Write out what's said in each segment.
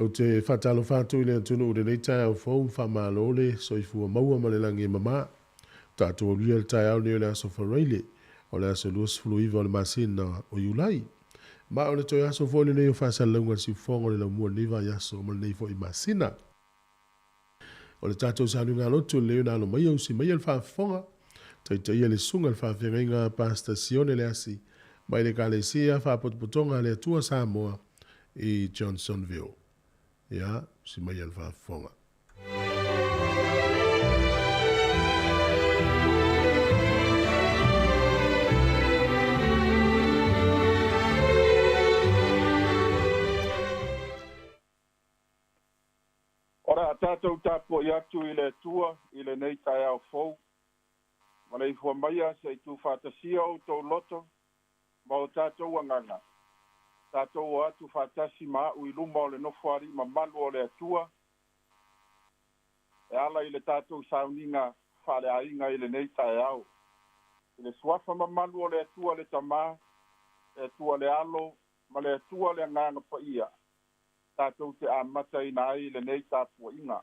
Ou te faatalofa atu i le atunuu i lenei taeao fou, faamalo le soifua maua ma le lagi e mama. Ua tatou aulia le taeao lenei o le aso Faraile, o le aso 29 o le masina o Iulai. Ma o le toe aso foi lenei o faasalalauga a le siufofoga o le laumua i lenei vaiaso ma lenei foi masina. O le tatou sauniga lotu lelei ona alo maia usi maia le faafofoga, taitaia le susuga i le faafeagaiga Pastor Sione Leasi mai le Ekalesia Faapotopotoga a le Atua Samoa i Johnsonville. Ia, usi maia le faafofoga. O le a tatou tapuai atu i le Atua i lenei taeao fou, maleifua maia se i tuufaatasia outou loto ma o tatou agaga, tatou o atu faatasi ma a'u i luma o le Nofoalii mamalu o le Atua, e ala i le tatou sauniga faaleaiga i lenei taeao. I le Suafa mamalu o le Atua le Tama, le Atua le Alo, ma le Atua le Agaga Paia, tatou te amataina ai lenei tapuaiga.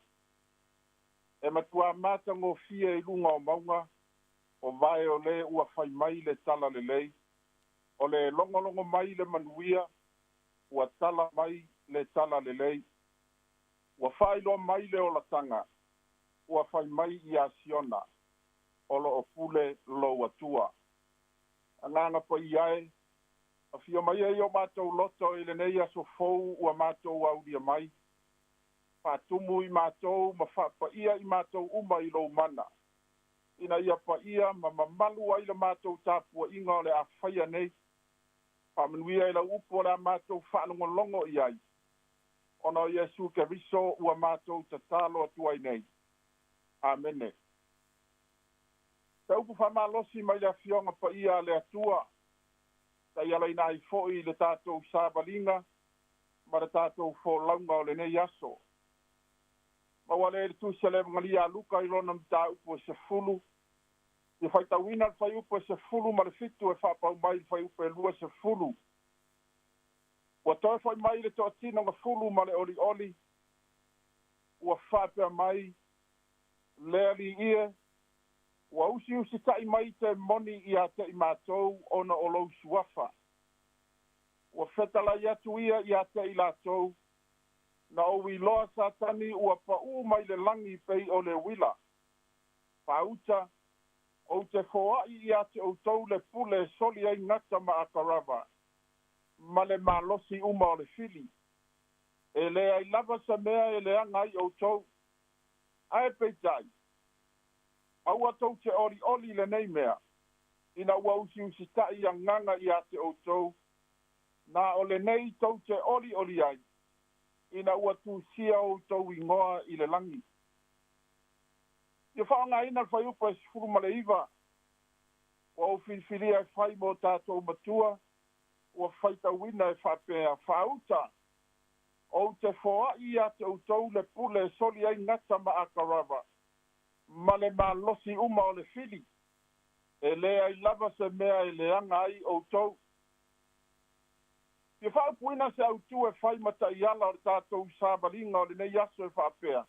E matuā matagofie i luga o mauga o vae o le ua fai mai le tala lelei, o le logologo mai le manuia, ua tala mai le tala lelei. Ua faailoa mai le olataga, ua fai mai iā Siona, o lo o pule lou Atua. Agaga Paia e, Afio mai ai o matou loto i lenei aso fou ua matou aulia mai. Faatumu i matou ma faapaia i matou uma i lou mana, ina ia paia ma mamalu ai le matou tapuaiga o le a faia nei. Faamanuia i lau upu o le a matou faalogologo i ai, ona o Iesu Keriso ua matou tatalo atu ai nei. Amene. Se upu faamalosi mai le Afioga Paia a le Atua, taialaina ai foi le tatou savaliga ma le tatou folauga o lenei aso. Maua lea i le Tusi a le Evagelia a Luka i lona mataupu e 10, ia faitauina le fuaiupu e 17 e faapau mai i le fuaiupu e 20. Ua toe foi mai le toatino gafulu ma le olioli, ua faapea mai, Le Alii e, ua usiusitaʻi mai te moni iā te i matou ona o lou suafa. Ua fetalai atu ia iā te i latou, na ou iloa Satani ua paʻū mai le lagi pei o le uila. Faauta, ou te foaʻi iā te outou le pule e soli ai gata ma akarava, ma le malosi uma o le fili. E leai lava se mea e leaga ai outou. Ae peitai, aua tou te olioli i lenei mea, ina ua usiusitaʻi agaga iā te outou, na o lenei tou te olioli ai, ina ua tusia outou igoa i le lagi. Ia faaaogaina le fuaiupu e 19, ua ou filifilia e fai mo tatou matua, ua faitauina e faapea, Faauta, Ou te foaʻi iā te outou le pule e soli ai gata ma akarava, ma le malosi uma o le fili, e leai lava se mea e leaga ai outou. Fia faaupuina se autū e fai ma taiala o le tatou savaliga o lenei aso e faapea,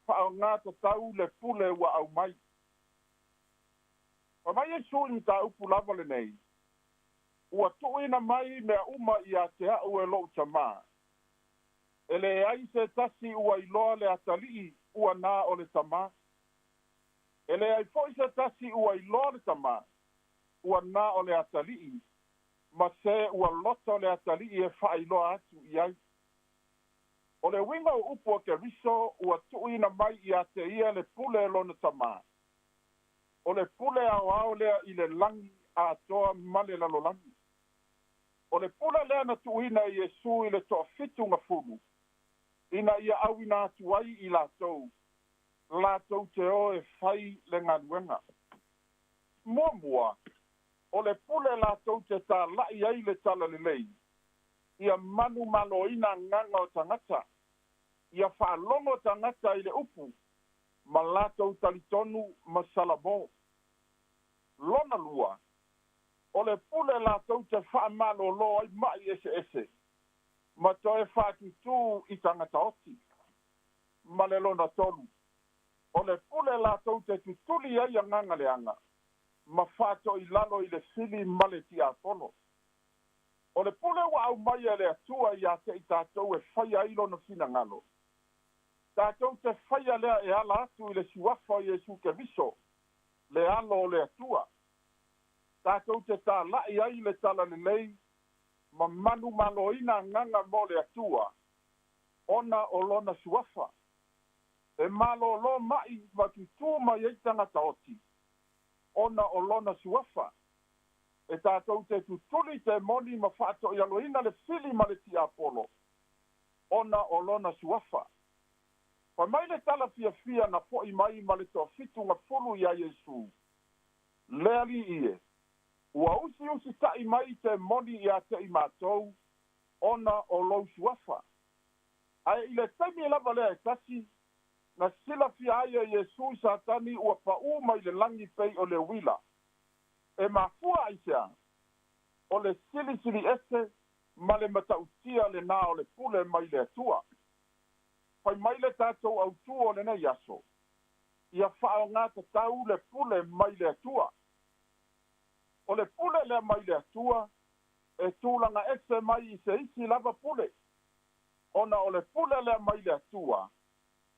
Faaaoga tatau le pule ua aumai. Fai mai Iesu i mataupu lava lenei, Ua tuuina mai mea uma ia te aʻu e loʻu Tamā. E leai se tasi ua iloa le Atalii ua na o le Tamā. E leai foi se tasi ua iloa le Tamā ua na o le Atalii, ma se ua loto le Atalii e faailoa atu i ai. O le uiga o upu a Keriso ua tuuina mai ia te ia le pule e lona Tamā. O le pule aoao lea i le lagi atoa ma le lalolagi. O le pule lea na tuuina e Iesu i le toafitu gafulu, ina ia auina atu ai i latou, latou te o e fai le galuega. Muamua, o le pule latou te talaʻi ai le talalelei, ia manumaloina agaga o tagata, ia faalogo tagata i le upu, ma latou talitonu ma Salamo. Lona lua, o le pule latou te faamalōlō ai maʻi eseese, Ma toe faatutū i tagata oti. Ma le lona tolu, o le pule latou te tutuli ai agaga leaga ma faatoilalo i le fili ma le tiapolo. O le pule ua aumai e le Atua ia te i tatou e faia ai lona finagalo, tatou te faia lea e ala atu i le suafa o Iesu Keriso, le Alo o le Atua. Tatou te tala'i ai le talalelei ma manumaloina agaga mo le Atua ona o lona suafa. E malōlō ma'i ma tutū mai ai tagata oti ona o lona suafa. E tatou te tutuli temoni ma faato'ialoina le fili ma le tiapolo ona o lona suafa. Fai mai le tala fiafia na fo'i mai ma le toafitugafulu iā Iesu, Le Alii e, ua usiusita'i mai temoni iā te i matou ona o lou suafa. Ae i le taimi lava lea e tasi, na silafia ai e Iesu Satani ua paʻū mai le lagi pei o le uila. E mafua aisea? O le silisili ese ma le matautia lenā o le pule mai le Atua. Fai mai le tatou autū o lenei aso, ia faaaogātatau le pule mai le Atua. O le pule lea mai le Atua e tulaga ese mai i se isi lava pule, ona o le pule lea mai le Atua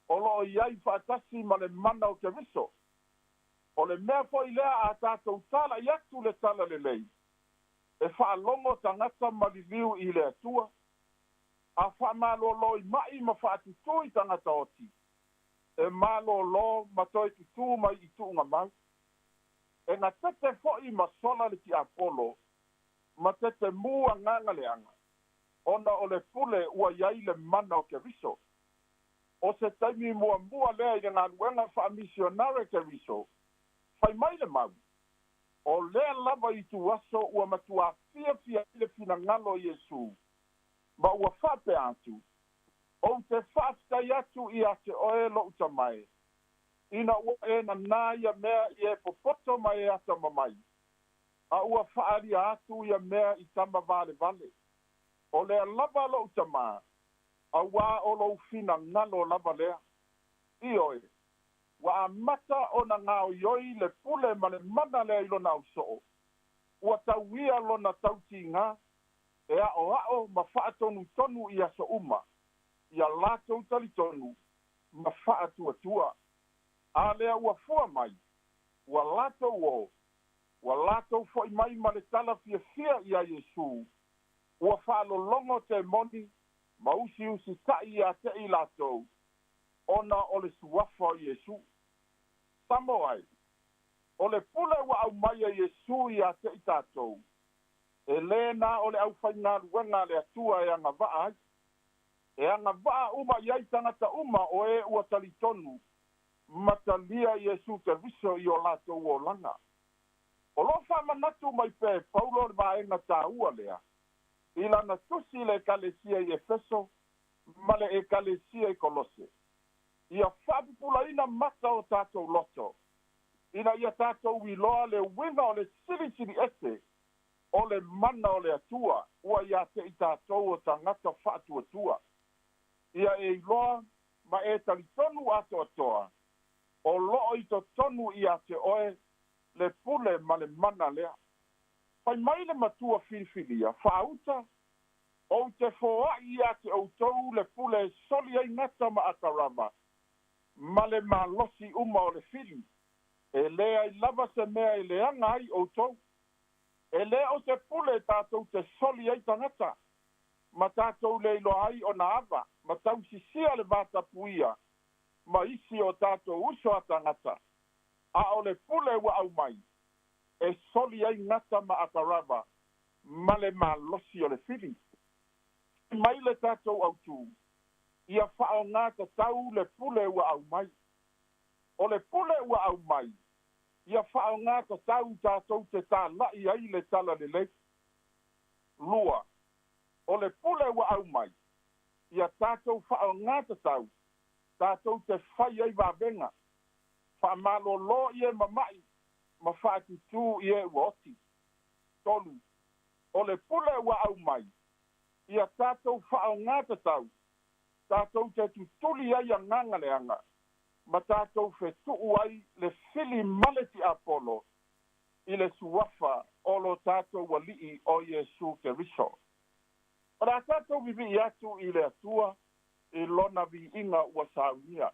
o loo i ai faatasi ma le mana o Keriso. O le mea foi lea a tatou tala'i atu le talalelei, e faalogo tagata maliliu i le Atua, a faamalōlō i ma'i ma faatutū i tagata oti, e malōlō ma toe tutū mai i tuugamau. E gatete fo'i ma sola le tiapolo ma tetemū agaga leaga, ona o le pule ua i ai le mana o Keriso. O se taimi muamua lea i le galuega faamisionare Keriso. Fai mai le mau, o lea lava ituaso ua matuā fiafia ai le finagalo o Iesu, ma ua faapea atu, Ou te faafetai atu ia te oe lo'u Tama e, ina ua e nanā ia mea i e popoto ma e atamamai, a ua faaalia atu ia mea i tama valevale. O lea lava lo'u Tamā, auā o lou finagalo lava lea. Ioe, ua amata ona gaoioi le pule ma le mana lea i lona ausoo, ua tauia lona tautigā e aʻoaʻo ma faatonutonu i aso uma ia latou talitonu ma faatuatua. A lea ua fua mai, ua latou o, ua latou fo'i mai ma le tala fiafia iā Iesu, ua faalologo temoni ma usiusita'i iā te i latou ona o le suafa o Iesu. Samoa e, o le pule ua aumai e Iesu iā te i tatou, e lē na o le aufaigaluega a le Atua e agavaa ai. E agavaa uma i ai tagata uma o e ua talitonu ma talia Iesu Keriso i o latou olaga. O loo faamanatu mai pea e Paulo le vaega tāua lea i lana tusi i le Ekalesia i Efeso ma le Ekalesia i Kolose, ia faapupulaina mata o tatou loto, ina ia tatou iloa le uiga o le silisili ese o le mana o le Atua ua ia te i tatou o tagata faatuatua. Ia e iloa ma e talitonu atoatoa o loo i totonu ia te oe le pule ma le mana lea. Fai mai le matua filifilia, faauta, Ou te foa'i ia te outou le pule e soli ai gata ma atarava ma le malosi uma o le fili, e leai lava se mea e leaga ai outou. E lē o se pule tatou te soli ai tagata ma tatou le iloa ai ona ava ma tausisia le vatapuia ma isi o tatou uso a tagata, a o le pule ua aumai e soli ai gata ma atarava ma le malosi o le fili. Fai mai le tatou autū, ia faaaogātatau le pule ua aumai. O le pule ua aumai, ia faaaogātatau tatou te tala'i ai le talalelei. Lua, o le pule ua aumai, ia tatou faaaogātatau tatou te fai ai vavega, faamalōlō i e mama'i ma faatutū i e ua oti. Tolu, o le pule ua aumai, Ia tatou faaogatatau tatou te tutuli ai agaga leaga ma tatou fetuu ai le fili ma le tiapolo i le suafa o lo tatou Alii o Iesu Keriso. O le a tatou vivii atu i le Atua i lona viiga ua saunia.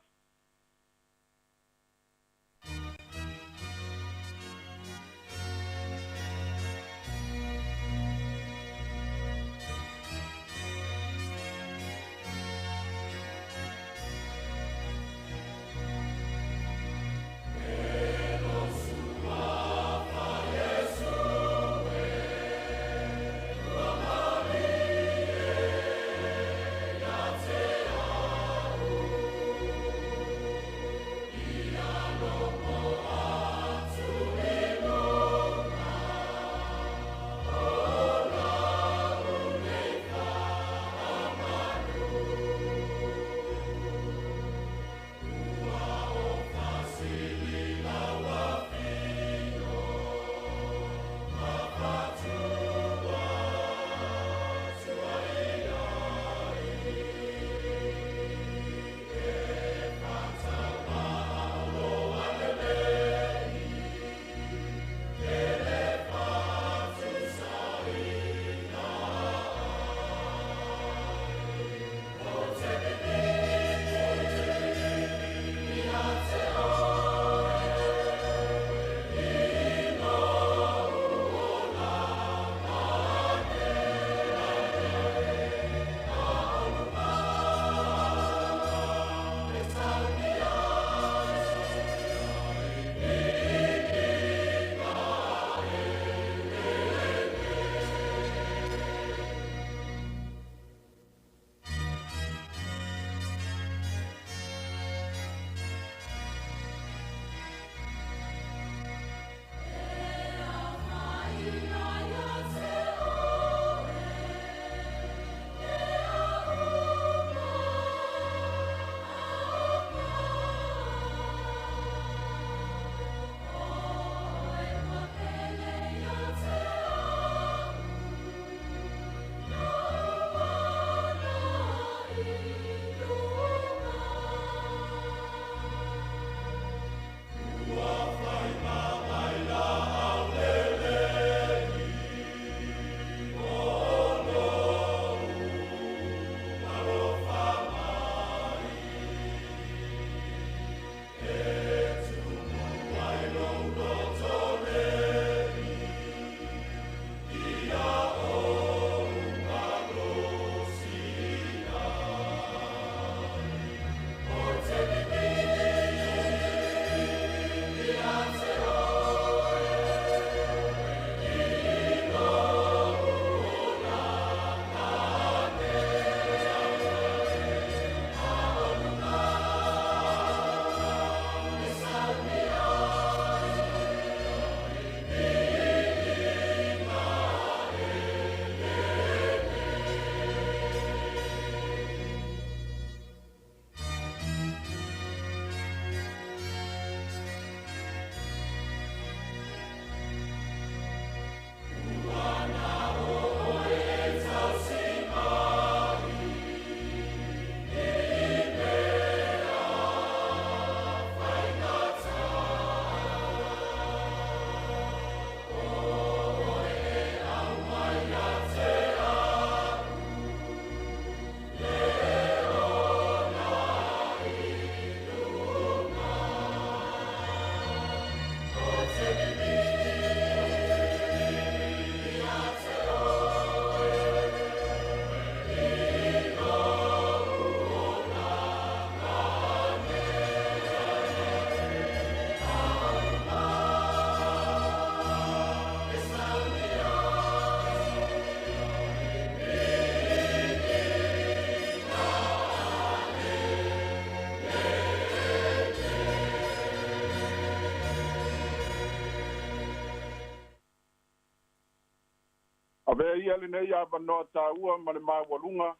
Avea ia lenei avanoa taua ma le maualuga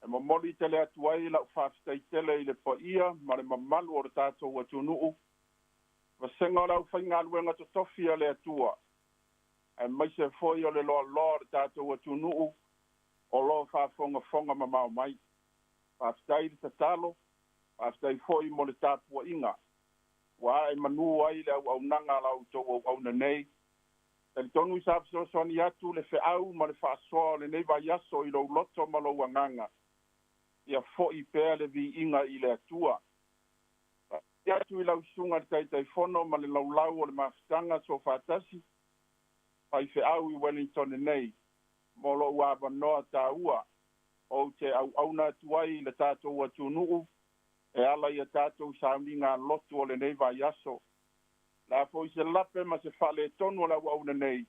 e momoli tele atu ai lau faafetai tele i le paia ma le mamalu o le tatou atunuu, vasega o le aufaigaluega totofi a le Atua, aemaise foi o le loaloa o le tatou atunuu. O loo faafogafoga mamao mai. Faafetai le tatalo, faafetai foi mo le tapuaiga ua ae manū ai le auaunaga a la outou auauna nei. Talitonu sa fesoasoani atu le feau ma le faasoa o lenei vaiaso i lou loto ma lou agaga. Ia fo'i pea le viiga i le Atua. Faafetai atu i lau susuga i le Taitaifono ma le laulau o le mafutaga soofaatasi faifeau i Wellington nei mo lou avanoa taua ou te auauna atu ai i le tatou atunuu e ala i a tatou sauniga lotu o lenei vaiaso. Le a foi se lape ma se faaletonu o le auauna nei,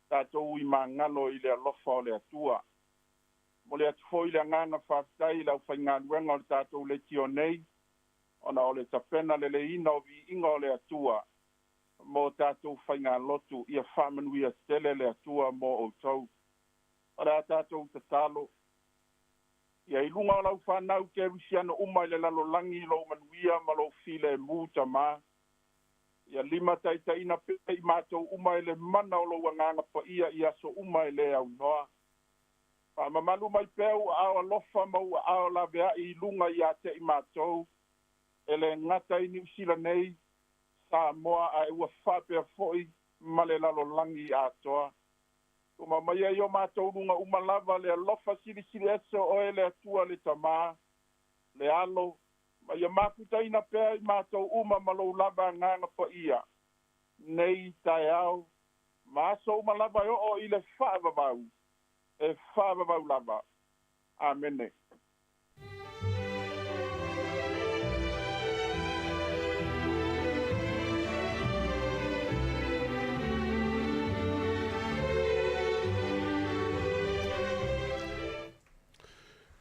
tatou imagalo i le alofa o le Atua. Momoli atu foi le agaga faafetai i le aufaigaluega o le tatou leitio nei, ona o le tapena leleiina o viiga o le Atua mo tatou faigalotu. Ia faamanuia tele le Atua mo outou. O le a tatou tatalo. Ia i luga o lau fanau kerisiano uma i le lalolagi lou manuia ma lou filemu Tamā. Ia limataitaiina pea i matou uma e le mana o lou Agaga Paia i aso uma e lē aunoa. Faamamalu mai pea ou aao alofa ma ou aao laveai i luga ia te i matou, e lē gata i Niusila nei, Samoa, ae ua faapea foi ma le lalolagi atoa. Tuma mai ai o matou luga uma lava le alofa silisili ese o oe le Atua le Tamā, le Alo, ma ia mafutaina pea i matou uma ma lou lava Agaga Paia, nei taeao ma aso uma lava e oo i le faavavau, e faavavau lava. Amene.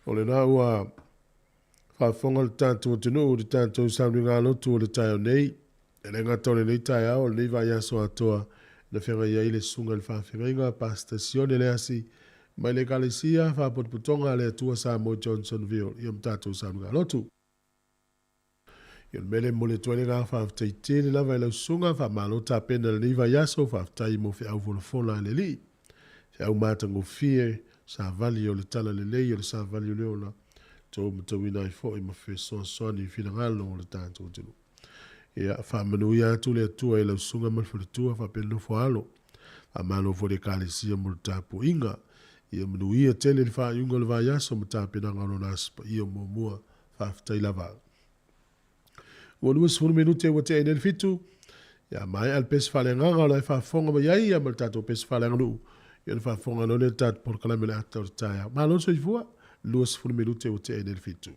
O lena ua faafofoga le tatou atunuu i le tatou sauniga lotu o le taeao nei. E le gata o lenei taeao, o lenei vaiaso atoa na feagai ai le susuga i le faafeagaiga Pastor Sione Leasi mai le Ekalesia Faapotopotoga a le Atua Samoa i Johnsonville ia ma tatou sauniga lotu. Ia o le mea lea e momoli atu ai le agaga faafetai tele lava i lau susuga, faamalo tapena i lenei vaiaso, faafetai mo feau folafola a le Alii. Feau matagofie, savali o le talalelei o le savali o le ola, tou matauina ai foi ma fesoasoani i finagalo o le tatou atunuu. Ia, faamanuia atu le Atua i lau susuga ma le faletua faapea le nofo alo. Faamalo foi i le Ekalesia mo le tapuaiga. Ia manuia tele le faaiuga o le vaiaso ma tapenaga o lona Aso Paia o muamua. Faafetai lava. Ua 20 minute ua tea i nei le 7. Ia maea le pese faaleagaga o la e faafofoga mai ai ia ma le tatou pese faaleaganuu. Ia ona faafofoga loa lea i le tatou polokalame o le ata o le taeao. Malo le soifua. 20 minute ua tea i nei le 7.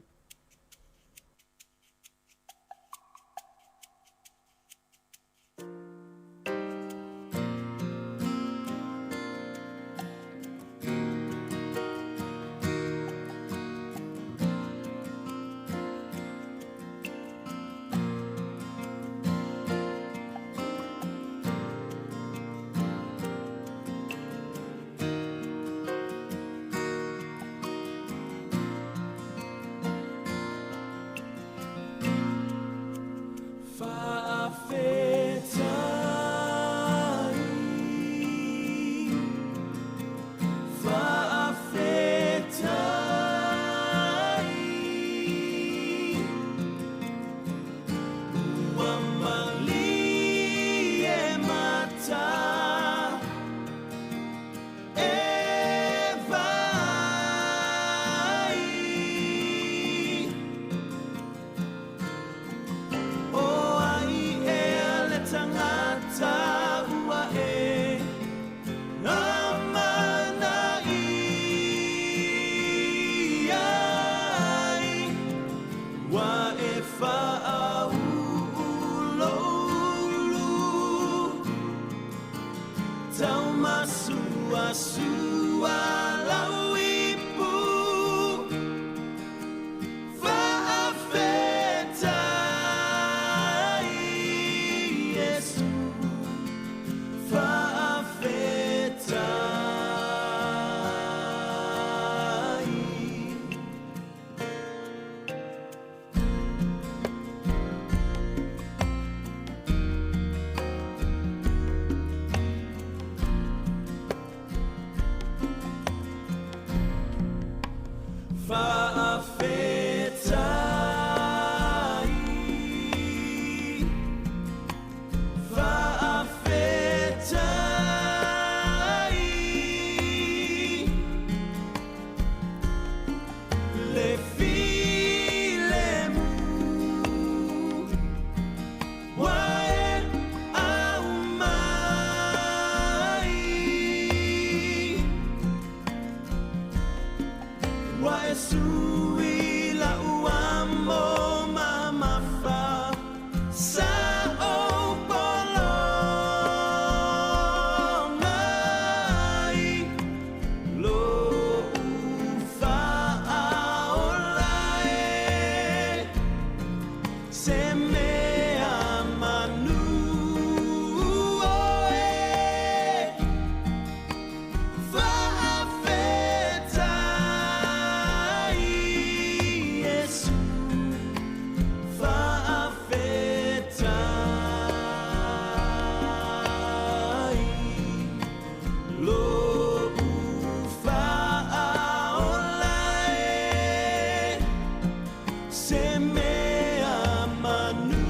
Se mea manu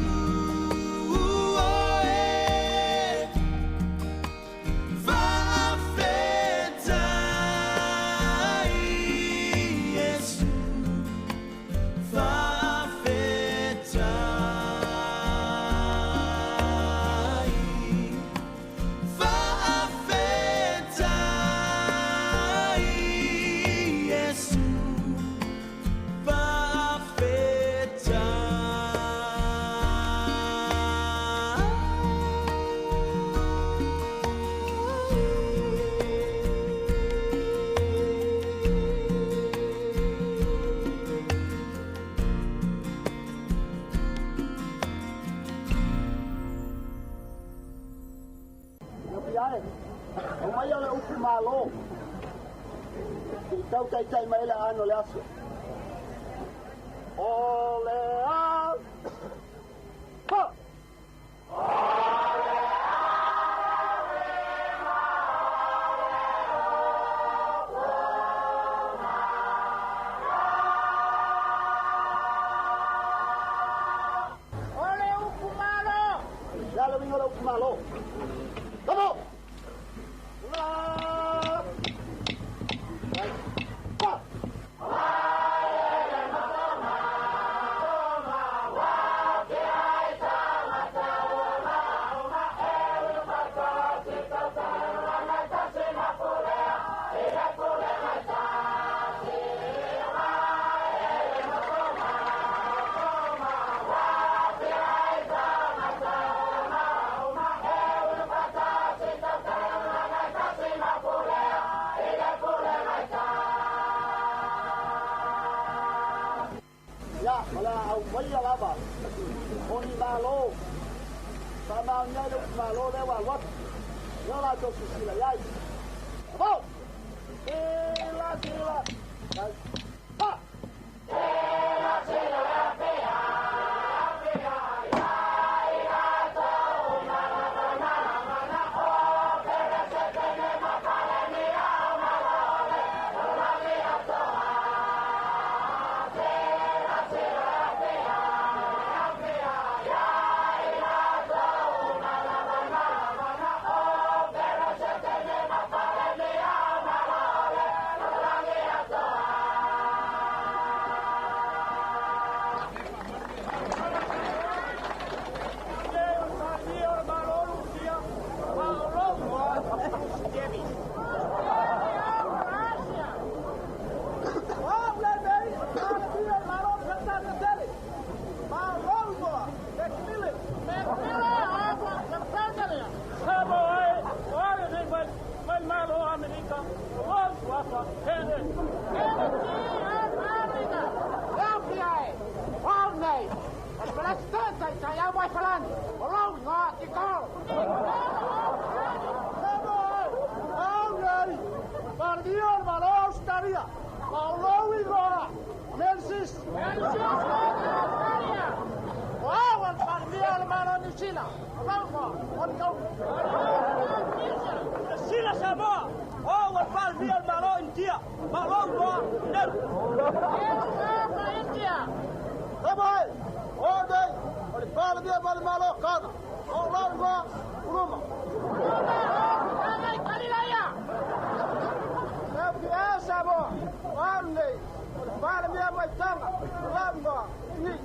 oe, faafetai Iesu, faafetai, faafetai Iesu, faafetai. O mai o le upu malo. I tau taitai mai le ano le aso. O le a. Ha! Ole upu malo. Le wingo le upu malo. Come on! La! Ha! Ia, o le au mai lava. O ni malo. Sa mau nei le upu malo le wa watu. Ia la tau sisila iai. Come on! Sila, sila. Ha! Sila Samoa, o ua palemia o le Malo Initia, malo igoa Nelu. Samoa, o nei, o le palemia ma le Malo Kana, o lau igoa, Uluma. E Samoa, o nei, o le palemia mai Tonga, o lau igoa, Ini.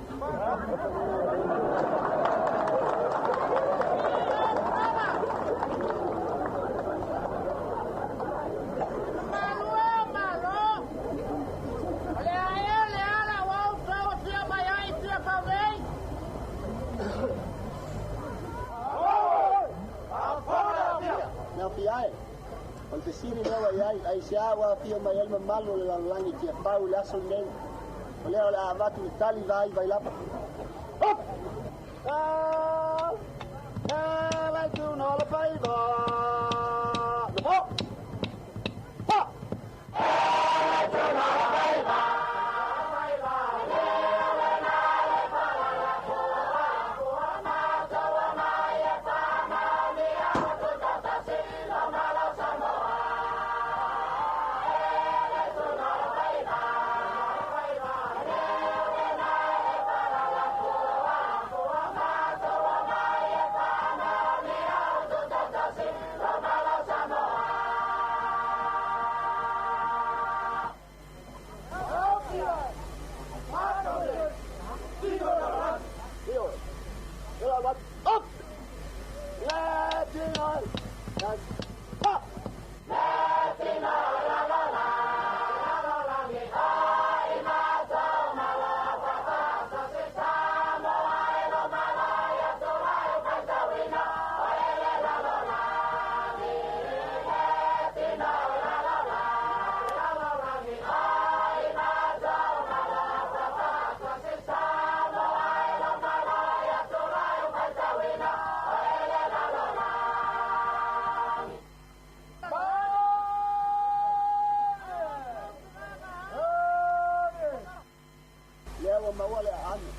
Nau fi ai. O le fesili lea ua iai, ai se a ua afio mai ai le mamalu o le lalolagi i Tiafau i le aso lenei. O lea o le a avatu le tali vai vai lapa. Hop! Ah! E lai tu no le faiva. Le po! Pa! maua le aano.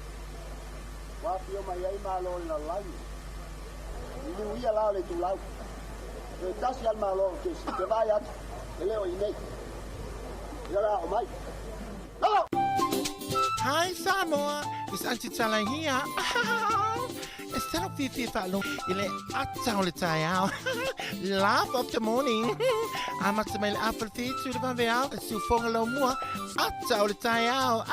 Ua afio mai ai malo o le lalolagi. Liliuia la o le itulau. Toe tasi lava le malo o kesi. Ou te vaai atu, e le o i inei. Ia o le a oo mai. Lalo! Hi Samoa, it's Aunty Tala here. E talo fiafia faalogo i le ata o le taeao. Laugh of the morning. Amata mai le afa le whitu le vaveao, e siufoga lau mua, ata o le taeao.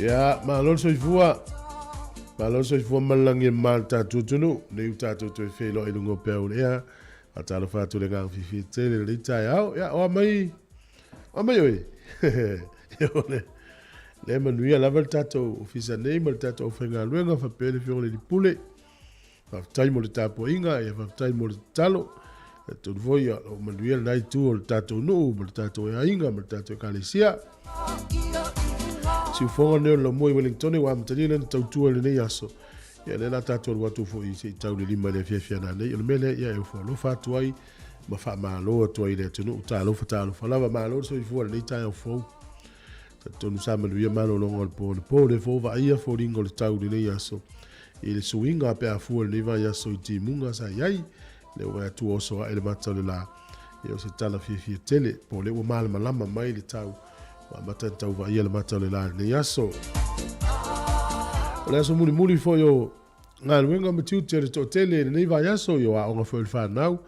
Ia, malo le soifua. Malo le soifua ma le lagi e mama le tatou atunuu. Nei ua tatou toe feiloai i luga o peau o le ea. Faatalofa atu i le agaga fiafia tele i lenei taeao. Ia, oa mai, oa mai oe. O le, le manuia lava le tatou ofisa nei ma le tatou aufaigaluega faapea le Afioga i le Alii Pule. Faafetai mo le tapuaiga, ia faafetai mo le tatalo. Talitonu foi ia o manuia lena itu o le tatou nuu ma le tatou aiga ma le tatou ekalesia. Siufoga nei o le laumua i Wellington ua amatalia lana tautua i lenei aso. Ia lea la tatou alu atu foi se i tau le 5 i le afiafi a nanei. O le mea lea ia e ofo alofa atu ai ma faamalo atu ai i le atunuu. Talofa talofa lava, malo le soifua i lenei taeao fou. Talitonu sa manuia malologa o le po anapo, lea foi ua vaaia foliga o le tau i lenei aso i le suiga pe a fua i lenei vaiaso i timuga sa i ai, lea ua atu ua oso ae le mata o le la. Ia o se tala fiafia tele, po o lea ua malamalama mai le tau, ua amata ona tau vaaia le mata o le la i lenei aso. O le aso mulimuli foi o galuega ma tiute o le toatele i lenei vaiaso, ia o aoga foi o le fanau,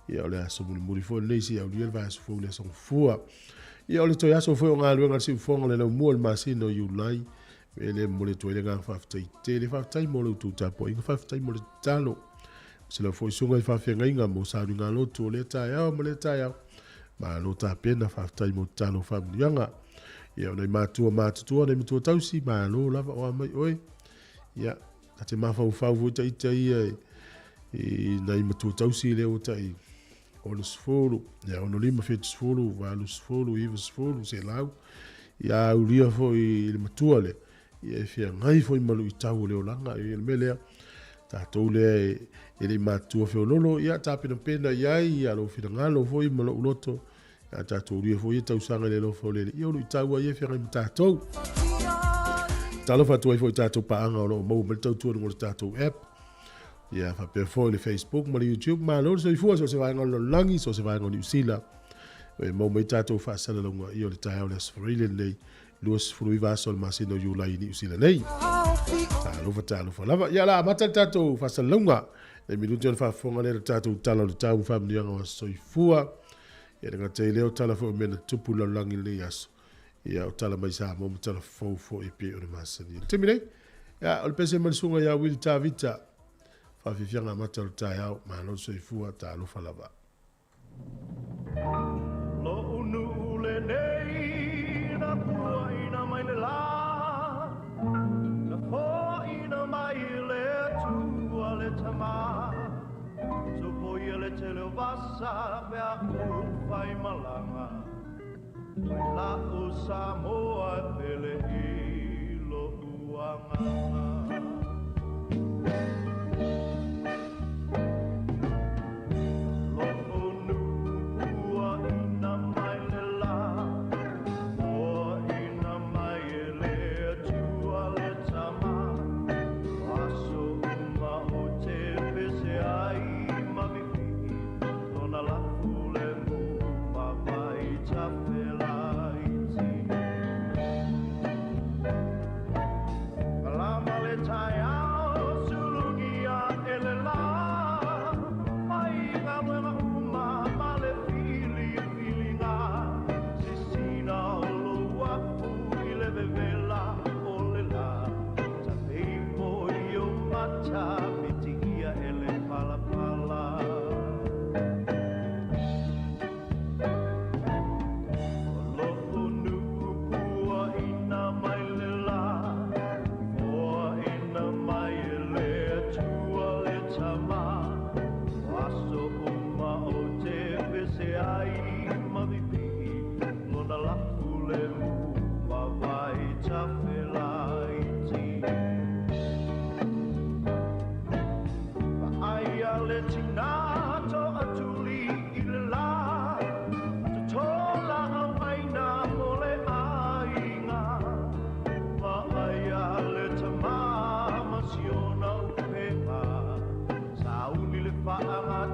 ia o le aso mulimuli foi lenei seia aulia le vaiaso fou i le aso Gafua. Ia o le toe aso foi o galuega a le siufofoga o le laumua i le masina o Iulai, e le momoli atu ai le agaga faafetai tele. Faafetai mo la outou tapuaiga, faafetai mo le tatalo. O se lau foi susuga i faafeagaiga mo sauniga lotu o lea taeao ma lea taeao. Malo tapena, faafetai mo tatalo o faamanuiaga. Ia o nai matua matutua, nai matua tausi, malo lava o a mai oe. Ia, ta te mafaufau foi ta ita ia i nai matua tausi lea ua tai 60, ia 65, 70, 80, 90, 100, ia aulia foi i le matua lea, ia e feagai foi ma luitau o le olaga. E le mea lea, tatou lea e le i matutua feololo, ia tapenapena i ai ia lou finagalo foi ma lou loto, ia tatou ulia foi ia tausaga i le alofa o le Alii, ia o luitau lava ia e feagai ma tatou. Talofa atu ai foi i tatou paaga o lo o maua mai le tautua i luga o le tatou app. Ia faapea foi le Facebook ma le YouTube. Malo le soifua, so o se vaega o le lalolagi, so o se vaega o Niu Sila. E maua mai tatou faasalalauga ia o le taeao o le Aso Faraile lenei, 29 aso o le masina o Iulai i Niu Sila nei. Talofa, talofa lava. Ia, o le a amata le tatou faasalalauga. E minute ona faafofoga lea i le tatou tala o le tau ma faamanuiaga o aso soifua. Ia le gata i lea o tala foi o mea na tutupu i le lalolagi i lenei aso. Ia, o tala mai Samoa ma tala fou foi e pei ona masani ai. I le taimi nei, ia, o le pese ma le susuga ia Willie Tavita. Faafiafiaga amata o le taeao, malo le soifua, talofa lava. Lo'u nuu lenei na puaina mai le la, na foaina mai le Atua le Tama. Sopoia le tele o vasa pe a ou fai malaga, mai la'u Samoa e pele i lo'u agaga.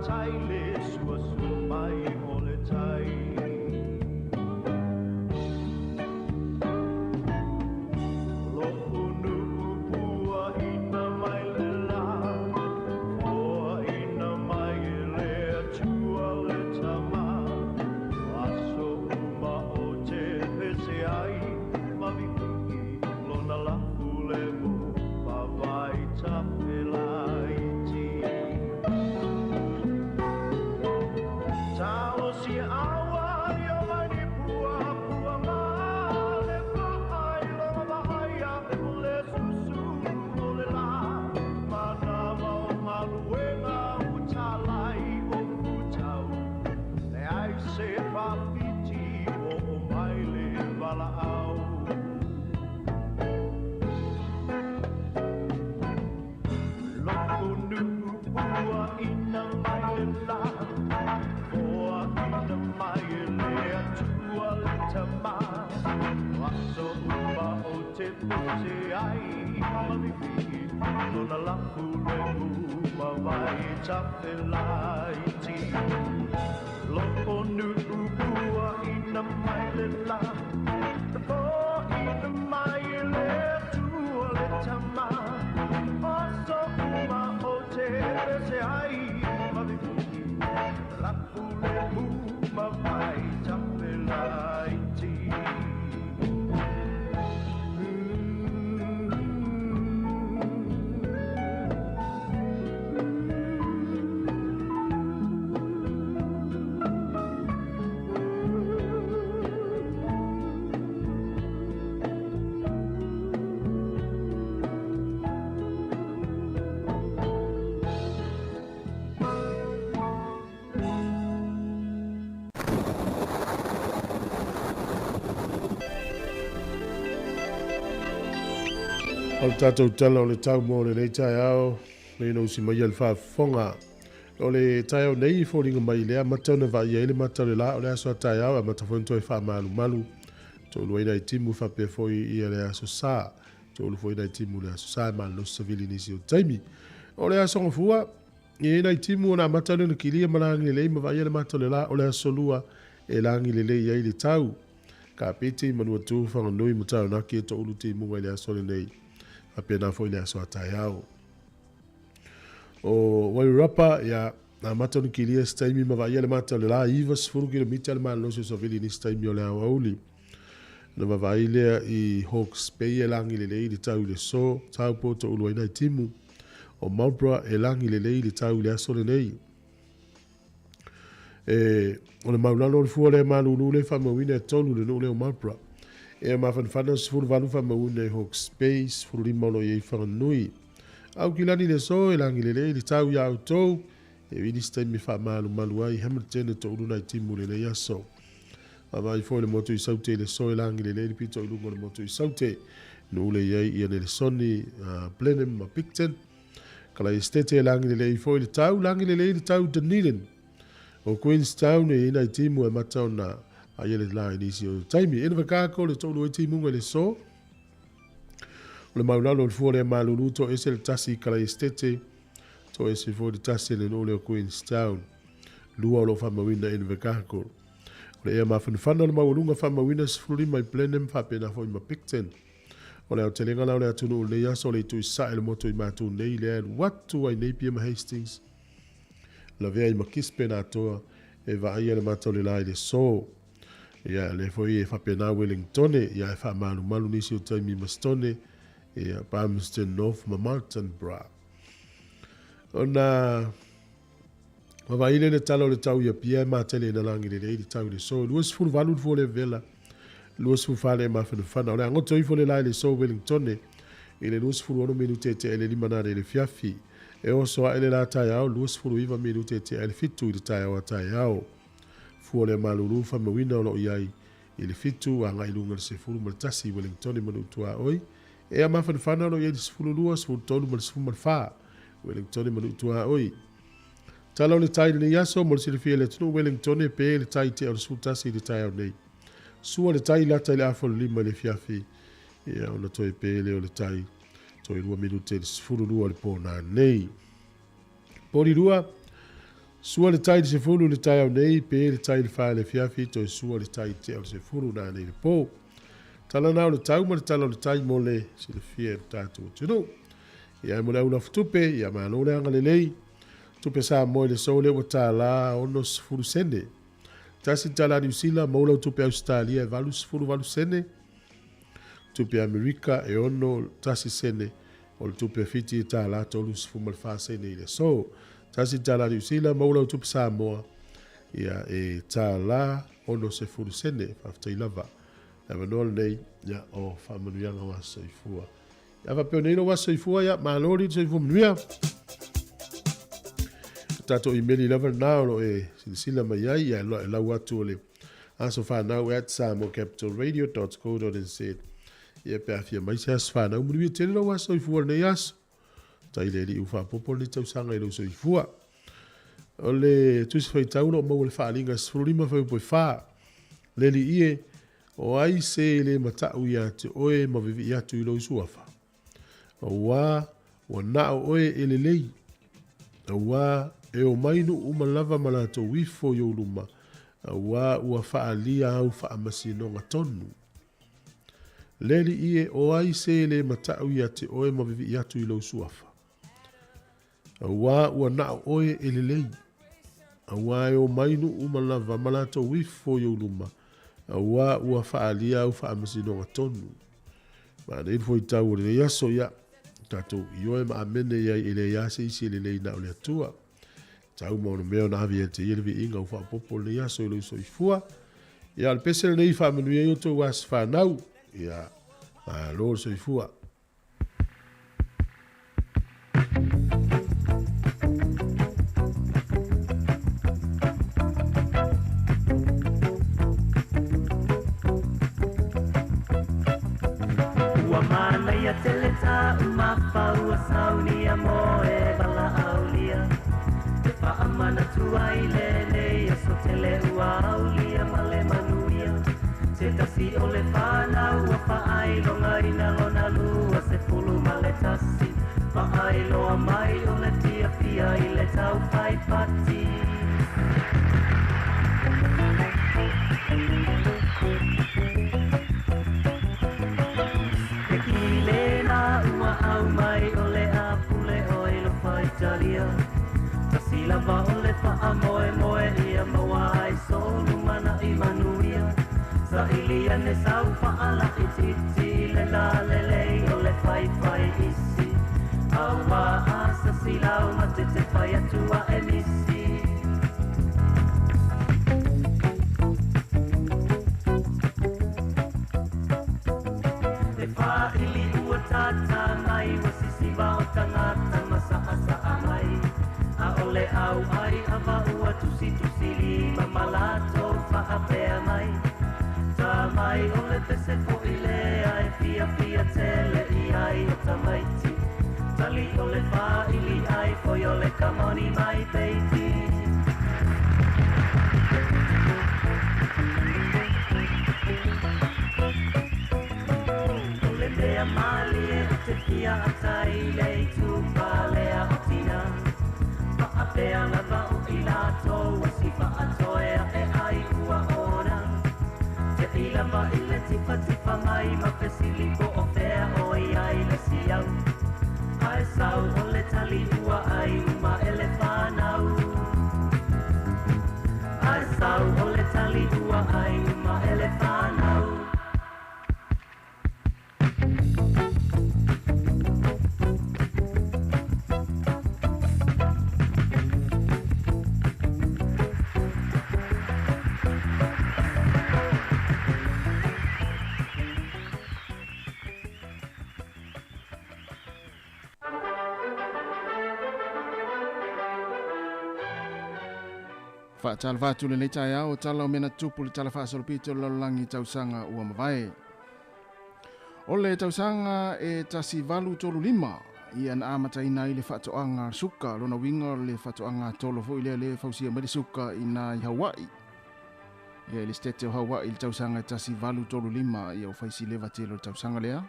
tai le suasua mai o le tai. Lo'u nuu puaʻina mai le lā, foaʻina mai e le Atua le Tamā. Aso uma ou te pese ai ma viivii lona lafulemu ma vaitafe laiti. Talosia aua ia mai ni puapua ma le faailoga vaaia o le susulu o le lā. Manava o galuega ua talai o futau, leai se faafiti ua oo mai le valaau. Lo'u nuu puaʻina mai le lā, foaʻina mai e le Atua le Tamā. Aso uma ou te pese ai ma viivii lona lafulemu ma vaitafe laiti. Lo'u nuu puaʻina mai le lā, foaʻina mai e le Atua le Tamā. Aso uma ou te pese ai ma viivii lafulemu ma vaitafe laiti. O le tatou tala o le tau mo lenei taeao, le ina usi mai le faafofoga. O le taeao nei e foliga mai lea amata ona vaaia ai le mata o le la o le aso a taeao e amata foi ona toe faamalumalu. Toulu ai nai timu faapea foi ia le aso Sa. Toulu foi nai timu le aso Sa e malolosi savili nisi o taimi. O le aso Gafua, e i ai nai timu ona amata lea ona kilia ma lagi lelei ma vaaia le mata o le la o le aso Lua e lagi lelei ai le tau. Kapiti, Manuatu, Whanganui ma Taranaki e toulu timuga i le aso lenei. Faapena foi le aso a taeao. O Wairarapa, ia, na amata ona kilia se taimi ma vaaia le mata o le la, 90 kilomita le malolosi o savili i nisi taimi o le aoauli. Na vavaai lea i Hawke's Bay e lagi lelei le tau i le so, Taupo toulu ai nai timu. O Marlborough e lagi lelei le tau i le aso lenei. E, o le maulalo o le fua lea malulu le faamauina e tolu le nuu lea o Marlborough. E mafanafana 18 faamauina i Hawke's Bay, 15 o lo o i ai Whanganui. Aukilani le aso e lagi lelei le tau iā outou, e ui nisi taimi e faamalumalu ai Hamilton e toulu nai timu i lenei aso. Vaavaai foi le motu i Saute i le aso e lagi lelei le pito i luga o le motu i Saute. Nuu le i ai ia Nelesoni, Blenheim ma Picton. Kala Estate e lagi lelei foi le tau, lagi lelei le tau Dunedin. O Queenstown e i ai nai timu e amata ona aia le la i nisi o taimi. Ina whakaako le toulu ai timunga i le so. O le maulalo o le fua lea malulu to ese le tasi i Kala Estate, to ese foi le tasi le nuu lea o Queenstown. Lua o lo faamauina Invercargill. O le ea mafanafana o le maualuga faamauina 15 i Blenheim faapena foi ma Picton. O le aotelega la o le atunuu i lenei aso o le itu i sae le motu i Matu nei lea e alu atu ai Napier ma Hastings lavea i ma Gisborne atoa e vaaia le mata o le la i le so. Ia, lea foi e faapena Wellingtone, ia e faamalumalu nisi o taimi ma Stone, ia Palmerston North ma Martinborough. Ona vaavaai lea i le tala o le tau i Apia e matele ina lagi lelei le tau i le so. E 28 le fua le vela, 24 le mafanafana. O le a goto ifo le la i le so Wellingtone i le 26 minute e tea i le 5 nane i le fiafi. E oso ae le la taeao 29 minute e tea i le 7 i le taeao a taeao. Fua lea malulu faamauina o lo o i ai i le 7 agai i luga i le 11 i Wellingtone ma Nuu-tuaoi. Ea mafanafana o lo o i ai le 12, 13 ma le 14 Wellingtone ma Nuu-tuaoi. Tala o le tai i lenei aso mo le silafia e le atunuu Wellingtone pe le tai tea o le 11 i le taeao nei. Sua le tai lata i le afa o le 5 i le afiafi, ia ona toe pe lea o le tai toe 2 minute i le 12 o le pō nanei. Poli 2, Sua le tai i le 10 i le taeao nei, pe le tai i le 4 i le afiafi, toe sua le tai i le tea o le 10 nanei i le po. Tala na o le tau ma le tala o le tai mo le silafia e le tatou atunuu. Ia mo le au lafutupe, ia malo le agalelei. Tupe Samoa i le aso lea ua $1 60 sene. Tasi le tala Niu Sila, maua lau tupe Ausetalia e 88 sene. Tupe Amerika e 61 sene. O le tupe Fiti e $1 34 sene i le aso. Tasi le tala Niu Sila, maua lau tupe Samoa ia e $1 60 sene. Faafetai lava. Le avanoa lenei, ia, o faamanuiaga o aso soifua. Ia faapea nei lou aso soifua, ia malo le soifua manuia. Tatou imeli lava lena o lo o e silasila mai ai, ia e lau atu o le asofanau@samoacapitalradio.co.nz. Ia pe afia mai se aso fanau, manuia tele lou aso soifua lenei aso. Tai le alii ua faaopoopo lenei tausaga i lou soifua. O le tusi faitau o lo o maua i le faaaliga 15 fuaiupu e 4. Le alii e, o ai se e le matau ia te oe ma vivii atu i lou suafa? Auā ua na o oe e lelei. Auā e omai nuu uma lava ma latou ifo i ou luma, auā ua faaalia au faamasinoga tonu. Le alii e, o ai se e le matau ia te oe ma vivii atu i lou suafa? Auā ua na o oe e lelei. Auā e omai nuu uma lava ma latou ifo i ou luma, auā ua faaalia au faamasinoga tonu. Maanei le fuaitau o lenei aso, ia, tatou ioe ma amene i ai e leai lava se isi e lelei na o le Atua. Tau ma ona mea ona ave ia te ia le viiga ua faaopoopo lenei aso i lou soifua. Ia, o le pese lenei i faamanuia ai outou aso fanau. Ia, malo le soifua. Ua manaia tele ta'u mafaua saunia mo e valaaulia Te faamanatu ai lenei aso tele ua aulia ma le manuia Se tasi o le fanau ua faailogaina lona 21 Faailoa mai o le fiafia i le taufai pati E kile la ua au mai o le a pule o i lofa Italia Tasi lava o le faamoemoe ia maua ai solu mana i manuia Sa ili ane sau faalaitiiti le lalelei o le faifai isi Aua asa silau ma te te fai atua e misi Le faaili ua tata mai ua sisiva o tagata ma saasaa mai A o le au ai ava ua tusitusi lima ma latou faapea mai Ta mai o le pese fo'i lea e fiafia tele i ai o tamaiti Tali o le faaili ai foi o le come on my baby O le mea malie o te fia atai le itupa lea o tina Faapea lava o i latou ua si faatoea e ai ua ona Te i lava i le tifatifa mai ma fesili po o fea o i ai le siau Ae sau o le tali ua ai uma e le whanau Ae sau o le tali ua ai uma e le whanau Faatalofa atu lenei taeao o tala o mea na tupu le tala faasolopito o le lalolagi i tausaga ua mavae. O le tausaga e 1835 ia na amataina ai le faatoaga suka, lona uiga o le faatoaga tolo foi lea lea e fausia mai le suka i ina i Hawaii. Ia i le sitete o Hawaii i le tausaga e 1835 ia ua fai si leva tele o le tausaga lea.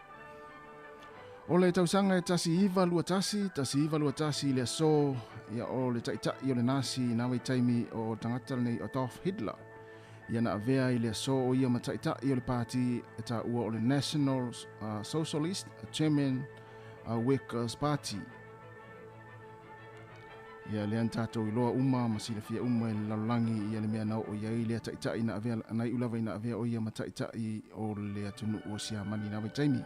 O le tausaga e 1921, 1921 le aso, ia o le taʻitaʻi o le Nasi na vaitaimi o tagata lenei Adolf Hitler. Ia na avea i le aso o ia ma taʻitaʻi o le pati e taua o le National Socialist German Workers Party. Ia lea na tatou iloa uma ma silafia uma i le lalolagi ia le mea na oo i ai lea taʻitaʻi na avea na iu lava ina avea o ia ma taʻitaʻi o le atunuu o Siamani na vaitaimi.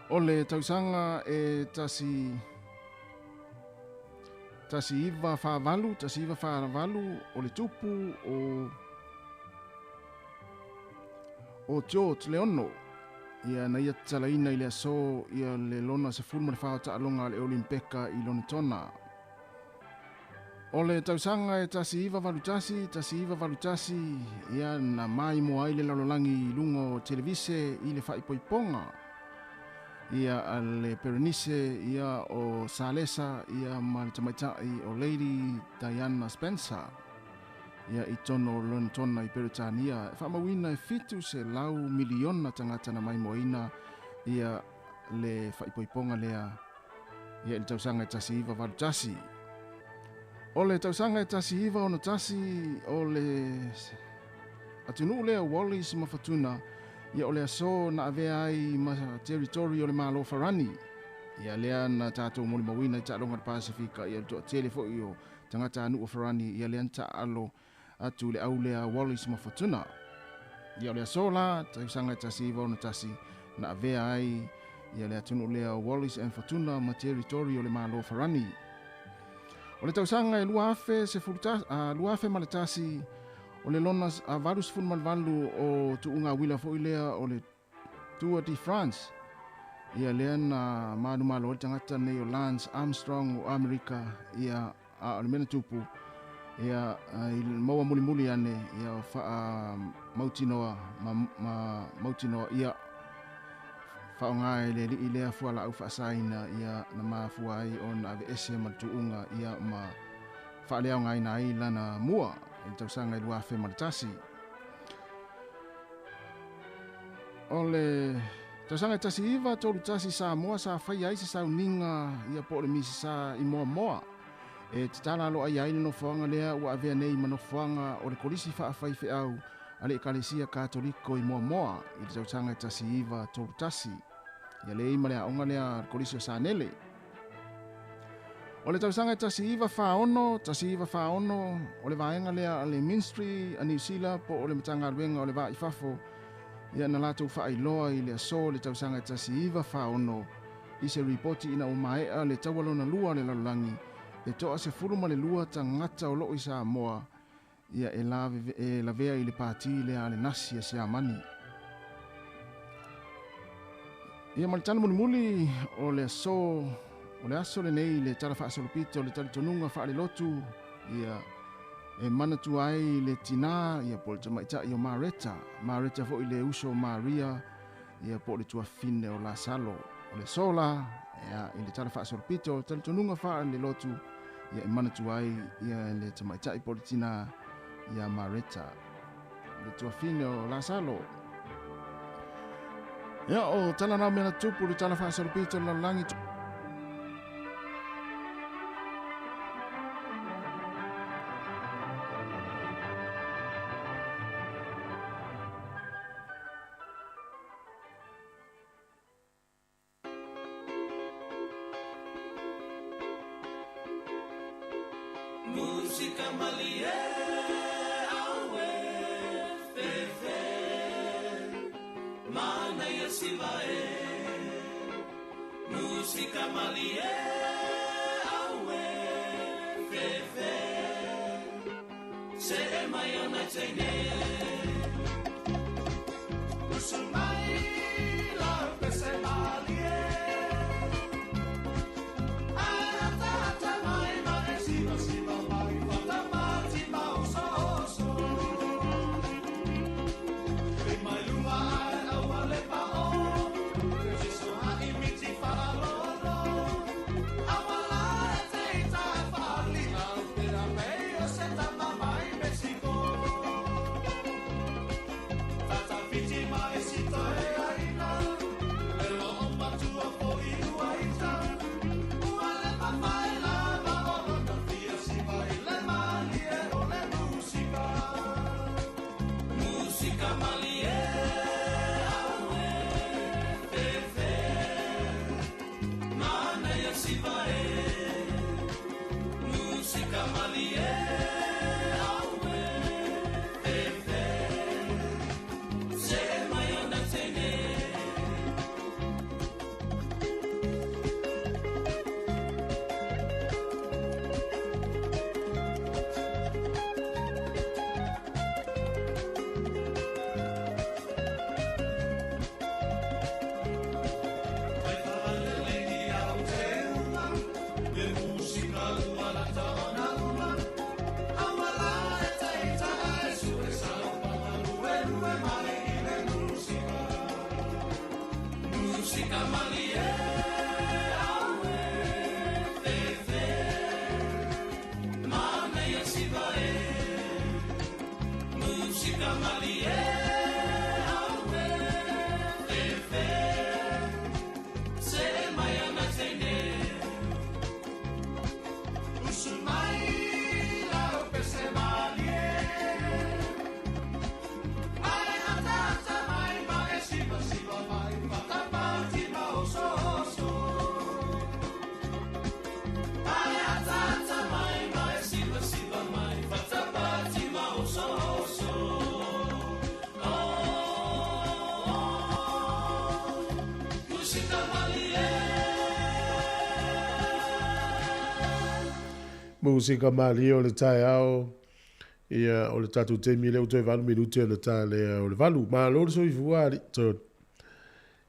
O le tausaga e 1948, 1948 o le tupu o George Leono. Ia na ia tatalaina i le aso ia le lona 14 o taaloga a le Olimpeka i Lonetona. O le tausaga e 1981, 1981, ia na maimoa ai le lalolagi i luga o televise i le faaipoipoga. Ia a le Berenice ia o Salesa ia ma le tamaitai o Lady Diana Spencer. Ia i tonu o Lonetona i Peretania, e faamauina e 700 miliona tagata na maimoaina ia le faaipoipoga lea ia i le tausaga e 1981. O le tausaga e 1961 o le atunuu lea Wallis ma Futuna ia o le aso na avea ai ma territory o le Malo Farani. Ia lea na tatou molimauina i taaloga o le Pasifika ia le toatele foi o tagata anuu o Farani ia lea na taalo atu le au lea Wallis ma Futuna. Ia o le aso la tausaga e 1961 na avea ai ia le atunuu lea Wallis and Futuna ma territory o le Malo Farani. O le tausaga e 2001 o le lona 88 o tuuga uila foi lea o le Tour de France. Ia lea na manumalo ai le tagata nei o Lance Armstrong o Amerika ia a o le mea na tupu ia i maua mulimuli ane ia faa mautinoa ma mautinoa ia faaaoga e le alii lea fualaau faasaina ia na mafua ai ona aveese ma le tuuga ia ma faaleaogaina ai lana mua i le tausaga i 2001. O le tausaga e 1931 Samoa sa faia ai se sauniga ia po o le misisa i Moamoa. E tatala aloaia ai le nofoaga lea ua avea nei ma nofoaga o le kolisi faafaifeau a le Ekalesia Katoliko i Moamoa i le tausaga e 1931. Ia lea ma le aoga lea a le kolisi o Sanele. O le tausaga e 1946, 1946, o le vaega lea a le Ministry a Niu Sila po o le Matagaluega o le Va i Fafo, ia na latou faailoa i le aso o le tausaga e 1946 i se ripoti ina ua maea le taua lona lua o le lalolagi e toa 12 tagata o loo i Samoa ia e lavea i le pati lea a le Nasi a Siamani. Ia ma le tala mulimuli o le aso o le aso lenei le tala faasolopito o le talitonuga faalelotu ia e manatua ai le tinā ia po o le tamaitai o Mareta, Mareta foi le uso o Maria ia po o le tuafine o Lasalo. O le aso la ia i le tala faasolopito o le talitonuga faalelotu ia e manatua ai ia le tamaitai po o le tinā ia Mareta, le tuafine o Lasalo. Ia o tala nao mea na tupu le tala faasolopito o le lalolagi. Musika malie aue fefe mana ia sivae. Musika malie aue fefe se e mai ona teine. Usu mai la pese malie. Musika malie o le taeao, ia o le tatou taimi lea ua toe 8 minute ona ta lea o le 8. Malo le soifua alii Tony.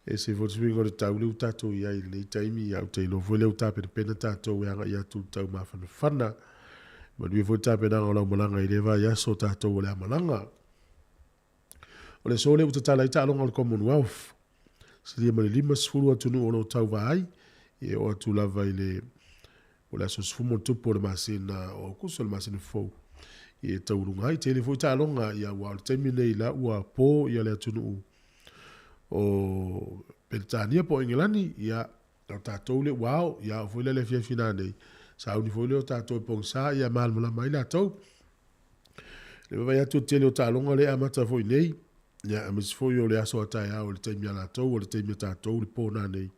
E ese foi le suiga o le tau lea ua tatou i ai i lenei taimi, ia ou te iloa foi lea ua tapenapena tatou e agai atu i le tau mafanafana. Manuia foi le tapenaga o lau malaga i lea vaiaso o tatou o le a malaga. O le aso lea ua tatala ai taaloga o le Commonwealth. Silia ma le 50 atunuu o lo o tauva ai, e oo atu lava i le o le aso 10 o le masina o Aokuso, le masina fou, e tauluga ai. Tele foi taaloga, ia aua o le taimi nei la ua po ia le atunuu o Peretania po o Engelani, ia o tatou lea ua ao, ia ao foi lea le afiafi nanei, sauni foi lea o tatou e pogisa, ia malamalama ai latou. Le vaavaai atu o le tele o taaloga lea e amata foi nei, ia aemaise foi o le aso a taeao i le taimi a latou, o le taimi a tatou le po nanei,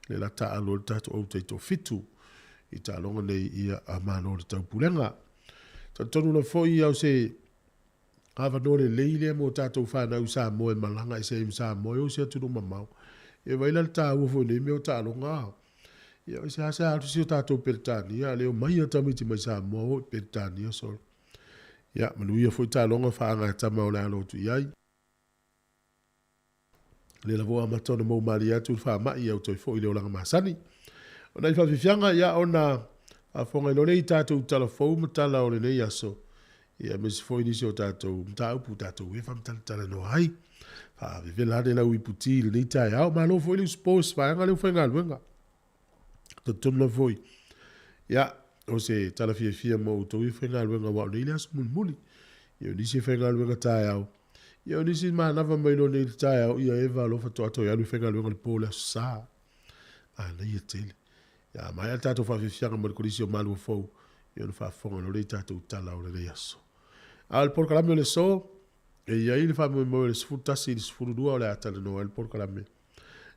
le la taaalo ai le tatou au taitoafitu i taaloga nei, ia a Malo o le Taupulega. Talitonu lava foi ia o se avanoa lelei lea mo tatou fanau i Samoa e malaga ese ai ma Samoa e o i se atunuu mamao. E vaai la le taua foi nei mea o taaloga. Ia o se asa atu si o tatou Peretania, a le omai a tamaiti mai Samoa o i Peretania solo. Ia, manuia foi taaloga faagatama o le alo atu i ai. Lea lava ua amata ona mou malie atu le faamai au toe foi i le olaga masani. O nai faafiafiaga, ia ona faafofoga ai loa lea i tatou tala fou ma tala o lenei aso, ia aemaise foi nisi o tatou mataupu tatou e faamatalatala ai. Faavevela ane lau iputi i lenei taeao. Malo foi le usupo i se vaega lea ua faigaluega. Talitonu lava foi, ia, o se tala fiafia mo outou i faigaluega aua o nei le aso mulimuli. Ia o nisi e faigaluega taeao, ia o nisi manava mai loa nei i le taeao, ia eva alofa faatoa toe alu i faigaluega le po le aso sa. Manaia tele. Ia maea le tatou faafiafiaga ma le Kolisi o Malua Fou, ia ona faafofoga loa lea i tatou tala o lenei aso. A o le polokalame o le aso, e i ai le faamoemoe o le 11 i le 12 o le a talanoa ai le polokalame.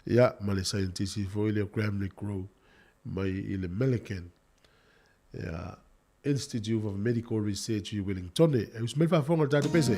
Ia, ma le saienitisi foi lea o Graham Negro mai i le Milliken ia, Institute of Medical Research i Wellingtone. E usi mai le faafofoga o le tatou pese.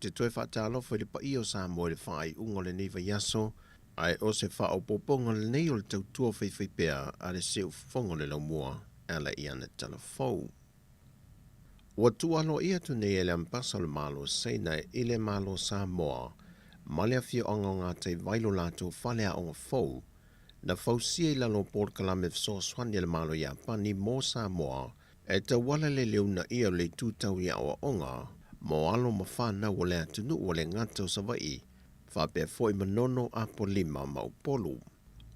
te toe faatalofa i le paia o Samoa i le faaiuga o lenei vaiaso, ae o se faaopoopoga lenei o le tautua faifaipea a le Seufofoga o le Laumua e ala i ana tala fou. Ua tuualoaia atu nei e le Ambasa o le Malo o Saina i le Malo o Samoa ma le afioaga o Gataivai lo latou faleaoga fou na fausia i lalo o polokalame fesoasoani a le Malo Iapani mo Samoa e tauala le le uunaia o le itu tau i aoaoga mo alo ma fanau o le atunuu o le gata o Savaii faapea foi Manono, Apolima ma Upolu.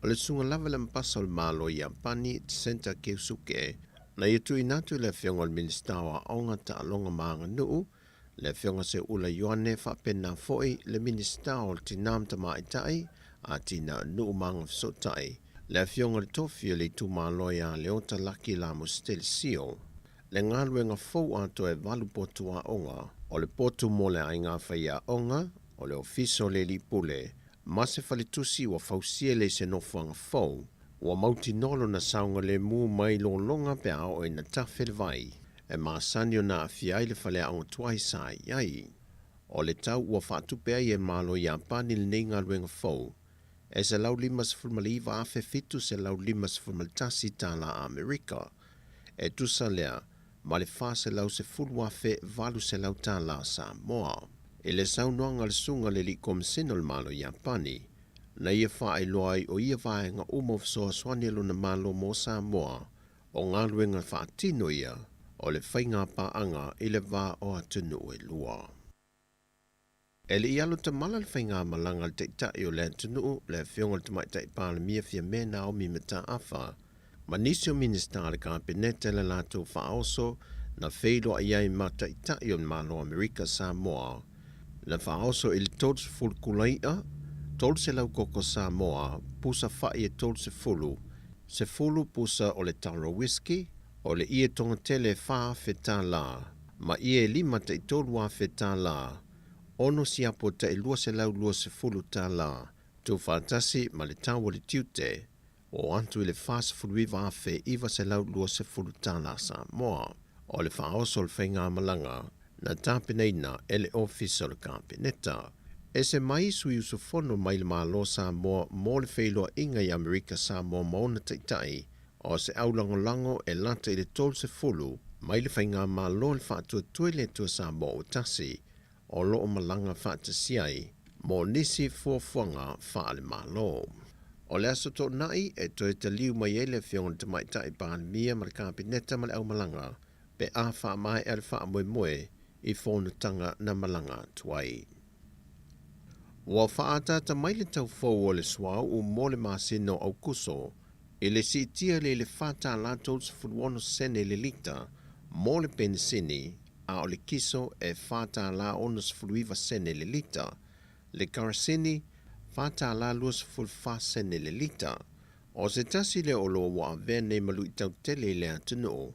O le susuga lava le Ambasa o le Malo Iapani, Senta Keusuke, na ia tuuina atu i le Afioga o le Minisita o Aoga, Taaloga ma Aganuu, le Afioga Seuula Ioane faapena foi le Minisita o Tina ma Tamaitai, Atinae o Nuu ma Agafesootai, le Afioga i le Tofi o le Itumalo ia Leota Laki Lamositele Sio. Le galuega fou atoa e valu potu aoga, o le potu mo le aiga faiaoga, o le ofisa o le alii pule, ma se faletusi ua fausia le i se nofoaga fou, ua mautinoa lona saogalemu mai lologa pe a oo ina tafe le vai e masani ona aafia ai le faleaoga tuai sa i ai. O le tau ua faatupe ai e Malo Iapani lenei galuega fou e $159,751 tālā Amerika, e tusa lea ma le $410,800 tālā Samoa. I le saunoaga a le Susuga i le Alii Komasina o le Malo Iapani, na ia faailoa ai o ia vaega uma o fesoasoani a lona Malo mo Samoa, o galuega faatino ia o le faigapaaga i le va o atunuu e lua. E le i alo tamala le faigamalaga a le Taitai o le atunuu, le Afioga i le Tamaitai Palemia Fiame Naomi Mataafa, ma nisi o Minisita a le Kapeneta i le latou faaoso na feiloai ai ma Taitai o le Malo o Amerika Samoa, na faaoso i le 30 kula i'a, 300 koko Samoa, pusa fa'i e 30, 10 pusa o le taro whiskey, o le ie togatele e $4,000 tālā, ma ie e lima tai $3,000 tālā, ono siapo tai $220 tālā, tuufaatasi ma le tau o le tiute, oo atu i le $49,920 tālā Samoa. O le faaoso o le faigamalaga na tapenaina e le Ofisa o le Kapeneta. Ese mai sui usufono mai le Malo Samoa mo le feiloaiga i Amerika Samoa ma ona taitai, o se aulagolago e lata i le 30 mai le faigamalo le Faatuatua i le Atua Samoa ua Tasi o lo o malaga faatasi ai mo nisi fuafuaga faale-Malo. O le Aso Toonai e toe taliu mai ai le Afioga i le Tamaitai Palemia ma le Kapeneta ma le aumalaga pe a faamaea le faamoemoe i fonotaga na malaga atu ai. Ua faaataata mai le tau fou o le suauu mo le masina o Aukuso i le siitia lea i le $4.36 sene le lita mo le penisini, a o le kiso e $4.69 sene le lita, le karasini $4.24 sene le lita. O se tasi lea o oloa ua avea nei ma luitau tele i le atunuu,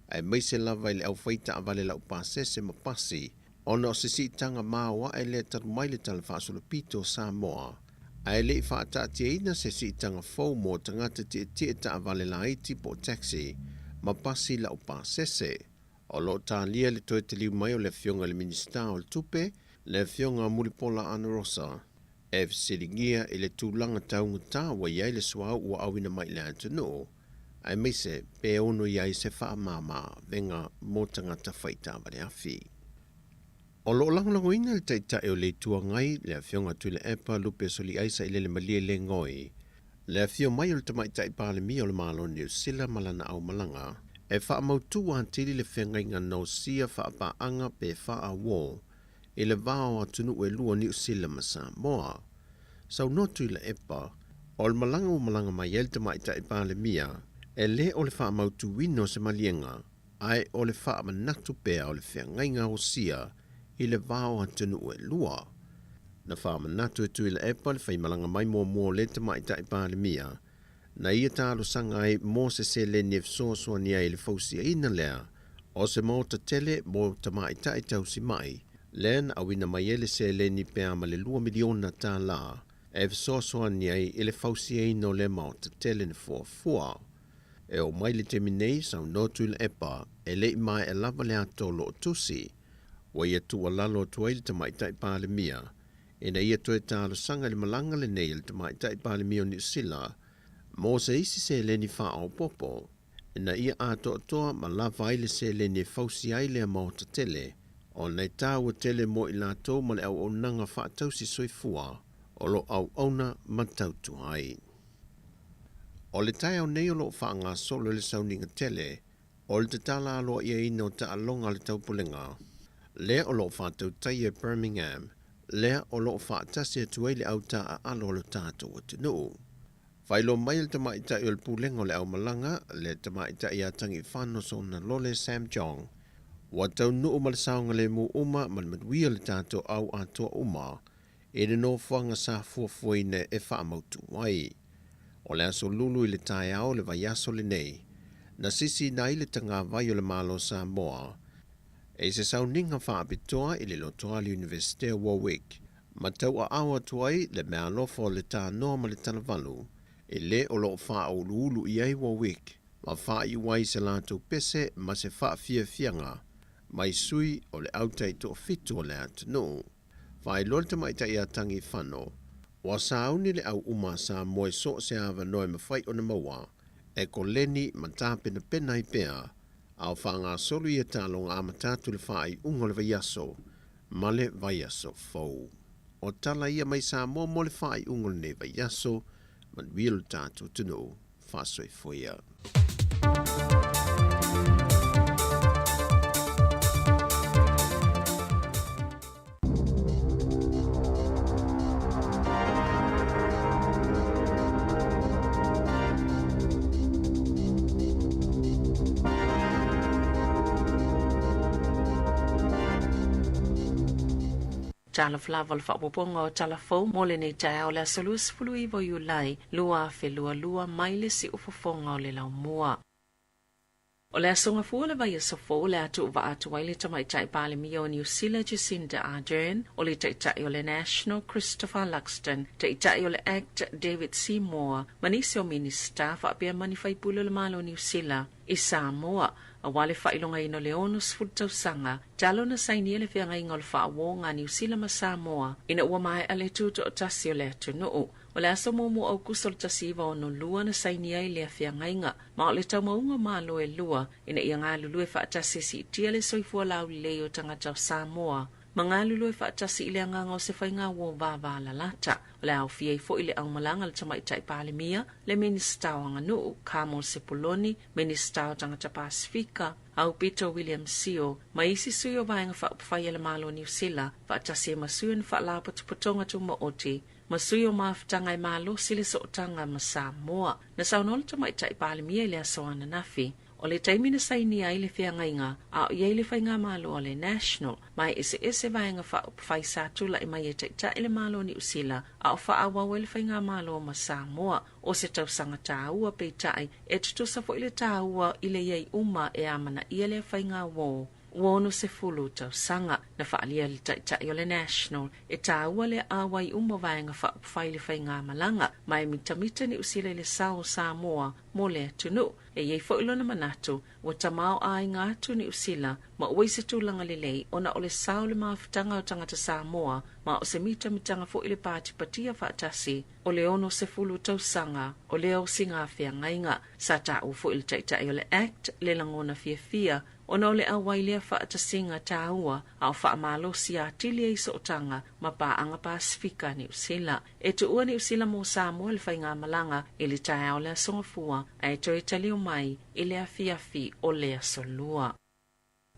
aemaise lava i le aufai taavale laupasese ma pasi, ona o se siitaga maoae lea talu mai le Tala Faasolopito o Samoa, ae le i faataatiaina se siitaga fou mo tagata tietie taavale laiti po o taxi ma pasi laupasese. O lo o talia le toe taliu mai o le Afioga i le Minisita o le Tupe, le Afioga Mulipola Anarosa, e fesiligia i le tulaga taugata ua i ai le suauu ua auina mai i le atunuu, aemaise pe ono i ai se faamama avega mo tagata fai taavale afi. O lo o lagolagoina le Taitai o le Itu Agai, le Afioga Tuilaepa Lupe Soliai Sailele Malie Legoi, le afio mai o le Tamaitai Palemia o le Malo Niu Sila ma lana aumalaga, e faamautu atili le feagaiga nosia faapaaga pe faauō i le va o atunuu e lua Niu Sila ma Samoa. Saunoa Tuilaepa, o le malaga ua malaga mai ai le Tamaitai Palemia, e le o le faamautuina o se maliega, ae o le faamanatu pea o le feagaiga osia i le va o atunuu e lua. Na faamanatu e Tuilaepa le faimalaga mai muamua o le Tamaitai Palemia, na ia talosaga ai mo se seleni e fesoasoani ai i le fausiaina lea o se maota tele mo tamaitai tausimai, lea na auina mai ai le seleni pe a ma le $2 miliona e fesoasoani ai i le fausiaina o lea maota tele na fuafua. E oo mai le taimi nei, saunoa Tuilaepa, e le i maea lava le ato o lo o tusi. Ua ia tuualalo atu ai le Tamaitai Palemia ina ia toe talosaga i le malaga lenei a le Tamaitai Palemia o Niu Sila mo se isi seleni faaopoopo ina ia atoatoa ma lava ai le seleni e fausia ai lea maota tele ona e taua tele mo i latou ma le auaunaga faatausi soifua o lo o auauna ma tautua ai. O le taeao nei o lo o faagasolo i le sauniga tele o le tatala aloaiaina o taaloga a le taupulega lea o lo o faatautaia e Birmingham lea o lo o faatasi atu ai le autaaalo o le tatou atunuu. Faailoa mai e le tamaitai o le Pulega o le Aumalaga, le tamaitai ia Tagifano Sonalole Sam Chong, ua taunuu ma le saogalemu uma ma le manuia le tatou au atoa uma i le nofoaga sa fuafuaina e faamautu ai. O le aso Lulu i le taeao o le vaiaso lenei, na sisiina ai le tagavai o le Malo Samoa i se sauniga faapitoa i le lotoa le Iunivesite o Warwick ma tauaao atu ai le meaalofa o le tanoa ma le talavalu i le o lo o faauluulu i ai Warwick ma faaiu ai se latou pese ma se faafiafiaga mai sui o le au taitoafitu o le atunuu. Faailoa le tamaitai ia Tagifano, ua sauni le au uma a Samoa i so o se avanoa e mafai ona maua e koleni ma tapenapena ai pea a o faagasolo ia taaloga amata atu i le faaiuga o le vaiaso ma le vaiaso fou. O tala ia mai Samoa mo le faaiuga o lenei vaiaso, manuia lo tatou atunuu, faasoifoia. Talofa lava o le faaopoopoga o tala fou mo lenei taeao le aso 29 o Iulai 2022 mai le siufofoga o le laumua. O le aso Gafua le vaiaso fou le a tuuvaa atu ai le Tamaitai Palemia o Niu Sila Jacinda Ardern, o le Taitai o le National Christopher Luxon, Taitai o le ACT David Seymour, ma nisi o Minisita faapea ma ni faipule o le Malo o Niu Sila i Samoa, aua le faailogaina o le 60 tausaga talu ona sainia le feagaiga o le faauoga a Niu Sila ma Samoa ina ua maea le tutoatasi o le atunuu. O le aso 1 o Aukuso o le 1962 na sainia ai lea feagaiga, ma o le taumauga o Malo e lua ina ia galulue faatasi e siitia le soifua laulelei o tagata o Samoa ma galulue faatasi i le agaga o se faiga uo vavalalata. O le aofia ai foi le aumalaga a le Tamaitai Palemia, le Minisita o Aganuu, Carmel Sepuloni, Minisita o Tagata Pasifika, Aupito William Sio, ma isi sui o vaega faaupufai a le Malo o Niu Sila, faatasi ai ma sui o ni faalapotopotoga tumaoti, ma sui o mafutaga e malosi le sootaga ma Samoa. Na saunoa le Tamaitai Palemia i le aso ananafi, o le taimi na sainia ai le feagaiga a o i ai le faigamalo a le National, ma e eseese vaega faaupufai sa tulai mai e taitai le Malo o Niu Sila a o faaauau ai le faigamalo ma Samoa. O se tausaga taua peitai e tutusa foi le taua i le i ai uma e amanaia lea faiga uo ua 60 tausaga. Na faaalia le Taitai o le National e taua le auai uma o vaega faaupufai i le faigamalaga ma e mitamita Niu Sila i le sao o Samoa mo le atunuu. E i ai foi lona manatu ua tamaoaiga atu Niu Sila ma ua i se tulaga lelei ona o le sao o le mafutaga o tagata Samoa ma o se mitamitaga foi le patipatia faatasi o le 60 tausaga o lea o siga feagaiga. Sa taua foi le Taitai o le ACT le lagona fiafia ona o le auai lea faatasiga taua a o faamalosi atili ai sootaga ma paaga Pasifika a Niu Sila. E tuua Niu Sila mo Samoa le faigamalaga i le taeao le aso Gafua ae toe talio mai i le afiafi o le aso Lua.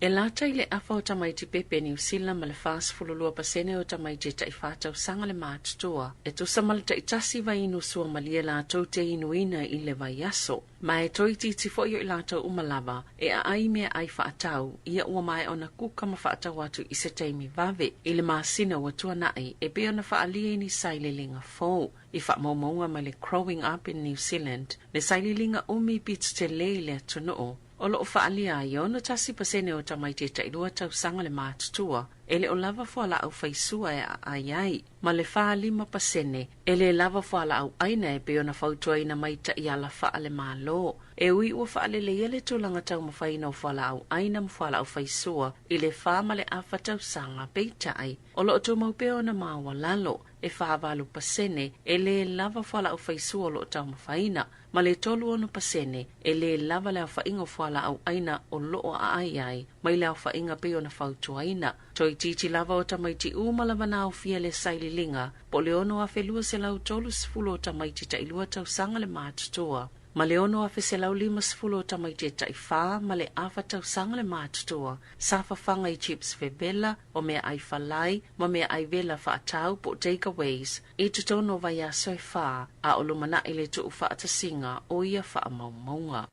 E lata i le afa o tamaiti pepe Niu Sila ma le 42% o tamaiti e taifā tausaga le matutua, e tusa ma le taitasi vainu suamalie latou te inuina i le vaiaso. Ma e toeitiiti foi o i latou uma lava e aai meaai faatau ia ua maea ona kuka ma faatau atu i se taimi vave i le masina ua tuanai e pei ona faaalia i ni sailiiliga fou i faamaumauga mai le Growing Up in New Zealand, le sailiiliga umi pito tele i le atunuu. O lo o faaalia ai e 61% o tamaiti e tailua tausaga le matutua. e le o lava fualaau faisua e aai ai, ma le 45% e le lava fualaau aina e pei ona fautuaina mai taʻiala faale-Malo. E ui ua faaleleia le tulaga taumafaina o fualaau aina ma fualaau faisua i le 4.5 tausaga, peitai o loo tumau pea ona maualalo e 48% e lē lava fualaau faisua o loo taumafaina, ma le 36% e lē lava le aofaʻiga o fualaau aina o loo aai ai mai le aofaʻiga pei ona fautuaina. Toeititi lava o tamaiti uma lava na aofia le saililiga po o le 6,230 o tamaiti taʻilua tausaga le matutua, ma le 6,150 o tamaiti e taʻifa ma le afa tausaga le matutua sa fafaga i chips vevela o mea ai falai ma mea ai vela faatau po takeaways i totonu o vaiaso e 4 a o lumanaʻi le tuu faatasiga o ia faamaumauga.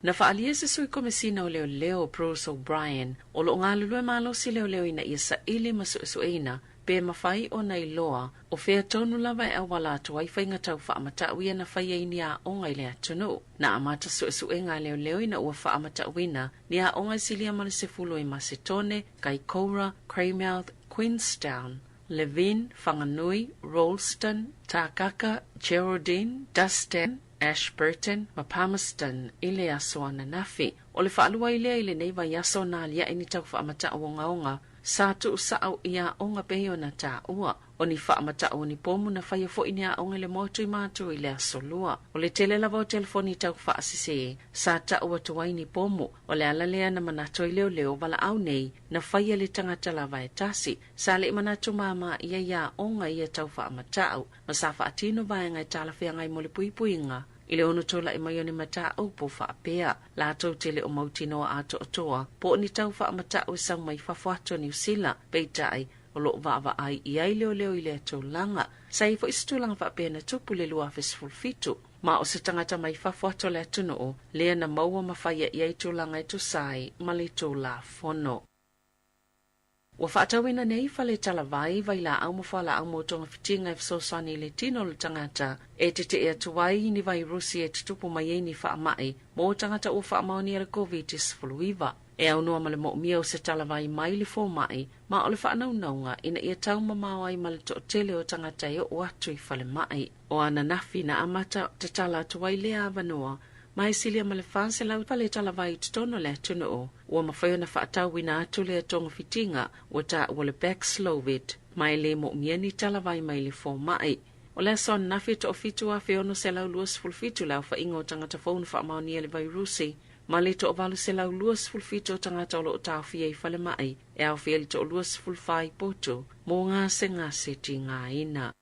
Na faalia se sui komesina o leoleo Bruce O'Brien o loo galulue malosi leoleo ina ia saili ma suesueina pe mafai ona iloa o fea tonu lava e auala atu ai faiga tau faamatau ia na faia i ni aoga i le atunuu. Na amata suesuega a leoleo ina ua faamatauina ni aoga e silia ma le 10 i Masetone, Kaikoura, Greymouth, Queenstown, Levin, Whanganui, Rolleston, Takaka, Geraldine, Dustin, Ashburton ma Palmerston i le aso ananafi. O le faalua i lea i lenei vaiaso na aliaʻi ni tau faamatau ogaoga sa tuusaʻo i aoga pei ona taua. O ni faamatau o ni pomu na faia foʻi ni aoga i le motu i matu i le aso lua. O le tele lava o telefoni tau faasese sa taʻu atu ai ni pomu. O le ala lea na manatu ai leoleo valaau nei na faia le tagata lava e tasi. Sa leʻi manatu māmā ia ia aoga ia tau faamatau ma sa faatino vaega e talafeagai mo le puipuiga i le ono tolaʻi mai o ni mataupu faapea. Latou tele o mautinoa atoatoa po o ni tau faamatau e sau mai fafo atu o Niusila, peitai o loo vaavaai i ai leoleo i lea tulaga. Sa i foʻi se tulaga faapea na tupu le 2017 ma o se tagata mai fafo atu o le atunuu lea na maua ma faia i ai tulaga e tusa ai ma le tulafono. Ua faatauina nei fale talavai vailaau ma fualaau mo togafitiga e fesoasoani i le tino o le tagata e teteʻe atu ai ni vairusi e tutupu mai ai ni faamaʻi mo tagata ua faamaonia le COVID-19. E aunoa ma le moomia o se talavai mai le fomaʻi ma o le faanaunauga ina ia taumamao ai ma le toʻatele o tagata e oo atu i falemaʻi. O ananafi na amata tatala atu ai lea avanoa ma e silia ma le 400 fale talavai i totonu o le atunuu. Ua mafai ona faatauina atu lea togafitiga ua taua le Paxlovid ma e lē moomia ni talavai mai le fomaʻi. O le aso ananafi e 7,627 le aofaʻiga o tagata fou na faamaonia le vairusi ma le 827 o tagata o loo taofia i falemaʻi e aofia le 24 i potu mo gasegase tigaina.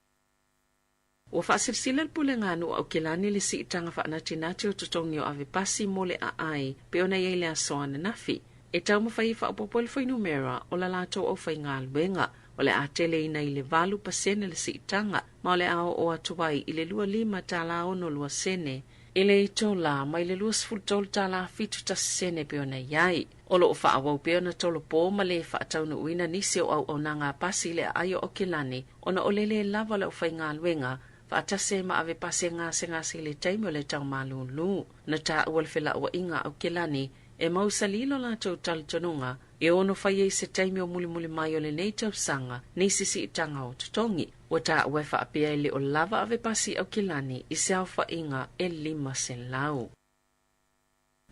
Ua faasilasila le pulega a nuu Aukilani le siitaga faanatinati o totogi o ave pasi mo le aai pe ona iai le aso ananafi. E taumafai e faaopoopo le fuainumera o la latou aufaigaluega. O le a teleina i le 8% le siitaga ma o le a oo atu ai i le 25.62 sene i le itola mai le 23.71 sene pe ona iai. O loo faaauau pea ona tolopo ma le faataunuuina nisi o auaunaga a pasi i le aai o Aukilani ona o le lē lava o le aufaigaluega faatasi ai ma ave pasi e gasegase i le taimi o le taumalūlū. Na taua le felauaiga a Aukilani e mausalī lo latou talitonuga e ono fai ai se taimi o mulimuli mai o lenei tausaga nisi siitaga o totogi. Ua taua e faapea e le o lava ave pasi i Aukilani i se aofaʻiga e 500.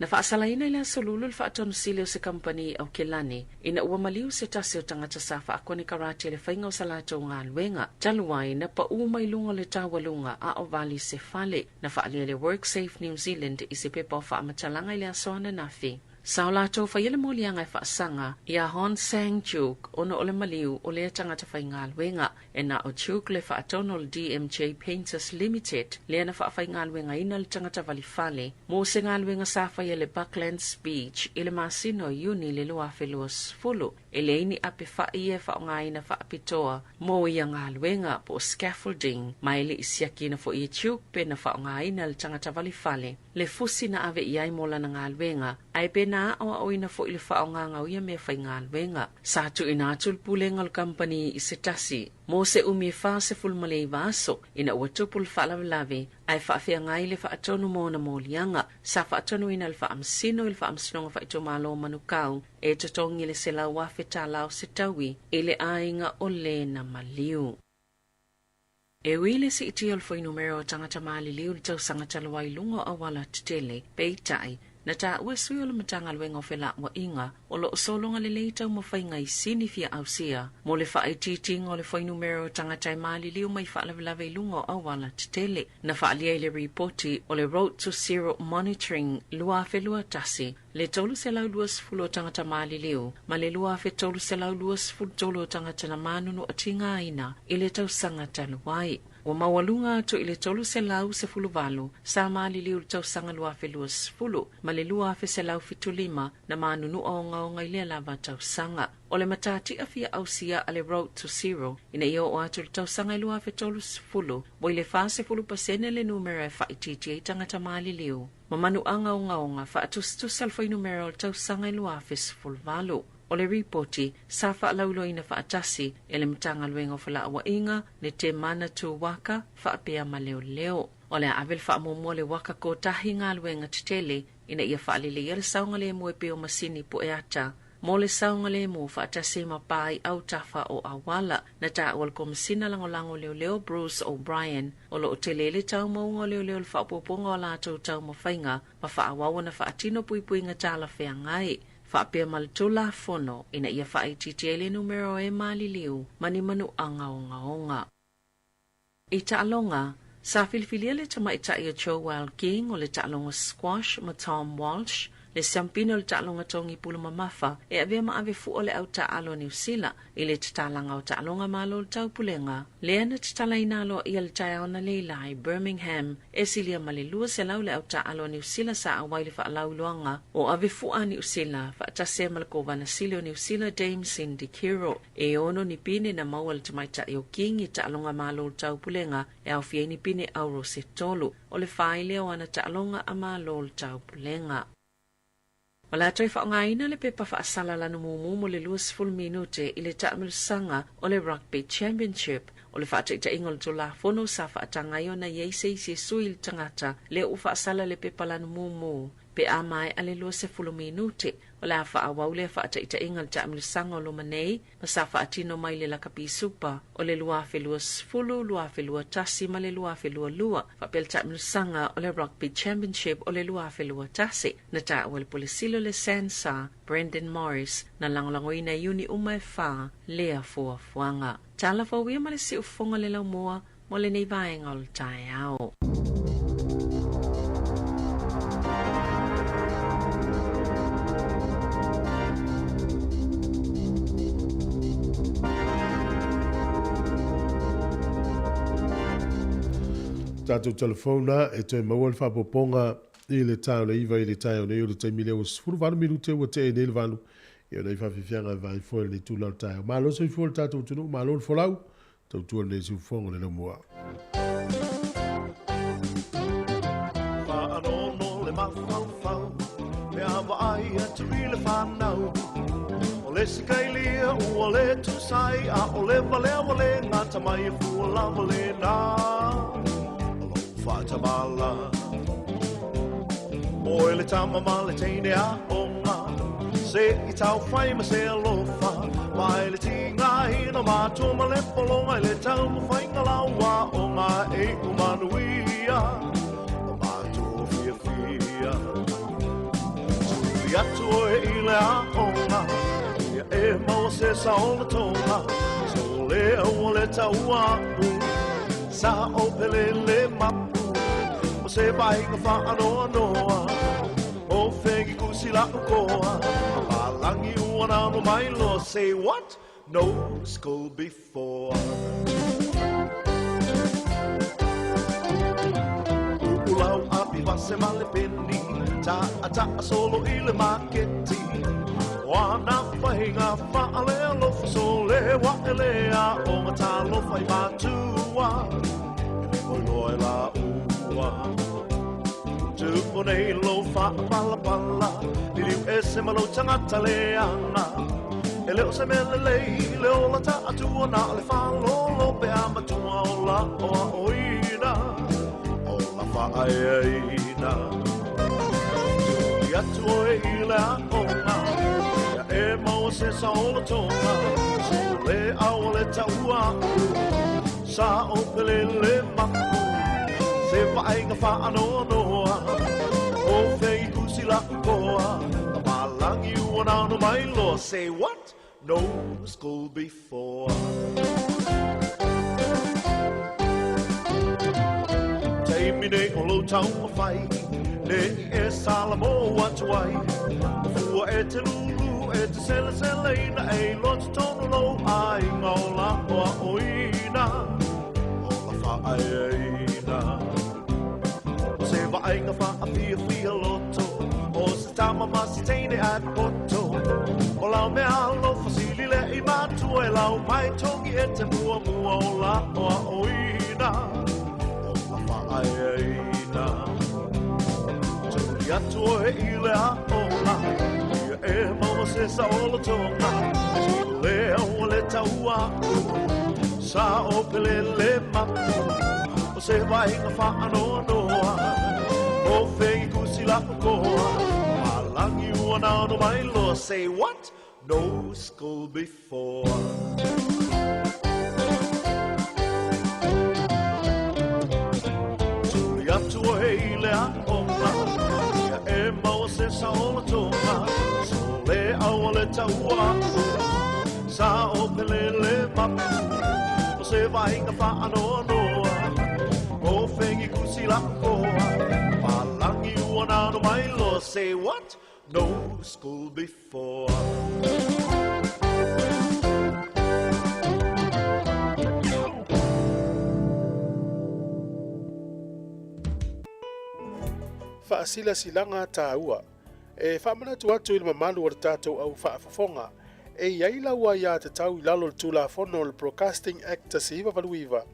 Na faasalaina i le aso Lulu le faatonusili o se kamupani i Aukilani ina ua maliu se tasi o tagata sa faakonekarate i le faiga o sa latou galuega talu ai na paʻū mai luga o le taualuga a o vali se fale. Na faalia le WorkSafe New Zealand i se pepa o faamatalaga i le aso ananafi. Sa o latou faia le moliaga e faasaga ia Hon Sang Juk ona o le maliu o lea tagata faigaluega. E na o Juk le faatonu o le DMJ Painters Limited lea na faafaigaluegaina le tagata valifale mo se galuega sa faia le Bucklands Beach i le masina o Iuni le 2020. E leai ni ape faʻi e faaaogaina faapitoa mo ia galuega po o scaffolding ma e leʻi siakina foʻi e Juk pe na faaaogaina le tagata valifale le fusi na ave i ai mo lana galuega ae pe na na aoaoina foi le faaaogaga o ia meafaigaluega. Sa tuuina atu le pulega o le kamupani i se tasi mo se umi e 49 aso ina ua tupu le faalavelave ae faafeagai le faatonu mo ona moliaga. Sa faatonuina e le Faamasino i le Faamasinoga Faaitumalo o Manukau e totogi le $100,000 o se taui i le aiga o le na maliu. E ui i le siitia o le fuainumera o tagata maliliu i le tausaga talu ai i luga o auala tetele, peitai, na taua e sui o le Matagaluega o Felauaiga o lo o sologa lelei taumafaiga i sini fia ausia mo le faaitiitiga o le fuainumera o tagata e maliliu mai faalavelave i luga o auala tetele. Na faaalia i le ripoti o le Road to Zero Monitoring 2021 le 320 o tagata maliliu ma le 2,323 o tagata na manunu atigaina i le tausaga talu ai. Ua maualuga atu i le 318 sa maliliu i le tausaga 2020 ma le 2,175 na manunua ogaoga i lea lava tausaga. O le matatia fia ausia a le Road to Zero ina ia oo atu i le tausaga e 2030, ua i le 40% le numera e faaitiitia ai tagata maliliu ma manuaga ogaoga faatusatusa le fuainumera o le tausaga e 2018. O le ripoti sa faalauiloaina faatasi e le Matagaluega o Felauaiga, le Te Manatu Waka faapea ma Leoleo. O le a ave le faamuamua i le waka kotahi galuega tetele ina ia faaleleia le saogalemu e pei o masini pueata mo le saogalemu faatasi ma pa i autafa o auala. Na taua e le Komesina Lagolago Leoleo Bruce O'Brien o lo o tele le taumauga o leoleo i le faaopoopoga o a latou taumafaiga ma faaauau ona faatino puipuiga talafeagai faapea ma le Tulafono ina ia faaitiitia ai le numera o e maliliu ma ni manuaga ogaoga. I taaloga, sa filifilia le tamaitai o Joel King o le taaloga squash ma Tom Walsh, le siampine o le taaloga togi pulu mamafa e avea ma ave fua o le au taaalo a Niu Sila i le tatalaga o taaloga Malo o le Taupulega lea na tatalaina aloaia i le taeao analeila i Birmingham e silia ma le 200 le au taaalo a Niu Sila sa auai i le faalauiloaga o ave fua a Niu Sila faatasi ai ma le Kovana Sili o Niu Sila Dame Cindy Kiro. E ono ni pine na maua e le tamaitai o King i taaloga Malo o le Taupulega e aofia ai ni pine auro se tolu. O le fa lea o ana taaloga a Malo o le Taupulega. O le a toe faaaogaina le pepa faasala lanu mumu mo le 20 minute i le taamilosaga o le Rugby Championship. O le faataitaiga o le Tulafono sa faataga ai ona i ai se isi e sui i le tagata lea ua faasala le pepa lanu mumu pe a maea le 20 minute. O le a faaauau lea faataitaiga i le taamilosaga o loma nei ma sa faatino mai le Lakapi Supa o le 2020, 2021 ma le 2022 faapea le taamilosaga o le Rugby Championship o le 2021. Na taua e le Pule Sili o le SANSA, Brendan Morris, na lagolagoina e iuni uma e fa lea fuafuaga. Tala fou ia ma le siufofoga o le laumua mo lenei vaega o le taeao. Tatou telefona e toe maua le faaopoopoga i le ta o le 9 i le taeao nei o le taimi lea ua 18 minute ua tea nei le 8 i ona i faafiafiaga e vaai foe lenei tula o le taeao. Malo soifua le tatou atunuu, malo le folau. Tautua lenei siufofoga le laumua. Faanono le mafaufau pe a vaai atu i le fanau O le isi kailia ua le tusai a o le valea ua le gata mai e fua lava lena O lou faatamala Oe le tama ma le teine aoga Se i taufai ma se alofa Mai le tigaina matua ma le pologa I le taumafaiga lau aoga E iu manuia Ma matou fiafia Tuli atu oe i le aoga Ia e maua se saolotoga Sole aua le taua a'u Sa o pele le mapu O se vaaiga faanoanoa O fegi kusi la'u koa A palagi ua nanu mai loa Say what? No school before Uu lau api vase ma le peni Taʻataʻa solo i le maketi O ana faiga faalealofa Sole waele aoga talofa i matua E le koi loa e lāua Tupu nei lou faapalapala Liliu Ese ma lou tagata leaga E le o se mea lelei le ola taatua na o le faalolo pe a matua o la oaoina o la faaeaina. Tuli atu oe i le aoga ia e maua se saolotoga se le aua le taua sa o pelele mapu se vaaiga faanoanoa o fei kusi la'u koa malangi ua naono mai loa. Say what? No school before. Taimi nei o lou taumafai ne i e salamo atu ai fua e te lulu e te seleseleina e iloa totonu lou aiga o la oaoina o la faaeaina o se vaaiga faafiafia loto o se tama ma se teine ae poto o lau mea alofa sili le i matua e lau mai togi e te muamua o la oaoina o la faaeaina. Tuli atu oe i le aoga ia e maua se saolotoga le aua le taua'u sa o pelele mapu o se vaaiga faanoanoa o fei kusi la'u koa malangi ua naono mai loa. Say what? No school before. Tuli atu oe i le aoga ia e maua se saolotoga so le aua le taua'u sa o pelele mapu o se vaaiga faanoanoa o fegi kusi la'u koa malangi ua naono mai loa. Say what? No school before. Faasilasilaga tāua. E faamanatu atu i le mamalu o le tatou au faafofoga. E iai lau aiā tatau i lalo o le Tulafono o le Broadcasting Act 1989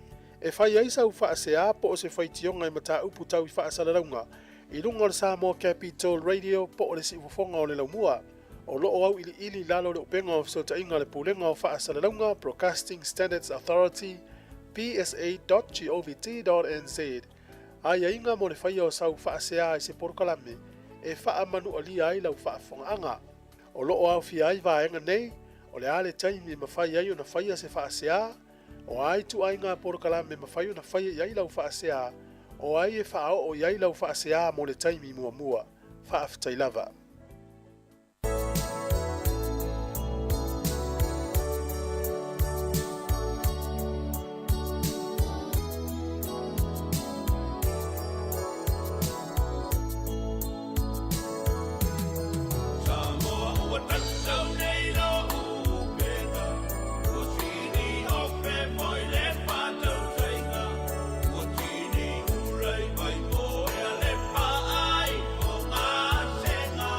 e fai ai sau faaseā po o se faitioga i mataupu tau i faasalalauga i luga o le Samoa Capital Radio po o le siufofoga o le laumua. O loo au iliili lalo o le upega o fesootaiga a le Pulega o Faasalalauga Broadcasting Standards Authority psa.govt.nz. Aiaiga mo le faia o sau faaseā i se polokalame e faamanualia ai lau faafofogaaga. O loo aofia ai vaega nei o le a le taimi e mafai ai ona faia se faaseā o ai tuaiga polokalame mafai ona faia i ai lau faaseā o ai e faaoo i ai lau faaseā mo le taimi muamua. Faafetai lava. Samoa ua tatau nei lo upega, ua sini ofe foi le faatautaiga, ua tini ulai mai moea le paai o gasega.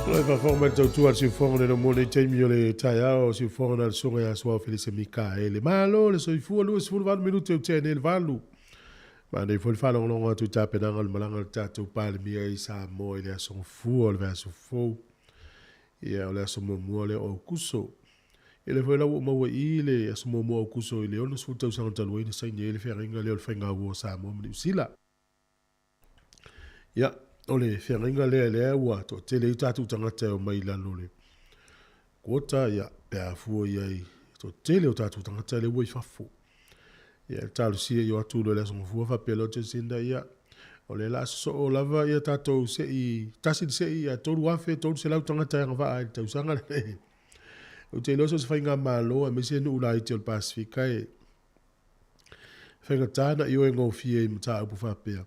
Lo e faafofoga mai le tautua a le siufofoga le mo nei taimi o le taeao o siufofoga na le susuga ia Suao Felise Mikaele. Malo le soifua 28 minute o tea nei le valu. Maanei foi le faalogologo atu i tapenaga o le malaga a le tatou Palemia i Samoa i le aso Gafua o le vaiaso fou. Ia, o le aso muamua lea o Aokuso. Ia lea foi la ua ou maua i i le aso muamua o Aokuso i le 60 tausaga talu ai na saini ai le feagaiga lea o le faigauo a Samoa ma Niu Sila. Ia, o le feagaiga lea lea ua toatele ai tatou tagata e omai i lalo o le quota, ia, pe a fua i ai, toatele o tatou tagata lea ua i fafo. Ia, e talosia i o atu loa i le Aso Gafua faapea loa Jacinda, ia, o lea la a sosoo lava ia tatou se'i, tasi le se'i, ia 3,300 tagata e agavaa i le tausaga lenei. Ou te iloa so o se faigamalo aemaise nuu laiti o le Pasefika e faigata ona ioe gofie i mataupu faapea.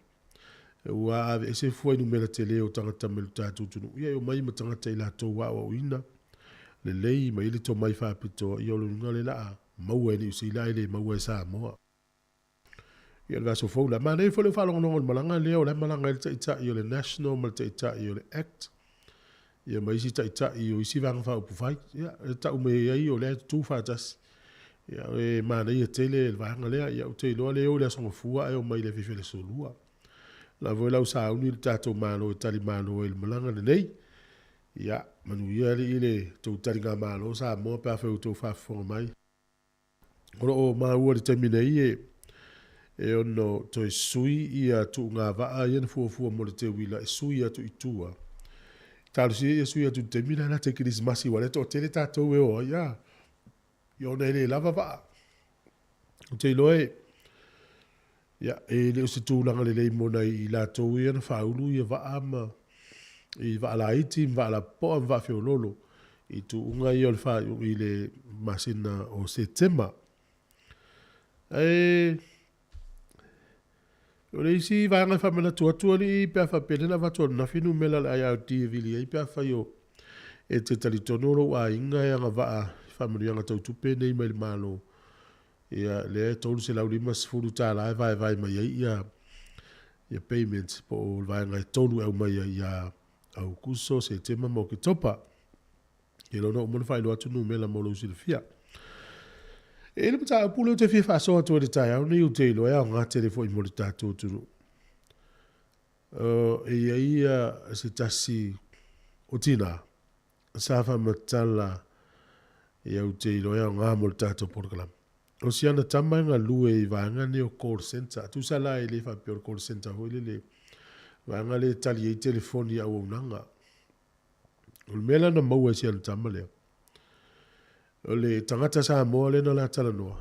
Ua aveese fuainumera tele o tagata mai lo tatou atunuu, ia e omai ma tagata i latou aoaoina lelei ma i ai le tomai faapitoa, ia o le uiga lea la a maua e Niu Sila ae le maua e Samoa. Ia o le vaiaso fou la. Manaia foi le faalogologo i le malaga lea o la e malaga ai le taitai o le National ma le taitai o le Act, ia ma isi taitai o isi Vaega Faaupufai. Ia, e tau mai ai o lea e tutu faatasi. Ia, e manaia tele le vaega lea. Ia, ou te iloa lea e o i le Aso Gafua ae omai i le afiafi o le Aso Lua. O la foi la ua sauni le tatou Malo e tali malo ai i le malaga lenei. Ia, manuia alii le tou taligamalo Samoa pe afai ua outou faafofoga mai. O lo o maua i le taimi nei e e ono toe sui ia tuuga vaa ia na fuafua mo le teuila e sui atu i tua. Talosia ia sui atu i le taimi lea lata i Kerisimasi aua o lea e toatele tatou e o ai, a, ia ona e le lava vaa. Ou te iloa e, ia, e le o se tulaga lelei mo nai i latou ia na faaulu ia vaa ma i vaa laiti ma vaa lapopoa ma vaa feoloolo i tuuga ia o le faaiu i le masina o Setema. Ae o le isi vaega e faamanatu atu alii pe a faapea lea na avatu ananafi numera o le IRD e vili ai pe afai o e te talitonu o lou aiga e agavaa i faamanuiaga tau tupe nei mai le Malo. Ia lea e $350 e vaevae mai ai ia ia payments po o le vaega e tolu e aumai ai ia Aokuso, Setema ma Oketopa. Ia lea ua uma ona faailoa atu numera mo lou silafia. E i ai le mataupu lea ou te fia faasoa atu ai i le taeao lenei ou te iloa e aoga tele foi mo le tatou atunuu. E i ai se tasi o tina sa faamatala ia ou te iloa e aoga mo le tatou polokalame. O si ana tama e galue i vaega nei o call centre. Tusa la e le faapea o le call centre foi lele, vaega lea e tali ai telefoni i auaunaga. O le mea la na maua e si ana tama lea, o le tagata Samoa lea na la talanoa,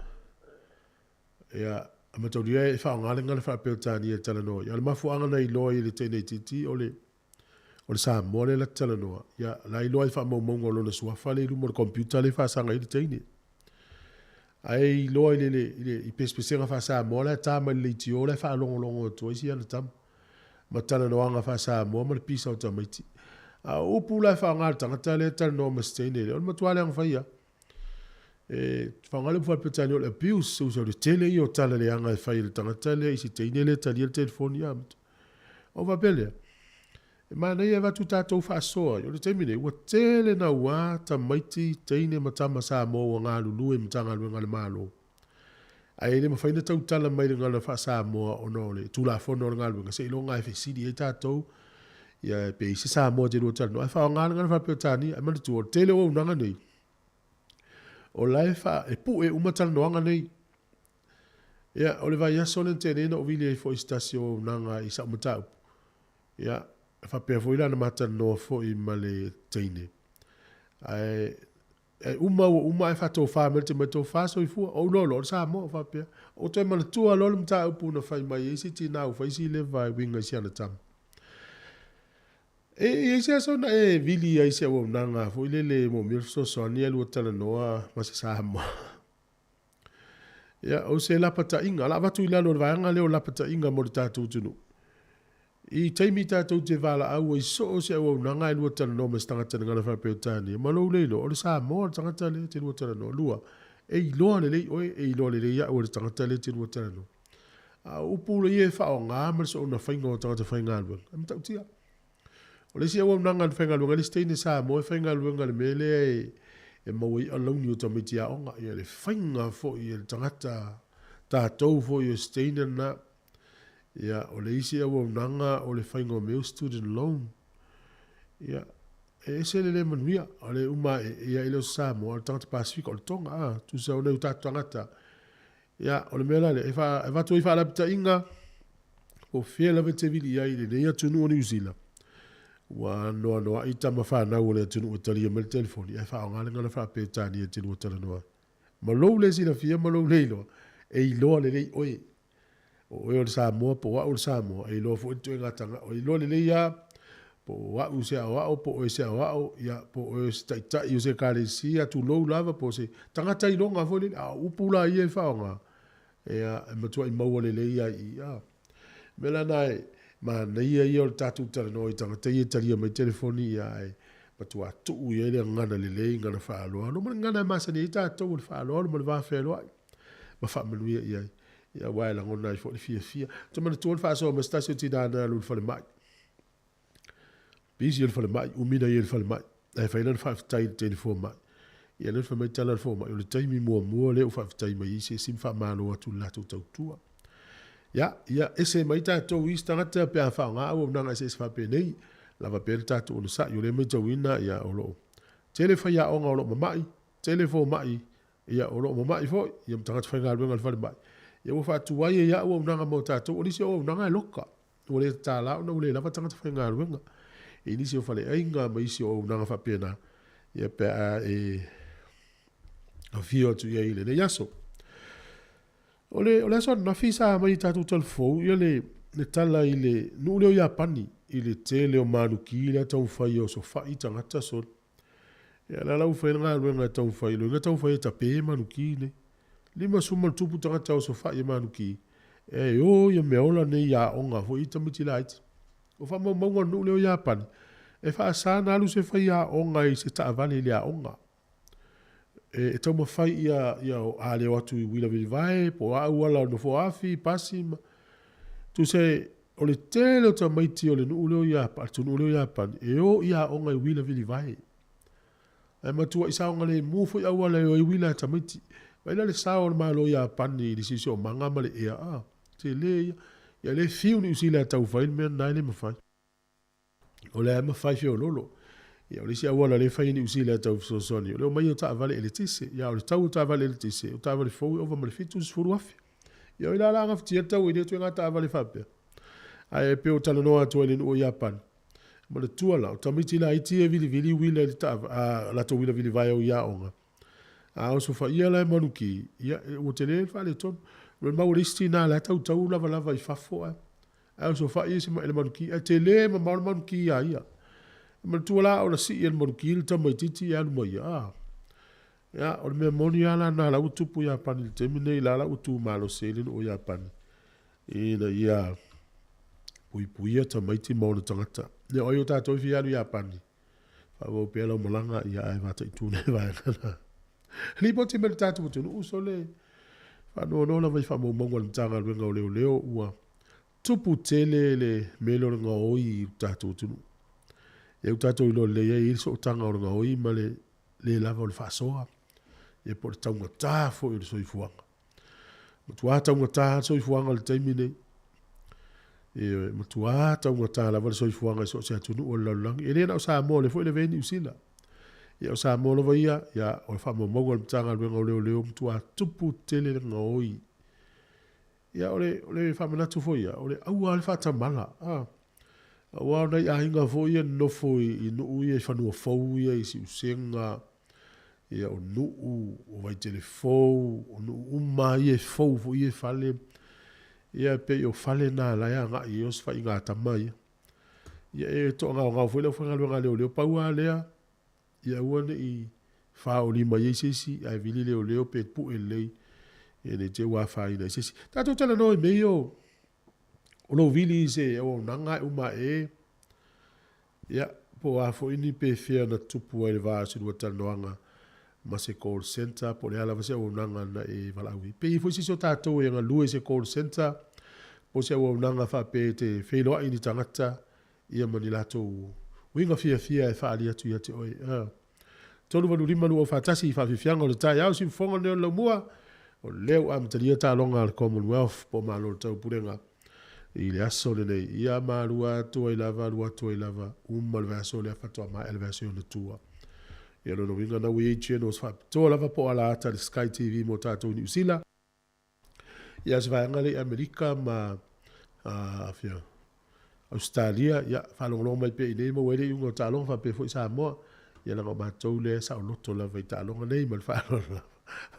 ia, a mataulia e faaaoga le gagana faa-Peretania e talanoa ai. A o le mafuaaga na iloa ai e le teine itiiti o le, o le Samoa lea la te talanoa, ia, la iloa ai faamaumauga o lona suafa lea i luma o le computer lea e faasaga ai le teine. Ae iloa i le, i le, i pesepesega faa-Samoa la e ta mai le leitio la e faalogologo atu ai si ana tama. Ma talanoaga faa-Samoa ma le pisa o tamaiti. A o upu la e faaaoga e le tagata lea e talanoa ma si teine lea, o le matua leaga fai lava. E faaaoga le upu faa-Peretania o le abuse, usa o le tele ia o tala leaga e fai e le tagata lea i si teine lea e talia le telefoni. A o faapea lea, e manaia e avatu tatou faasoa ai. O le taimi nei, ua tele naua tamaiti, teine ma tama Samoa ua galulue i Matagaluega a le Malo. Ae le mafai ona tautala mai i le gagana faa-Samoa ona o le Tulafono o le galuega, seiloga lava e fesili ai tatou, ia pe i ai se Samoa e te lua talanoa, ae faaaoga le gagana faa-Peretania. Ae manatua, o le tele o auaunaga nei, o la e faa, e pue uma talanoaga nei. Ia, o le vaiaso lea na tea nei na ou vili ai foi i se tasi o auaunaga i sau mataupu. Ia, e faapea foi la ona ma talanoa foi ma le teine. Ae E uma ua uma ae faatofa mai le taimi tofa soifua. Ou iloa loa o le Samoa ou faapea. Ou toe manatua loa le mataupu na fai mai ai si tina ua fai si leva e uiga i si ana tama. E i ai se aso na e vili ai i se auaunaga foi lele e moomia le fesoasoani ae lua talanoa ma se Samoa. Ia, o se lapataiga, o le a avatu i lalo o le vaega lea o lapataiga mo le tatou atunuu. I taimi tatou te valaau ai so o se auaunaga ae lua talanoa ma se tagata gagana faa-Peretania, ma lou le iloa, o le Samoa le tagata lea e te lua talanoa. Lua, e iloa lelei oe, e iloa lelei au e le tagata lea e te lua talanoa. A o upu ia e faaaoga ma le soona faiga o tagata faigaluega, e matautia. O le isi auaunaga a le faigaluega, le isi teine Samoa e faigaluega i le mea lea e maua ai alauni o tamaiti aoga. Ia le faiga foi e le tagata tatou foi o se teine lena. Ia, o le isi auaunaga o le faiga o mea o student loan. Ia, e ese le le manuia, o le uma ae, ia e le o se Samoa, o le tagata Pasefika, o le Tonga, a, tusa o nai o tatou tagata. Ia, o le mea la lea, e, fa, e avatu ai faalapitaiga, po o fea lava e te vili i ai i lenei atunuu o Niu Sila, ua anoanoai tama fanau o le atunuu e talia mai le telefoni, ae faaaoga le gagana faa-Peretania e te lua talanoa ai. Ma lou le silafia ma lou le iloa, e iloa lelei oe. O oe o le Samoa po o au o le Samoa, e iloa foi le ituaiga tagata, e iloa lelei lava po o au se aoao, po o oe se aoao, ia, po o oe o se taitai o se ekalesia, tulou lava, po o se tagata iloga foi lele. A o upu la ia e faaaoga, ia, e matuai maua lelei lava i i. A. O le mea la lena e manaia ia o le tatou talanoa i tagata ia e talia mai telefoni, ia, ae matua tuu i ai le gagana lelei, gagana faaaloalo, ma le gagana e masani ai tatou o le faaaloalo ma le vafealoai ma faamanuia i ai. Ia aua e lagona ai foi le fiafia. Ou te manatua le faasoa ma se tasi o tina na alu i le falemai. Busy o le falemai, umi na ia i le falemai. Ae fai lana faafetai i le teine fomai. Ia lea na fai mai tala a le fomai, o le taimi muamua lea ua faafetai mai ai se isi ma faamalo atu i le latou tautua. Ia, ia ese mai tatou i isi tagata pe a faaaoga auaunaga eseese faapenei, lava pea le tatou onosai. O lea e matauina, ia, o lo o tele faiaoga o lo o mamai, tele fomai Ia, o lo o mamai foi, ia ma tagata faigaluega o le falemai. Ia ua faatuai ai lava auaunaga mo tatou. O nisi o auaunaga e loka, ua le tatala ona ua le lava tagata faigaluega i nisi o faleaiga ma isi o auaunaga faapena, ia pe a e afio atu i ai i lenei aso. O le, o le aso ananafi sa aumai i tatou talafou ia le, le tala i le nuu lea o Iapani i le tele o maluki lea taumafai e osofai tagata sole. Ia la la ua fai le galuega e taumafai, loiga taumafai e tape maluki nei. 50 ma ona tupu tagata osofai e manuki, e o ia meaola nei i aoga foi i tamaiti laiti. O faamaumauga o le nuu lea o Iapani, e faasa ona alu se faiaoga i se taavale i le aoga. E taumafai ia ia a le o atu i uila vilivae po o a auala o le nofoa afi, pasi ma tusa o le tele o tamaiti o le nuu lea o Iapani, atunuu lea o Iapani e o i aoga i uila vilivae. Ae matuai saogalemu foi auala e o ai uila a tamaiti. Vaai la le sao o le Malo o Iapani i le siosiomaga ma le ea, a, tele ia. Ia le fiu Niu Sila e tau fai le mea lena e le mafai. O lea e mafai feololo. Ia o le isi auala lea e fai e Niu Sila e tau fesoasoani, o le omai o taavale eletise. Ia o le tau o taavale eletise, o taavale fou e ova ma le 70,000. Ia o i la la gafatia le tau e lea ituaiga taavale faapea. Ae pei o talanoa atu ai i le nuu o Iapani, manatua la, o tamaiti laiti e vilivili uila i le a latou uila vilivae o i aoga. A osofaia la e maluki, ia ua tele le faaletonu. O le mau a le isi tinā la e tautau lavalava i fafo ae ae osofai e se le maluki, ae tele mamao le maluki iā ia. E manatua la a oo ina sii e le maluki le tamaitiiti e alu ma ia, a. Ia, o le mea moni lava la lena la ua tupu i Iapani i le taimi lenei, la la ua tu malosi ai le nuu o Iapani ina ia puipuia tamaiti ma ona tagata. Ia o ai o tatou e fia alu i Iapani? Faaauau pea lau malaga, ia ae mataitu lea vaega na. Lipoti mai le tatou atunuu, sole faanoanoa lava i faamaumauga a le Matagaluega o Leoleo ua tupu tele le mea lea o le gaoi i le tatou atunuu. Ia ua tatou iloa lelei ai e i ai le sootaga o le gaoi ma le le lava o le faasoa, ia po o le taugata foi o le soifuaga. Matua taugata le soifuaga i le taimi nei. E matua taugata lava le soifuaga i so o se atunuu o le lalolagi. E le na o Samoa, o lea foi e lavea ai Niu Sila. Ia o Samoa lava ia, ia o le faamaumauga a le Matagaluega o Leoleo, matua tupu tele le gaoi. Ia o le, o le faamanatu foi ia, o le aua le faatamala. Ah. Aua o nai aiga foi ia nonofo i, i nuu ia i fanua fou ia i Siusega, ia o Nuu, o Vaitele Fou, o nuu uma ia e fou foi ia fale. Ia pei o fale na la e agai i ai osofaiga a tama ia. Ia e toagaogao foi le aufaigaluega a leoleo, pau lava lea, ia aua ne i faaoli mai ai se isi ae vili leoleo pe pue lelei ia ne i te i ua afaina ai se isi. Tatou talanoa i mea ia o o lou vili i se auaunaga e uma ae, ia, po o a foi ni pefea na tupu ai le va o se lua talanoaga ma se call centre, po o le a lava se auaunaga na e valaau ai. Pe i ai foi se isi o tatou e galue i se call centre, po o se auaunaga faapea e te feiloai i ni tagata, ia ma ni latou uiga fiafia e faaali atu ia te oe. 385 241 i faafiafiaga o le taeao siufofoga lenei o le laumua, o lea ua amatalia taaloga a le Commonwealth po o Malo o le Taupulega i le aso lenei. Ia malua atu ai lava, alu atu ai lava, uma le vaiaso lea faatoa maea le vaiaso i ona tua. Ia lona uiga na ua i ai channels faapitoa lava po o alaata i le Sky TV mo tatou i Niu Sila. Ia se vaega lea i Amerika ma afia Ausetalia, ia faalogologo mai pea i inei maua ai le iuga o taaloga faapea foi Samoa. Ia leaga o matou lea e saoloto lava i taaloga nei ma le faaaloalo lava.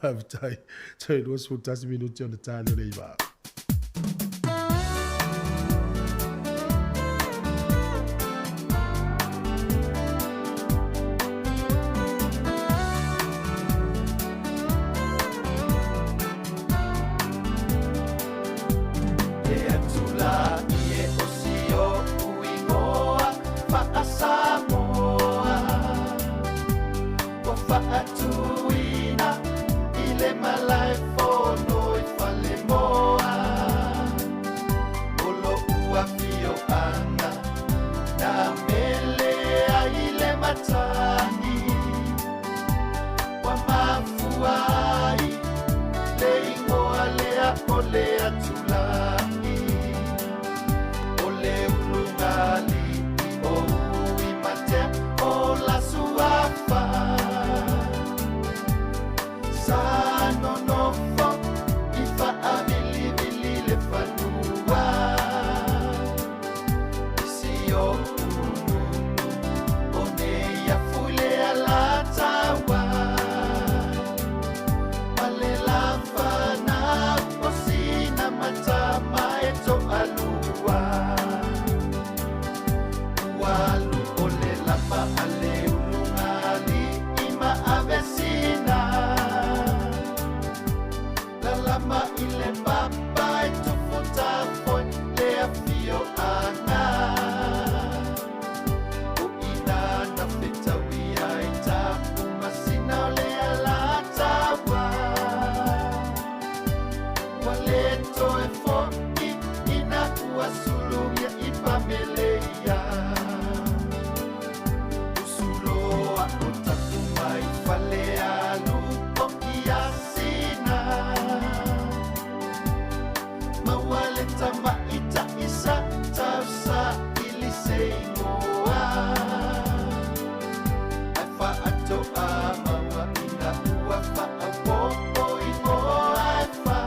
Faafetai. Toe 21 minute ona ta lea o le 9. toe fo'i ina ua sulugia i pameleia. Usuloa o tapu mai fale alu o ia sina. Maua le tamaita isa tausa ili se ingoa. Ai faatoa maua ina ua faaopopo ingoa e fa.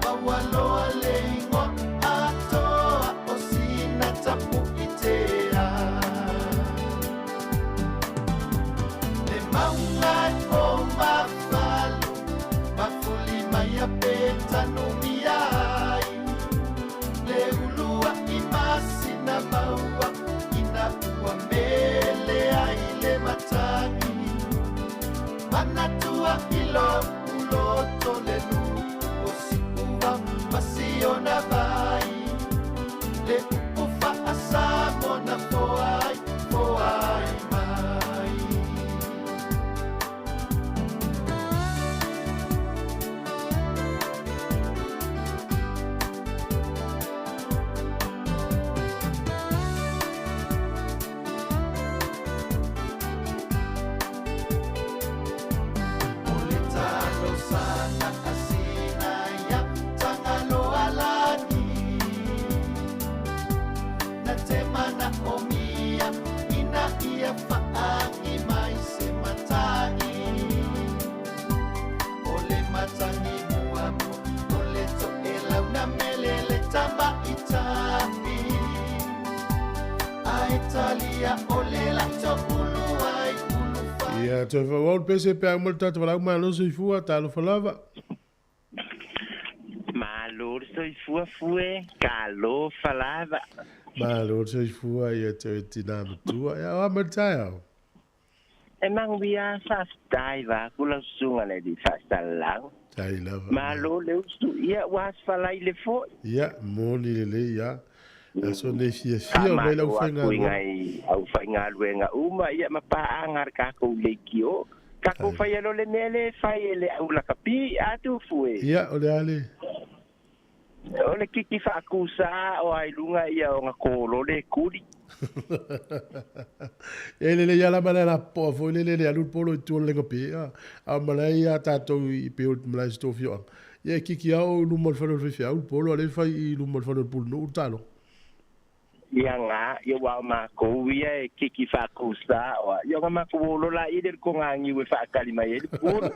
Maua loa le ingoa atoa o sina tapuitea. Le maunga o mafalu, mafuli mai a petanumia ai. Le ulua i masina maua, ina ua mele ai le matagi. Manatua ilo uloto le nuu o siuva masiona vai. Le upu faasa-mona foai, foai mai. O le talosaga a Sinaia Tagaloalagi. Na te mana o mia ina ia faagi mai se matagi. O le matagi muamua o le to'elau na mele le tamaitai. Ae talia o le laito ulu ai ulu fa. Ia, toe faaauau le pese pe a uma le tatou valaau malo soifua, talofa lava. Malo le soifua fue, kalo falava. Malo le soifua ia toe tina matua. Ia, o a mai le taeao. E manguia faafetai va kula susuga le di faasalalau. Tai lava. Malo le usu ia ua asfalai le fo'i. Ia, moni lelei ia. Aso nei fiafia o mai lau Faamalo atu i faigaluega. ngai au faigaluega uma ia ma paaaga le kakou leikio. Kakou fai alo le mea le fai e le au lakapi atu fue. Ia, o le ale. O le kiki faakusā o ai luga ia o gakolo le kuli. E lele ia la mala la po fo le le alu polo i tua le ngapi a. A mala ia tātou i pe o mala i sto fio. Ia kiki au luma le falo le fia au polo ale fai i luma le falo le pulu no talo. Ia ngā, ia wā mākou ia e kiki whaakusā oa. Ia ngā mākou olo la i le konga ngi ue whaakali mai e le polo.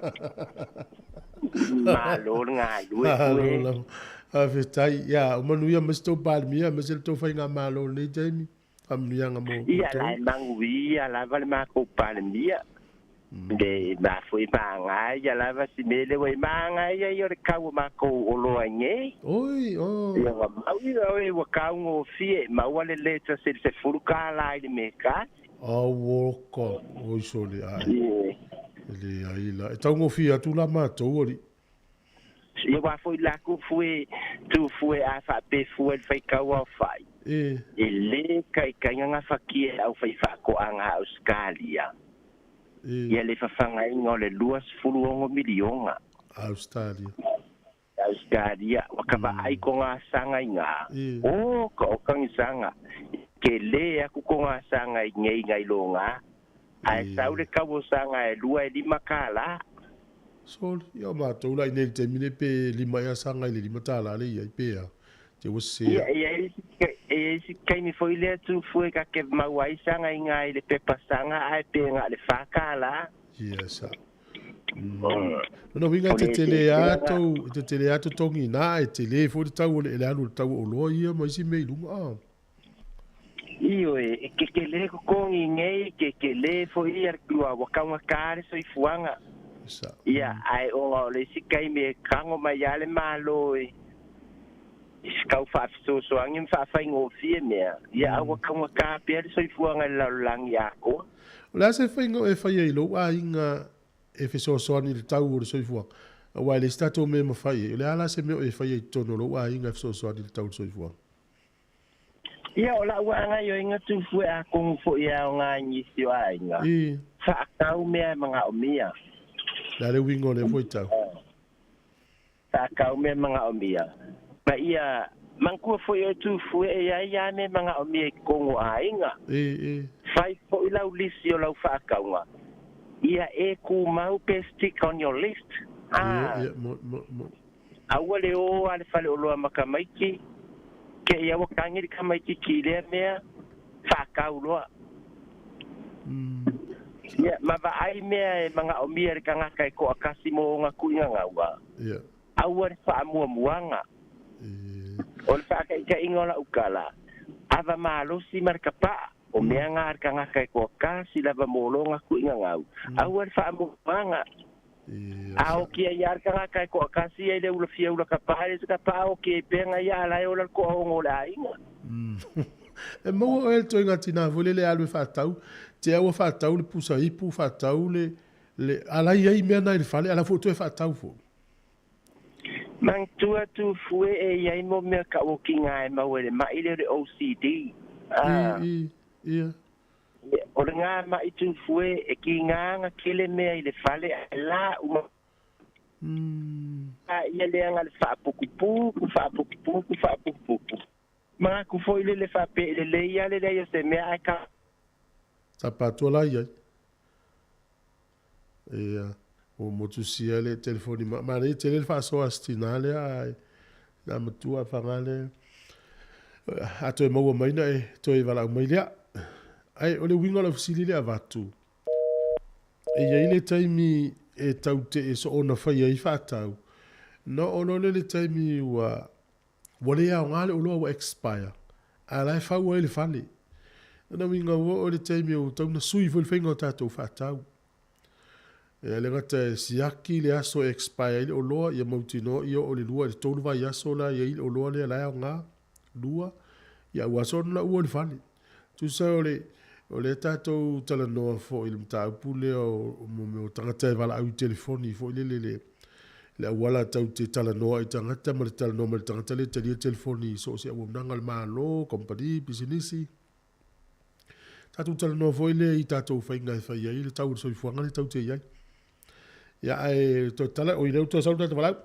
Malo le ngā lue Malo kue. lava. A fetai, ia, o manu ia mas tau palmia, mas ele tau whai ngā malo nei taimi. Whamunuianga mo Ia tau. la e mangu ia lava le mākou palemia. Le mafo i maanga ia lava si mele ua i maanga ia ia o le kau o mākou oloa ngei. Oi, oh. Ia wa mau ia oi ua kaugofie maua le leta se le sefulu kālā i le mekati. Au oka, oi sole ai. Ie. Le ai la. E taugofie atu la mātou ori. Ia wa foi la ku fue tu fue a fa pe fue le fai kau au fai. E. E le kai kai ngā whakie au fai whako a ngā Australia. E. Ia le whawhangainga o le 26 milionga. Australia. Australia, wa ka ai ko ngā sanga i ngā. E. O, ka o kangi sanga. Ke le aku ko ngā sanga i ngei ngai lo ngā. Ai E. sau le kau o sanga e lua e lima kālā. Sol, ia mātou la i nei te mine pe lima ia sanga i le lima tāla le ia i pea. Te ua se Ia, ia, e isi kaimi foi lea tu fue ka ke mau ai sanga i ngā i le pepa sanga ai pe ngā le whākālā. Ia sa. No winga O te le tele te- ato, te tele ato tongi nā, e tele fo te tau o le ele alu le tau o loa ia, ma isi mei lunga. Ah. Io e ke ke le kokongi ngei, ke ke le fo ia kua wakaunga kāre soifuanga. Sa. Ia, ai o ngā o le isi kaimi e kango mai ale malo e. Isi kau whaafsosoangi mwhaawhaingofie mea. Ia, au wakaunga kā pea le soifuanga i lalolagi ako. O le ase whainga e whai ai lou a inga e fesoasoani le tau o le soifuaga. Aua e le isi tatou mea e mafai ai. O le a la se mea o e whai ai tonu o lou a inga e fesoasoani le tau o le soifuaga. Ia, o la uanga io inga tufue a kongu fo ia o ngā ngisi o a inga. E. Whaakau mea e mga o mia. Le a le winga o le foi tau. Faakau mea magaomia. Ma ia manatua foi oe tufue e iai a mea magaomia i totonu o aiga. Fai foi lau lisi o lau faakauga. Ia e tumau pe stick on your list. Ah. Aua le o a le faleoloa ma tamaiti, ke ia ua tagi le tamaititi i lea mea, faakau loa. Ia, ma vaai mea e magaomia e le tagata e toatasi mo ona tuiga gaua. Aua le faamuamuaga. O le faataitaiga o lau tala, ava malosi ma le tapaa, o mea na a le tagata e toatasi lava mo lona tuiga gau. Aua le faamuamuaga. A oki ai lava le tagata e toatasi ia i le ulafia ula tapaa, e le o se tapaa oki ai pea na ia a la e ola le toaono o le aiga. E maua oe le toega tina foi lele e alu e faatau, te au a faatau le pusa ipu, faatau le, le, a la i ai mea na i le fale, a la foi toe faatau foi. Manatua Tufue e i ai mo mea taokiga e maua i le mai lea o le OCD. Ah. I, i, ia. O lena mai Tufue e kiga na tele mea i le fale ae la uma. A ia lea na le faaputuputu, faaputuputu, faaputuputu. Manatu foi lele faapea e lelei lava le leai o se mea ae ka. Tapa atu la i ai. Ia, ua motusia le telefoni ma, manaia tele le faasoa a si tina lea ae na matua a faga le a toe maua mai na e toe valaau mai lea. Ae o le uiga o lau fesili lea avatu, e i ai le taimi e tau te e soona fai ai faatau, na oo loa lea i le taimi ua Ua le aoga le oloa ua expire, a la e fau ai le fale. Lona uiga ua oo i le taimi ua tatau ona sui foi le faiga o tatou faatau. E le gata e siaki le aso e expire ai le oloa, ia mautinoa ia oo i le 2 i le 3 vaiaso la e i ai le oloa lea la e aoga, 2, ia ua aso ona laua i le fale. Tusa o le o lea tatou talanoa foi i le mataupu lea o mea o tagata e valaau i telefoni foi lele le le auala tau te talanoa i tagata ma le talanoa mai le tagata lea e talia telefoni i so o se auaunaga a le Malo, kamupani, pisinisi. Tatou talanoa foi lea i tatou faiga e fai ai le tau o le soifuaga lea tau te i ai. Ia ae toe tala, oi lea ua toe sau le tatou valaau.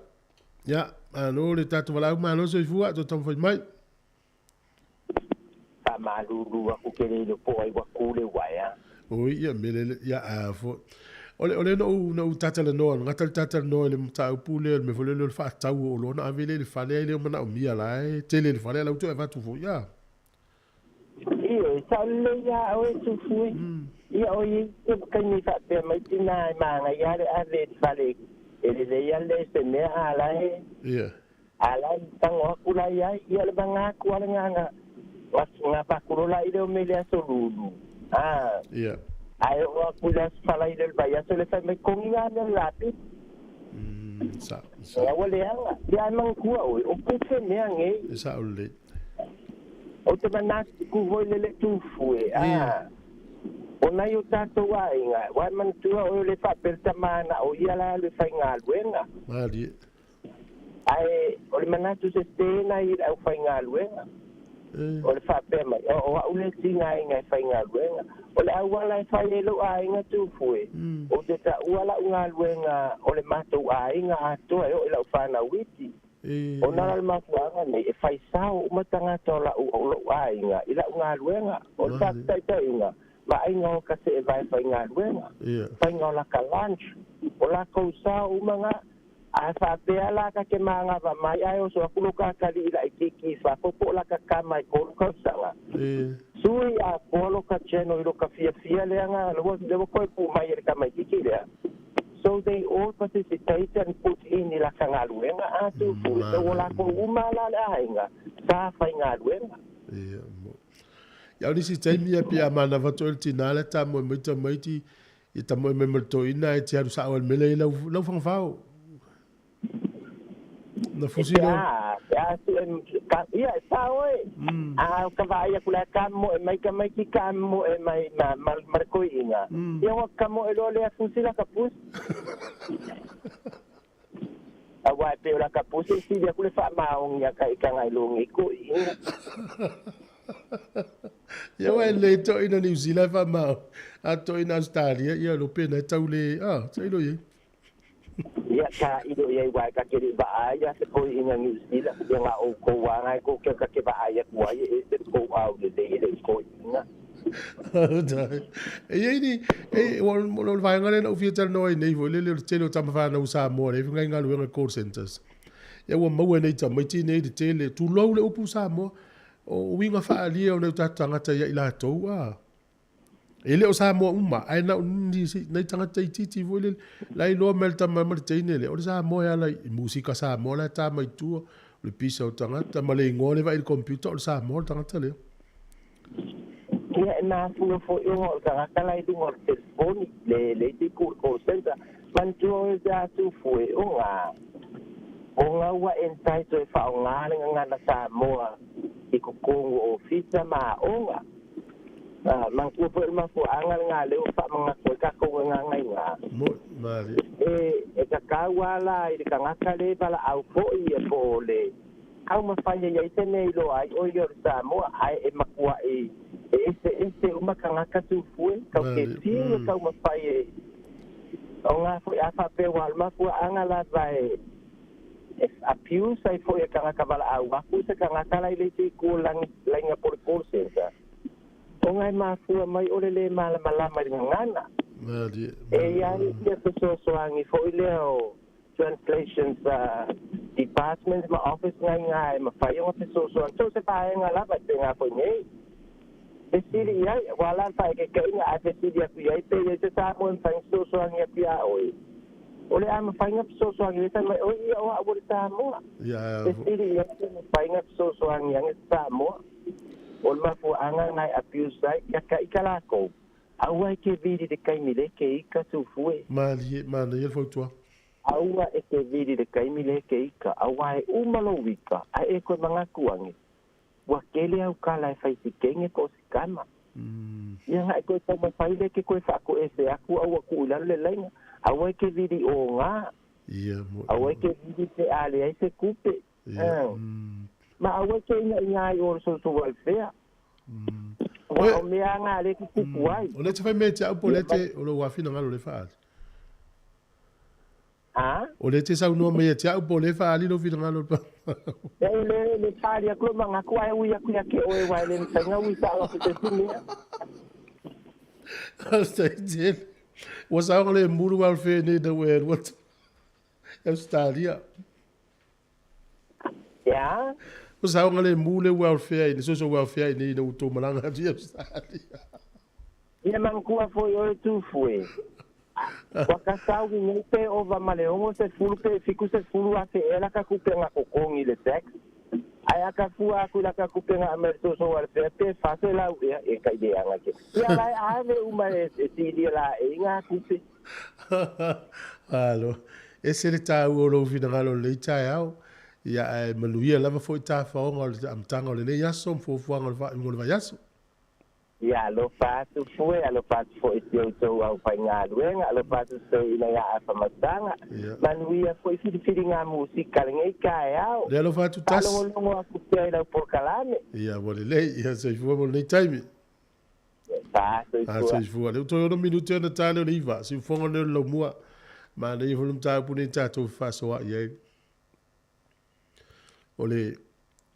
Ia, malo le tatou valaau, malo soifua, toe taumafai mai. Faamalulu aku ke le iloa po o ai ua ku le uaea. Oi, ia mele le, ia a fo. O le, o le na ou, na ou tatalanoa, gata le tatalanoa i le mataupu lea, le mea foi lele o le faatau o oloa ona ave lea i le fale, ai lea o manaomia la e tele i le fale, a la ua toe avatu foi, a. Ioe, sao lelei ia oe Tufue. Ia o i te taimi faapea mai tina e manaia le ave i le fale e lelei a le se mea a la e. Ia. A la e tago aku la iai, ia le vaga atu a le ga ga vakulo la i le o me le aso lulu. A. Ia. Ae oo aku i le aso falai le o le vaiaso le fai mai kogi ga mea le lape. Sa, sa. Ia ua leaga. Ia ae manatua oe, o tupe mea nei. E sao lelei. Ou te manatu foi le le tufue, a. O nai o tatou aiga, ua e manatua oe o le faapea le tama na o ia la alu e faigaluega. Malie. Ae o le manatu se tena i le aufaigaluega, o le faapea mai, o au le tigaina e faigaluega. O le auala e fai ai lou aiga Tufue, ou te taua lau galuega o le matou aiga atoa e oo i lau fanau iti. Ona o le mafuaaga nei, e fai sao uma tagata o lau, o lou aiga i lau galuega. O le faataitaiga, vaaiga o ka seevae faigaluega, faiga o laka lunch, o lakou sao uma na. A faapea la ka te magava mai ae oso aku lo kakali'i laitiiti i fafo po o laka tama e tolu tausaga. Sui atoa lo ka channel i lo ka fiafia lea na lea ua toe pu mai e le tamaitiiti lea. So they all participate and put in i laka galuega a tupu. So ua lakou uma la le aiga sa faigaluega. Ia, mo. Ia, o nisi taimi ia pei a manava atu ai le tina lea tamoe mai tamaiti Ia tamoe mai ma le toeaina ae te alu sao ai le mea lea i lau, lau fagafao. Na fusi lea. Ia, pe a su e, ka, ia, e sa oe. A ka vaai aku la ka moe mai ka mai ki ka moe mai ma, ma, ma le koiina. Ia ua ka moe loa lea fusi la ka pusi. Aua e pei o la ka pusi e sili aku le faamaoni a ka ikaga i lo nei koiina. Ia ua e lelei toeaina Niu Sila e faamao, a toeaina Ausetalia, ia lo pena e tau le, ah, tailo i ai. Ia ka ilo ia i wai ka ke va ai ia se poi ina New Zealand ia nga o ko wa ngai ko ke ka ke va ai ku ai e se ko au le le le ko ina. E ia ni e o lo vaega le na ufia talanoa ai nei foi le le tele o tama fanau Samoa le faiga galuega call centers. Ia ua maua nei tamaiti nei le tele tulou le upu Samoa o uiga faaalia o le tatou tagata ia i latou a. E le o Samoa uma, ae na o nisi nai tagata itiiti foi lele, la e iloa mai le tama ma le teine lea, o le Samoa e ala i musika Samoa la e ta mai tua, o le pisa o tagata ma le igoa lea e vaai i le computer, o le Samoa le tagata lea. Ia e mafua foi ona o le tagata la i luga o le telefoni, le le isi ku le call center, manatua oe pe a tufue ona ona ua entitled e faaaoga le gagana Samoa i totonu o ofisa ma aoga. Manatua foi o le mafuaaga lena lea ua faamanatu ai tatou gagana iina. Moi, malie. E e tatau lava la i le tagata le valaau foi ia po o le taumafai e i ai se mea e iloa ai ʻoe ia o le Samoa, ae e matuaʻi e eseese uma tagata tufue, tau ke Malie. tiu e taumafai e o ngā foi a faapea ua o le mafuaaga lava e e abuse ai foi e tagata valaau aku se tagata la i le isi itu o lagi laina po o le call centre. Ona e mafua mai o le lē malamalama i le gagana. Malie. E i ai ia fesoasoani foi lea o translations department ma office ngai ngā e mafai ona fesoasoani. So se vaega lava e pēnā foi nei. Fesili i ai, ua la le faaekekeʻiga ae fesili atu i ai pe i ai se Samoa e mafai ona fesoasoani atu iā oe. O le a mafai ona fesoasoani ai fai mai, Oi ia o a'u o le Samoa. Ia Fesili i ai pe mafai ona fesoasoani ane se Samoa. O le mafuaaga lena e abuse ai ia taʻika lakou. Aua e te vili i le taimi le ke ika tufue. Malie, manaia le fautuaga. Aua e te vili i le taimi le ke ika, auā e uma lou ika, ae e toe manatu ane, ua tele au kala e fai sikenge po o sikama. Ia na e toe taumafai lea e te toe faatoese atu a ua tuu i lalo le laina. Aua e te vili oga. Ia, mo. Aua e te vili pe a leai se kupe. Ia. Ma aua e te inaina ai o le social welfare. Aua o mea a ngā le tutupu ai. O lea e te fai mea ia te au po o lea e te, o lou finagalo lea e faaali. A? O lea e te saunoa mai ia te au po o lea e faaali lou finagalo i le E le le faali atu lou manatu ae ui atu ia te oe aua e le mafai ona ui sao atu i se isi mea. Faafetai tele. Ua saogalemu le welfare nei ina ua e alu atu i Ausetalia. Ia? Ua saogalemu le welfare i le social welfare i nei ina ua tou malaga atu i Ausetalia. Ia manatua foi oe Tufue. Ua ka sauni nei pe ova ma le 60 pe 70,000 ea laka kupe na totogi i le tax. Ae a ka fua aku i laka kupe na aumai i le social welfare pe 400 ea e kai leaga ke. Ia la e ave uma e silia laei ngā kupe. Malo. Ese le taua o lou finagalo i lenei taeao. Ia ae manuia lava foi tafaoga o le amataga o lenei aso ma fuafuaga o le faaiuga o le vaiaso. Ia alofa atu foe, alofa atu foi i si outou aufaigaluega, alofa atu foi i nai aafa masaga. Manuia foi filifiliga musika lenei taeao. Le alofa atu tasi. Faalogologo aku pea i lau polokalame. Ia, ua lelei. Ia, soifua mo lenei taimi. Fa, soifua. A, soifua. Lea ua toe ono minute ona ta lea o le iva. Siufofoga lea o le laumua. Manaia foi le mataupu lenei tatou fefaasoaai ai. O le,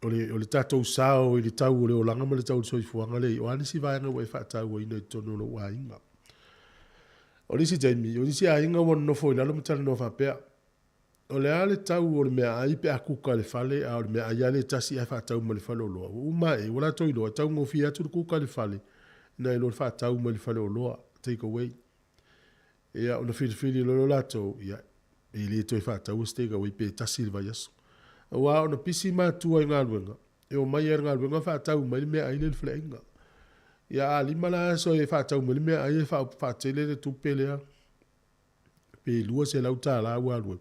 o le, o le tatou sao i le tau o le olaga ma le tau o le soifuaga lea i o a nisi vaega ua e faatauaina i totonu o lou aiga. O le isi taimi, o nisi aiga ua nonofo i lalo ma talanoa faapea, O le a le tau o le meaai pe a kuka i le fale, a o le meaai lava lea e tasi ae faatau mai le faleoloa. Ua uma ae, ua latou iloa, e taugofie atu le kuka i le fale, nai lo le faatau mai le faleoloa, take away. Ia, ona filifili loa lea o latou, ia, e le toe faataua se take away pe tasi i le vaiaso. Aua ona pisi matua i galuega, e omai lava i le galuega faatau mai le meaai lea i le faleaiga. Ia, a lima la aso e faatau mai le meaai e faatele le tupe lea, pe $200 ua alu ai.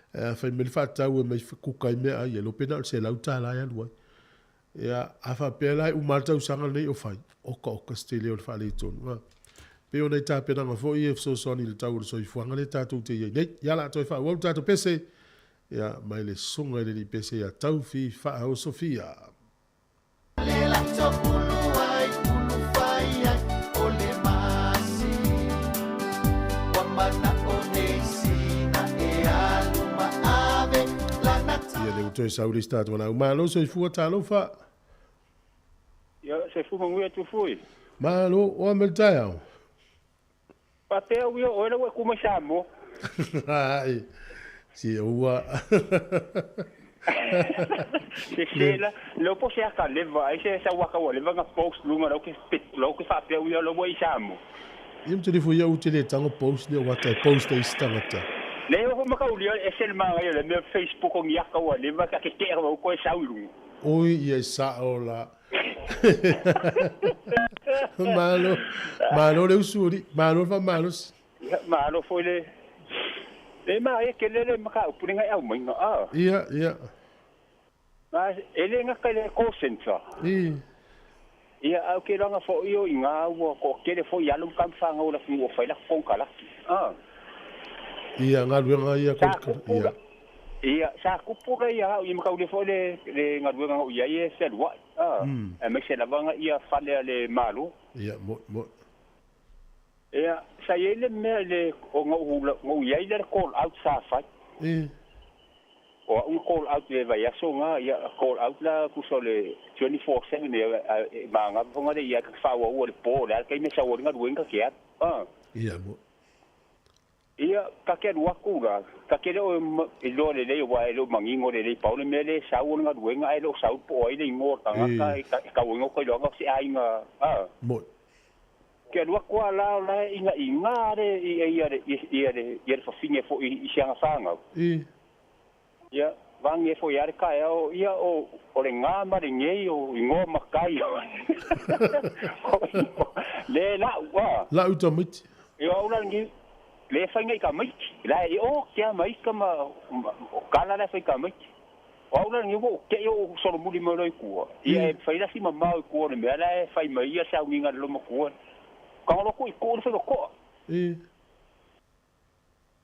Ae a fai mai le faatau e mai kuka ai meaai ia, iloa pe na o le $100 e alu ai. Ia, a faapea la e uma lava le tausaga lenei o fai, oka oka se tele o le faaletonu. A pei o nai tapenaga foi ia e fesoasoani i le tau o le soifuaga lea tatou te i ai nei. Ia, o le a toe faaauau le tatou pese, ia, mai le susuga i le alii pese ia Taufi Faaosofia. ua toe sau le isi tatou valaau. Malo soifua talofa. Ia, soifua manuia atu foi. Malo, o a mea le taeao? Faapea au ia, o oe la ua e tu mai Samoa. Ai, si ua. Se se la, leo po se aka leva, ai se sa waka ua leva nga post lunga lau ke pit, lau ke faapea au ia la ua i Samoa. Ia mtilifu ia u te le tango post ni o wata e post e isi tangata. Le o makaulia e se le manga ia le mea Facebook o ngiaka ua leva ka ke kera wau koe sau i lunga. Oi ia e sa'o la. Malo, malo le usu ali, malo le faamalosi. Ia, malo foi le le ma e ke lele ma ka upu le ngai au mai nga a. Ia, ia. Ma e le ngaka le call center. I. Ia au ke langa fo io i ngā ua ko kele fo i alu kam whanga ula fi ua whaila konkalaki. A. Ia, galuega ia konikala, ia. Ia, sa kupu la ia au i makaule fo le le galuega ngau ia e fealuai. A. E mai se lavanga ia fale a le malo. Ia, mo, mo. Ia, sa iai le mea le o ngau hula, ngau iai le call out sa fai. I. O au nga call out le vaiaso nga, ia call out la kusa o le 24/7 ia e manga fonga le ia ka whaua le po le kai me sa o nga luenga ke at. Ah. Ia mo. Ia ka ke alu aku la, ka ke le o e loa lelei aua e le o manino lelei pau le mea lea e sau o le galuega ae le o sau po o ai le igoa o le tagata e ka e tauaiga o ka iloaga o se aiga a. Moi. Ke alu aku a la o la e iga'iga le ia ia le ia le ia le fafine fo'i i si ana fanau. I. Ia, vagi ai fo'i a le taeao ia o o le gā ma le gei o igoa matai le la'u a. La'u tamaiti. Ia au la lenei le faiga i tamaiti la e o ke a maika ma o kala la fai tamaiti. O au la lenei ua ou te'i o solomuli mai loa i tua. Ia e fai la si mamao i tua o le mea la e fai mai ia sauniga a le lomatua. Kagolo ku'iku'i le faiva to'a. I.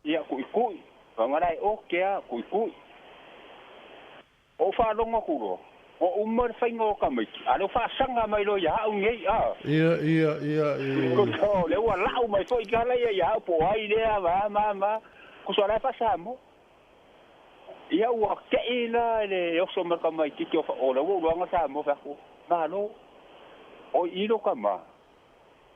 Ia ku'iku'i, vaga la e o ke a ku'iku'i. O ou faalogo atu loa, ua uma le faiga o tamaiti, a o lea ua faasaga mai loa ia au nei, a. Ia, ia, ia, e. O lea ua la'u mai foi tala ia ia au po o ai lea, ma, ma, ma, kuso o la e faa-Samoa. Ia ua te'i la le oso mai le tamaitiiti o o lea ua ou iloaga Samoa fai atu, Malo, o i lo tama.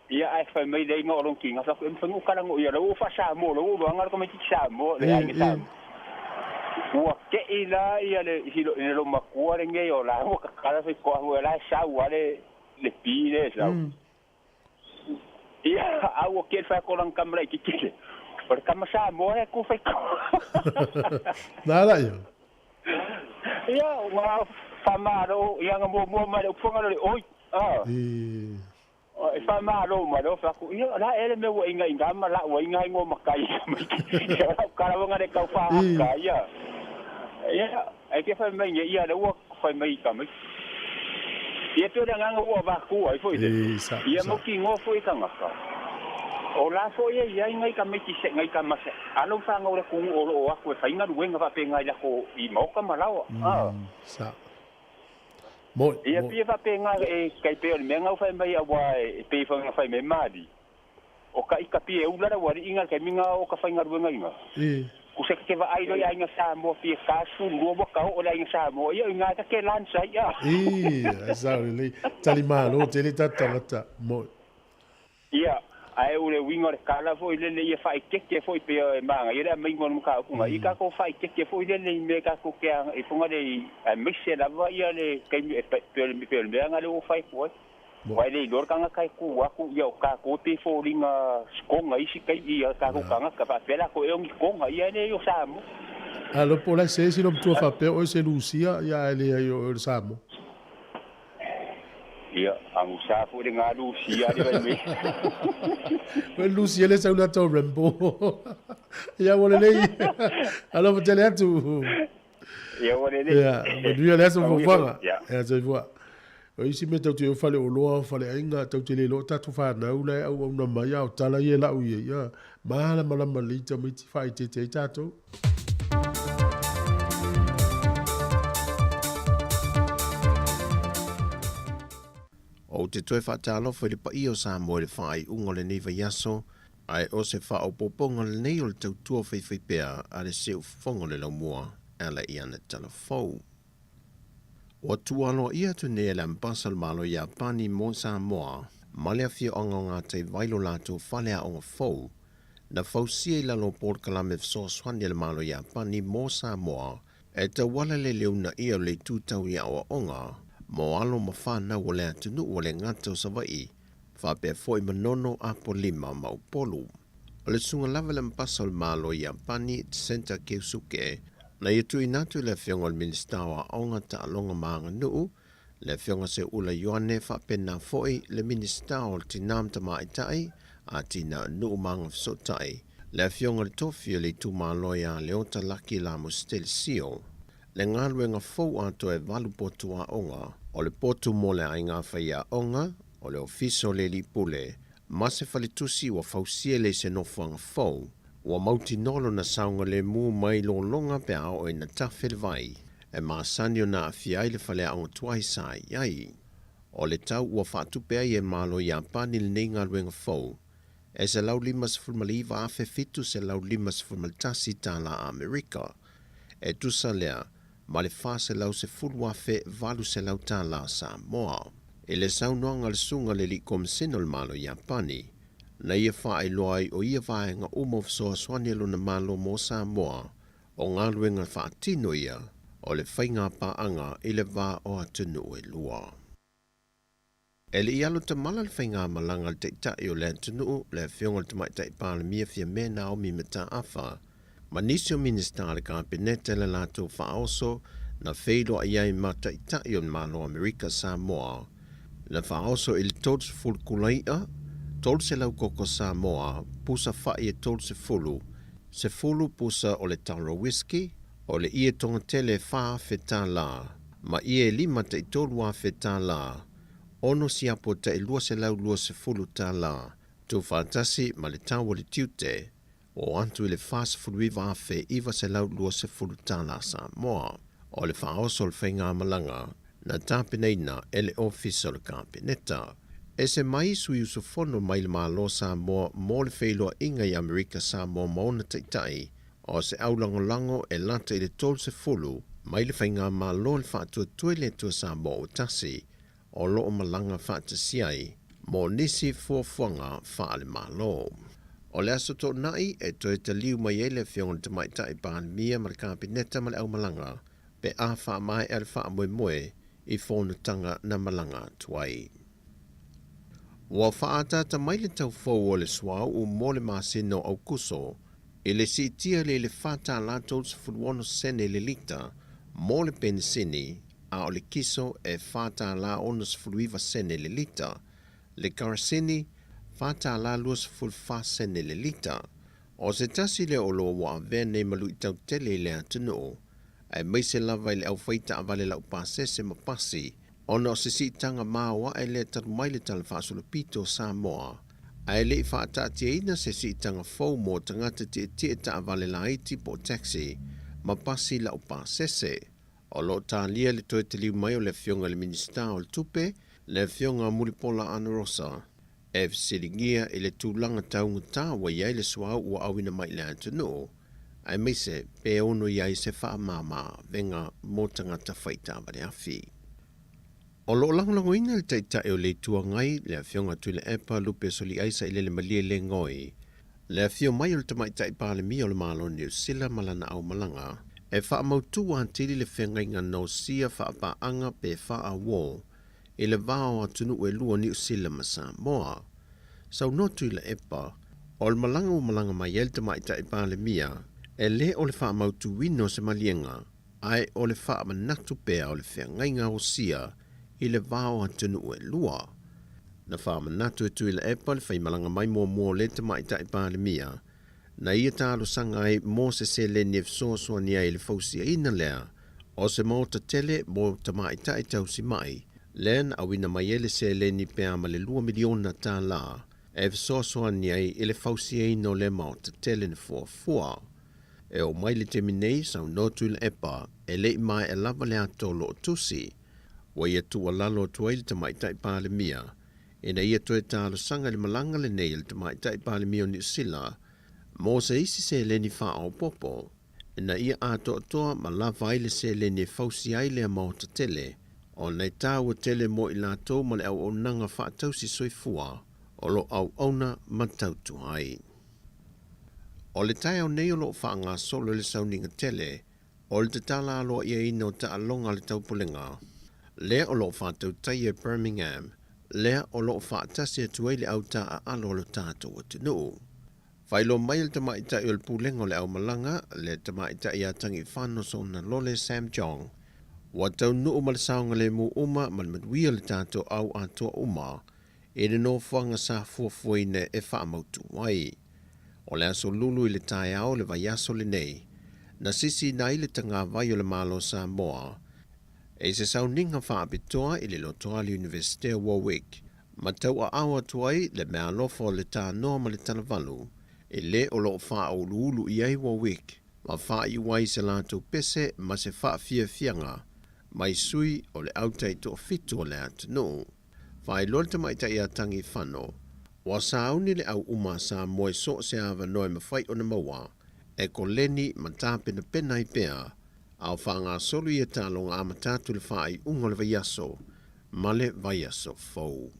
Ia ae fai mai le aiga o lona tiga fai atu, e mafai ona ou talanoa ia la ua ou faa-Samoa, la ua ou iloaga le tamaitiiti Samoa, le aiga Samoa. Ua te'i la ia le i le loomatua lenei o la ua tatala fai toahu o la e sau lava le le pi lea e sau. Ia, a ua te'i le fai atu o lana tama laitiiti lea, o le tama Samoa lea e tu fai toa. Na ala ia. Ia, ua faamalo, ia na muamua mai le upu fagalo le oi. A. I. E faamalo ma le ofe atu, ia, o le a ea le mea ua ingainga ma la'u ai nai igoa matai ia lau tala ua le tau faaata ia. Ia, ae ke fai mai nei, ia lea ua fai mai i tamaiti. Ia pei o le agaga ua avatua ai foi lea, ia mautinoa foi e tagata, o la foi e i ai nai tamaiti se nai tama se alo ma fanau o le atunuu o lo o atu e fai galuega faapena i latou i maota ma laoa. Sa. Moi, Ia pei e faapena e tai pei o le mea na fai mai aua e pei foi ona fai mai Mali, o ka ika pia e ula le aualii na le taimi na o ka faigaluega ina. I. Ku se ke vaai loa i aiga Samoa pia 42 ua ka oo le aiga Samoa, ia o ina ka ke lunch ai a. I, ai sao lelei. Tali malo tele tatou tagata. Moi. Ia, ae o le uiga o le tala foi lele ia faaeteete foi pei e manaia le aumaiga o le mataupu na ia tatou faaeteete foi lele i mea tatou te agai foga le i aemaise lava ia le taimi e pei o le pei o le mea na lea ua fai atu ai. Aua e le iloa le tagata e tu atu ia o tatou e pei e foliga sikoga isi taimi ia tatou tagata faapea latou ea o ni koga ia e le o Samoa. Alo po o la e se isi lou matua faapea oe se Lusia ia ae leai o oe o le Samoa. Ia, agusa foi le ga Lucia le vai mai. Ko Lucia le sau le atau Rambo. Ia ua lelei. Alofa tele atu. Ia ua lelei. Ia, manuia le aso fuafuaga. Ia, soifua. O isi mea tau te o fale oloa, fale aiga, tau te le iloa o tatou fanau la e auauna mai, a o tala ia e lau i ai, ia, malamalama lelei tamaiti faaeteete ai tatou. Ou te toe faatalofa i le paia o Samoa i le faaiuga o lenei vaiaso, ae o se faaopoopoga lenei o le tautua faifaipea a le Seufofoga o le Laumua. e ala i ana tala fou. Ua tuualoaia atu nei e le Ambasa o le Malo o Iapani mo Samoa ma le afioaga o Gataivai lo latou faleaoga fou na fausia i lalo o polokalame fesoasoani a le Malo o Iapani mo Samoa e tauala i le le uunaia o le itu tau i aoaoga mo alo ma fanau o le atunuu o le gata o Savaii faapea foi Manono, Apolima ma Upolu. O le susuga lava i le Ambasa o le Malo o Iapani, Senta Keusuke, na ia tuuina atu i le Afioga i le Minisita o Aoga, Taaloga ma Aganuu, le Afioga Seuula Ioane faapena foi le Minisita o Tina ma Tamaitai, Atinae o Nuu ma Agafesootai, le Afioga i le Tofi o le Itumalo ia Leota Laki Lamositele Sio. Le galuega fou atoa e valu potu aoga, o le potu mo le aiga faiaoga, o le ofisa o le alii pule, ma se faletusi ua fausia lea i se nofoaga fou, ua mautinoa lona saogalemu mai lologa pe a oo ina tafe le vai e masani ona aafia ai le faleaoga tuai sa i ai. O le tau ua faatupe ai e Malo Iapani lenei galuega fou, e $159,751 tālā Amerika, e tusa lea ma le $410,800 tālā Samoa. I le saunoaga a le Susuga i le Alii Komasina o le Malo Iapani, na ia faailoa ai o ia vaega uma o fesoasoani a lona Malo mo Samoa, o galuega faatino ia o le faiga paaga i le va o atunuu e lua. E le i alo tamala le faigamalaga a le Taitai o le atunuu, le Afioga i le Tamaitai Palemia Fiame Naomi Mataafa, ma nisi o Minisita a le Kapeneta i le latou faaoso na feiloai ai ma Taitai o le Malo o Amerika Samoa, na faaoso i le 30 kulai'a, 300 koko Samoa, pusa fa'i e 30, 10 pusa o le taro whiskey, o le ie togatele e 4,000 tālā, ma ie e lima tai 3,000 tālā, ono siapo tai 220 tālā, tuufaatasi ma le tau o le tiute, ua oo atu i le $49,920 tālā Samoa. O le faaoso o le faigamalaga na tapenaina e le Ofisa o le Kapeneta. Ese mai sui usufono mai le Malo Samoa mo le feiloaiga i Amerika Samoa ma ona taitai, o se aulagolago e lata i le 30 mai le Faigamalo le Faatuatua i le Atua Samoa ua Tasi, o lo o malaga faatasi ai mo nisi fuafuaga faale-Malo. O le Aso Toonai e toe taliu mai ai le Afioga i le Tamaitai Palemia ma le Kapeneta ma le aumalaga pe a faamaea le faamoemoe i fonotaga na malaga atu ai. Ua faaataata mai le tau fou o le suauu mo le masina o Aukuso i le siitia lea i le $4.36 sene le lita mo le penisini, a o le kiso e $4.69 sene le lita, le karasini $4.24 sene le lita. O se tasi lea o oloa ua avea nei ma luitau tele i le atunuu, aemaise lava i le aufai taavale laupasese ma pasi, ona o se siitaga maoae lea talu mai le Tala Faasolopito o Samoa, ae le i faataatiaina se siitaga fou mo tagata tietie taavale laiti po o taxi ma pasi laupasese. O lo o talia le toe taliu mai o le Afioga i le Minisita o le Tupe, le Afioga Mulipola Anarosa, e fesiligia i le tulaga taugata ua i ai le suauu ua auina mai i le atunuu, aemaise pe ono i ai se faamama-avega mo tagata fai taavale afi. O lo o lagolagoina le Taitai o le Itu Agai, le Afioga Tuilaepa Lupe Soliai Sailele Malie Legoi, le afio mai o le Tamaitai Palemia o le Malo o Niu Sila ma lana aumalaga, e faamautu atili le feagaiga nosia faapaaga pe faa-uō i le va o atunuu e lua o Niu Sila ma Samoa. Saunoa Tuilaepa, o le malaga ua malaga mai ai le Tamaitai Palemia, e le o le faamautuina o se maliega, ae o le faamanatu pea o le feagaiga osia i le va o atunuu e lua. Na faamanatu e Tuilaepa le faimalaga mai muamua o le Tamaitai Palemia, na ia talosaga ai mo se seleni e fesoasoani ai i le fausiaina lea o se maota tele mo tamaitai tausimai, lea na auina mai ai le seleni pe a ma le $2 miliona e fesoasoani ai i le fausiaina o lea maota tele na fuafua. E oo mai le taimi nei, saunoa Tuilaepa, e le i maea lava le ato o lo o tusi. Ua ia tuualalo atu ai le Tamaitai Palemia ina ia toe talosaga i le malaga lenei a le Tamaitai Palemia o Niu Sila mo se isi seleni faaopoopo. Ina ia atoatoa ma lava ai le seleni e fausia ai lea maota tele, ona e taua tele mo i latou ma le auaunaga faatausi soifua o lo o auauna ma tautua ai. O le taeao nei o lo o faagasolo le sauniga tele o le tatala aloaiaina o taaloga a le taupulega, lea o lo o faatautaia e Birmingham, lea o lo o faatasi atu ai le autaaalo a lo tatou atunuu. Faailoa mai e le tamaitai o le Pulega o le Aumalaga, le tamaitai ia Tagifano Soonalole Sam Jong, ua taunuu ma le saogalemu uma ma le manuia le tatou au atoa uma i le nofoaga sa fuafuaina e faamautu ai. O le aso Lulu i le taeao o le vaiaso lenei, na sisiina ai le tagavai o le Malo Samoa i se sauniga faapitoa i le lotoa le Iunivesite o Warwick, ma tauaao atu ai le meaalofa o le tanoa ma le talavalu e lē o lo o faauluulu i ai Warwick ma faaiu ai se latou pese ma se faafiafiaga mai sui o le au taitoafitu o le atunuu. Faailoa le tamaitai ia Tagifano, ua sauni le au uma a Samoa i so o se avanoa e mafai ona maua e koleni ma tapenapena ai pea a o faagasolo ia taaloga amata atu i le faaiuga o le vaiaso ma le vaiaso fou.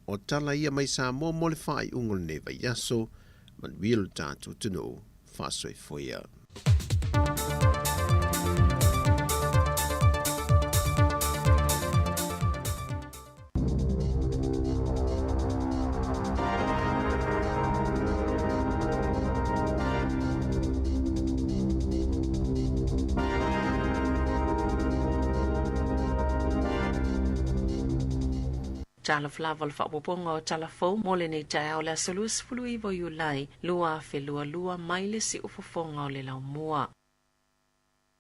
O tala ia mai Samoa mo le faaiuga o lenei vaiaso, manuia lo tatou atunuu, faasoifoia. Talofa lava o le faaopoopoga o Tala Fou mo lenei taeao le aso 29 o Iulai 2022 mai le siufofoga o le laumua.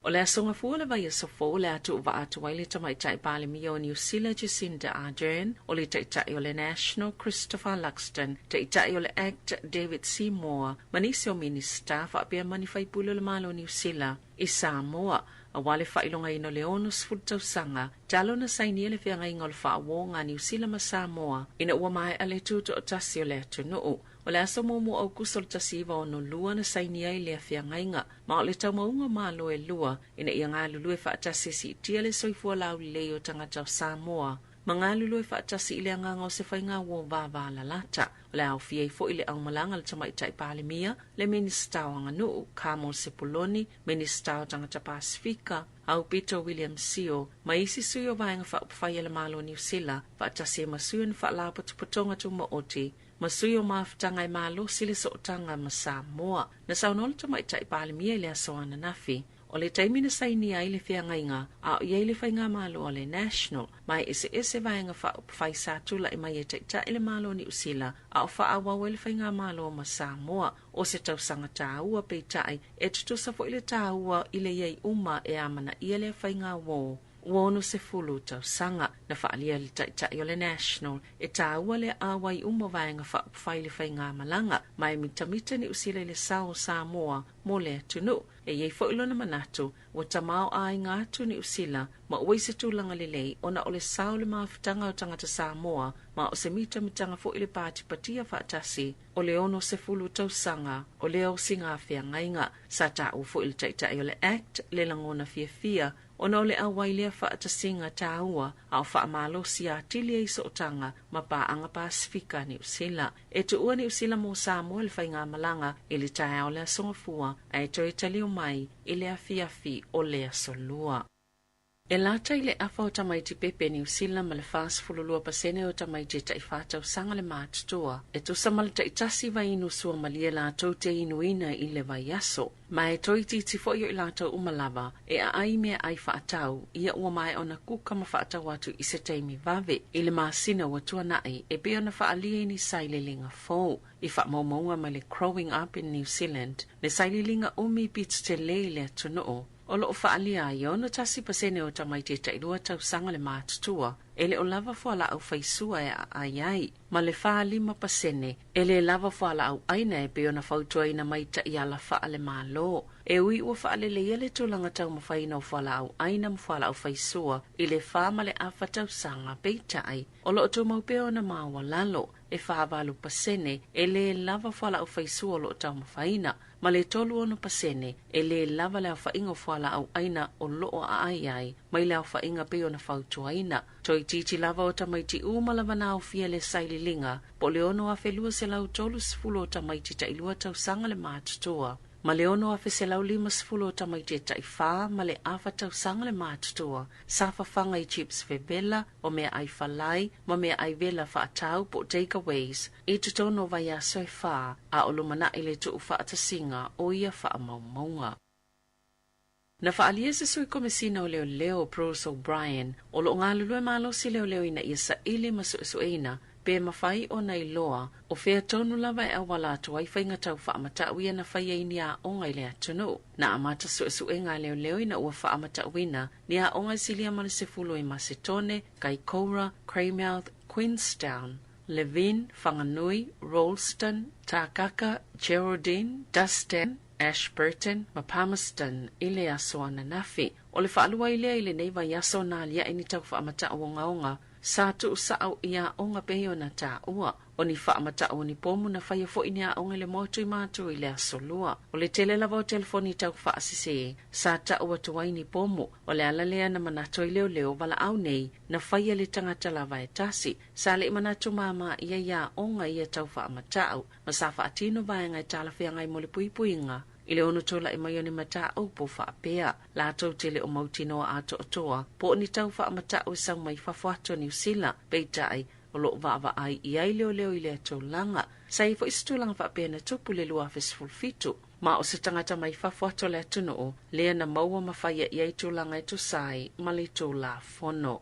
O le aso Gafua le vaiaso fou le a tuuvaa atu ai le tamaitai Palemia o Niu Sila Jacinda Ardern, o le taitai o le National Christopher Luxon, taitai o le ACT David Seymour, ma nisi o Minista faapea ma ni faipule o le Malo o Niu Sila i Samoa, auā le faailogaina o le 60 tausaga talu ona sainia le feagaiga o le faauōga a Niu Sila ma Samoa ina ua maea le tutoatasi o le atunuu. O le aso 1 o Aukuso o le 1962 na sainia ai lea feagaiga, ma o le taumauga o Malo e lua ina ia galulue faatasi e siitia le soifua laulelei o tagata o Samoa ma galulue faatasi i le agaga o se faiga uo vavalalata. O le a aofia ai foi le aumalaga a le tamaitai Palemia, le Minisita o Aganuu, Carmel Sepuloni, Minisita o Tagata Pasifika, Aupito William Sio, ma isi sui o vaega faaupufai a le Malo o Niu Sila, faatasi ai ma sui o ni faalapotopotoga tumaoti, ma sui o mafutaga e malosi le sootaga ma Samoa. Na saunoa le tamaitai Palemia i le aso ananafi, o le taimi na sainia ai le feagaiga a o i ai le faigamalo a le National, ma e eseese vaega faaupufai sa tula'i mai e taita'i le Malo o Niu Sila a o faaauau ai le faigamalo ma Samoa. O se tausaga taua peitai e tutusa foi le taua i le i ai uma e amanaia lea faiga uō ua 60 tausaga. Na faaalia e le taitai o le National e taua le auai uma o vaega faaupufai i le faigamalaga, ma e mitamita Niu Sila i le sao o Samoa mo le atunuu. E i ai foi lona manatu ua tamaoaiga atu Niu Sila ma ua i se tulaga lelei ona o le sao o le mafutaga o tagata Samoa, ma o se mitamitaga foi le patipatia faatasi o le 60 tausaga o lea o siga feagaiga. Sa taua foi le taitai o le ACT le lagona fiafia ona o le auai lea faatasiga taua a o faamalosi atili ai sootaga ma paaga Pasifika a Niu Sila. E tuua Niu Sila mo Samoa le faigamalaga i le taeao o le aso Gafua ae toe talio mai i le afiafi o le aso Lua. E lata i le afa o tamaiti pepe Niu Sila ma le 42% o tamaiti e ta'ifā tausaga le matutua, e tusa ma le ta'itasi vainu suamalie latou te inuina i le vaiaso. Ma e toeitiiti foi o i latou uma lava e aai meaai faatau, ia ua maea ona kuka ma faatau atu i se taimi vave i le masina ua tuana'i, e pei ona faaalia i ni sailiiliga fou i faamaumauga mai le Growing Up in New Zealand, le sailiiliga umi pito telē i le atunuu. O lo o faaalia ai e 61% o tamaiti e ta'ilua tausaga le matutua e lē o lava fualaau faisua e aai ai, ma le 45% e lē lava fualaau aina e pei ona fautuaina mai ta'iala faale-Mālō. E ui ua faaleleia le tulaga taumafaina o fualaau aina ma fualaau faisua i le 4.5 tausaga, peitai o lo o tumau pea ona maualalo e 48% e lē lava fualaau faisua o lo o taumafaina, ma le 36% e lē lava le aofaʻiga o fualaau aina o loo aai ai mai le aofaʻiga pei ona fautuaina. Toeitiiti lava o tamaiti uma lava na aofia le saililiga po o le 6,230 o tamaiti taʻilua tausaga le matutua ma le 6,150 o tamaiti e taʻifā ma le afa tausaga le matutua sa fafaga i chips vevela o mea ai falai ma mea ai vela faatau po o takeaways i totonu o vaiaso e 4 a o lumanaʻi le tuu faatasiga o ia faamaumauga. Na faaalia se sui komesina o leoleo Bruce O'Brien o loo galulue malosi leoleo ina ia saili ma suesueina pe mafai ona iloa o fea tonu lava e auala atu ai faiga tau faamataʻu ia na faia i ni aoga i le atunuu. Na amata suesuega a leoleo ina ua faamatauina ni aoga e silia ma le 10 i Masetone, Kaikoura, Greymouth, Queenstown, Levin, Whanganui, Rolleston, Takaka, Geraldine, Dustin, Ashburton ma Palmerston i le aso ananafi. O le faalua i lea i lenei vaiaso na aliaʻe ni tau faamataʻu ogaoga sa tuusaʻo i aoga pei ona taua. O ni faamataʻu o ni pomu na faia foʻi ni aoga i le motu i matu i le aso lua. O le tele lava o telefoni tau faasesē sa taʻu atu ai ni pomu. O le ala lea na manatu ai leoleo valaau nei na faia le tagata lava e tasi. Sa leʻi manatu māmā ia ia aoga ia tau faamataʻu ma sa faatino vaega e talafeagai mo le puipuiga i le ono tolaʻi mai o ni mataupu faapea. Latou te le o mautinoa atoatoa po o ni tau faamataʻu e sau mai fafo atu o Niusila, peitaʻi o loo vaavaai i ai leoleo i lea tulaga. Sa iai foʻi se tulaga faapea na tupu le 2017 ma o se tagata mai fafo atu o le atunuu lea na maua ma faia i ai tulaga e tusa ai ma le tulafono.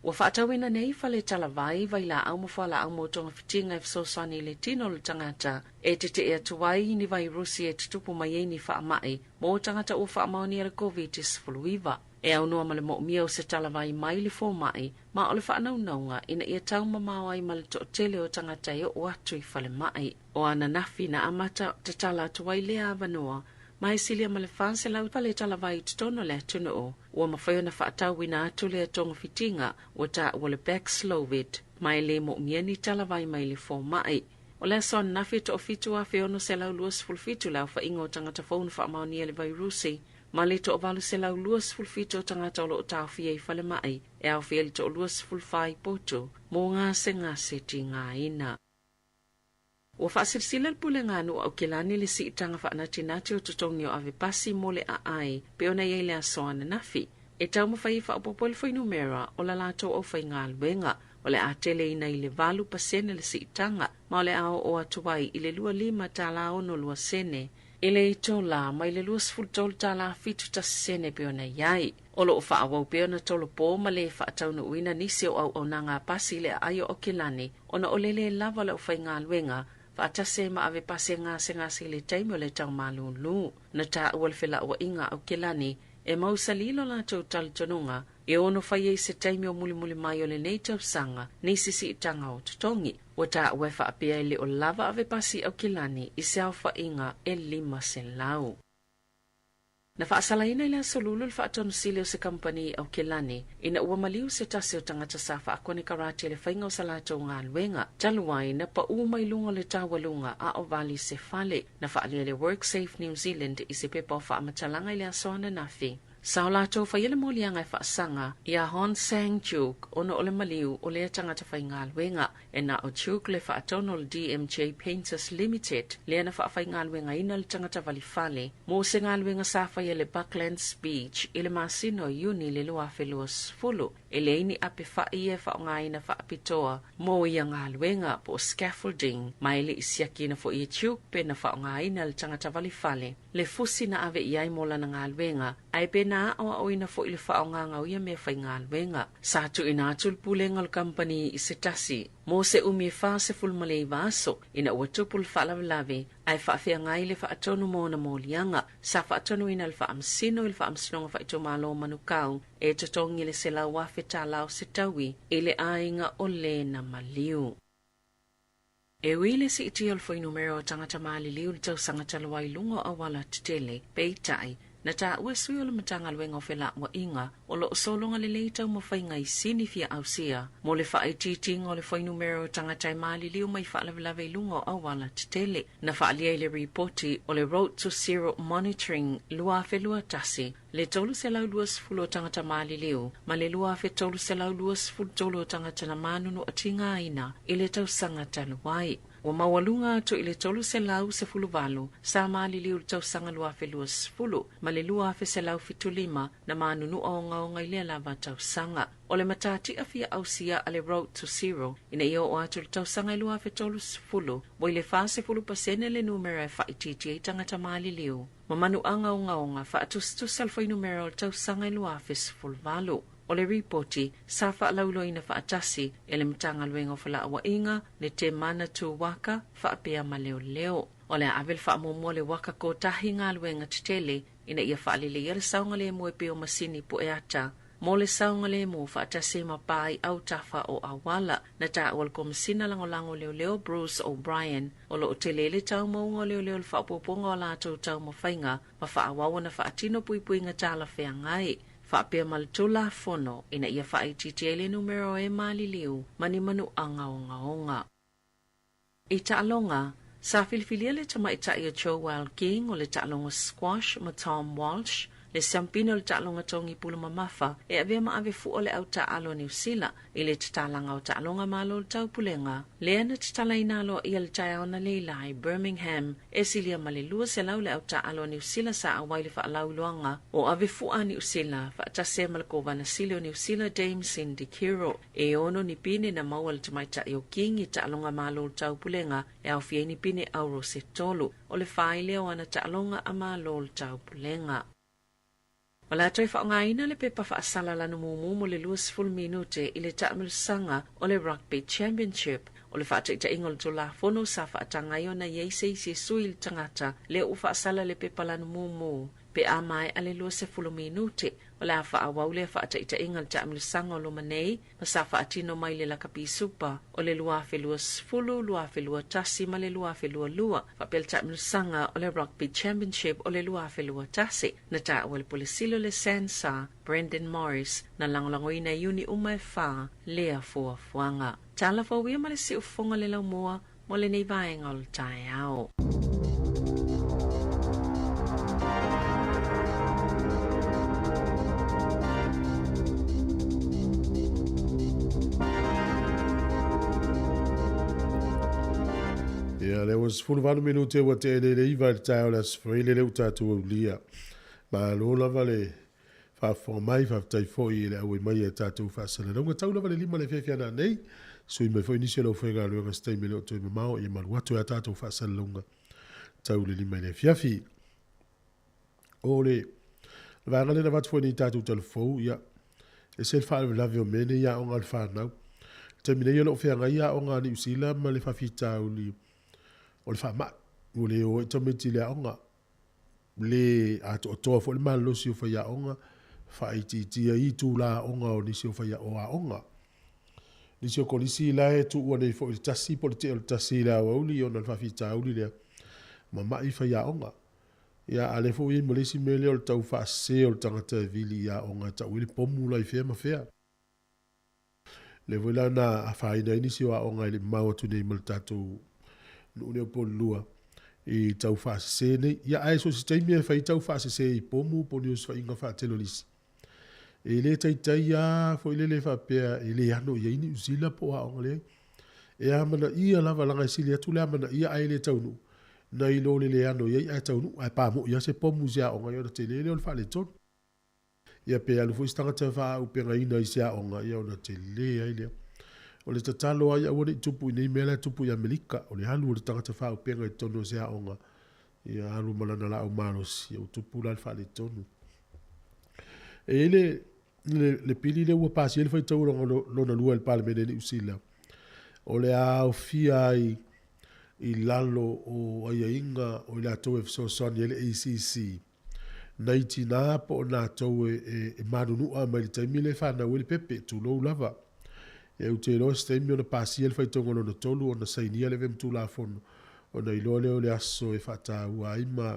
Ua faatauina nei fale talavai vailaau ma fualaau mo togafitiga e fesoasoani i le tino o le tagata e teteʻe atu ai ni vairusi e tutupu mai ai ni faamaʻi mo tagata ua faamaonia le COVID-19. E aunoa ma le moomia o se talavai mai le fomaʻi ma o le faanaunauga ina ia taumamao ai ma le toʻatele o tagata e oo atu i falemaʻi. O ananafi na amata tatala atu ai lea avanoa ma e silia ma le 400 fale talavai i totonu o le atunuu. Ua mafai ona faatauina atu lea togafitiga ua taua le Paxlovid ma e lē moomia ni talavai mai le fomaʻi. O le aso ananafi e 7,627 le aofaʻiga o tagata fou na faamaonia le vairusi ma le 827 o tagata o loo taofia i falemaʻi e aofia le 24 i potu mo gasegase tigaina. Ua faasilasila le pulega a nuu Aukilani le siitaga faanatinati o totogi o ave pasi mo le aai pe ona iai le aso ananafi. E taumafai e faaopoopo le fuainumera o la latou aufaigaluega. O le a teleina i le 8% le siitaga ma o le a oo atu ai i le 25.62 sene i le itolā mai le 23.71 sene pe ona iai. O loo faaauau pea ona tolopo ma le faataunuuina nisi o auaunaga a pasi i le aai o Aukilani ona o le lē lava o le aufaigaluega faatasi ai ma ave pasi e gasegase i le taimi o le taumalūlū. Na taua le felauaiga a Aukilani e mausalī lo latou talitonuga e ono fai ai se taimi o mulimuli mai o lenei tausaga nisi siitaga o totogi. Ua taua e faapea e le o lava ave pasi Aukilani i se aofaʻiga e 500. Na faasalaina i le aso Lulu le faatonusili o se kamupani i Aukilani ina ua maliu se tasi o tagata sa faakonekarate i le faiga o sa latou galuega talu ai na paʻū mai luga o le taualuga a o vali se fale. Na faaalia le WorkSafe New Zealand i se pepa o faamatalaga i le aso ananafi. Sa o latou faia le moliaga e faasaga iā Hon Sang Juk ona o le maliu o lea tagata faigaluega. E na o Juk le faatonu o le DMJ Painters Limited lea na faafaigaluegaina le tagata valifale mo se galuega sa faia i le Bucklands Beach i le masina o Iuni le 2020. E leai ni ape faʻi ia e faaaogaina faapitoa mo ia galuega po o scaffolding ma e leʻi siakiina foʻi e Juk pe na faaaogaina le tagata valifale le fusi na ave i ai mo lana galuega ae pe na aʻoaʻoina foʻi le faaaogaga o ia mea faigaluega. Sa tuuina atu le pulega o le kamupani i se tasi mo se umi e 49 aso ina ua tupu le faalavelave ae faafeagai le faatonu mo ona moliaga. Sa faatonuina le faamasino i le faamasinoga faaitumālō Manukau e totogi le 100,000 tālā o se taui i le aiga o lē na maliu. E ui le siitia o le fuainumera o tagata maliliu i le tausaga talu ai i luga o auala tetele, peitai, Na taua e sui o le Matagaluega o Felauaiga o lo o sologa lelei taumafaiga i sini fia ausia mo le faaitiitiga o le fuainumera o tagata e maliliu mai faalavelave i luga o auala tetele. Na faaalia i le ripoti o le Road to Zero Monitoring 2021 le 320 o tagata maliliu ma le 2,323 o tagata na manunu atigaina i le tausaga talu ai. Ua maualuga atu i le 318 sa maliliu i le tausaga 2020 ma le 2,175 na manunua ogaoga i lea lava tausaga. O le matatia fia ausia a le Road to Zero ina ia oo atu i le tausaga e 2030 ua i le 40% le numera e faaitiitia ai tagata maliliu ma manuaga ogaoga faatusatusa le fuainumera o le tausaga e 2018. O le ripoti sa faalauiloaina faatasi e le Matagaluega o Felauaiga, le Te Manatū Waka faapea ma Leoleo. O le a ave le faamuamua le waka kotahi galuega tetele ina ia faaleleia le saogalemu e pei o masini pueata mo le saogalemu faatasi ma pa i autafa o auala. Na taua le Komesina Lagolago Leoleo Bruce O'Brien o lo o tele le taumauga o leoleo i le faaopoopoga o latou taumafaiga ma faaauau ona faatino puipuiga talafeagai faapea ma le Tulafono ina ia faaitiitia ai le numera o e maliliu ma ni manuaga ogaoga. I taaloga, sa filifilia le tamaitai o Joel King o le taaloga squash ma Tom Walsh, le siampine o le taaloga togi pulu mamafa e avea ma ave fua o le au taaalo a Niu Sila i le tatalaga o taaloga Malo o le Taupulega lea na tatalaina aloaia i le taeao analeila i Birmingham e silia ma le 200 le au taaalo a Niu Sila sa auai i le faalauiloaga o ave fua a Niu Sila faatasi ai ma le Kovana Sili o Niu Sila Dame Cindy Kiro. E ono ni pine na maua e le tamaitai o King i taaloga Malo o le Taupulega e aofia ai ni pine auro se tolu. O le fai lea o ana taaloga a Malo o le Taupulega. O le a toe faaaogaina le pepa faasala lanu mumu mo le 20 minute i le taamilosaga o le Rugby Championship. O le faataitaiga o le Tulafono sa faataga ai ona i ai se isi e sui i le tagata lea ua faasala le pepa lanu mumu pe a maea le 20 minute. O le a faaauau lea faataitaiga i le taamilosaga o loma nei ma sa faatino mai le Lakapi Supa o le 2020, 2021 ma le 2022 faapea le taamilosaga o le Rugby Championship o le 2021. Na taua e le Pule Sili o le SANSA, Brendan Morris, na lagolagoina e iuni uma e fa lea fuafuaga. Tala fou ia ma le siufofoga le laumua mo lenei vaega o le taeao. Ia, lea ua 18 minute ua tea nei le 9 i le taeao o le Aso Faraile lea ua tatou aulia. Malo lava le faafofoga mai, faafetai foi i le auai mai a tatou faasalalauga. Tau lava le 5 le afiafi ana nei, sui mai foi nisi o le aufaigaluega se taimi e le o toe mamao, ia malu atu e a tatou faasalalauga tau le 5 i le afiafi. O le vaega lea na avatu foi nei tatou talafou, ia, e se le faalavelave o mea nei aoga a le fanau. I le taimi nei o lo o feagai aoga a Niu Sila ma le faafitauli o le faamai, ua le o ai tamaiti i le aoga. Le atoatoa foi le malolosi o faiaoga, faaitiitia ai itula aoga o nisi o o aoga. Nisi o kolisi la e tuua nei foi i le tasi po o le tea o le tasi i le aoauli ona o le faafitauli lea, mama'i faiaoga. Ia, a o lea foi ua i ai ma le isi mea lea o le tau faasese o le tagata e vili i aoga e tau ai le pomu la i fea ma fea. Lea foi la na afaina ai nisi o aoga e le i mamao atu nei ma le tatou nuu nei o Polilua i tau faasese nei. Ia, ae so o se taimi e fai tau faasese i pomu po o ni osofaiga faatelolisi, e le taitai lava foi lele faapea e le ano i ai Niu Sila po o aoga leai. E amanaia lava leaga e sili atu le amanaia ae le taunuu nai lo le le ano i ai ae taunuu, ae pamoia se pomu i se aoga ia ona tele lea o le faaletonu. Ia pe alu foi se tagata e faaaupegaina i se aoga, ia ona tele ai lea. O le tatalo lava ia aua ne i tupu i nei mea la e tupu i Amerika, o le alu o le tagata faaupega i totonu o se aoga, ia alu ma lana laau malosi, ia ua tupu la le faaletonu. E i ai le, le, le pili lea ua pasia ai le faitauga lona lua e le Palemene i Niu Sila, o le a aofia ai i lalo o aiaiga o i latou e fesoasoani ai le ACC, nai tinā po o natou e manunu'a mai le taimi lea e fanau ai le pepe, tulou lava. Ia ou te iloa se taimi ona pasia le faitauga lona tolu ona sainia le FM Tulafono ona iloa lea o le aso e faataua ai ma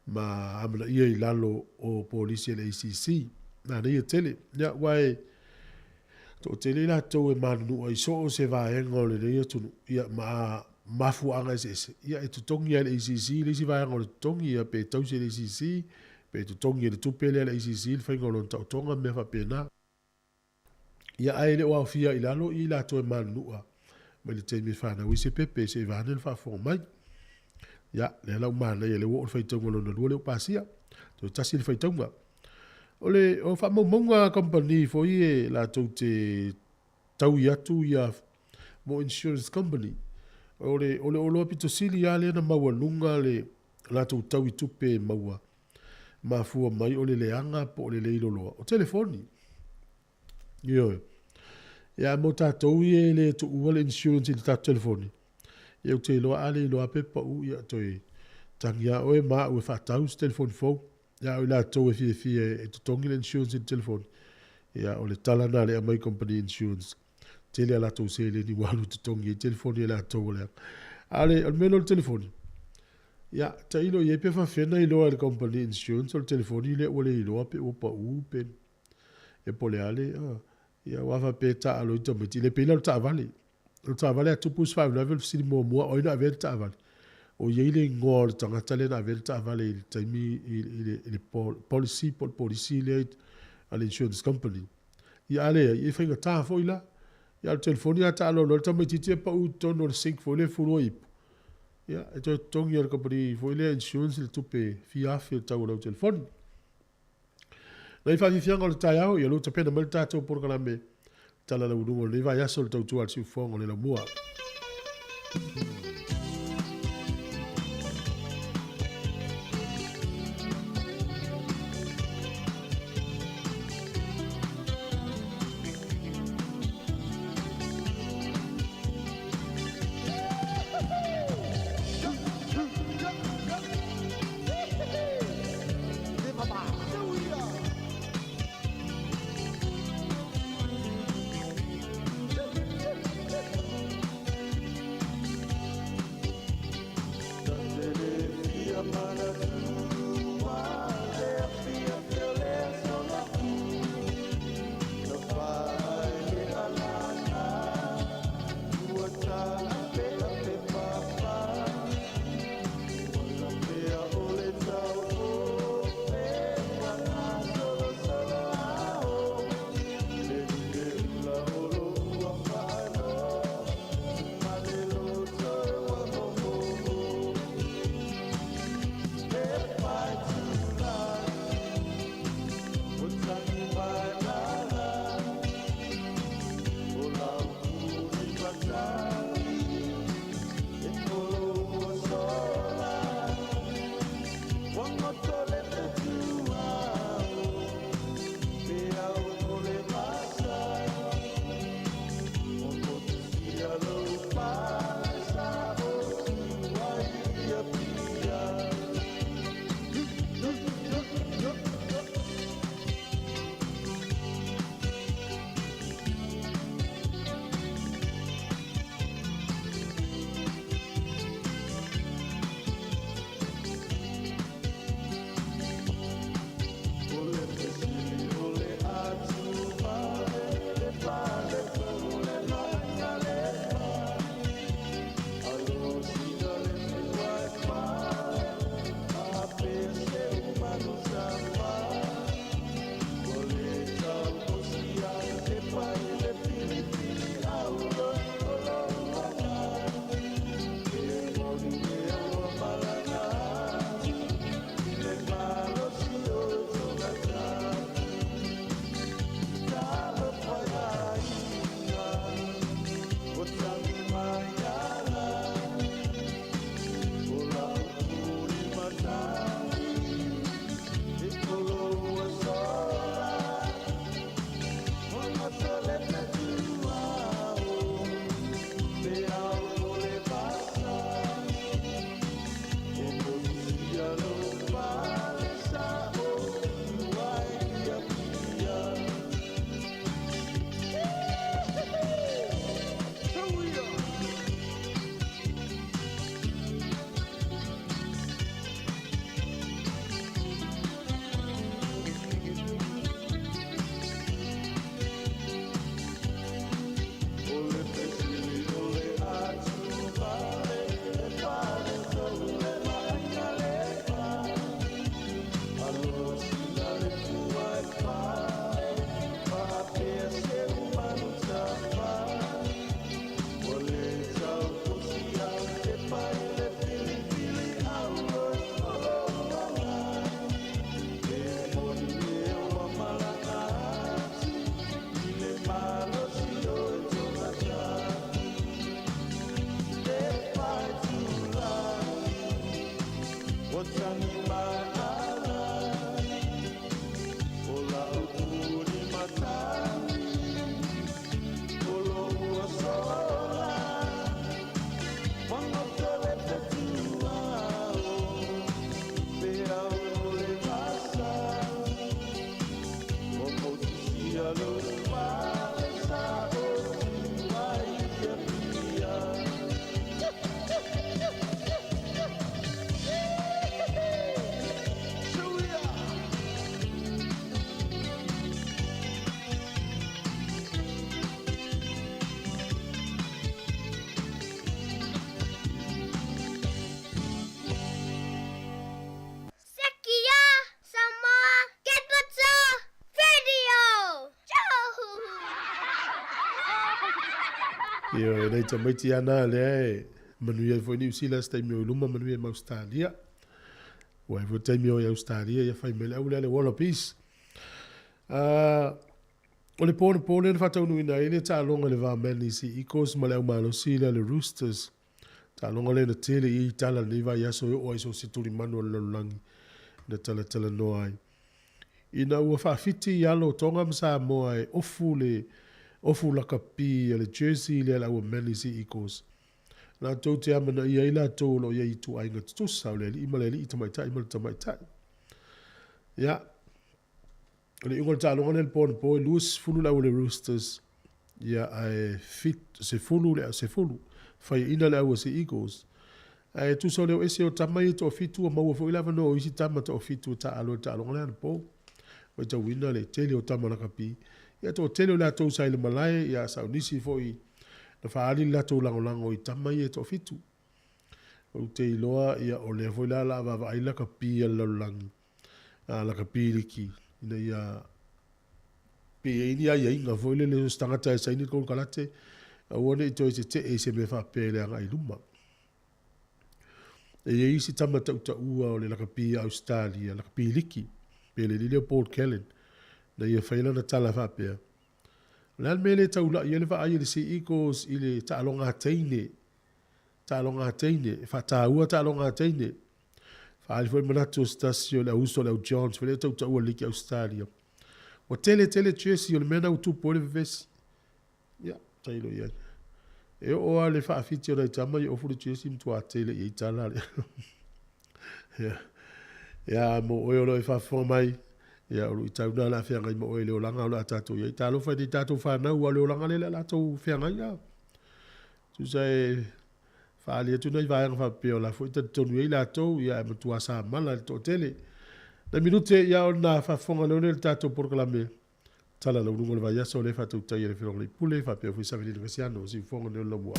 ma amanaia i lalo o polisi a le ACC. Manaia tele. Ia, aua e toatele i latou e manunua i so o se vaega o lenei atunuu, ia, ma mafuaaga eseese, ia, e totogi lava e le ACC le isi vaega o le totogi, ia, pe tausi e le ACC, pe totogi e le tupe lea a le ACC le faiga o lona taotoga ma mea faapena. Ia, ae le o aofia i lalo i latou e manunua mai le taimi e fanau ai se pepe seia vaeane le faafofoga mai. Ia, lea la ua manaia lea ua oo le faitauga lona lua lea ua pasia. Toe tasi le faitauga. O le o faamaumauga a kamupani foi e latou te taui atu ia mo insurance company. O le o le oloa pito sili lava lea na maualuga le latou taui tupe e maua mafua mai o le leaga po o le le iloloa o telefoni. Ioe. Ia mo tatou ia e le tuua le insurance i le tatou telefoni, ia ou te iloa a le iloa pe pau, ia toe tagi lava oe ma au e faatau se telefoni fou. Ia a o i latou e fiafia e totogi le insurance i le telefoni, ia o le tala lena a le aumai company insurance. Tele a latou seleni ua alu e totogi ai telefoni a latou o leaga. A o le, o le mea lea o le telefoni, ia tailo i ai pe faafefea ona iloa e le company insurance o le telefoni lea ua le iloa pe ua pau pe Ia po o le a le, ia aua faapea e taaalo ai tamaiti, e le pei la o le taavale. O le taavale a tupu se faalavelave o le fesili muamua, o ai na avea le taavale? O i ai le igoa o le tagata lea na avea le taavale i le taimi i le policy po o le polisi lea a le insurance company. Ia a leai, e faigata foi la. Ia a o le telefoni a taalo loa le tamaitiiti e pau i totonu o le sink foi lea e fulu ai ipu, ia e toe totogi e le kamupani foi lea insurance le tupe fia afe o le tau o lau telefoni. Nai faafiafiaga o le taeao, ia lou tapena mai le tatou polokalame Tala Lauuluga o lenei vaiaso le tautua a le siufofoga o le laumua. Ioe, nai tamaiti lava na lea e manuia ai foi Niu Sila se taimi o i luma, manuia ai ma Ausetalia. Ua i ai foi taimi o i Ausetalia, ia fai mai le au lea le Wallabies. O le po anapo lea na faataunuuina ai le taaloga i le va Manly Sea Eagles ma le au malosi lea le Roosters. Taaloga lea na tele i ai tala i lenei vaiaso e oo ai i so o se tulimanu o le lalolagi na talatalanoa ai. Ina ua faafiti i alo o Tonga ma Samoa e ofu le ofu lakapi a le jersey lea a le au Manly Sea Eagles, latou te amanaia ai latou o lo o i ai i ituaiga tutusa o le alii ma le alii, tamaitai ma le tamaitai. Ia, o le iuga o le taaloga lea i le po anapo e 20 le au a le Roosters, ia ae 10 le 10 faiaina le au a Sea Eagles. Ae tusa o le o ese o tama ia e toafitu ua maua foi le avanoa o isi tama toafitu e taaalo i le taaloga lea anapo. Matauina le tele o tama lakapi, ia toatele o latou sa i le malae, ia sa o nisi foi na faaali le latou lagolago i tama ia e toafitu. Ou te iloa ia o lea foi la o le a vaavaai lakapi a le lalolagi, a lakapi liki ina ia pe i ai ni aiaiga foi lele o se tagata e saini le konekarate, aua ne i toe tetee i se mea faapea i le agai i luma. E i ai isi tama tautaua o le lakapi a Ausetalia, lakapi liki, pe le alii lea o Paul Gallen, na ia fai lana tala faapea, O le a le mea e le taulai ai le vaai a le Sea Eagles i le taaloga a teine, taaloga a teine, e faataua taaloga a teine. Faaali foi le manatu o se tasi o le auuso o le au Johns, foi lea e tautaua i le liki a Ausetalia. Ua tele tele jersey o le mea lena ua tupu ai le vevesi. Ia, tailo i ai. E oo lava i le faafiti o nai tama ia ofu le jersey matua tele i ai tala le. Ia, ia mo oe o lo o e faafofoga mai, ia o luitau na o le a feagai ma oe i le olaga o le a tatou i ai. Talofa i nei tatou fanau aua o le olaga lea o le a latou feagai. A. Tusa e faaali atu nai vaega faapea o la foi e talitonu i ai latou, ia ae matua samala i le toatele. Nai minute ia ona faafofoga lea o le tatou polokalame Tala Lauluga o le Vaiaso lea e faatautai e le Feloga Leipule faapea foi Savelina Kasiano o Siufogo nei o le Laumua.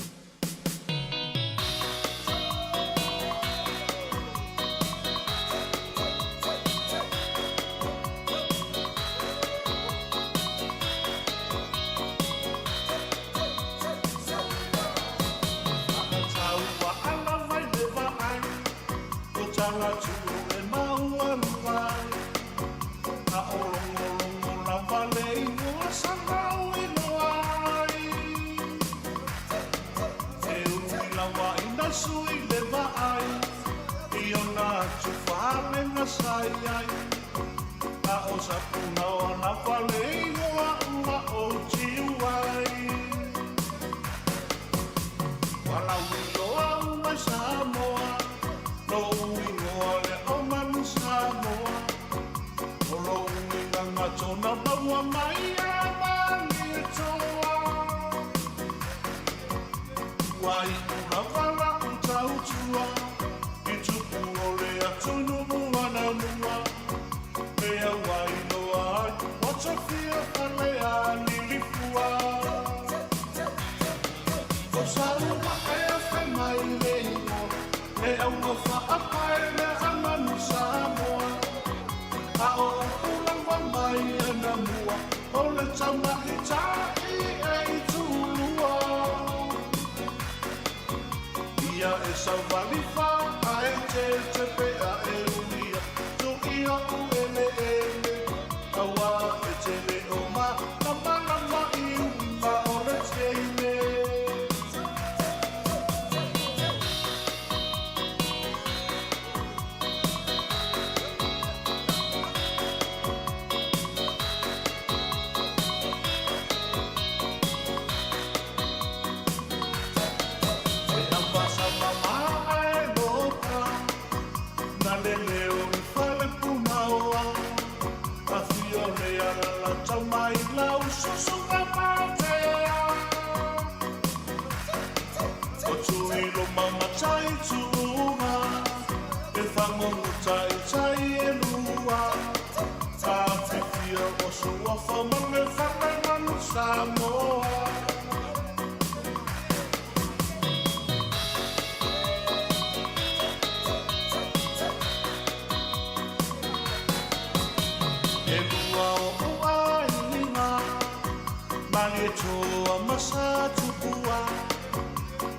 mua sa tupua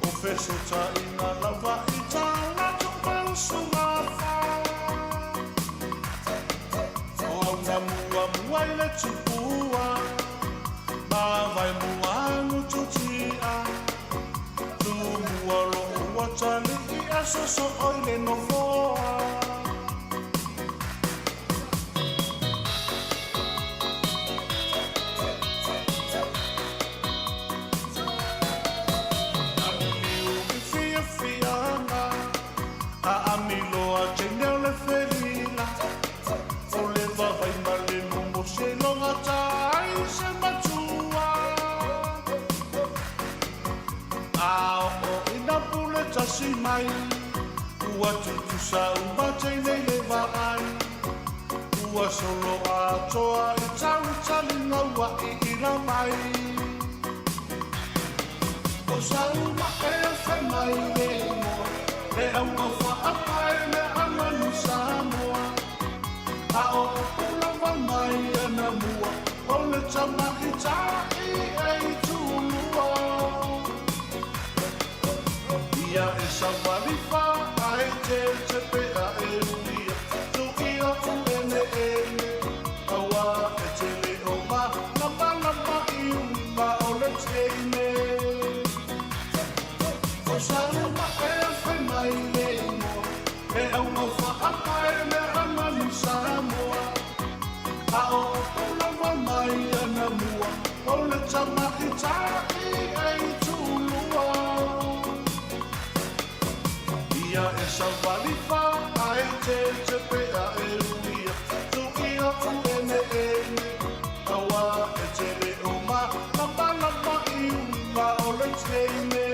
O fesota ina lava i tāna tupa usunga wha O au na mua mua i le tupua Ma vai mua ngututia Tu mua lo ua tali i aso so oi le nofoa Mai ua tutusa uma teinei le vaai ua solo atoa i tau talinga ua i ila mai o sau ma e whai mai le ingoa le auga whaapae le amanu Samoa a o pulava mai ana mua o le tama i tai e tulua Ia e sawari wha ai te te pea e uia Tu ia u ene ene Aua e te le o ma Lama lama i uma o le teine O sa uma e whai mai le ingoa E auga whaapae le amanu Samoa A o pulava mai ana mua O le tama i tai e tulua Ia e sawari wha ai te te pea e uia Tu ia u ene ene Aua e te le o ma Lama lama i uma o le teine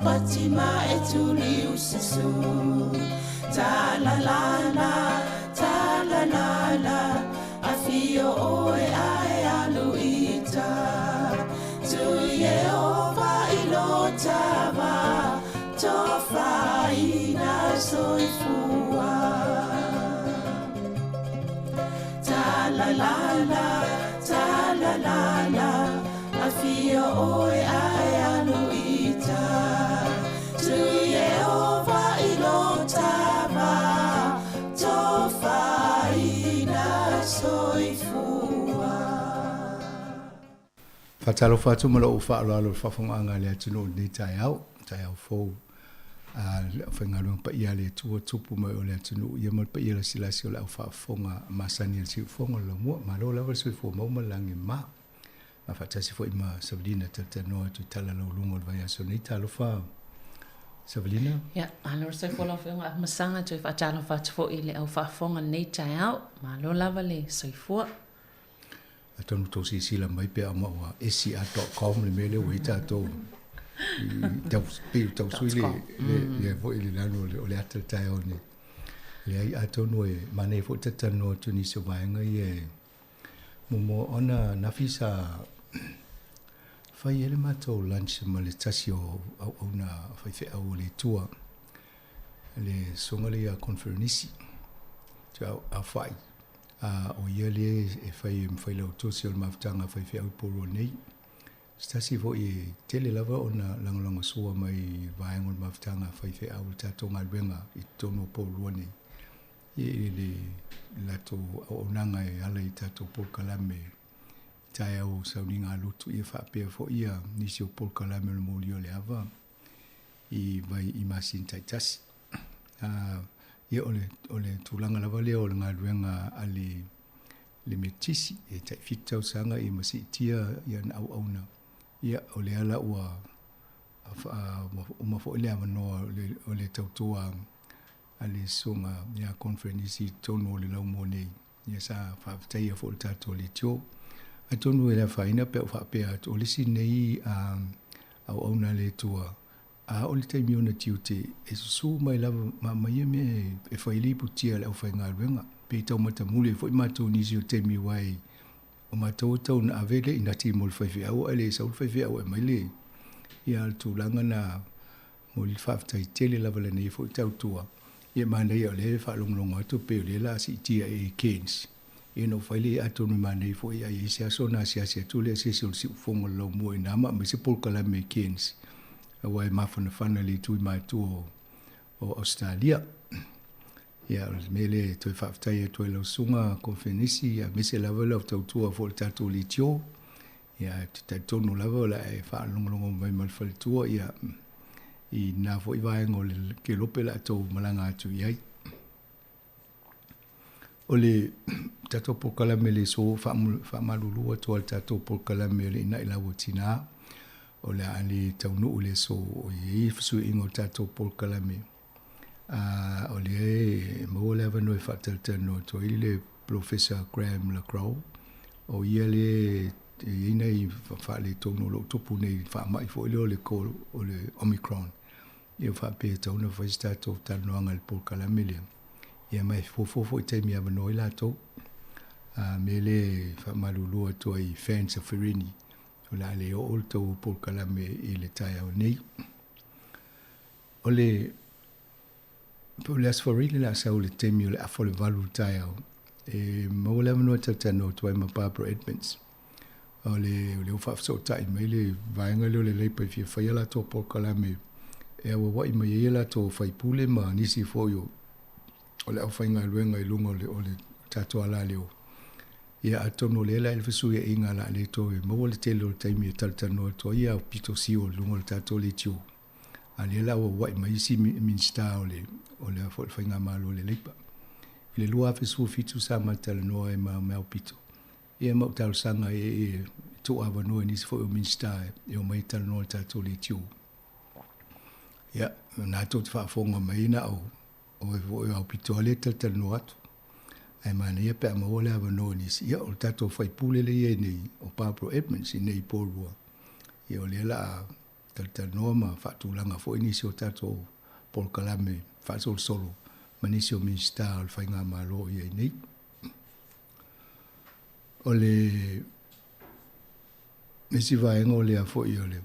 pati ma e tuli ususu. Ta la la la, ta la la la, afio oe ae alu ita. Tu Yehova ilo tava, tofaina soifua. Ta la la la, ta la la la, afio oe ae alu ita. Tu Yehova ilo tava, tofaina soifua. Faatalofa atu ma lou faaaloalo i le faafofogaaga a le atunuu i lenei taeao, taeao fou a le aufaigaluega paia a le Atua, tupu mai o le atunuu ia ma le paia lasilasi o le au faafofoga masani a le siufofoga o le laumua. Malo lava le soifua maua ma le lagi e mama. Ma faatasi foi ma Savalina talatalanoa atu i tala laualuga o le vaiaso nei. Talofa Savalina. Ia, malo le soifua lau Afioga Afamasaga, toe faatalofa atu foi i le au faafofoga i lenei taeao. Malo lava le soifua. Atonu tou silasila mai pe a maua sca.com le mea lea ua i ai tatou i tau pei tau sui le le le foi le lalo o le ata le taeao nei. Leai, atonu e manaia foi talatalanoa atu i nisi o vaega ia e muamua ona nafi sa fai ai le matou lunch ma le tasi o auauna faifeau o le Atua, le susuga lea ia Conferenisi, Tuaaufai. A o ia lea e fai e ma failautusi o le mafutaga a faifeau i Pourua nei. Se tasi foi e tele lava ona lagolagosua mai i le vaega o le mafutaga a faifeau i le tatou galuega i totonu o Pourua nei, i le latou auaunaga e ala i tatou polokalame i taeao o sauniga a lotu, ia faapea foi ia nisi o polokalame o le molia o le ava i vai i masina taitasi. Ia o le, o le tulaga lava lea o le galuega a le, le Metotisi e tai 7 tausaga ia ma siitia ia ana auauna. Ia o lea la ua, ua uma foi le avanoa o le, o le tautua a le Susuga ia Conferenisi i totonu o le laumua nei. Ia sa faafetaia foi le tatou leitio. Atonu e le afaina pe a ou faapea atu, o le isi lenei auauna a le Atua, a o le taimi ona tiute, e susu mai lava ma aumai ia mea e fai ai le iputia a le aufaigaluega. Pe taumata muli ai foi matou i nisi o taimi aua o matou e tau na ave le inati mo le faifeau ae le sau le faifeau e aumai le ia le tulaga na momoli le faafetai tele lava lenei foi tautua. Ia manaia o lea e faalogologo atu pei o lea o le a siitia ea i Cairns. Ia ona ou fai lea atonu e manaia foi a i ai se aso ona asiasi atu lea se isi o le siufofoga o le laumua i ina ma aumai se polokalame i Cairns aua e mafanafana le itu i matua o Ausetalia. Ia o le mea lea e toe faafetai atu ai i lau susuga Konfenisi aemaise lava lau tautua foi i le tatou leitio. Ia ou te talitonu lava o le a e faalogologo mai ma le faletua ia i lena foi vaega o le kelope o le a tou malaga atu i ai. O le tatou polokalame le so faamalulu atu a le tatou polokalame o le Ina'i Lau o Tina, o le a le taunuu le aso o i ai fesuiaiga o le tatou polokalame. O lea e maua le avanoa e faatalatalanoa atu ai le Polofesa Graham LeGros, o ia lea e i ai nai faaletonu o lo o tupu nei i le faamai foi lea o le Omicron. Ia faapea e tatau ona fai se tatou talanoaga i le polokalame lea. Ia ma e fuafua foi i taimi e avanoa ai latou. A mea lea e faamalulu atu ai i fans o Fereni, o le a le oo le tou polokalame i le taeao nei. O le po o le Aso Faraile le a sau i le taimi o le afa o le 8 i le taeao, e maua le avanoa e talatalanoa atu ai ma Barbara Edmonds. O le, o lea ua faafesootai mai le vaega lea o le Labour e fia fai a latou polokalame e auauai mai ai a latou faipule ma nisi foi o, o le aufaigaluega i luga o le, o le tatou alaleo. Ia atonu o lea la i le fesuiaiga o le a le toe maua le tele o le taimi e talatalanoa atu ai ia aupito sio i luga o le tatou leitio. A lea la ua ua'i mai isi Minisita o le o le foi le faigamalo a le Labour. I le 2017 sa ma talanoa ai ma Mel Pito. Ia ma ou talosaga i e tuu avanoa i nisi foi o Minisita e omai e talanoa i le tatou leitio. Ia, na tou te faafofoga mai na o oe foi o aupito lava lea e talatalanoa atu. Ae manaia pe a maua le avanoa i nisi. Ia, o le tatou faipule lea e i ai nei, o Barbara Edmonds i nei i Porirua. Ia, o lea la a talatalanoa ma faatulaga foi nisi o tatou polokalame faasolosolo ma nisi o Minisita o le Faigamalo o i ai nei. O le isi vaega o lea foi o le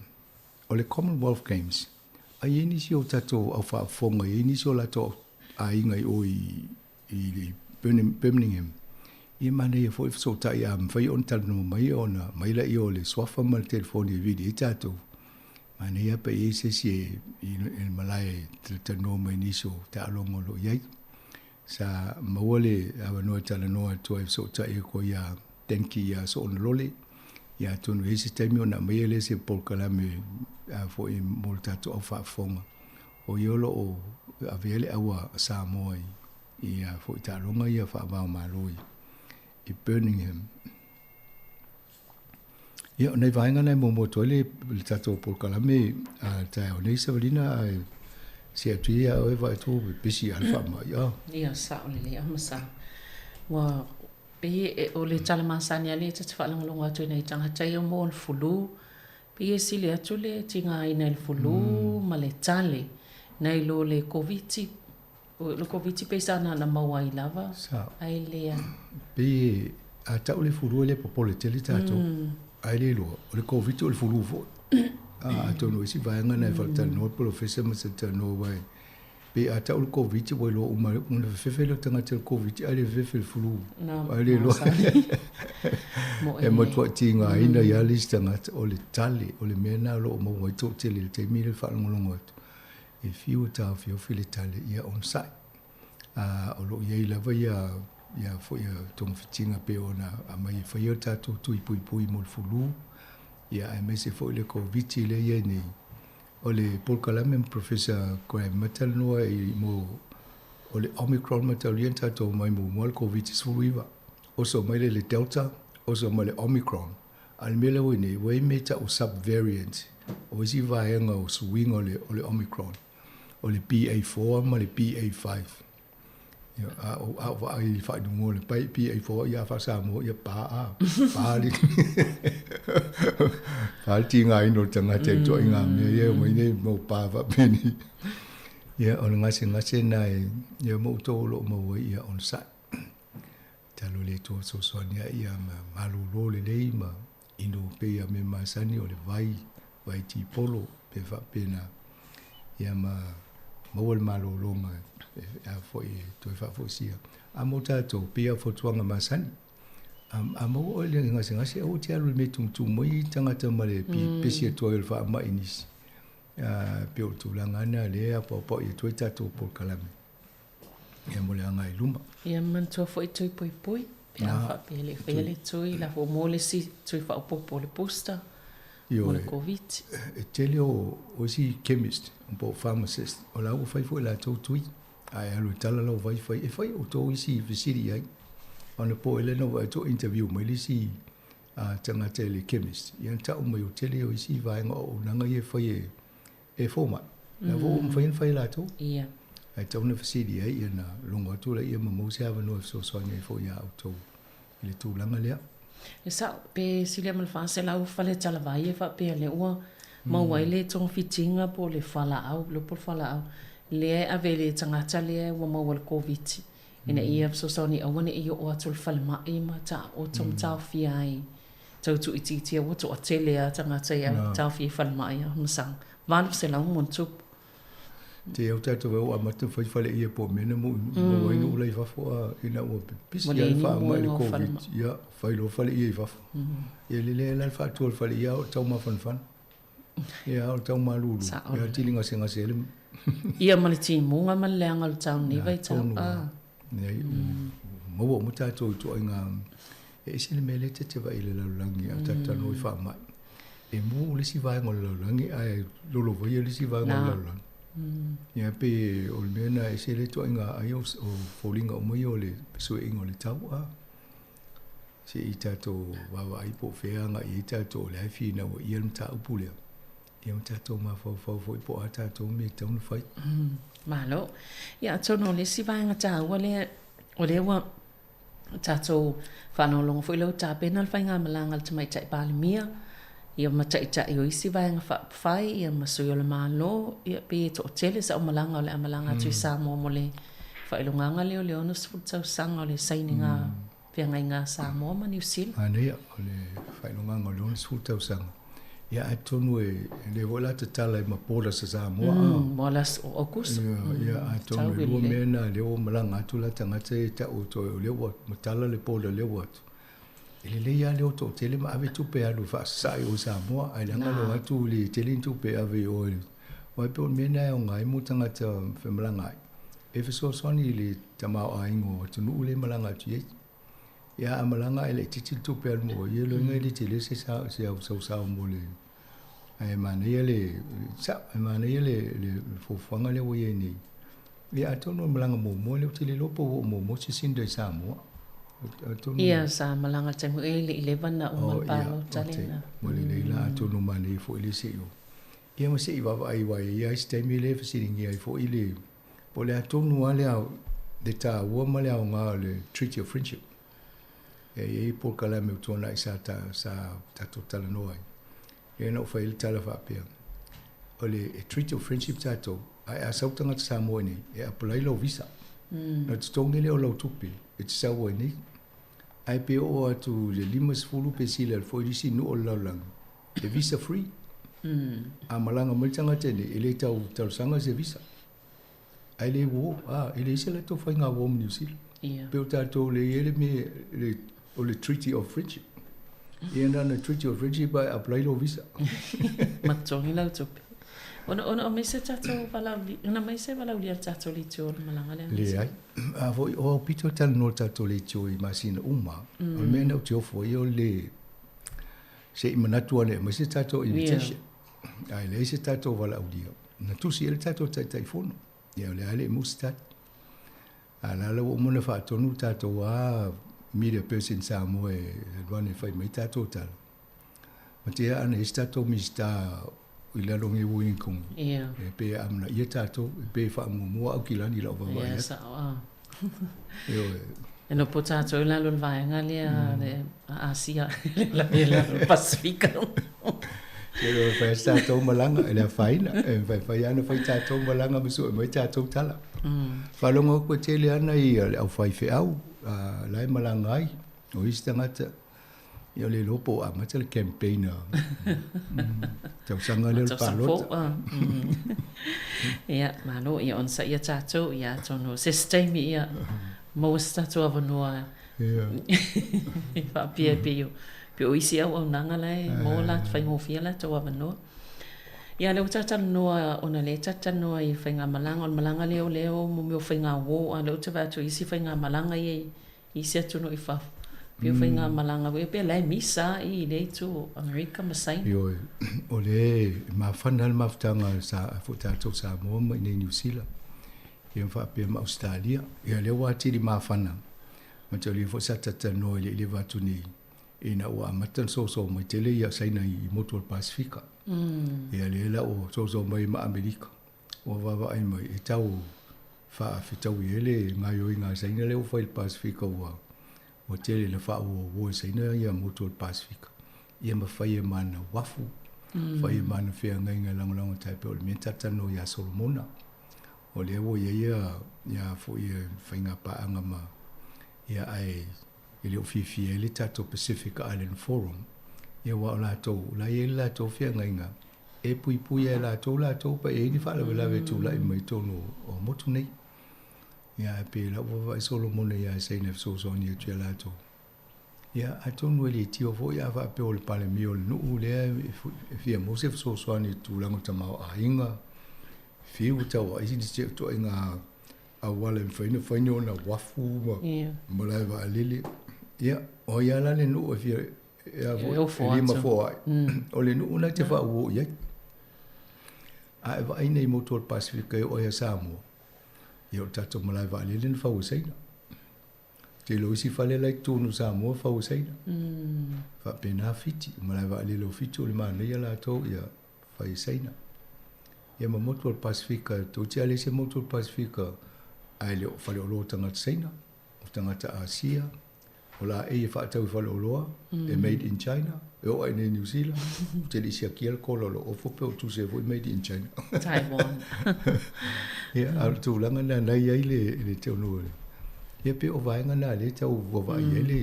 o le Commonwealth Games, a i ai nisi o tatou au faafofoga, e i ai nisi o latou aiga i o i i Birmingham, ia manaia foi fesootai a mafai ona talanoa mai ona mai laia o le suafa ma le telefoni e vili ai tatou. Manaia pe i ai se isi e i le malae e talatalanoa mai nisi o taaloga o lo o i ai. Sa maua le avanoa e talanoa atu ai fesootai atu ai iā Denki iā Soonalole, ia atonu e i ai se taimi ona aumaia lea se polokalame a foi mo le tatou au faafofoga. O ia o lo o avea le au a Samoa i ia foi taaloga ia faava-o-Malo i Birmingham. Ia, o nai vaega na e muamua atu ai le, le tatou polokalame a le taeao nei, Savalina, ae se atu ia ia oe vaai atu ua pepesi lava le faamai. Ah. Ia, sao lelei a ma Ua pei e, o le tala masani lava lea ta te faalogologo atu i nai tagata ia mo le flu. Pei e sili atu le tigaina i le flu ma le tale nai lo le Koviti. O le Koviti pei sa na maua ai lava ae le a. Pei a tau le fulu e le popole tele tatou. Ae le iloa, o le Koviti o le fulu foi. Atonu o isi vaega na e faatalanoa le polofesa ma se talanoa aua e pei a tau le Koviti ua iloa uma ona fefefe lea o tagata i le Koviti ae le fefefe i le fulu. Ae le iloa. E matuai tigaina ai lava le isi tagata o le tale, o le mea lena o lo o maua ai toatele i le taimi lea e faalogologo atu. E fiu e taofiofi le tale ia onosai. A o lo o i ai lava ia ia foi ia togafitiga pei ona aumai e faia le tatou tui puipui mo le fulu, ia aemaise foi le Koviti lea e i ai nei. O le polokalame ma Professor Graham ma talanoa i mo o le Omicron mataulia na tatou omai muamua le Koviti 19, oso mai lea i le Delta, oso mai le Omicron. A o le mea lea ua i nei, ua i ai mea e tau o sub-variant, o isi vaega o suiga o le, o le Omicron, o le BA4 ma le BA5. Ia, a ou, a ou vaai i le faailoga o le BA4, ia a faa-Samoa, ia pa a, pa le, pa le tigaina o le tagata i ituaiga mea ia e omai nei mau pa faapenei. Ia, o le gasegase lena e, ia ma outou o lo o maua ai, ia onosai. Tatalo le Atua fesoasoani ai ia ma malolo lelei ma inu pei ia mea masani o le vai, vai tipolo pe faapena ia ma maua le malologa a foi e toe faafoisia. A mo tatou pei a fautuaga masani, a maua oe i le gasegase aua e te alu i le mea e tumutumu ai tagata ma le pepesi atu ai o le faamai i nisi. Pei o le tulaga lava lena lea e apoapoai atu ai tatou polokalame. Ia mo le agai i luma. Ia manatua foi tui puipui pe a faapea e le i faia le tui la ua maua le isi tui faaopoopo o le booster mo le Koviti. E tele o isi chemist po o pharmacist o la ua fai foi latou tui a e alu e tala lau vai fai e fai outou isi fesili i ai. Ona po lea na ou vaai atu o interview mai le isi tagata i le chemist ia na tau mai o tele o isi vaega o auaunaga ia e fai e fomai. La foi ua mafai ona fai e latou. Ia. Ae tatau ona fesili ai ia na logo atu laia ma maua se avanoa e fesoasoani ai foi ia outou i le tulaga lea. E sao, pe silia ma le 400 fale talavai e faapea lea ua maua ai le togafitiga po o le fualaau, le upu o le fualaau, lea e ave i le tagata lea ua maua i le Koviti, ina ia fesoasoani aua ne i oo atu i le falemai ma taoto ma taofia ai. Tau tuuitiitia ua toatele lava tagata ia taofia i falemai a masalo 800 ma ona tupu. Te au tatou e o amata fai fale ia po mena mo mo ai no ula i fafo a ina ua pepesi ia le faamai le Covid ia fai loa fale ia i fafo. Ia lelei la le faatua o le fale ia o le tau mafanafana. Ia o le tau malulu ia tili gasegase le Ia ma le timuga ma le leaga o le tau nei vaitau. Leai, maua uma tatou i ituaiga e ese le mea lea ta te vaai i le lalolagi a tatou talanoa i faamai. E mu le isi vaega o le lalolagi ae lolovaia le isi vaega o le lalolagi. Ia pei o le mea lena e ese le ituaiga ai o foliga uma ia o le fesuiaiga o le tau a. Se i tatou vaavaai po o fea e agai i ai tatou o lea e finau ai ia le mataupu lea. Ia ma tatou mafaufau foi po o a tatou mea e tatau ona fai. Malo. Ia atonu o le isi vaega taua lea, o lea ua tatou faalogologo foi lea ua tapena le faigamalaga a le Tamaitai Palemia, Ia ma ta'ita'i o isi vaega fa'apafai ia ma sui o le Mālō, ia pei e to'atele sa'u malaga o le a malaga atu i Samoa mo le fa'ailogaga lea o le 60 tausaga o le sainiga feagaiga a Samoa ma Niu Sila. Manaia o le fa'ailogaga o le 60 tausaga. Ia atonu e le foi la tatala ai ma borders a Samoa. Mo le aso o Aukuso. Ia, atonu e lua mea na lea ua malaga atu la tagata e ta'u toe o lea ua matala le border lea ua atu. E lelei lava le o to'atele ma ave tupe alu e fa'asasa'i o i Samoa, ae leaga le o atu le tele ni tupe e ave i o i aua e pei o le mea lena e aoga ai mo tagata femalaga ai, e fesoasoani i le tamaoaiga o atunuu lea e malaga atu i ai. Ia a malaga ae laitiiti le tupe alu mo ia loiga e le tele se se au sausau mo le ae manaia le sa'o e manaia le le fuafuaga lea ua i ai nei. Ia atonu o le malaga muamua lea ou te le iloa po ua oo muamua Jacinda i Samoa. Atonu. Ia, sa malaga i le taimi e le i leva ona uma le palota lena. Ua lelei la atonu manaia foi le se'i o. Ia ma se'i vaavaai aua e i ai se taimi lea e fesiligia ai foi le po o le a tonu lava le le taua ma le aoga o le Treaty of Friendship. E i ai polokalame ua tuanai sa sa tatou talanoa ai. Lea na ou fai ai le tala faapea, o le Treaty of Friendship tatou, ae a sau tagata Samoa i inei, e apply lau visa. Ona totogi lea o lau tupe e te sau ai nei. Ae pe oo atu i le 50 pe sili atu foi i le isi nuu o le lalolagi, e visa free. A malaga mai le tagata i inei, e le tau talosaga se visa. Ae le uō, a, e leai se latou faiga uō ma Niu Sila. Pei o tatou lea e i ai le mea le, o le Treaty of Friendship. Ia na ona Treaty of Friendship ae apply lou visa. Ma totogi lau tupe. Ona, ona o mai se tatou valaaulia, ona mai se valaaulia a le tatou leitio o le malaga lea? Leai. A foi, o au pito e talanoa le tatou leitio i masina uma, o le mea na ou te ofo ai o le, se i manatu ane e aumai se tatou invitation. Ae leai se tatou valaaulia. Na tusi ai le tatou Taitaifono. Ia o lea lava e le i maua se tali. A o la la ua uma ona faatonu le tatou lava media person Samoa e alu ane e fai mai tatou tala. Ma te ana i ai se tatou Minisita i lalo nei o Wellington. Ia. E pei e amanaia tatou, e pei e faamuamua Aukilani i lau vaavaai atu. Ia, sao a. Ioe. E nopo tatou i lalo o le vaega lea le Asia, i lalo o le Pasifika. Te reo e whai atu tātou malanga, e le awhaina, e whai whai ana whai tātou malanga ma sue mai tātou tala. Whalongo koe tele ana i le au whai wheau, la e malanga ai, o isi tangata, ia o le iloa po o amata le campaign a tausaga lea o le palota. Ia, malo, ia onosai ia tātou, ia atonu o se isi taimi ia maua se tatou avanoa e faapea pei o pei o isi auaunaga la e maua la faigofie latou avanoa. Ia lea ua talatalanoa ona lea e talatalanoa i faigamalaga, o le malaga lea o lea o mo mea o faigauō, a o lea ou te vaai atu i isi faigamalaga ia i isi atunuu i fafo, pei o faigamalaga foi ia pei o la e misa i lea itu o Amerika ma Saina. Ioe, o lea e mafana le mafutaga sa foi tatou Samoa ma i inei i Niu Sila, ia ma faapea ma Ausetalia. Ia lea ua atili mafana, ma te aulia foi sa talatalanoa i le leva atu nei, ina ua amata ona soso mai tele ia Saina i motu o le Pasifika. Ia lea la ua soso mai ma Amerika, ua vaavaai mai e tau faafetaui ai le gaoioiga a Saina lea ua fai i le Pasifika ua ua tele ina faauouo e Saina ia motu o le Pasifika. Ia ma fai e mana uafu, fai e mana feagaiga e lagolago tai pei o le mea na talatalanoa ia Solomona. O lea ua i ai ia ia foi ia faiga paaga ma ia ae e le o fiafia ai le tatou Pacific Island Forum, ia aua o latou, o la e i ai le latou feagaiga e puipui ai e latou latou pe i ai ni faalavelave e tulai mai i totonu o motu nei. Ia ae pei o lau vaavaai Solomona ia Saina e fesoasoani atu ia latou. Ia atonu e le tio foi a faapea o le Palemia o le nuu lea e fia maua se fesoasoani i tulaga o tamaoaiga, fiu tau ai se ituaiga auala e mafai ona fai ni ona uafu ma malae vaalele. Ia, o ai lava la le nuu e fia e a foi, e lima foai. O le nuu lena e te faauo i ai. A e vaai nei motu o le Pasifika e oo ai ia Samoa, ia o le tatou malae vaalele na fau e Saina. Tele o isi fale la i totonu o Samoa fau e Saina. Faapena Fiti, o malae vaalele o Fiti o le manaia latou ia fai e Saina. Ia ma motu o le Pasifika, toeitiiti lava leai se motu o le Pasifika ae le o faleoloa o tagata Saina, o tagata Asia, o laei e faatau i faleoloa, e made in China, E o ai nei New Zealand, ou te le i siakia le kola o lou ofo pe o tusi ai foi made in China. Taiwan. Ia, a o le tulaga lena na i ai le, le tonu o le. Ia pe o vaega na lea e tau vaavaai ai le.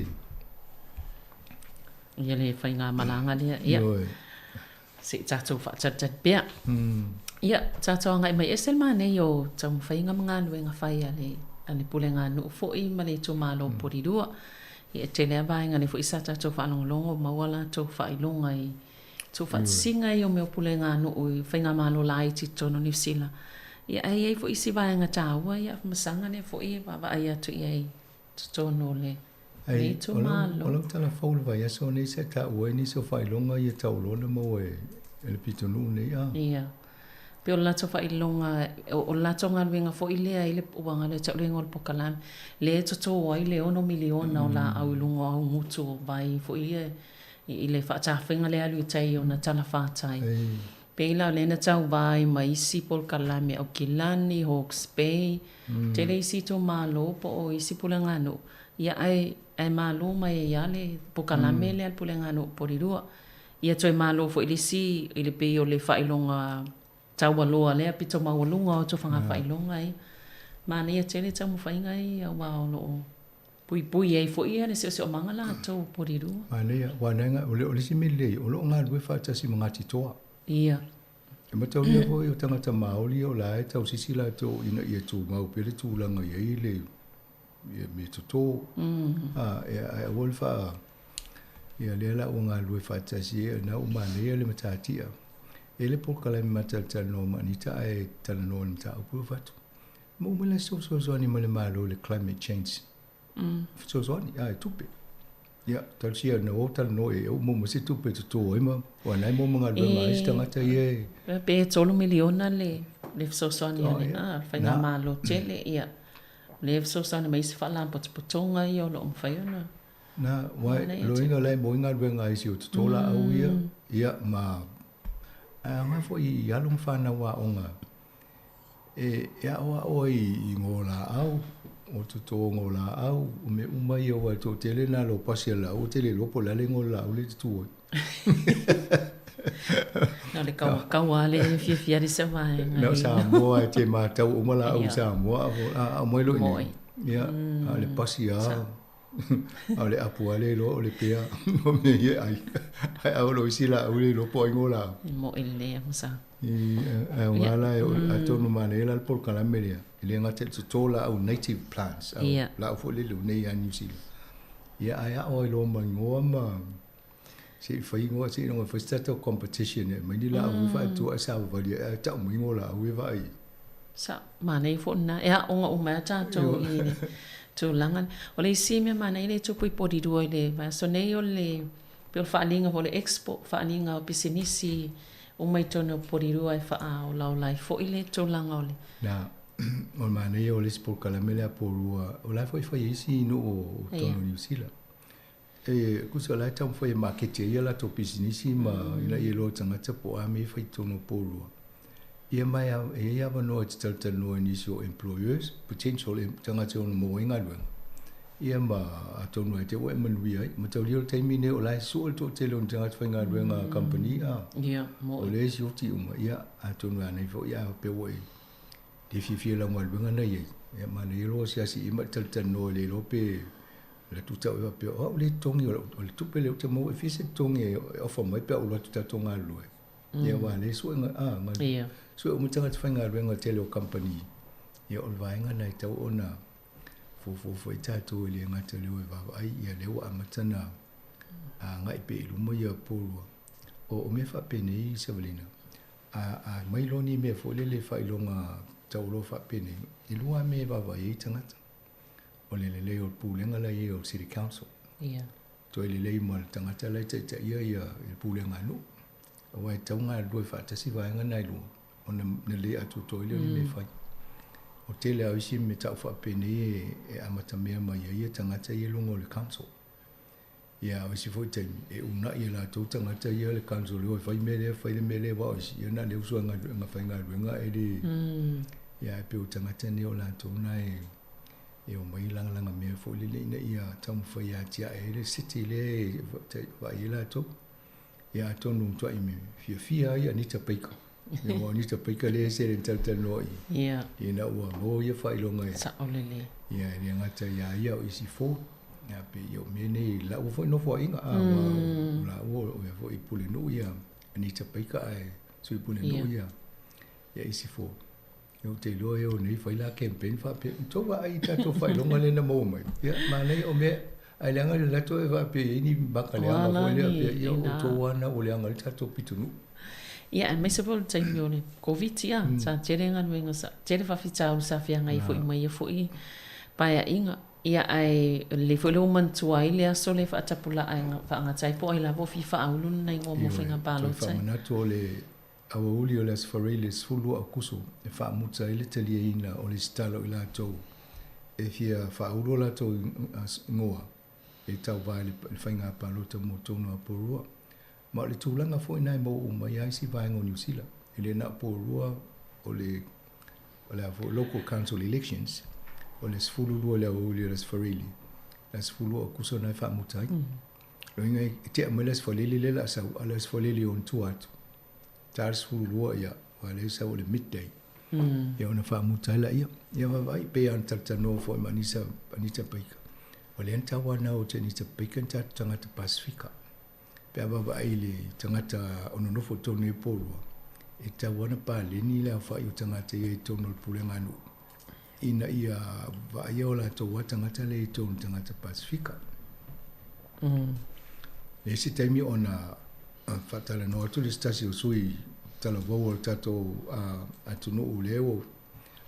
Ia le faigamalaga lea. Ia. Ioe. Se i tatou faatalitali pea. Ia, tatou agai mai ese le manei o taumafaiga ma galuega fai a le a le Puleganuu foi ma le itumalo o Polilua. Ia e tele lava vaega lea foi sa tatou faalogologo maua latou faailoga i tuufaatasiga ia o mea o Puleganuu i faigamalo laiti i totonu o Niu Sila. Ia ae i ai foi isi vaega taua ia masaga lea foi e vaavaai atu i ai i totonu o le Ai, itumalo. o lau tala fou i le vaiaso nei sa taua ai nisi o faailoga ia taualoa na maua e le pitonuu nei a. Ia. Pei o le latou faailoga, o le latou galuega foi lea i le uaga lea tau le igoa o le pokalame, lea e toto ai le 6 miliona o laau i luga o augutu o vai foi ia i le faatafega lea e alu i tai ona talafatai. Pei la o lea na tauva ai ma isi polokalame Aukilani, Hawke's Bay, tele isi itumalo po o isi puleganuu, ia ae ae malo mai ai lava le pokalame lea a le puleganuu Polilua. Ia toe malo foi i le isi i le pei o le faailoga taualoa lea pito maualuga o tofaga faailoga ia. Manaia tele taumafaiga ia aua o lo o puipui ai foi ia le siosiomaga latou o Polilua. Manaia, aua na o le isi mea lelei, o lo o galulue faatasi ma Ngāti Toa. Ia. E mataulia foi o tagata Māori o la e tausisi latou ina ia tumau pea le tulaga i ai le ia mea toto. Ae aua le faa ia lea la ua galulue faatasi ai na ua manaia le matatia. E le polokalame ma talatalanoa ma Anita ae talanoa i le mataupu ua fatu. Ma uma la se fesoasoani ma le Malo i le climate change. Fesoasoani, e tupe. Ia, talosia na o talanoa i ai, ua maua se tupe e toto ai ma aua na e maua ma galuega ai isi tagata ia e. Pe 3 miliona le fesoasoani a le faigamalo tele, ia. Lea e fesoasoani mai isi faalapotopotoga ia o lo o mafai ona. Na, aua loiga o la e maua ai galuega a isi o toto laau ia, ia ma ae aoga foi i alo ma fanau aoga e aoao ai i golaau, o toto golaau, o mea uma ia aua e toatele na o pasi a laau, ua tele iloa po o le a le igoa o le laau lea e tutu ai. Na o le kauakaua lava lea e fiafia ai se vaega. Na o Samoa e te matau uma laau i Samoa, a aumai loa i inei, ia, a o le pasi lava, a o le apu lava le iloa o le pea, o mea ia e ai. Ae a oo loa i isi laau le iloa po o ai golaau. E moi lelei lava sa. Ae aoga la, atonu manaia la le polokalame lea, e le gata i le toto laau native plants, laau foi lele o nei lava i Niu Sila. Ia ae ao ai loa ma igoa ma se i fai igoa, seiloga e fai se tatou competition e aumai ni laau e faatu ae savavali ai ae tau mai igoa o laau ia vaai. Sa manaia foi lena, e aoga uma ai tatou i le tulaga lea. O le isi mea manaia lea e tupu i Porirua i le vaiaso nei o le pei o le faaaliga foi o le expo, faaaliga o pisinisi uma i totonu o Porirua e faaolaola ai foi le tulaga o le. Na, o le manaia o le isi polokalame lea a Porirua, o la e foi e fai e isi nuu o totonu o Niu Sila. E tusa o la e taumafai e maketi ai a latou pisinisi ma ina ia iloa e tagata po o a mea e fai i totonu o Porirua. Ia ma e i ai avanoa e te talatalanoa i nisi o employers, potential tagata e ono maua ai galuega, ia ma atonu e te ua e manuia ai. Mataulia o le taimi lenei o la e sue le toatele o ni tagata faigaluega a kamupani, a o lea e sioti uma, ia atonu e anai foi a faapea ua e le fiafia i lau galuega na i ai, ia manaia lou asiasi i ai ma e talatalanoa e le iloa pe Le atu tau e faapea, o au le totogi, o le tupe lea ou te maua e fia se totogi e offer mai pe a ou alu atu tatou galulue. Ia aua o lea e sue, a, sue uma tagata faigaluega tele o kamupani. Ia o le vaega lena e tatau ona fuafua foi tatou e le gata i le o e vaavaai, ia lea ua amata ona agai pea i luma ia Porirua. O mea faapenei Savalina, a aumai loa ni mea foi lele faailoga taualoa faapenei, e lua lava mea e vaavaai ai tagata. O le lelei o le pulega la e i ai o le City Council. Ia. Toe lelei ma le tagata la e taitaia ia le pulega a nuu. Aua e tatau ona galulue faatasi vaega na e lua, ona na le atoatoa ai lea o le mea e fai. O tele lava o isi mea tau faapenei e amatamea mai ai ia tagata ia i luga o le council. Ia, o isi foi taimi, e uunai e latou tagata ia le council e o e fai mea lea, fai le mea lea, aua o isi, ia na o le uso e faigaluega e le. Ia, ae pei o tagata nei o latou na e e omai lagalaga mea foi lele ina ia taumafai e atiae ai le city lea e vaai ai latou. Ia atonu matua'i fiafia ai Anita Baker. Ia aua o Anita Baker lea e sele na talatalanoa i Ia. Ina ua maua ia faailoga e Sa'o lelei. Ia e le gata iā ia o isi fou. Ia pe ia o mea nei i la'u foi nofoaiga a ua o lāua o ia foi pulenuu ia Anita Baker ae sui pulenuu ia ia isi fou. Ia ou te iloa e o nei fai la campaign faapea, tou vaai i tatou faailoga lea na maua mai. Ia manaia o mea ae leaga le latou e faapea e i ai ni maka leaga foi lea faapea ia o outou lava na ua leaga ai le tatou pitonuu. Ia aemaise foi o le taimi o le Koviti a, sa tele galuega sa tele faafitauli sa feagai foi ma ia foi paeaiga. Ia ae lelei foi le ua manatua ai le aso lea faatapulaa e faagata ai po o ai lava o fia faaulu lona igoa mo faiga palota. Ioe, toe faamanatu o le Aoauli o le Aso Faraile 12 Aokuso e faamuta ai le taliaina o lesitala o i latou e fia faaulu o latou igoa e tauva i le faiga palota mo tonu a Porirua. Ma o le tulaga foi na e maua uma ai isi vaega o Niu Sila. E le na o Porirua o le o le a foi local council elections o le 12 i le aoauli o le Aso Faraile, le aso 12 Aokuso na e faamuta ai. Loiga e tea mai le Aso Faraile lea o le a sau, a o le Aso Faraile i ona tua atu, ta le 12 ia, aua o lea e sau o le midday. Ia ona faamuta ai laia. Ia vaavaai, e pei lava ona talatalanoa foi ma Anisa, Anita Baker. O lea na tauanau e Anita Baker ni tatou tagata Pasefika. Pe a vaavaai i le tagata o nonofo i totonu nei o Porirua, e tatau lava ona paleni le aofai o tagata ia i totonu o le pulega a nuu ina ia vaaia o latou lava tagata lea i totonu tagata Pasefika. Le isi taimi ona faatalanoa atu le se tasi o sui talavou o le tatou atunuu lea ua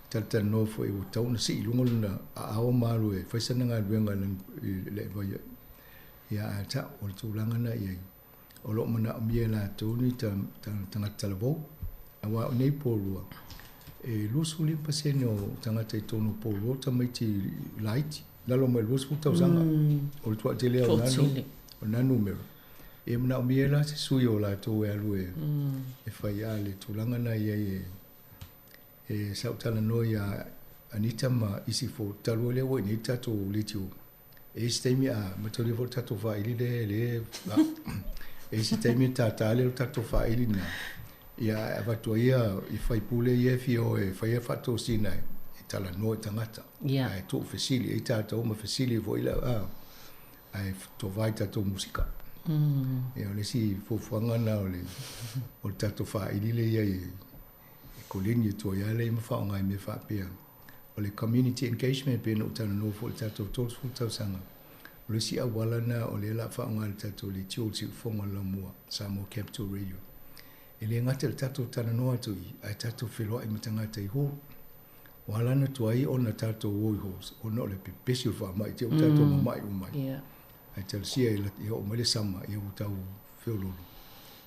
talatalanoa foi ua tatau ona sii i luga lona aao ma alu e fai sana galuega i le Ia ae tau, o le tulaga na i ai, o lo o manaomia e latou ni tagata talavou, aua o nei Porirua, e 25% o tagata i totonu o Porirua o tamaiti laiti, lalo mai le 20 tausaga, o le toatele lava o na numera. E manaomia ai la se sui o latou e alu e fai a le tulaga na i ai e sa ou talanoa ia Anita ma isi fou talu ai lea ua i nei le tatou leitio. E i ai se taimi a mataulia foi le tatou faaili lea e le e i ai se taimi tātā lea o le tatou faaili lena ia ae avatu ai ia i faipule ia e fia o e fai a faatosina e talanoa i tagata ae tuufesili ai tatou ma fesili foi la ae tovai tatou musika. Ia o le isi fuafuaga lena o le o le tatou faaili lea i ai e koleni atu ai lava lea ma faaaoga i mea faapea. O le community engagement pei ona ou talanoa foi i le tatou 30 tausaga, o le isi auala lena o lea o le a faaaoga e le tatou leitio o le siufofoga o le laumua, Samoa Capital Radio. E le gata i le tatou talanoa atu i i, ae tatou feloai ma tagata i hall. Ua ala ona tuai ona tatou o i halls, ona o le pepesi o le faamai, te i ua tatou mamai uma ai. Ae talosia ia oo mai le summer, ia ua tau feoloolo.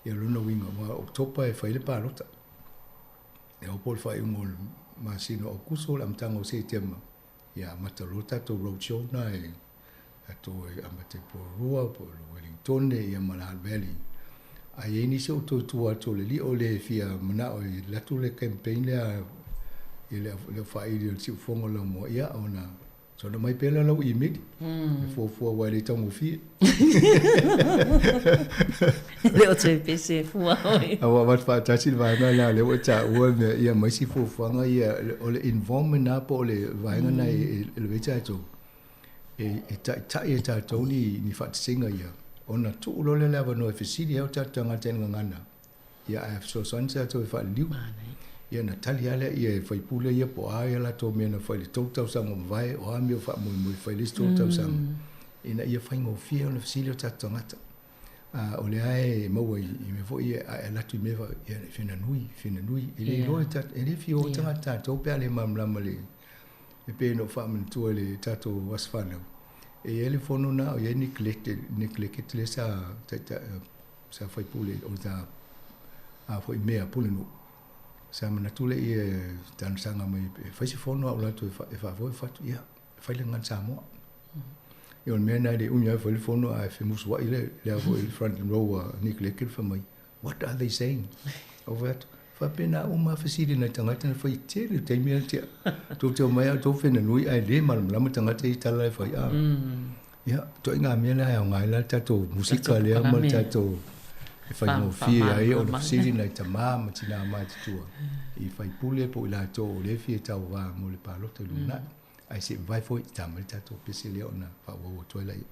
Ia o lona uiga, aua o October e fai ai le palota. E oo po o le faaiuga o le masina o Aokuso, o le amataga o Setema, ia amata loa le tatou road show lena e tatou e amata i Porirua, po o Wellingtone, ia ma le Hutt Valley. A i ai nisi o outou i tua atu o le lio le fia manao e alu atu le campaign lea i le au faaili o le siufofoga o le laumua, ia ona Soona mai pea lea lau email, e fuafua aua e le taugofie. E le o toe pese e fua oe. A ua avatu faatasi le vaega lena lea ua e taua le mea, ia ma isi fuafuaga ia, o le involvement lena po o le vaega lena e lavea ai tatou, e taitai e tatou ni faatasiga ia, ona tuu loa lea o le avanoa e fesili ai o tatou tagata i le gagana. Ia ae fesoasoani tatou e faaliliu. Ia ona tali lava lea e sui usufono ia po o a latou mea na fai i le 3 tausaga ua mavae, o a mea o faamoemoe e fai i le isi 3 tausaga, ina ia faigofie ona fesili o tatou tagata. A o lea e maua i mea foi ia, a e alu atu i mea ia e fia nui, fia nui. E le iloa e le fia o tagata tatou pe a le malamalama i le e pei ona ou faamanatua i le tatou aso fanau, e i ai le fono lena o i ai Nick Leckett lea sa sa faipule o sa a foi mea pulenuu sa manatu lea ia talosaga mai e fai se fono a o latou e faafoe fatu ia fai le gagana Samoa. Ia o le mea lena e le umi lava fai le fono ae femusuai le le foi front row a Nick Leckett fai mai what are they saying? Ou fai atu faapena uma fesili nai tagata na fai tele le taimi a tea. Tou te omai a tou fenanui ae le malamalama tagata i tala e fai a. Ia, ituaiga mea lea e aoga ai la le tatou musika lea ma le tatou E faigofie ai ona fesili nai tamā ma tinā matutua i faipule po o i latou o lea e fia tauvā mo le palota i lumanai. Ae se i vavae foi i ta mai le tatou pese lea ona faaauau atu ai laia.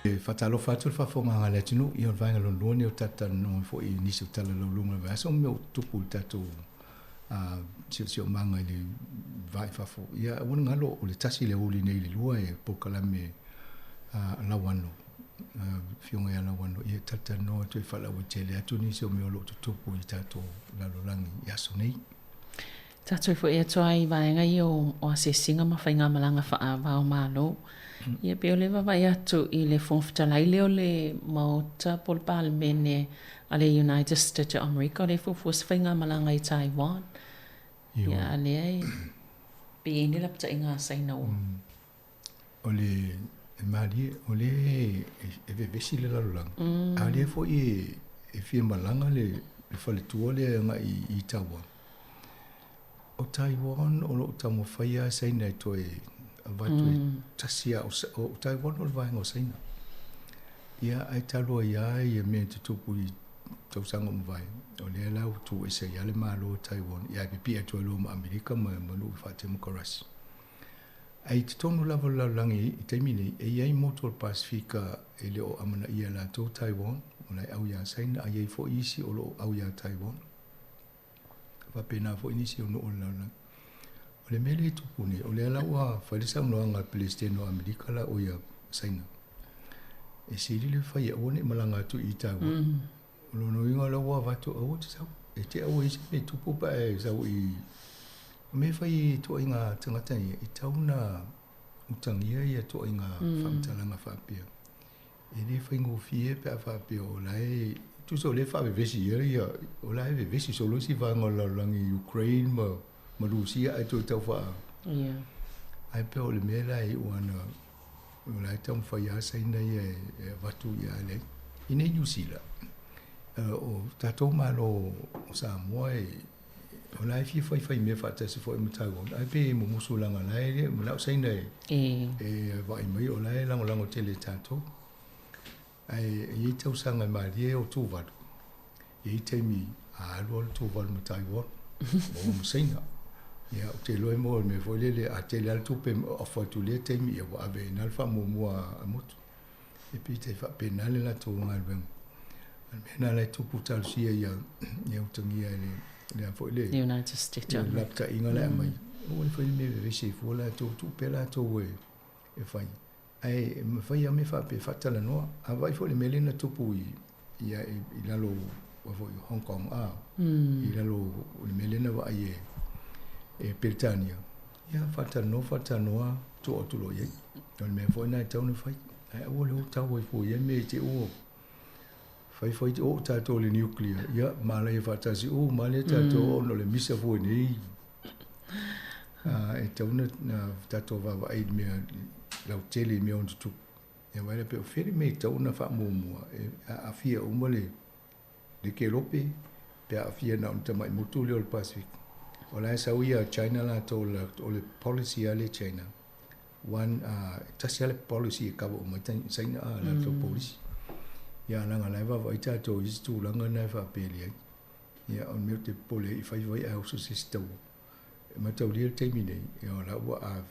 E faatalofa atu le faafofogaaga a le atunuu ia o le vaega lona lua lenei o tatou talanoa ai foi i nisi o tala laulauga o le vaiaso ma mea ua tutupu i le tatou siosiomaga i le va i fafo. Ia aua ne galo o le 1 i le aoauli nei i le 2 e polokalame a Lauano, Afioga ia Lauano, ia talatalanoa atu e faalauaitele atu nisi o mea o lo o tutupu i tatou lalolagi i aso nei. Tatou foi atu ai i vaega ia o asiasiga ma faigamalaga faava-o-Malo. Ia pei o le vaavaai atu i le Fofoga Fetalai lea o le Maota po o le Palemene a le United States o Amerika, o lea e fuafua se faigamalaga i Taiwan. Ia a lea e pei e i ai ni lapataiga a Saina ua. O le malie, o lea e vevesi le lalolagi, a o lea foi e fia malaga le faletua lea agai i Taiwan. O Taiwan o lo o taumafai lava Saina e toe avatu e tasi lava. O Taiwan o le vaega o Saina. Ia, ae talu ai lava ia mea e tutupu i tausaga ua mavae, o lea la ua tuu ese ai lava le Malo o Taiwan, ia ae pipii atu ai loa ma Amerika ma nuu faatemokarasi. Ae i totonu lava o le lalolagi i taimi nei, e i ai motu o le Pasefika e le o amanaia e latou Taiwan, o la e au iā Saina, a i ai foi isi o lo o au iā Taiwan. Faapena foi nisi o nuu o le lalolagi. O le mea lea e tupu nei, o lea la ua fai le saunoaga a le Peresetene o Amerika la o ia Saina, e sili le fai e aua ne i malaga atu i Taiwan. O lona uiga o la ua avatu aua te sau, e te aua i se mea e tupu pe a e sau i. O mea e fai i ituaiga tagata ia, e tau na utagia ia ituaiga faamatalaga faapea. E le faigofie pe a faapea o la e, tusa o lea e faavevesi i ai ia, o la e vevesi solo isi vaega o le lalolagi i Ukraine ma Rusia ae toe tau faa. Ae pei o le mea la e iu ana, o la e taumafai lava Saina ia e avatu ia le i nei Niu Sila. O tatou Malo o Samoa e o la e fia faifai mea faatasi foi ma Taiwan, ae pei e mumusu leaga o la e manao Saina e vaai mai o la e lagolago tele i tatou. Ae e i ai tausaga e malie o Tuvalu, e i ai taimi a alu alu Tuvalu ma Taiwan, maua ma Saina. Ia, ou te iloa e maua i le mea foi lele, a tele lava le tupe e ofa atu i lea taimi, ia ua ave i ina le faamuamua a motu. E pei e faapena le latou galuega. O le mea lena la e tupu talosia ia utagia e le a foi le United States lapataiga la e aumai. Aua le fai ni mea e vevesi ai fua latou, tuu pea latou e e fai. Ae mafai lava mea faapea e faatalanoa. A vaai foi i le mea lea na tupu i ia i lalo o foi Hong Kong a i lalo o le mea lea na vaai e e Peretania, ia faatalanoa faatalanoa tuu atu loa i ai. O le mea foi lena e tatau ona fai. Ae aua le o tau ai fua i ia mea i te i ua fai fai oo tatou i le nuclear, ia malaia faatasi uma lava lea tatou ona o le misa fua nei. E tatau ona tatou vaavaai i le mea lautele i mea ono tutupu. Ia vaai la pe o fea le mea e tatau ona faamuamua e aafia uma le le kelope pe aafia na o le tamai motu lea o le Pasefika. O la e sau ia China latou o le policy a le China. One, e tasi lava le policy e cover uma ai Saina a latou polisi. Ia leaga o la e vaavaai tatou i isi tulaga na e faapea e leai. Ia o le mea ou te popole ai i fai fai ae oso se isi taua. E mataulia le taimi nei, ia o la ua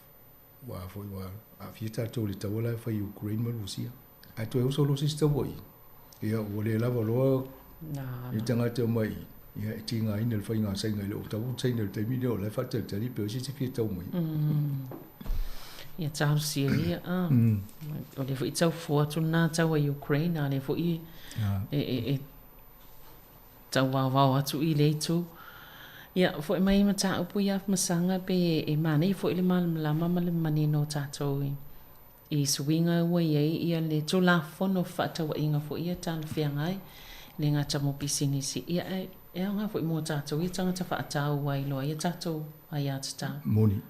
ua foi ua aafia tatou i le taua la e fai i Ukraine ma Rusia. Ae toe oso loa se isi taua i i, ia ua le lava loa i tagata mai i, ia e tigaina le faiga a Saina i le o taua Saina i le taimi lea o la e faatalitali pe o ai se isi e fia tau mai. Ia talosia ia a. O lea foi e tau fua atu lena taua i Ukraine a lea foi e tauvaovao atu i lea itu. Ia, foi mai i mataupu ia Afamasaga pe e manaia foi le malamalama ma le manino o tatou i suiga ua i ai ia le Tulafono Fefaatauaiga foi ia talafeagai, le gata mo pisinisi, ia ae e aoga foi mo tatou ia tagata faatau ai loa ia tatou aiatatau. Moni,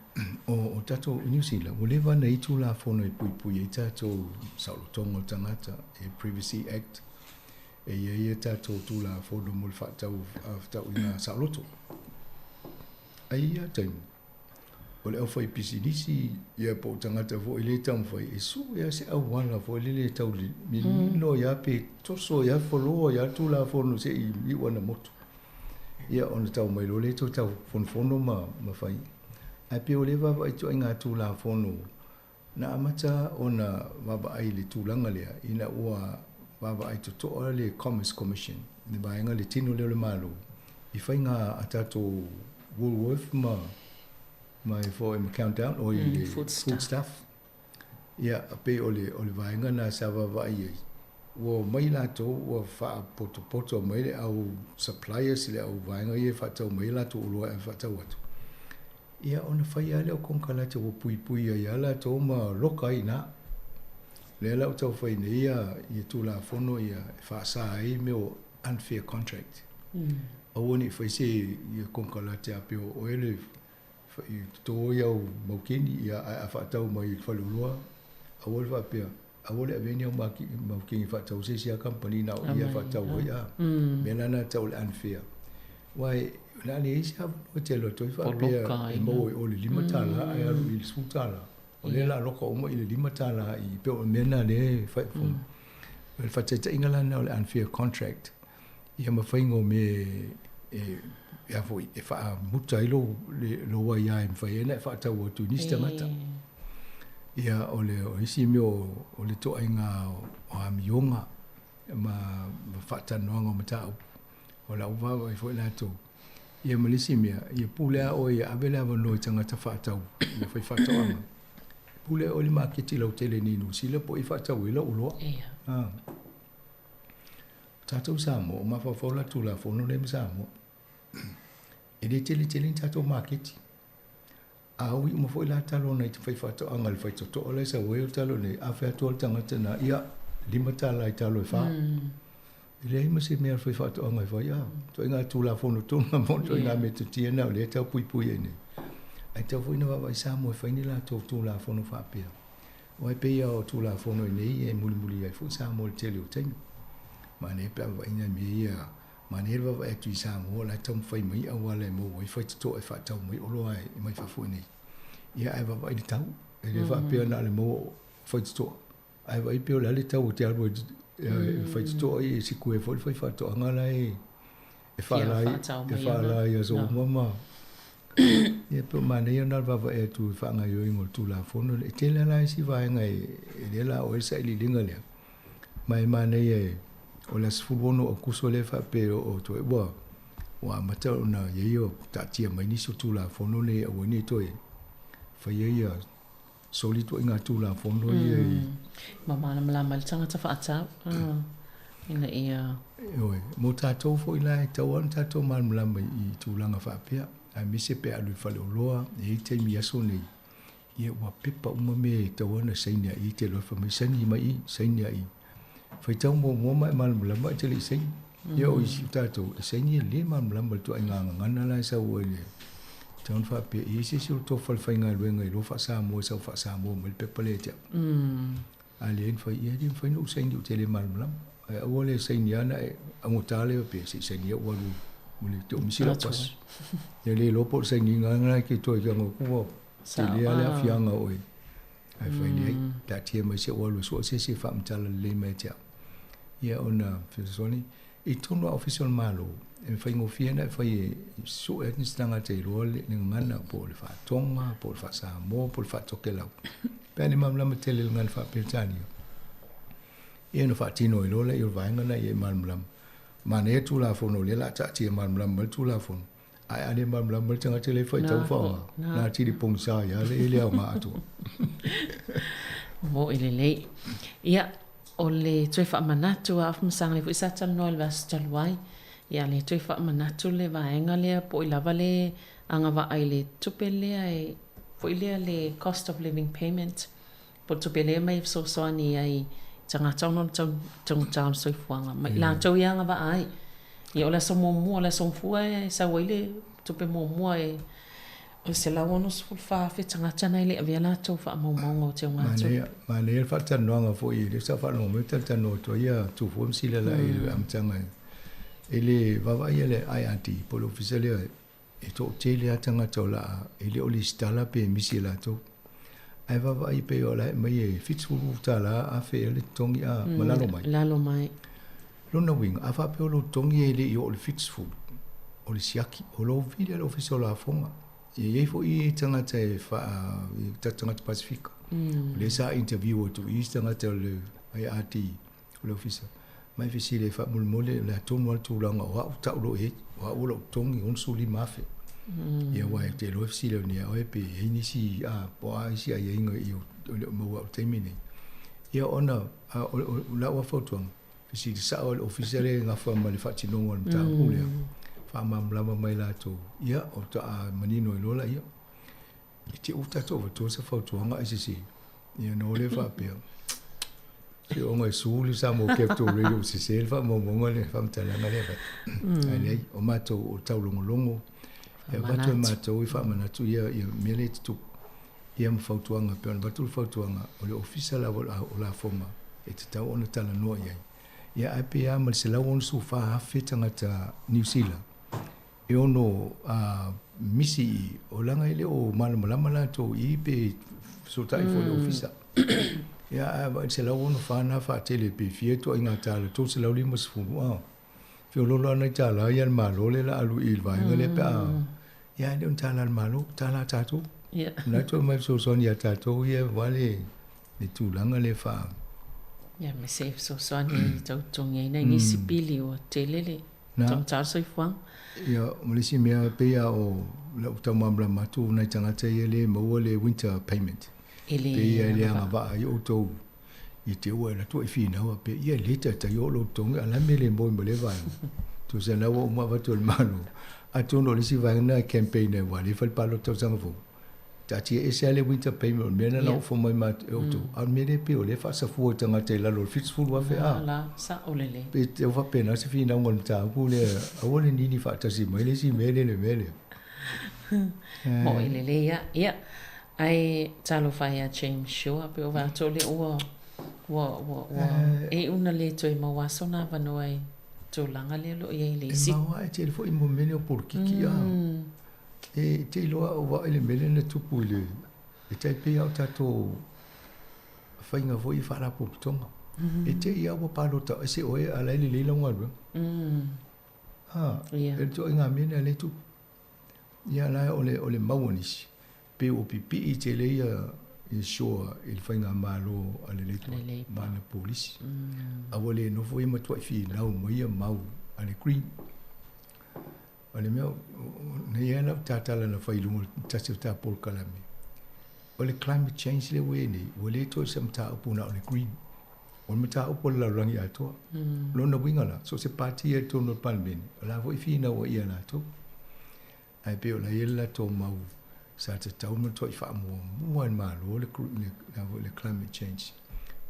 o tatou i Niu Sila, ua leva ona i ai Tulafono e puipui ai tatou saolotoga o tagata, e Privacy Act, E i ai a tatou Tulafono mo le faatau fefaatauaiga saoloto. Ai ia taimi, o le aufaipisinisi ia po o tagata foi lea e taumafai e sue lava se auala foi lele e tau milomilo ai lava pe toso ai lava foloa ai lava le Tulafono se i iu ana motu. Ia ona tau mai loa lea toe tau fonofono ma fai. Ae pei o lea e vaavaai ituaiga Tulafono Na amata ona vaavaai i le tulaga lea ina ua vaavaai totoa le Commerce Commission, le vaega le tino lea o le Malo, i faiga a tatou Woolworth ma ma e foi ma Countdown oi le Foodstuff. Ia, pei o le o le vaega lena sa vaavaai i ai, ua omai latou ua faapotopoto mai le au suppliers le au vaega ia e faatau mai ai latou oloa e faatau atu. Ia ona fai lava lea o konekarate ua puipui ai lava latou ma loka ai i ina. O lea la ua tau fai nei ia Tulafono ia e faasa ai mea o unfair contract. Aua ne i fai se ia konekarate a pei o oe le i toto i au maukeni ia ae a faatau mai i le faleoloa, aua le faapea, aua le avea ni au maukeni e faatau se isi lava kamupani na o ia e faatau ai a. Mea la na tau o le unfair. Aua o le a leai se avanoa e te alu atu ai faapea e maua i o i le $5 ae alu i le $10. O lea o le a loka uma i le $5 i pei o le mea lena lea e fai. O le faataitaiga la lena o le unfair contract ia ma faiga o mea e a foi e faamuta ai lou lou aia e mafai ai ona e faatau atu i nisi tagata. Ia o le o isi mea o le ituaiga o amioga ma faatalanoaga o mataupu. O lau vaavaai foi latou. Ia ma le isi mea, ia pule lava oe ia ave le avanoa i tagata faatau, ia fai faatoaga. Pule oe i le maketi lautele nei i Niu Sila po o i faatau ai lau oloa. Ia. Ah. O tatou i Samoa, o mafaufau la Tulafono lea ma Samoa. E le tele tele ni tatou maketi. A ui uma foi la talo nai te fai faatoaga le faitotoa la e sau ai o talo nei, a fai atu lava le tagata na, ia, $5 i talo e fa. E leai ma se mea a le fai faatoaga e fai, a, ituaiga Tulafono tonu a mo ituaiga metotia na o lea e tau puipui ai nei. Ae tatau foi ona vaavaai Samoa e fai ni latou Tulafono faapea. Aua e pei lava o Tulafono i nei e mulimuli ai foi Samoa i le tele o taimi. Manaia pe a vaavaai nai mea ia. Manaia le vaavaai atu i Samoa o la e taumafai mai auala e maua ai faitotoa e faatau mai oloa e mai fafo i inei. Ia ae vaavaai i le tau. E le faapea na o le maua o faitotoa, ae vaai pei o le a le tau e te alu ai e faitotoa ia e siku ai foi le faifaatoaga la e faala e faala i aso uma ma ia pei o manaia ona le vaavaai atu i faagaoioiga o le Tulafono. E tele lava la isi vaega e lea la o ai le sailiiliga lea. Ma e manaia e, o le aso 16 o Aokuso lea e faapea o toe ua Ua amata ona i ai o taatia mai nisi o Tulafono nei e aua ai ne i toe faia ia soli ituaiga Tulafono ia i. Ma malamalama ai le tagata faatau ina ia. Ioe, mo tatou foi la e tatau lava ona tatou malamalama i tulaga faapea, aemaise pe a alu i le faleoloa, e i ai taimi i aso nei, ia ua pepa uma mea e tatau ona saini ai i te loa fai mai saini mai i, saini ai i. Faitau muamua ma e malamalama e te le i saini. Ia o isi o tatou e saini e le malamalama i le ituaiga gagana la e sau ai le tatau ona faapea e i ai se isi o le tofa o le faigaluega i lo faa-Samoa e sau faa-Samoa mai le pepa lea ia te au. A leai na fai, ia e le mafai ona ou saini ou te le malamalama. Ae aua le saini lava na e augata lea faapea se i saini au alu ma le te misi lau pasi. Ia le iloa po o le sainiga lena e te toe tago atu ua tele lava le aafiaga o oe. Ae fai leai, taatia mai se i ou alu e sue se isi e faamatala lelei mai ia te au. Ia ona fesoasoani i totonu lava o Ofisa o le Malo, e faigofie ona e fai e sue atu nisi tagata e iloa le gagana po o le Faatoga, po o le Faa-Samoa, po o le Faatokelau. Pe a le malamalama tele i le gagana Faa-Peretania, ia ona faatino ai loa lea o le vaega lena ia e malamalama. Manaia Tulafono o lea o le a taatia malamalama mai le Tulafono, ae a le malamalama le tagata lea e faitau ma faaaoga, na atili pogisa ai lava le aoga atoa. Mo'i lelei. Ia, o le toe faamanatu a Afamasaga lea foi sa talanoa i le vaiaso talu ai. Ia, le toe faamanatu le vaega lea po o i lava le agavaa i le tupe lea e foi lea le cost of living payment po o le tupe lea e aumai e fesoasoani ai i tagata ona o le taugata o le soifuaga ma i latou ia agavaa ai. Ia o le aso muamua, o le aso Gafua e sau ai le tupe muamua e o le 164,000 tagata na e le i avea latou faamaumauga o teugatupe. Manaia le faatalanoaga foi, lea sa faalogo mai o talatalanoa atu ai ia Tufua ma Silalai i le amataga i le vaavaai a le IRD po o le Ofisa lea e toatele lava tagata o le a e le o lesitala pe misi e latou. Ae vaavaai pei o la e aumai e $70 afe ea le totogi a ma lalo mai. Lalo mai. Lona uiga, a faapea o lou totogi e le i oo i le 70, o le siaki, o lou vili a le Ofisa o Lafoga. E i ai foi tagata e faa, tagata Pasefika. O lea sa interview atu i isi tagata o le IRD o le Ofisa, mai fesili ai faamolemole o le a tonu lava le tulaga o au tau loa i ai, o au o lou totogi $65,000. Ia aua e te iloa e fesili atu nei oe pe i ai nisi a po o a isi aiaiga i o le o maua au i le taimi nei. Ia ona o lau lava fautuaga, fesili sao i le Ofisa lea e gafa ma le faatinoga o le mataupu lea, faamalamalama mai latou, ia o taa manino ai loa laia. I te u tatou avatua se fautuaga ae sese, ia ona o lea faapea, se ona e su le Samoa Capital Radio ua sese le faamaumauga le faamatalaga lea e avatu. Ae leai, o matou o taulogologo, e avatu e matou i faamanatu ia mea lea e tutupu, ia ma fautuaga, pei ona avatu le fautuaga, o le Ofisa lava o Lafoga e tatau ona talanoa i ai. Ia ae pei lava ma le 164,000 tagata Niu Sila e ono misi i o leaga e le o malamalama latou i pe fesootai foi i le ofisa. Ia ae vaai i le 164 na faatele pe fia ituaiga tala 350 a. Feoloolo lava nai tala ia a le Malo lea o le a alu i le vaega lea pe a ia ae le o ni tala a le Malo, tala a tatou. O lena e toe aumai fesoasoani ia tatou ia aua le tulaga lea faa Ia ma se fesoasoani e tau totogi ai nai nisi pili ua tele le taugata o le soifuaga. Ia, ma le isi mea, pei lava o lau tau malamalama atu nai tagata ia le maua le winter payment. E le Pei e le agavaa ai outou i te ua e alu atu e finau a pea, ia e le taitai oo lou totogi a o le a le mea e le moe ma lea vaega. Tusa na ua uma avatu e le Malo. Atonu o le isi vaega lena e campaign ai aua o lea e fai le palota tausaga fou. Taatia ese lava le winter payment o le mea lena na ofo mai e outou. A o le mea lea pei o lea e faasafua i tagata i lalo o le $70,000 a. La, sao lelei. Pei e tau faapena se finauga o le mataupu lea, aua le nini faatasi mai le isi mea lea i le mea lea. Moʻi lelei lava. Ia, ae talofa e ia James Shaw, pei o vaai atu o lea ua, ua, ua, ua, e iu ina le toe maua sona avanoa i tulaga lea o lo o i ai i le isi. E maua ae tele foi mo mea nei o polokiki a. E te iloa au vaai le mea lea na tupu i le e tai pei lava o tatou faiga foi i faalapotopotoga. E te i lava ua palota ese oe a o la e lelei lau galuega. A, e le ituaiga mea lena lea e tupu. Ia la o le mau a nisi, pei ua pipii tele ia Shaw i le faigamalo a le Labour ma ana polisi. A ua le nofo ia matuai finau mai ia mau a le Green. O le mea, nei e lau tatala na fai lunga tasi o tā polokalame. O le climate change le ua i ai nei, ua le toe se mataupu na o le green. O le mataupu a le lalolagi atoa. Lona uiga la, so o se pati i totonu o le Palemene, o la foi e finau ai ia latou. Ae pei o la e i ai le latou mau sa tatau ona matuai faamuamua e le Malo le, le, le, le climate change.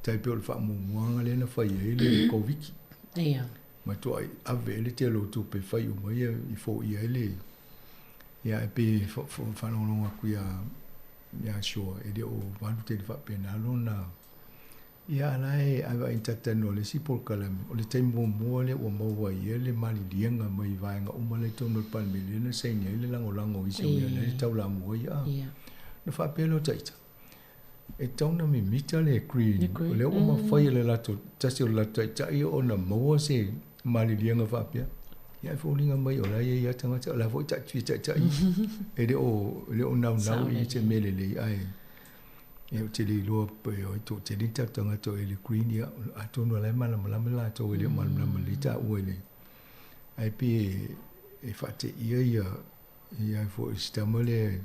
Tai pei o le faamuamuaga lea na fai ai le Koviti. Ia. Matuai ave ai le tele o tupe e fai uma ia i foia ai le ia e pei e faalogologo atu ia ia Shaw e le o valu tele faapena lona ia a la e a vaai talatalanoa i le isi polokalame o le taimi muamua lea ua maua ai ia le maliliega mai vaega uma la i totonu o le Palemene lea na saini ai le lagolago o isi o mea la e taulamua ai a na faapea lea o taita E tatau ona mimita le green, o lea ua mafai e le latou, tasi o le latou taitai ona maua se maliliega faapea. Ia ae foliga mai o la e i ai lava tagata, o la foi e fia taitai. E le o, e le o naunau i se mea lelei, ae ia ou te le iloa pe o ai toatele ni tatou tagata o i le green, ia atonu o la e malamalama latou e le o malamalama lelei taua i le, ae pei e faateia ia Ia foi si tama lea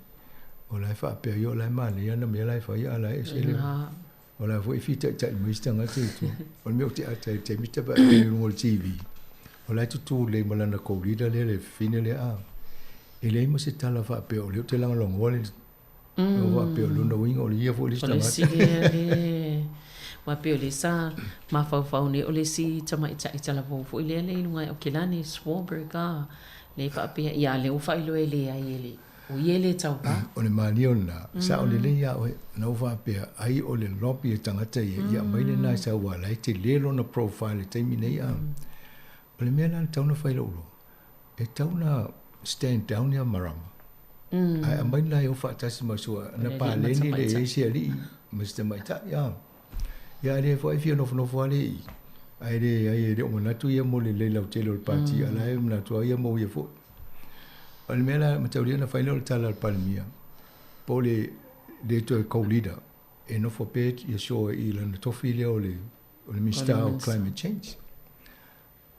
o la e faapea ia o la e manaia ana mea la e fai a la e ese le o la foi e fitaitai mai si tagata i tua. O le mea ou te ata ai i le taimi ta vaai i luga o le TV, o la e tutū lelei ma lana co-leader lea le fafine lea a. E leai ma se tala faapea o lea ou te lagolagoa le o faapea o lona uiga o le ia foi le isi O le isi tagata. lea le aua pei o lea sa mafaufau nei o le isi tamaitai talavou foi lea le i luga o Kilani Swarbrick a lea faapea ia lea ua faailoa e leai e le o ia e le tauva. O le malie o lena, sao lelei ia oe, na ou faapea, ai o le lobby a tagata ia, ia aumai lena e sau aua o la e tele lona profile i le taimi nei a. O le mea la na tatau ona fai i lou iloa, e tatau ona stand down ia Marama, ae aumai lena e o faatasi ma sua, na paleni le i ai se alii ma se tamaitai a. Ia a le foi e fia nofonofo lava le i, ae leai e le o manatu ia mo le lelei lautele o le pati, a o la e manatu lava ia mo ia foi. O le mea la mataulia na fai lea o le tala a le Palemia, po o le le toe co-leader e nofo pea ia Shaw i lana tofi lea o le o le Minista o Climate Change.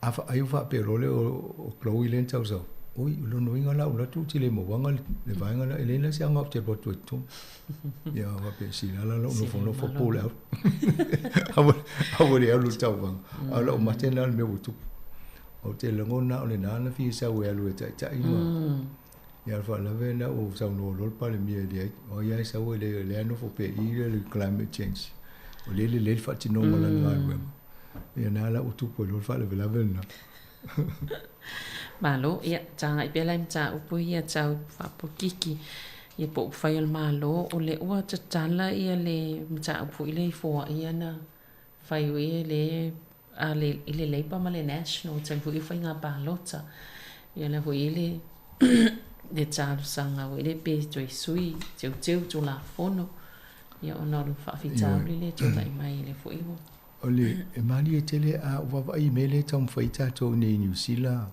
A fa, ai ua faapea loa lea o Chloe lea na tausau, oi, o lona uiga la ua atu ou te le mauaga le vaega lea, e leai la se aoga ou te alu atu ai i totonu. Ia, faapea, sila la lou nofonofo po le alu. Aua le alu i le tauvaga. A o lau mate lena o le mea ua tupu. Ou te lagona o lena na fia sau e alu e taitai ma ia le faalavelave lena ua saunoa loa le Palemia e leai, o ai lava e sau e le, lea nofo pea i i le climate change. O lea e lelei le faatinoga o lana galuega. Ia na la ua tupu ai loa le faalavelave lena. Malo, ia, tagai pea lai mataupu ia tau faapokiki ia po o upufai o le Malo, o lea ua tatala ia le mataupu foi lea i foai ia na fai o ia le a le i le Labour ma le National taimi foi o faiga palota. Ia la foi i le le talosaga foi lea pe toe sui teuteu Tulafono ia ona o le faafitauli lea e tulai mai lea foi ua O le e malie tele a ou vaavaai i mea lea e taumafai ai tatou i inei i Niu Sila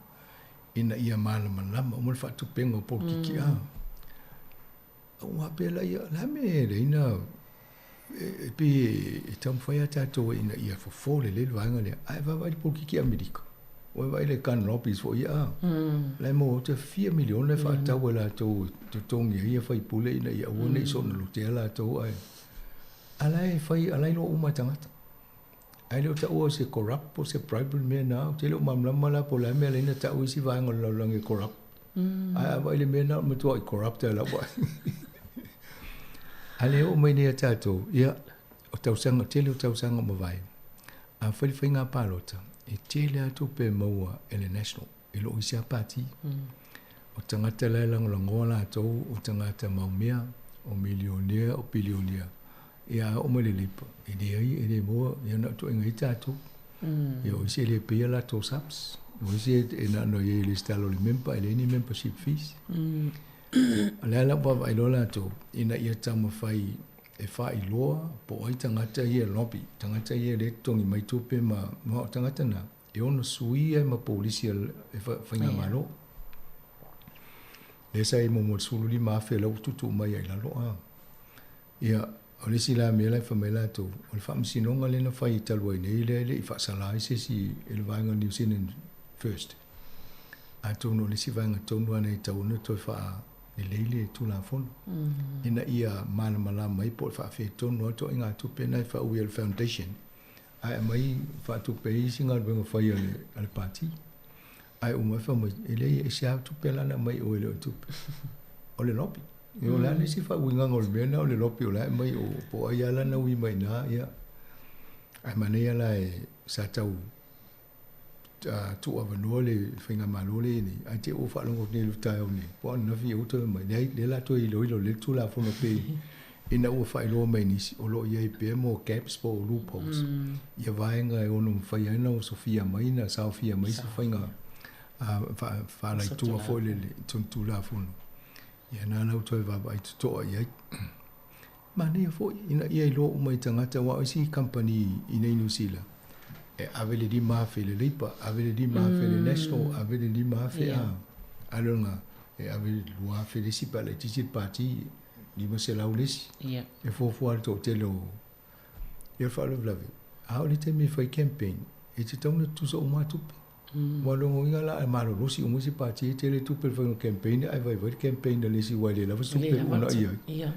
ina ia malamalama uma le faatupega o polokiki a. Ua faapea laia, o le a mea e leai na e pei e taumafai lava tatou ina ia fofo lelei le vaega lea, ae vaavaai i le polokiki Amerika, ua vaai i le gun lobbies foi ia, a la e maua atu e fia miliona e faatau e latou e totogi ai ia faipule ina ia aua ne i soona lotea latou, ae a la e fai, a la e iloa uma e tagata. Ae le o taua o se corrupt po o se bribe le mea lena, ou te le o malamalama la po o le a le mea la e tau isi vaega o le lalolagi e corrupt. Ae a vaai i le mea lena, o le matuai corrupt lava i lau vaai. A lea e oo mai nei ia tatou, ia, o tausaga, tele o tausaga ua mavae, a fai le faiga palota, e tele lava tupe e maua e le National i lo isi lava pati. O tagata la e lagolagoa latou, o tagata maumea, o milionea, o bilionea. Ia a oo mai le Labour, e leai, e le maua, ia na o ituaiga ai tatou. Ia o isi e le pay a latou subs, o isi e na ona i ai i le resitala o le member, e leai ni membership fees. O le a la ua vaavaai loa latou, ina ia taumafai e faailoa po o ai tagata ia e lobby, tagata ia e le totogi mai tupe ma, ma o tagata na, e ono suia ai ma polisi a le faigamalo. Lea sa i ai muamua i le 15,000 la ua tuutuu mai ai i lalo a. Ia, o le isi la mea la e fai mai latou, o le faamasinoga lea na fai talu ai nei lea e le i faasala ai se isi e le vaega New Zealand First. Atonu o le isi vaega tonu lava na e tatau ona toe faalelei le Tulafono, ina ia malamalama ai po o le faafetonu lava ituaiga tupe na e faaui e le foundation ae aumai faatupe ai isi galuega fai a le Pati. Ae uma ifo mai, e leai e ese lava tupe la na aumai i o e le o tupe. O le lobby. O le a le isi faauigaga o le mea lena o le lobby o la e aumai o po o ai lava lana ui mai i ina, ia. Ae manaia la e sa tau tuuavanoa le faigamalo lea e i ai nei, ae te i ua faalogo atu nei i le taeao nei, po o ananafi ea ua toe mai, leai, lea o le a toe iloilo lelei le Tulafono pei ina ua faailoa mai e nisi, o lo o i ai pea mo gaps po o loopholes, ia vaega e ono mafai ai ona osofia mai, na saofia mai se faiga faalaitua foi lele i totonu Tulafono. Ia na la ua toe vaavaai totoa i ai. Manaia foi ina ia iloa uma i tagata aua o isi kamupani i nei Niu Sila e ave le $5,000 i le Labour, ave le $5,000 i le National, ave le $5,000 a ale o lena e ave le $2,000 le isi pe a laitiiti le pati, $500 le isi. E fuafua lava le toatele o ia le faalavelave. A oo i le taimi e fai campaign, e tatau ona tutusa uma lava tupe. Ua logoina la e malolosi uma isi pati e tele tupe le faiga campaign ae vaivai le campaign a le isi aua e le lava se tupe e uunai ai.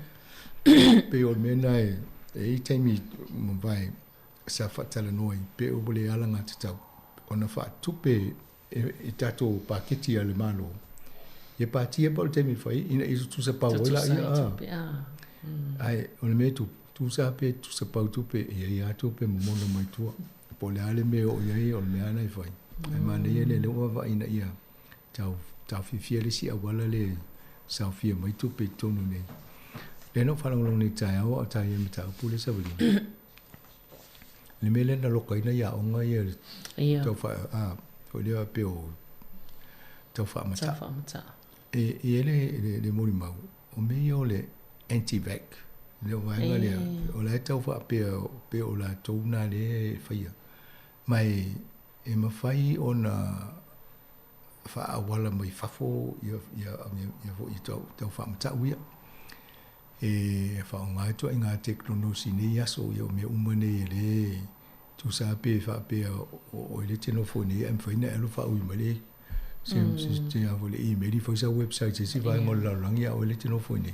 Pei o le mea lena e i ai taimi mavae sa faatalanoa ai pe ua le alagatatau ona faatupe e tatou paketi a le Malo ia pati ia pa o le taimi e fai ina ia tutusa pau ai laia. Ae o le mea e tupu, tusa pe tutusa pau tupe e i ai lava tupe momona mai tua. Po o le a le mea e oo i ai, o le mea lava lena e fai. Ae manaia le lea ua vaavaai ina ia tau taofiofia le isi auala lea e saofia mai tupe i totonu nei. Lea na ou faalogologo nei i le taeao a o taia le mataupu lea Savalina. Le mea lea na lokaina i aoga ia Ia. tau faa, a, foi lea pei o tau faamataa. Tau faamataa. E i ai le molimau, o mea ia o le anti-vac, le vaega lea, o la e tau faapea pe o latou na lea e faia. Ma e mafai ona faaauala mai fafo ia foi tau faamatau ia. E faaaoga ai ituaiga tekonolosi i nei aso, ia o mea uma nei e le tusa pe faapea o oe lea e te nofo nei ae mafai ona e alu faaui mai le se se a foi le email i fai sau website se isi vaega o le lalolagi a oe lea e te nofo i nei.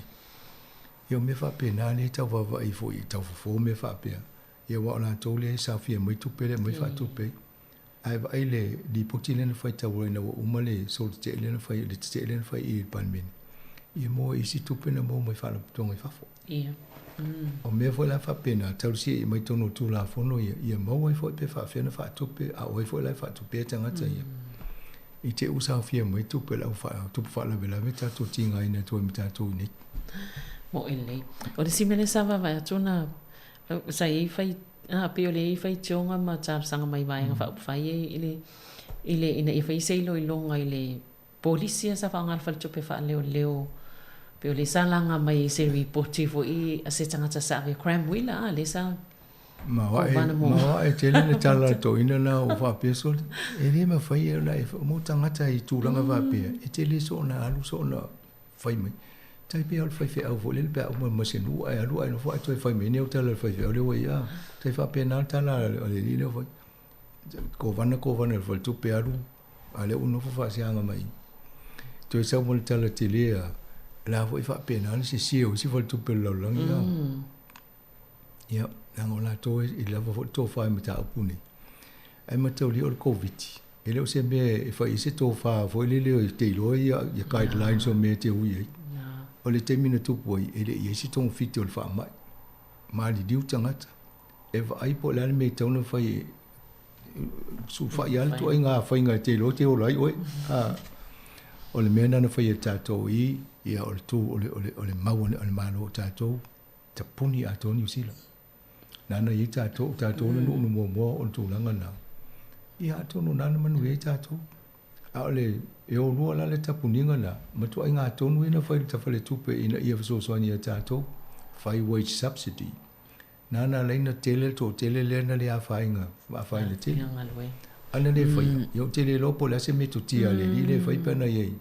Ia o mea faapena lea e tau vaavaai foi i tau fofo mea faapea. Ia aua o latou lea e saofia mai tupe lea e aumai faatupe ai. Ae vaai le lipoti lea na fai talu ai ina ua uma le solo tetee lea na fai, le tetee lea na fai i le Palemene, ia maua isi tupe na maua mai faalapotopotoga i fafo. Ia. O mea foi la faapena, tausia i mai totonu o Tulafono ia, ia maua ai foi pe faapefea ona faatupe, a o ai foi la e faatupea tagata ia. I te i ua saofia mai tupe o le au tupu faalavelave tatou tigaina atu ai ma tatou i inei. Moʻi lelei. O le isi mea lea sa vaavaai atu na, sa i ai fai, a, pei o le i ai faitioga ma talosaga mai vaega faaupufai i le, i le, ina ia fai se iloiloga i le polisi ia sa faaaoga e le faletupe faaleoleo, pei o lea sa laga mai i se ripoti foi a se tagata sa ave Cram Wheeler, a, lea sa Ma oa e tele le tala a le toeaina lena ua faapea sole, e le mafai ona e mo tagata i tulaga faapea, e tele soona alu soona fai mai. Tai pei o le faifeau foi lele pe a uma ma se nuu ae alu ae nofo ae toe fai mai nei au tala a le faifeau lea ua i ai. Tai faapena le tala a le alii lea ua fai. Kovana kovana i le faletupe alu a lea ua nofo faasiaga mai. Toe sau ma le tala tele a la foi faapena le sese o isi faletupe o le lalolagi. Ia, leaga o latou e lava foi le tofa i mataupu nei. Ae mataulia o le Koviti, e le o se mea e fai ai se tofa foi lele e te iloa ia guidelines o mea e te ui ai. O le taimi na tupu ai, e le i i ai se togafiti o le faamai. Maliliu tagata, e vaai po o le a le mea e tatau ona fai e sulufai lava le ituaiga faiga e te iloa e te ola ai oe. O le mea lena na fai e tatou i, ia o le tu, o le mau a le Malo o tatou, tapuni atoa Niu Sila. Nāna i ai tātou, o tātou le nuu na muamua o le tulaga lena. Ia atonu nāna manuia ai tātou. A o le, e o lua la le tapuniga lena, matuaiga tonu ia na fai i le faletupe ina ia fesoasoani ia tātou, fai wage subsidy. Nāna alai na tele le toatele lea na le afaina, afaina tele. A na le faia, ia ou te le iloa po o le a se metotia a le alii lea e fai pe ana i ai.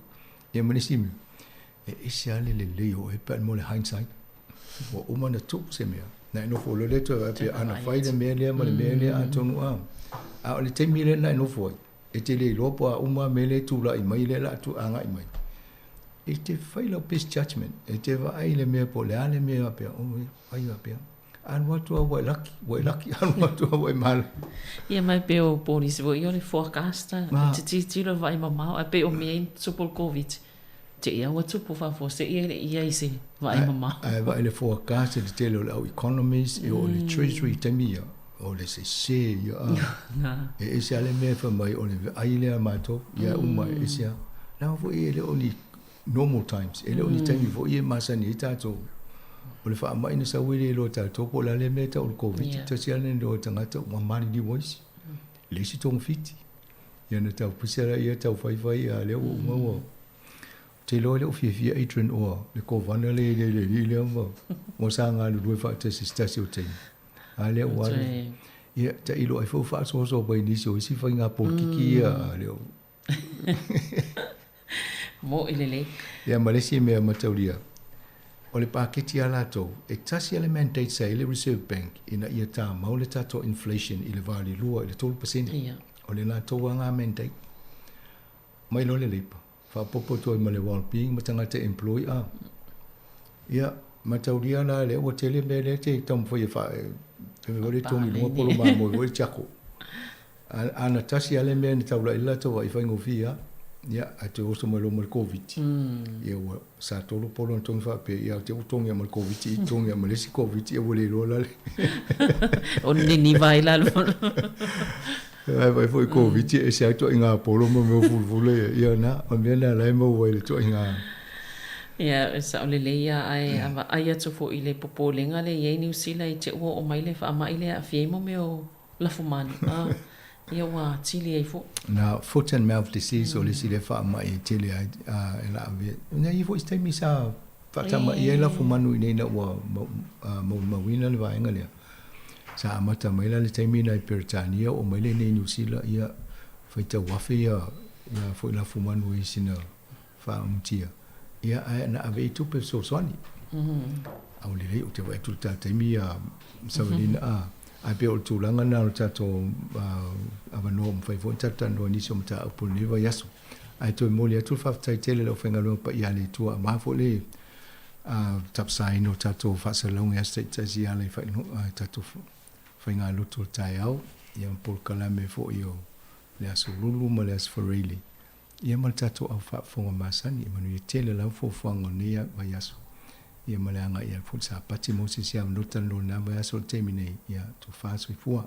Ia ma nisi mea, e ese lava le lelei o oe pe a mo le hindsight. Ua uma ona tuu se mea. Na e nofo loa lea toe vaai pe ana fai le mea lea ma le mea lea atonu a. A o le taimi lea na e nofo ai, E te le iloa po o a uma mea lea e tulai mai lea o le a agai mai. E te fai lau best judgment. E te vaai i le mea po o le a le mea faapea, oh e fai faapea. Alu atu lava ua e laki, ua e laki, alu atu lava ua e malo. Ia ma e pei o polisi foi ia o le forecast, e te tilotilo e vaai mamao, ae pei o mea ia na tupu o le Koviti, te i lava ua tupu faafuasei e le i i ai i se vaai mamao. Ae vaai i le forecast i le tele o le au economist, e oo i le treasury i taimi ia, o le sese ia a. E ese lava le mea e fai mai o le vaai lea a matou, ia uma e ese lava. Leaga foi e le o ni normal times, e le o ni taimi foi e masani ai tatou. O le faamai na sau e le iloa e tatou po o le a le mea e tau o le Koviti, tasi lava le iloa e tagata ua maliliu ai isi. E leai se togafiti. Ia na tau pisa laia tau faifai a lea ua uma ua te iloa le o fiafia Adrian oa le kovana le le le le lea ma mo sa galulue faatasi se tasi o taimi. A lea ua alu. Ia tailo ai foi faasoasoa mai nisi o isi faiga polokiki ia a lea Mo'i lelei. Ia ma le isi mea mataulia, o le paketi a latou, e tasi lava le mandate sa i ai le Reserve Bank ina ia tamau le tatou inflation i le 8.2 i le 3%. Ia. O le latou lava na mandate. Mai loa le Labour, faaopoopo atu ai ma le well-being ma tagata e employ a. Ia, mataulia la lea ua tele mea lea e te taumafai e faa e foi le togi luga polo mamoe foi le tiako. A na tasi lava le mea na taulai ai le latou vaai faigofie lava. Ia, ae toe oso mai loa ma le Koviti. Ia ua sa tolu polo na togi faapea, ia te i ua togi lava ma le Koviti, togi lava ma le isi Koviti, ia ua le iloa la le. O niniva ai la le. Ae vaai foi Koviti e ese lava ituaiga polo ma mea o fulufulu ia. Ia na, o le mea lena o la e maua ai le ituaiga. Ia, e sao lelei lava, ae a vaai atu foi i le popolega lea e i ai Niu Sila i te i ua oo mai le faamai lea e aafia ai mo mea o lafumanu, a, ia ua atili ai foi. Na foot and mouth disease o le isi lea faamai e tele ai e laavea. Na i ai foi se taimi sa faatamaia ai lafumanu i inei ina ua molimauina le vaega lea. Sa amata mai la le taimi lena i Peretania oo mai lea i inei i Niu Sila, ia faitau afe ia foi lafumanu i sina faamutia, ia ae na ave i tupe fesoasoani. A ua lelei ou te vaai atu i le ta taimi ia Savalina a ae pei o le tulaga lena o le tatou avanoa ua mafai foi ona tatou talanoa i nisi o mataupu o lenei vaiaso. Ae toe momoli atu le faafetai tele i le aufaigaluega paia a le Atua aua foi le tapasaina o tatou faasalalauga i aso taitasi e ala i tatou faigalotu o le taeao, ia ma polokalame foi o le Aso Lulu ma le Aso Faraile. Ia ma le tatou au faafofoga masani, e manuia tele lau fuafuaga o lenei vaiaso, ia ma le agai atu foi i le Sapati mo se isi avanoa talanoa i lena vaiaso i le taimi nei, ia tofa soifua.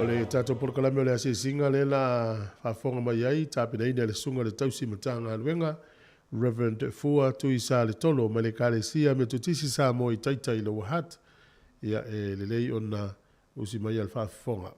O le tatou polokalame o le asiasiga lea la faafofoga mai ai tapenaina e le susuga i le tausi Matagaluega Reverend Fua Tuisa le Tolo mai le Ekalesia Metotisi Samoa i Taitai Lower Hutt. Ia e lelei ona usi mai a le faafofoga.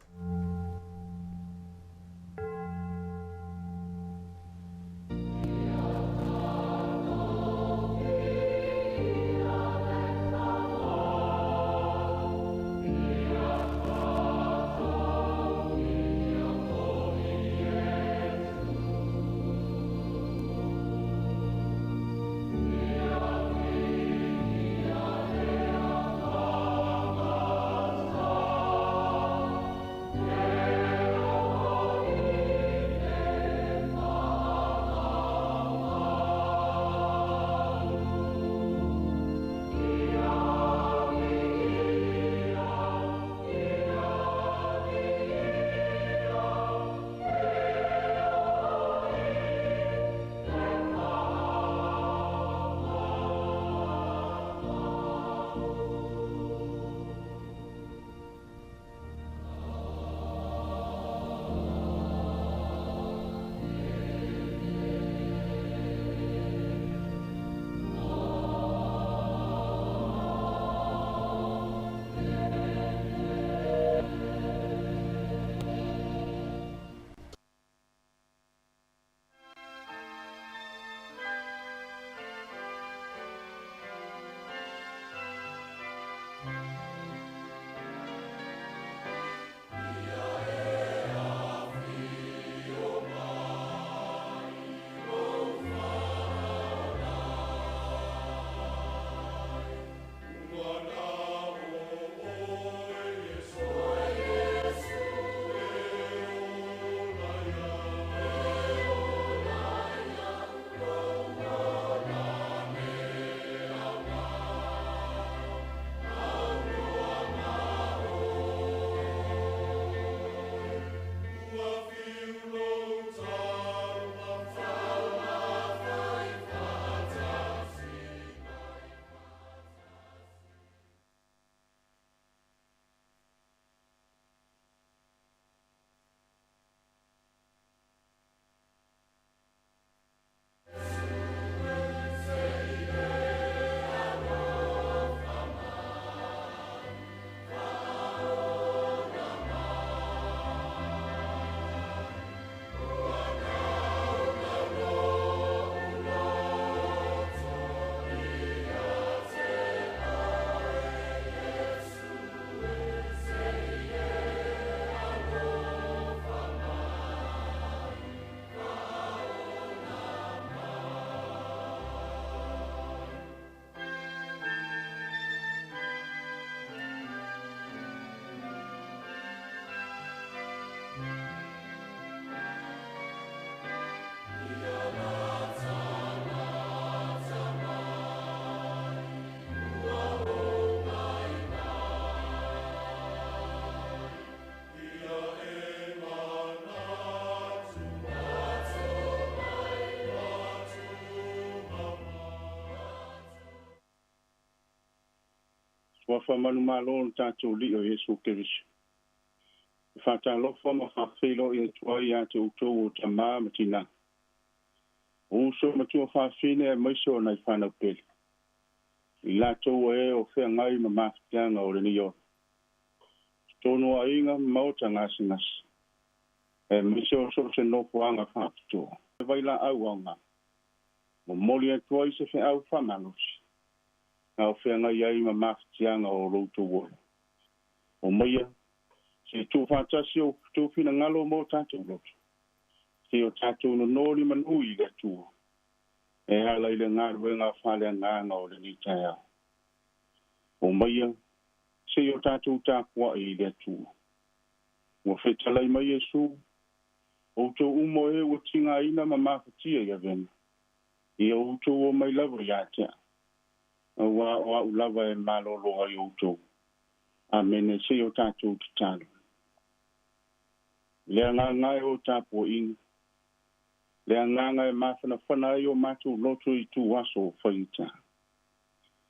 Ua famanumalo le tatou Alii o Iesu Keriso. E faatalofa ma faafeiloai atu ai ia te outou o tamā ma tinā. O uso ma tuafafine aemaise o nai fanau pele. I latou o e o feagai ma mafatiaga o lenei ola. Totonu o aiga ma maota gasegase. Aemaise o so o se nofoaga faapitoa. E vailaau aoga. Momoli atu ai se feau faamalosi. Na o feagai ai ma mafatiaga o lo outou ola. Omaia, se tuufaatasi o outou finagalo ma o tatou loto. Se o tatou nono ni manu i le Atua. E ala i le galuega faaleagaga o lenei taeao. Omaia, se o tatou tapuai i le Atua. Ua fetalai mai Iesu, outou uma o e ua tigaina ma mafatia i avega. Ia outou omai lava ia te au. Auā o a'u lava e malōlō ai outou. Amene se o tatou tatalo. Le agaga e o tapuaiga. Le agaga e mafanafana ai o matou loto i tu aso o faigata.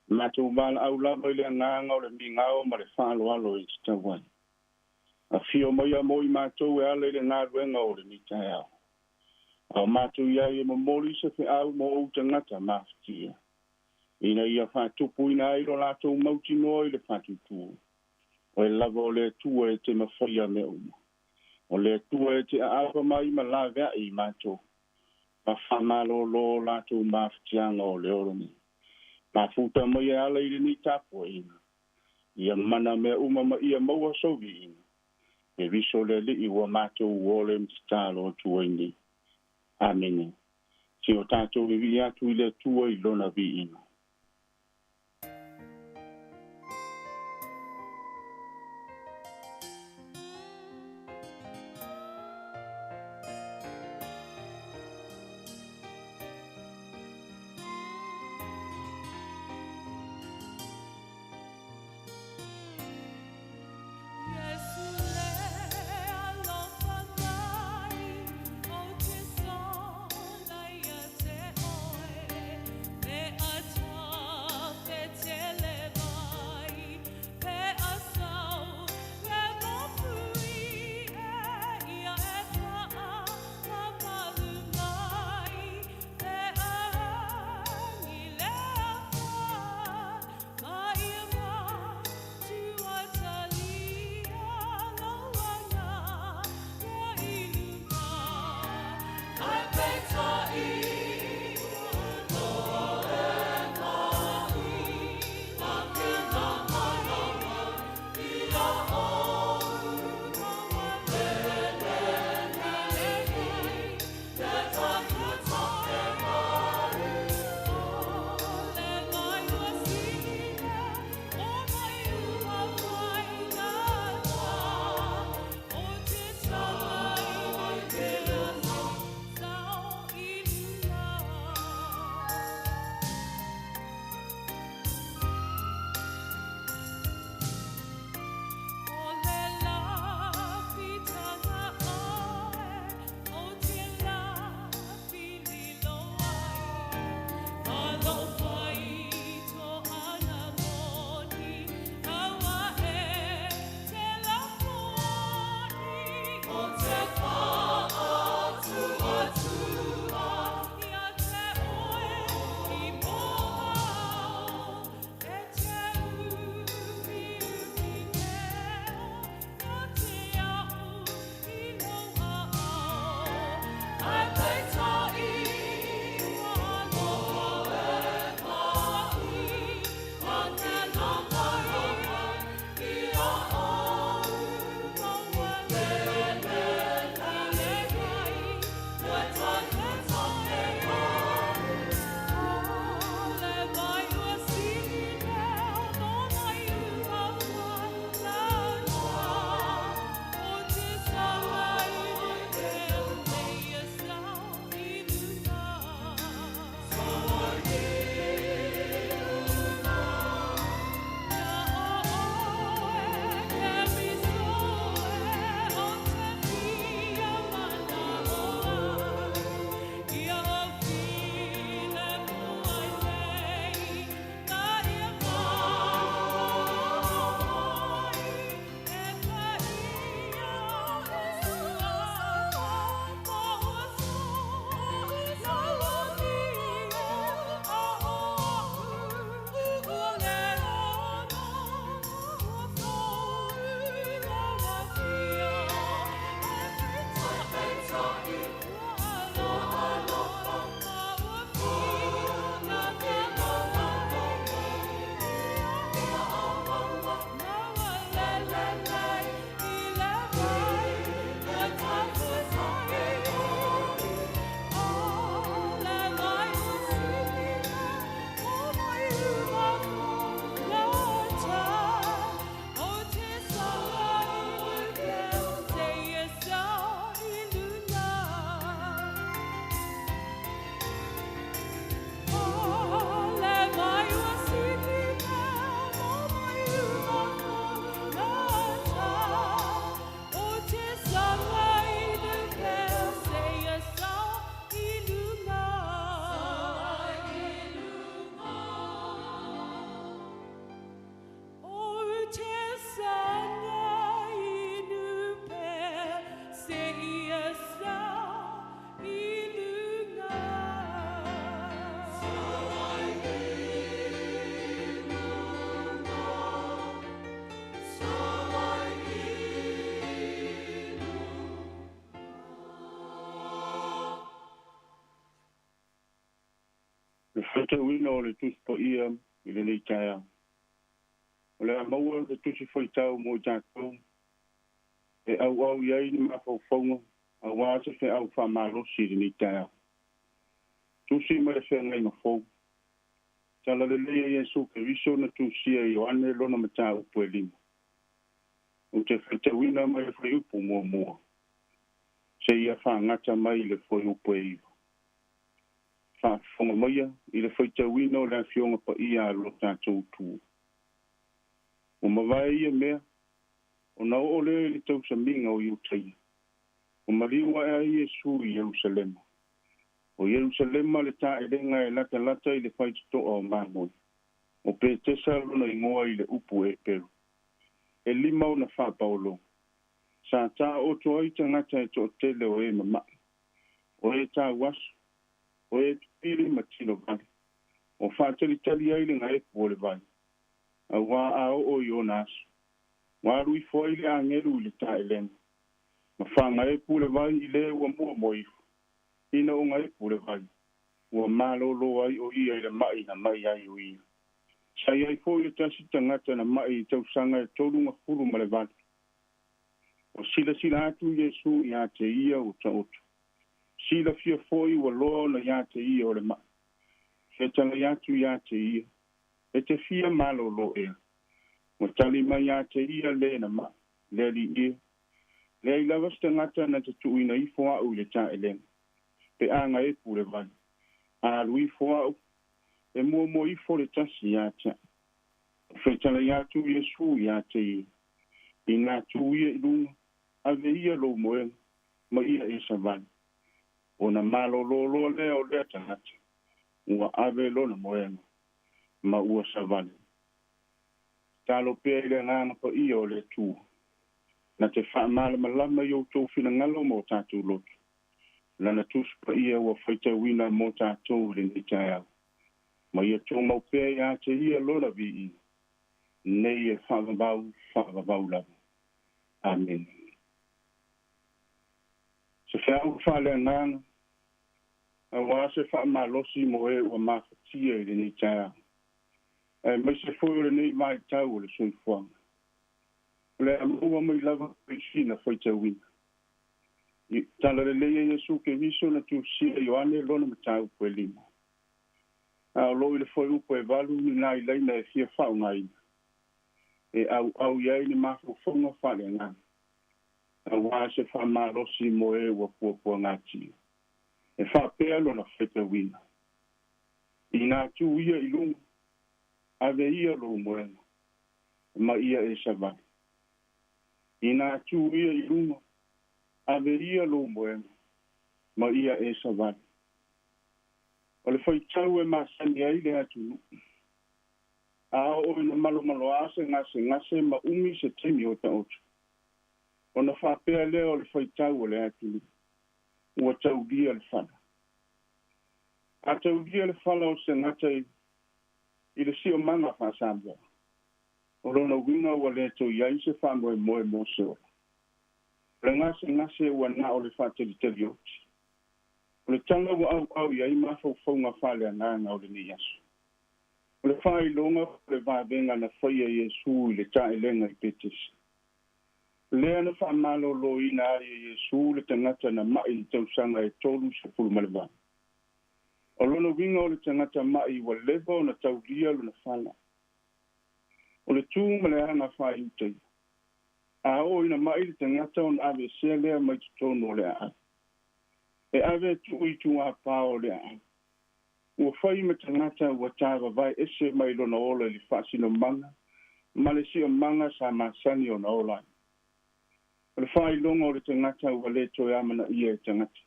Matou valaau lava i le agaga o le migao ma le faaaloalo e tatau ai. Afio mai a mo i mātou e ala i le galuega o lenei taeao. A o mātou iai e momoli se feau mo ou tagata mafatia. Ina ia faatupuina ai lo latou mautinoa i le faatutua. Oe lava o le Atua e te mafaia mea uma. O le Atua e te aapa mai ma laveai i mātou. Ma faamalōlō latou mafatiaga o le ola nei. Mafuta mai e ala i lenei tapuaiga. Ia mana mea uma ma ia maua sou viiga. E viso le Alii ua matou ole ma tatalo atu ai nei. Amene. Se o tatou vivii atu i le Atua i lona viiga. Iesu le alofa mai, ou te sola ia te oe, le Faitauina o le Tusi Paia i lenei taeao. O le a maua le Tusi Faitau mo i tatou e auau i ai ni mafaufauga auā se feau faamalosi i lenei taeao. Tusi mai le Feagaiga Fou. Tala lelei a Iesu Keriso na tusia e Ioane lona mataupu e 5. Ou te faitauina mai le fuaiupu muamua seia faagata mai i le fuaiupu e 9. Faafofoga maia i le faitauina o le Afioga Paia a lo tatou Atua. Ua mavae ia mea, ona oo lea i le tausamiga o Iutaia. Ua maliu ae ai Iesu i Ierusalema. O Ierusalema le taelega e latalata i le faitotoa o mamoe. O Petesa lona igoa i le upu Eperu. E 5 ona faapaologa. Sa taoto ai tagata e toatele o e mama'i, o e tauaso, o e pili ma tino vale. O faatalitali ai le gaepu o le vai. Auā a oo i ona aso. Ua alu ifo ai le agelu i le taelega. Ma faagaepu le vai i le ua muamua ifo. Ina o gaepu le vai. Ua malōlō ai o ia i le ma'i na mai ai o ia. Sa i ai foi le tasi tagata na ma'i i tausaga e 38. O silasila atu Iesu iā te ia ua taoto. Silafia foi ua loa ona iā te ia o le ma'i. Fetalai atu iā te ia. E te fia malōlō ea. Ua tali mai iā te ia le na ma'i. Le alii e. Leai lava se tagata na te tuuina ifo a'u i le taelega. Pe a gaepu le vai. A alu ifo a'u. E muamua ifo le tasi iā te a'u. Fetalai atu Iesu iā te ia. Inā tu ia i luga, ave ia lou moega, ma ia e savali. Ona malōlō loa lea o lea tagata. Ua ave lona moega, ma ua savali. Talo pea i le agaga paia o le Atua. Na te faamalamalama i outou finagalo ma o tatou loto. Lana Tusi Paia ua faitauina mo tatou i lenei taeao. Ma ia tumau pea iā te ia lona viiga. Nei e faavavau, faavavau lava. Amene. Se feau faaleagaga, auā se faamalosi mo e ua mafatia i lenei taeao. Aemaise foi o lenei vaitau o le soifuaga. O le a maua mai lava i sina faitauina. I Tala lelei a Iesu Keriso na tusia e Ioane lona mataupu e 5. A o loo i le fuaiupu e 8 ni nai laina e fia faaaogaina. E auau i ai ni mafaufauga faaleagaga. Auā se faamalosi mo e ua puapuagatia. E faapea lona faitauina. Inā tu ia i luga, ave ia lou moega, ma ia e savali. Inā tu ia i luga, ave ia lou moega, ma ia e savali. O le faitau e masani ai le atunuu. A oo ina malomaloā se gasegase ma umi se taimi o taoto. Ona faapea lea o le faitau o le atunuu. Ua taulia le fala. A taulia le fala o se gata i le siomaga faa-Samoa. O lona uiga ua le toe i ai se faamoemoe mo se ola. O le gasegase ua na o le faatalitali oti. O le tala ua auau i ai mafaufauga faaleagaga o lenei aso. O le faailoga o le vavega na faia e Iesu i le taelega i Petesa. Lea na faamalōlōina ai e Iesu le tagata na ma'i i tausaga e 38. O lona uiga o le tagata ma'i ua leva ona taulia lona fala. O le tu ma le aga faaiutaia. A oo ina ma'i le tagata ona aveesea lea mai totonu o le aau. E ave e tuu i tugāpā o le aau. Ua fai ma tagata ua tāvavae ese mai lona ola i le faasinomaga ma le siomaga sa masani ona ola ai. O le faailoga o le tagata ua le toe amanaia e tagata.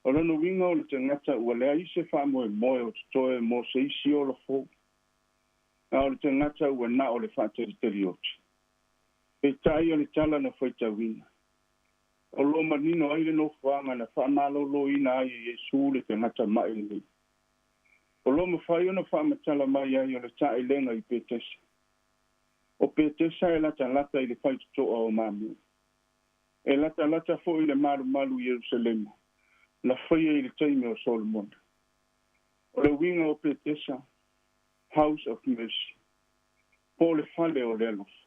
O lona uiga o le tagata ua leai se faamoemoe o totoe mo se isi ola fou. A o le tagata ua na o le faatalitali oti. Peitai o le tala na faitauina. O lo o manino ai le nofoaga na faamalōlōina ai e Iesu le tagata ma'i lenei. O lo o mafai ona faamatala mai ai o le taelega i Petesa. O Petesa e latalata i le faitotoa o mamoe. E latalata foi i le malumalu i Ierusalema, na faia i le taimi o Solomona. O le uiga o Petesa, House of Mercy, po o le fale o le alofa.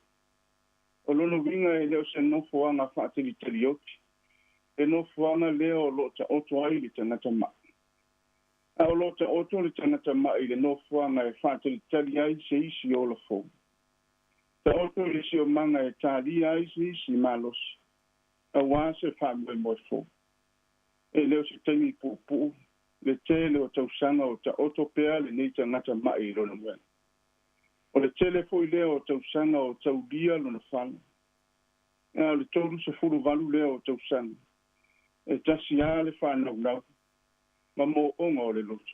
O lona uiga e le o se nofoaga faatalitalioti, le nofoaga lea o loo taoto ai le tagata ma'i. A o loo taoto le tagata ma'i i le nofoaga e faatalitali ai se isi ola fou. Taoto i le siomaga e talia ai se isi malosi, auā se faamoemoe fou. E le o se taimi puupuu le tele o tausaga o taoto pea lenei tagata ma'i i lona moega. O le tele foi lea o tausaga o taulia lona fala. A o le 38 lea o tausaga, e tasi lava le faanaunau ma mo'oga o le loto,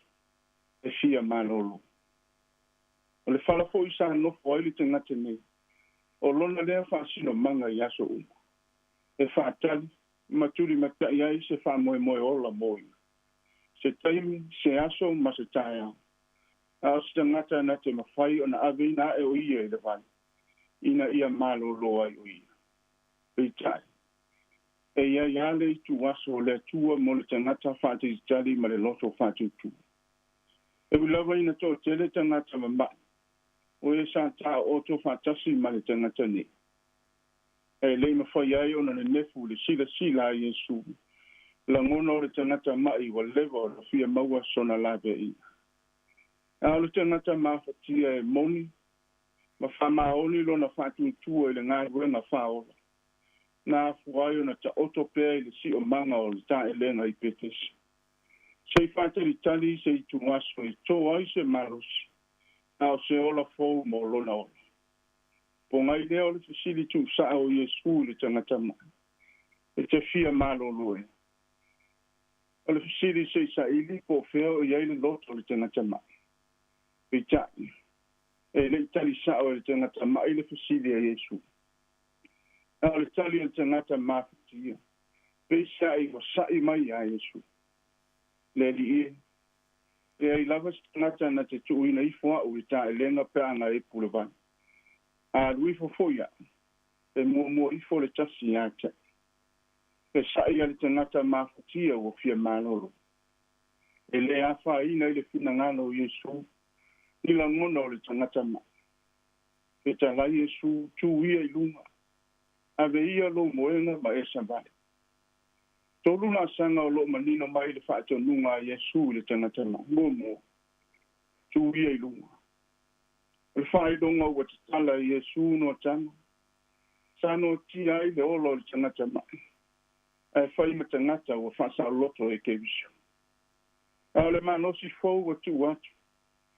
e fia malōlō. O le fala foi sa nofo ai le tagata nei, o lona lea faasinomaga i aso uma, e faatali ma tulimata'i ai se faamoemoe ola mo ia, se taimi, se aso ma se taeao. A o se tagata na te mafai ona aveina a'e o ia i le vai, ina ia malōlō ai o ia. Peitai, e iai lava le ituaso o le Atua mo le tagata faatalitali ma le loto faatuatua. E ui lava ina toatele tagata mama'i o e sa taooto faatasi ma le tagata nei, e lei mafai ai ona nenefu i le silasila a Iesu, lagona o le tagata ma'i ua leva ona fia maua sona laveaiga. A o le tagata mafatia e moni ma faamaoni lona faatuatua i le galuega faaola, na afua ai ona taoto pea i le siomaga o le taelega i Petesa, se i faatalitali i se ituaso e to ai se malosi, a o se ola fou mo lona ola. Pogai lea o le fesili tuusa'a o Iesu i le tagata ma'i, E te fia malōlō ea? O le fesili se i saili po o fea o i ai le loto o le tagata ma'i. Peitai, e le i tali sa'o e le tagata ma'i le fesili a Iesu. A o le tali a le tagata mafatia, peisa'i ua sa'i mai iā Iesu, Le Alii e, leai lava se tagata na te tuuina ifo a'u i le taelega pe a na epu le vai. A alu ifo foi a'u, e muamua ifo le tasi iā te a'u. E sa'i a le tagata mafatia ua fia malolo. E lē afaina i le finagalo o Iesu ni lagona o le tagata ma'i. Fetalai Iesu, tū ia i luga, ave ia lou moega ma e savali. Tolu laasaga o loo manino mai le faatonuga a Iesu i le tagata ma'i. Muamua, tū ia i luga. O le faailoga ua tatala e Iesu noataga, sa noatia ai le ola o le tagata ma'i, ae fai ma tagata ua faasaoloto e Keriso. A o le malosi fou ua tuu atu,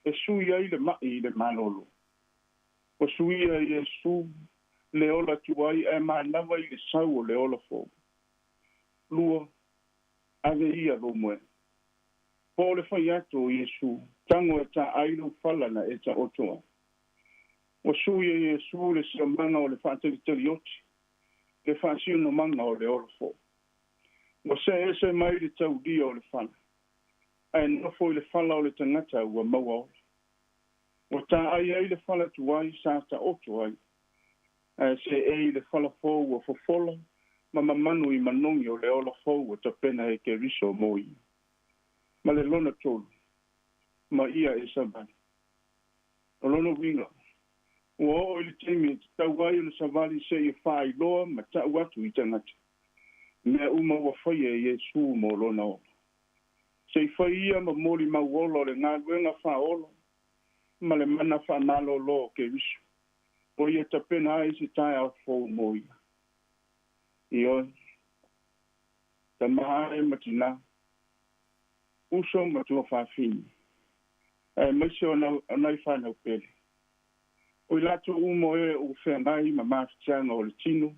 e sui ai le ma'i i le malōlō. Ua suia e Iesu le ola tuai ae manava i le sau o le ola fou. Lua, ave ia lou moega. Po o le fai atu o Iesu, tago e taai lou fala na e taoto ai. Ua sui e Iesu le siomaga o le faatalitalioti, le faasionomaga o le ola fou. Ua see ese mai le taulia o le fala, ae nofo i le fala o le tagata ua maua ola. Ua taai ai le fala tuai sa taoto ai, ae seei i le fala fou ua fofola ma mamanu i manogi o le ola fou ua tapena e Keriso mo ia. Ma le lona tolu, ma ia e savali. O lona uiga, ua oo i le taimi e tatau ai ona savali seia faailoa ma ta'u atu i tagata mea uma ua faia e Iesu mo lona ola. Se i fai ia ma molimau ola o le galuega faaola ma le mana faamalōlō o Keriso, ua ia tapena ai se taeao fou mo ia. Ioe, tamā e ma tinā, uso ma tuafafine, aemaise o nai fanau pele. O i latou uma o e ua feagai ma mafatiaga o le tino,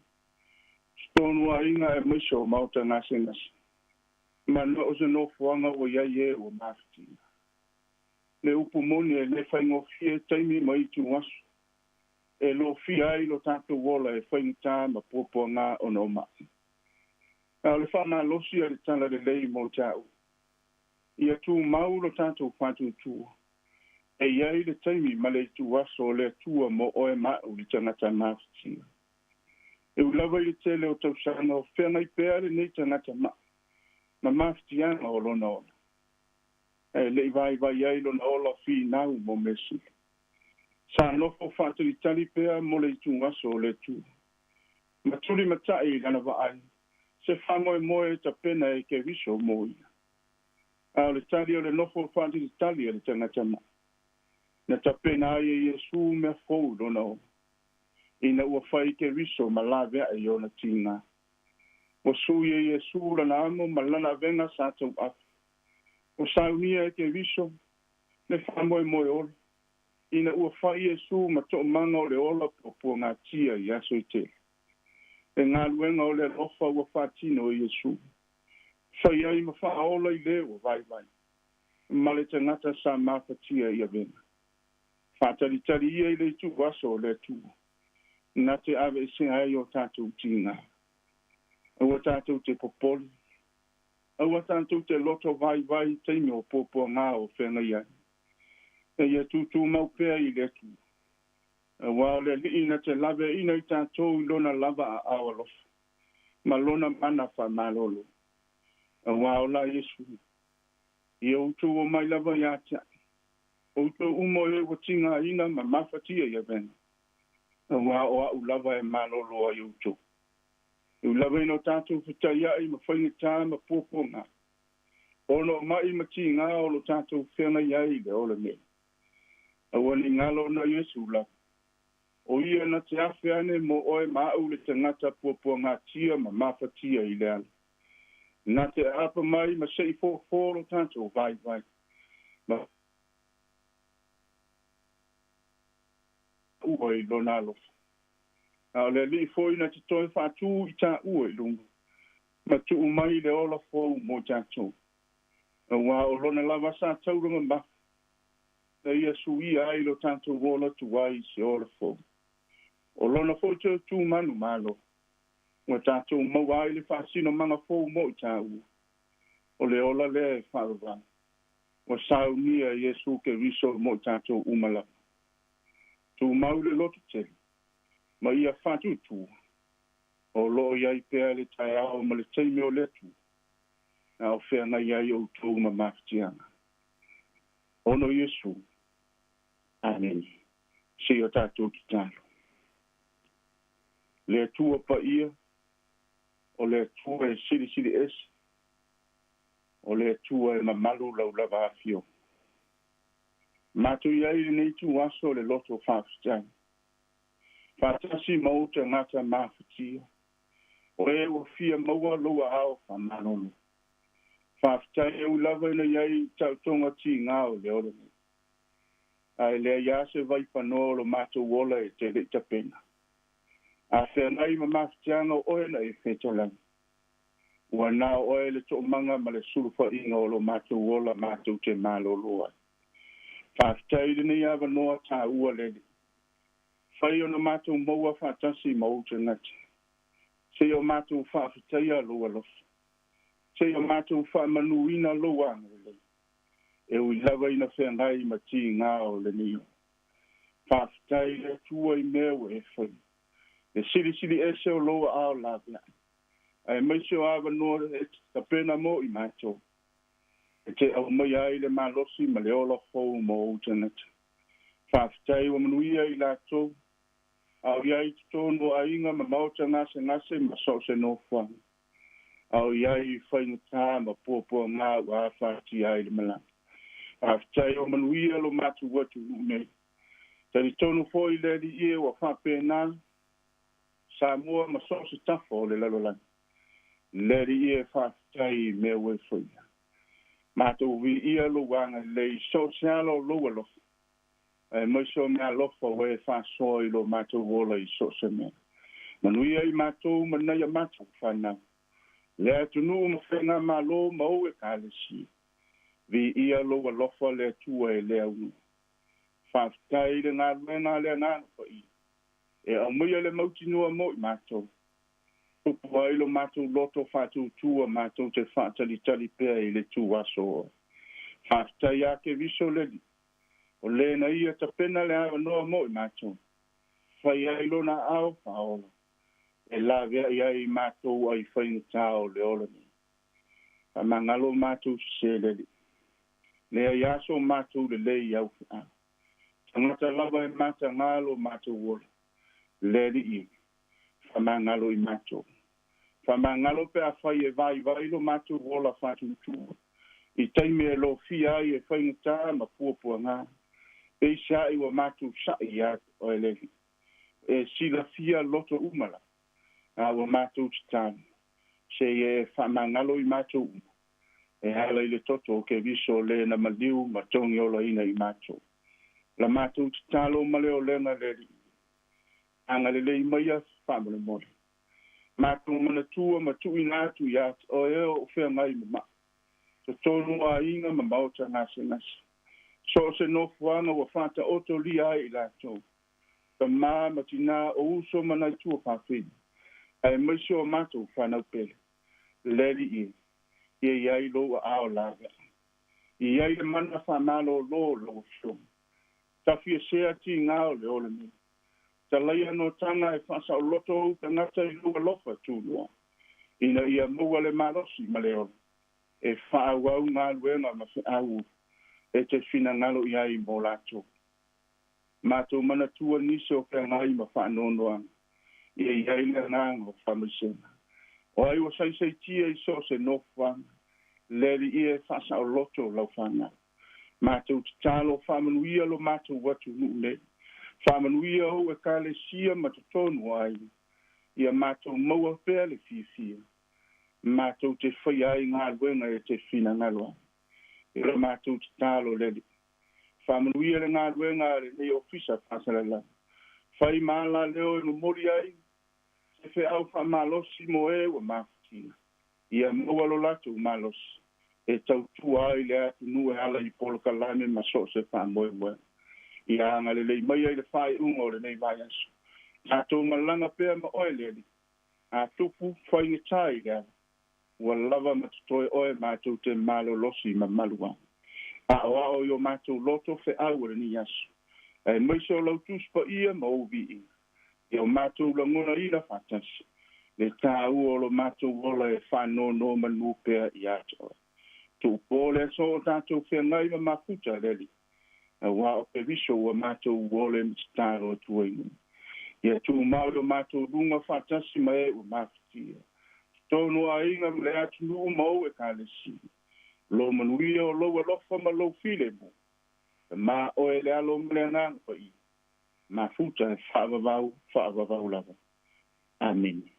totonu aiga aemaise o maota gasegase, ma na o se nofoaga ua i ai e ua mafatia. Le upu moni e le faigofie taimi ma ituaso e lofia ai lo tatou ola e faigata ma puapuagā ona o ma'i. A o le faamalosi a le tala lelei mo tāua, ia tumau lo tatou faatuatua, e i ai le taimi ma le ituaso o le Atua mo oe ma a'u le tagata mafatia. E ui lava i le tele o tausaga o feagai pea lenei tagata ma'i ma mafatiaga o lona ola. E le'i vaivai ai lona ola finau mo mesili. Sa nofo fa'atalitali pea mo le itugaso o le Atua. Ma tuli mata'i i lana va'ai se fa'amoemoe e tapena e Keriso mo ia. A o le tali o le nofo fa'atalitali a le tagata ma'i. Na tapena ai e Iesu mea fou lona ola. Ina ua fai Keriso ma lavea'i i ona tigā. Ua sui e Iesu lana amo ma lana avega sa tau'afe. Ua saunia e Keriso le fa'amoemoe ola. Ina ua fai Iesu ma to'omaga o le ola puapuagatia i aso e tele. E galuega o le alofa ua fa'atino e Iesu. Fai ai ma fa'aola i lē ua vaivai. Ma le tagata sa mafatia i avega. Fa'atalitali ia i le itu'u aso o le Atua. Na te ave'esea ai o tatou tigā. Aua tatou te popole. Aua tatou te loto vaivai i taimi o puapuagā o feagai ai. E ia tūtūmau pea i le Atua. Auā o le Ali'i na te laveaina i tatou i lona lava aao alofa. Ma lona mana fa'amalōlō. Auā o la Iesu. Ia outou omai lava iā te a'u. Outou uma o e ua tigāina ma mafatia i avega. Auā o a'u lava e malōlō ai outou. E ui lava ina o tatou fetaia'i ma faigata ma puapuagā. Ona o ma'i ma tigā o lo tatou feagai ai i le ola nei. Aua ne i galo ona Iesu lava. O ia na te afe ane mo oe ma a'u le tagata puapuagatia ma mafatia i le ala. Na te aapa mai ma se'i fōfō lo tatou vaivai. Ma ua i lona alofa. A o le Ali'i foi na te toe fa'atū i tāua i luga, ma tu'u mai le ola fou mo tatou. Auā o lona lava sa taulaga mafa, na ia suia ai lo tatou ola tuai i se ola fou. O lona foi toe tū manumalo, ua tatou maua ai le fa'asinomaga fou mo i tāua. O le ola lea e fa'avavau. Ua saunia e Iesu Keriso mo i tatou uma lava. Tumau le loto tele, ma ia fa'atuatua. O lo'o i ai pea le taeao ma le taimi o le Atua, a o feagai ai outou ma mafatiaga. Ona o Iesu. Amene. Seia tatou tatalo. Le Atua pa'ia, o le Atua e silisili ese, o le Atua e mamalu lau lava afioga. Matou i ai i lenei ituaso o le loto faafetai. Faatasi ma ou tagata mafatia, o e ua fia maua lou aao faamalolo. Faafetai e ui lava ina i ai taotoga tigā o le ola nei. Ae leai lava se vaipanoa o lo matou ola e te le'i tapena. A feagai ma mafatiaga o oe na e fetalai. Ua na o oe le to'omaga ma le sulufa'iga o lo matou ola matou te malōlō ai. Faafetai i lenei avanoa tāua le Alii. Fai ona matou maua faatasi ma ou tagata. Seia o matou faafetaia lou alofa. Seia o matou faamanuina lou agalelei. E ui lava ina feagai ma tigā o lenei ola. Faafetai i le Atua i mea ua e faia. Le silisili ese o lou aao laveai. Aemaise o avanoa e tapena mo i matou. E te aumaia ai le malosi ma le ola fou mo ou tagata. Faafetai ua manuia i latou, a o i ai i totonu o aiga ma maota gasegase ma so o se nofoaga, a o i ai i faigata ma puapuagā ua afatia ai le malaga. Faafetai ua manuia lo matou atunuu nei. Talitonu foi le Alii e ua faapena Samoa ma so o se tafa o le lalolagi. Le Alii e, faafetai i mea ua e faia. Matou viia lou agalelei i so o se ala o lou alofa, aemaise o meaalofa ua e faasoa i lo matou ola i so o se mea. Manuia i matou ma nai a matou fanau, le atunuu ma faigamalo ma ou Ekalesia. Viia lou alofa le Atua e le aunoa. Faafetai i le galuega a le Agaga Paia e aumaia le mautinoa mo i matou. Tupu ai lo matou loto faatuatua matou te faatalitali pea i le tuaso oe. Faafetai ia Keriso le Alii, o le na ia tapena le avanoa mo i matou. Fai ai lona aao faaola, e laveai ai i matou ai faigata o le ola nei. Faamagalo matou sese le Alii. Leai lava so matou lelei i au feau. Tagata lava e matagā lo matou ola. Le Alii, faamagalo i matou. Faamagalo pe afai e vaivai lo matou ola faatuatua i taimi e lofia ai e faigatā ma puapuagā. Peiseai ua matou sa'i ia te Oe le Alii. E silafia loto uma lava, a ua matou tatalo, se i e faamagalo i matou uma, e ala i le toto o Keriso lē na maliu ma togiolaina i matou. La matou tatalo ma le olega le Alii, agalelei maia faamolemole. Matou manatua ma tuuina atu ia te Oe e o feagai ma ma'i, totonu o aiga ma maota gasegase. So o se nofoaga ua faataotolia ai i latou, tamā ma tinā o uso ma nai tuafafine, aemaise o matou fanau pele, le Alii e, ia i ai lou aao laveai. I ai le mana faamalōlō o lau Afioga. Tafiesea tigā o le ola nei. Talaia notaga e faasaoloto ou tagata i lou alofa tunoa, ina ia maua le malosi ma le ola e faaauau galuega ma feau e te finagalo i ai mo latou. Matou manatua nisi o feagai ma faanoanoaga, ia i ai le agaga o faamaisega. O ai ua saisaitia i so o se nofoaga, le Alii e faasaoloto lau fanau. Matou tatalo faamanuia lo matou atunuu nei. Faamanuia ou Ekalesia ma totonu o aiga, ia matou maua pea le fiafia. Matou te faia ai galuega e te finagalo ai. E la matou tatalo le Alii. Faamanuia le galuega a lenei Ofisa Faasalalau. Fai ma alaleo e momoli ai se feau faamalosi mo e ua mafatia. Ia maua lo latou malosi e tautua ai le atunuu e ala i polokalame ma so o se faamoemoega. Ia agalelei maia i le faaiuga o lenei vaiaso. Tatou malaga pea ma Oe le Alii. A tupu faigatā i le ala, ua lava ma totoe Oe matou te malolosi ma malu ai. Aoao i o matou loto feau o lenei aso, aemaise o lau Tusi Paia ma ou viiga, ia o matou lagonaina faatasi le tāua o lo matou ola e faanonomanu pea ia te Oe. Tuupō le aso o tatou feagai ma mafuta le Alii, auā o Keriso ua matou ole ma tatalo atu ai nei. Ia tumau i o matou luga faatasi ma e ua mafatia. Totonu o aiga ma le atunuu ma ou Ekalesia. Lou manuia o lou alofa ma lou filemu. Ma Oe le Alo ma le Agaga Paia, mafuta e faavavau, faavavau lava. Amene.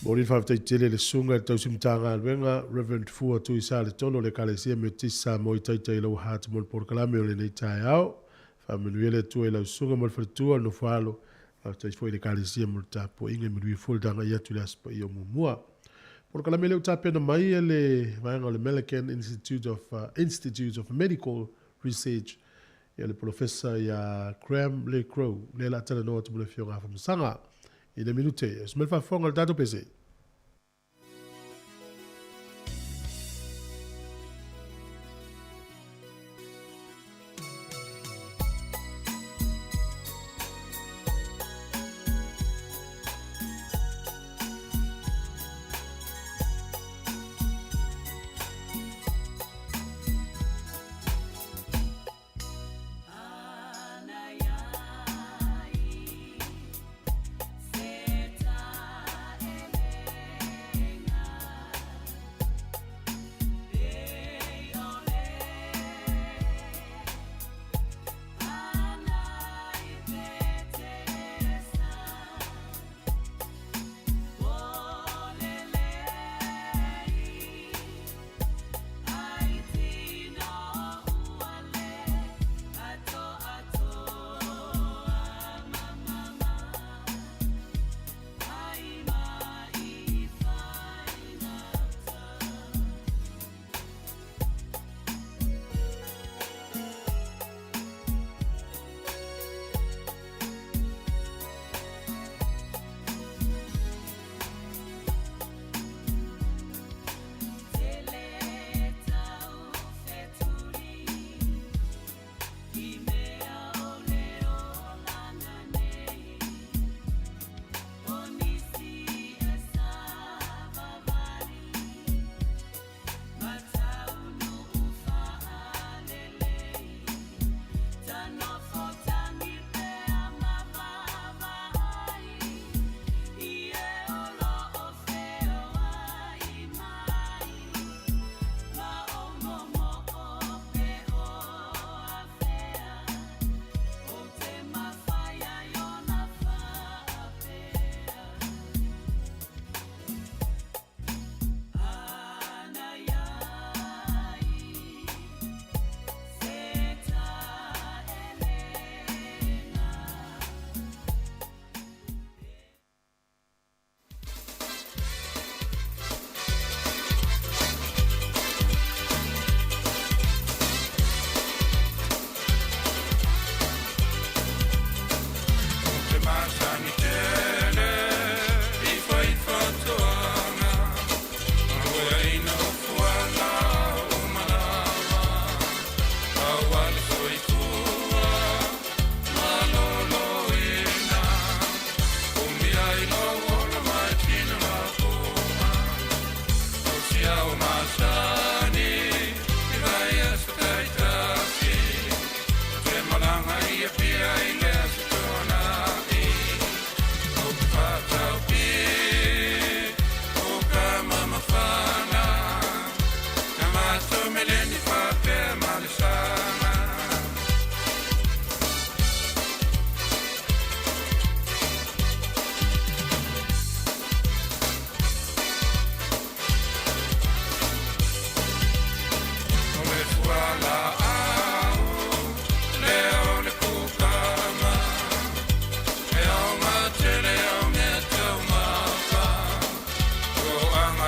Momoli le faafetai tele i le Susuga i le Tausi Matagaluega, Rev. Fua Tuisaletolo o le Ekalesia Metotisi Samoa i taitai lau hat mo le polokalame o lenei taeao. Faamanuia le Atua i lau susuga ma le faletua, le nofoalo. Faafetai foi i le Ekalesia mo le tapuaiga, e manuia foi le tagai atu i le Aso Paia o muamua. Polokalame lea ua tapena mai e le vaega o le Millikan Institute of, Institute of Medical Research ia le Polofesa ia Graham Le Crow, lea la talanoa atu mo le Afioga Afamasaga i le minute. O se mea le faafofoga o le tatou pese.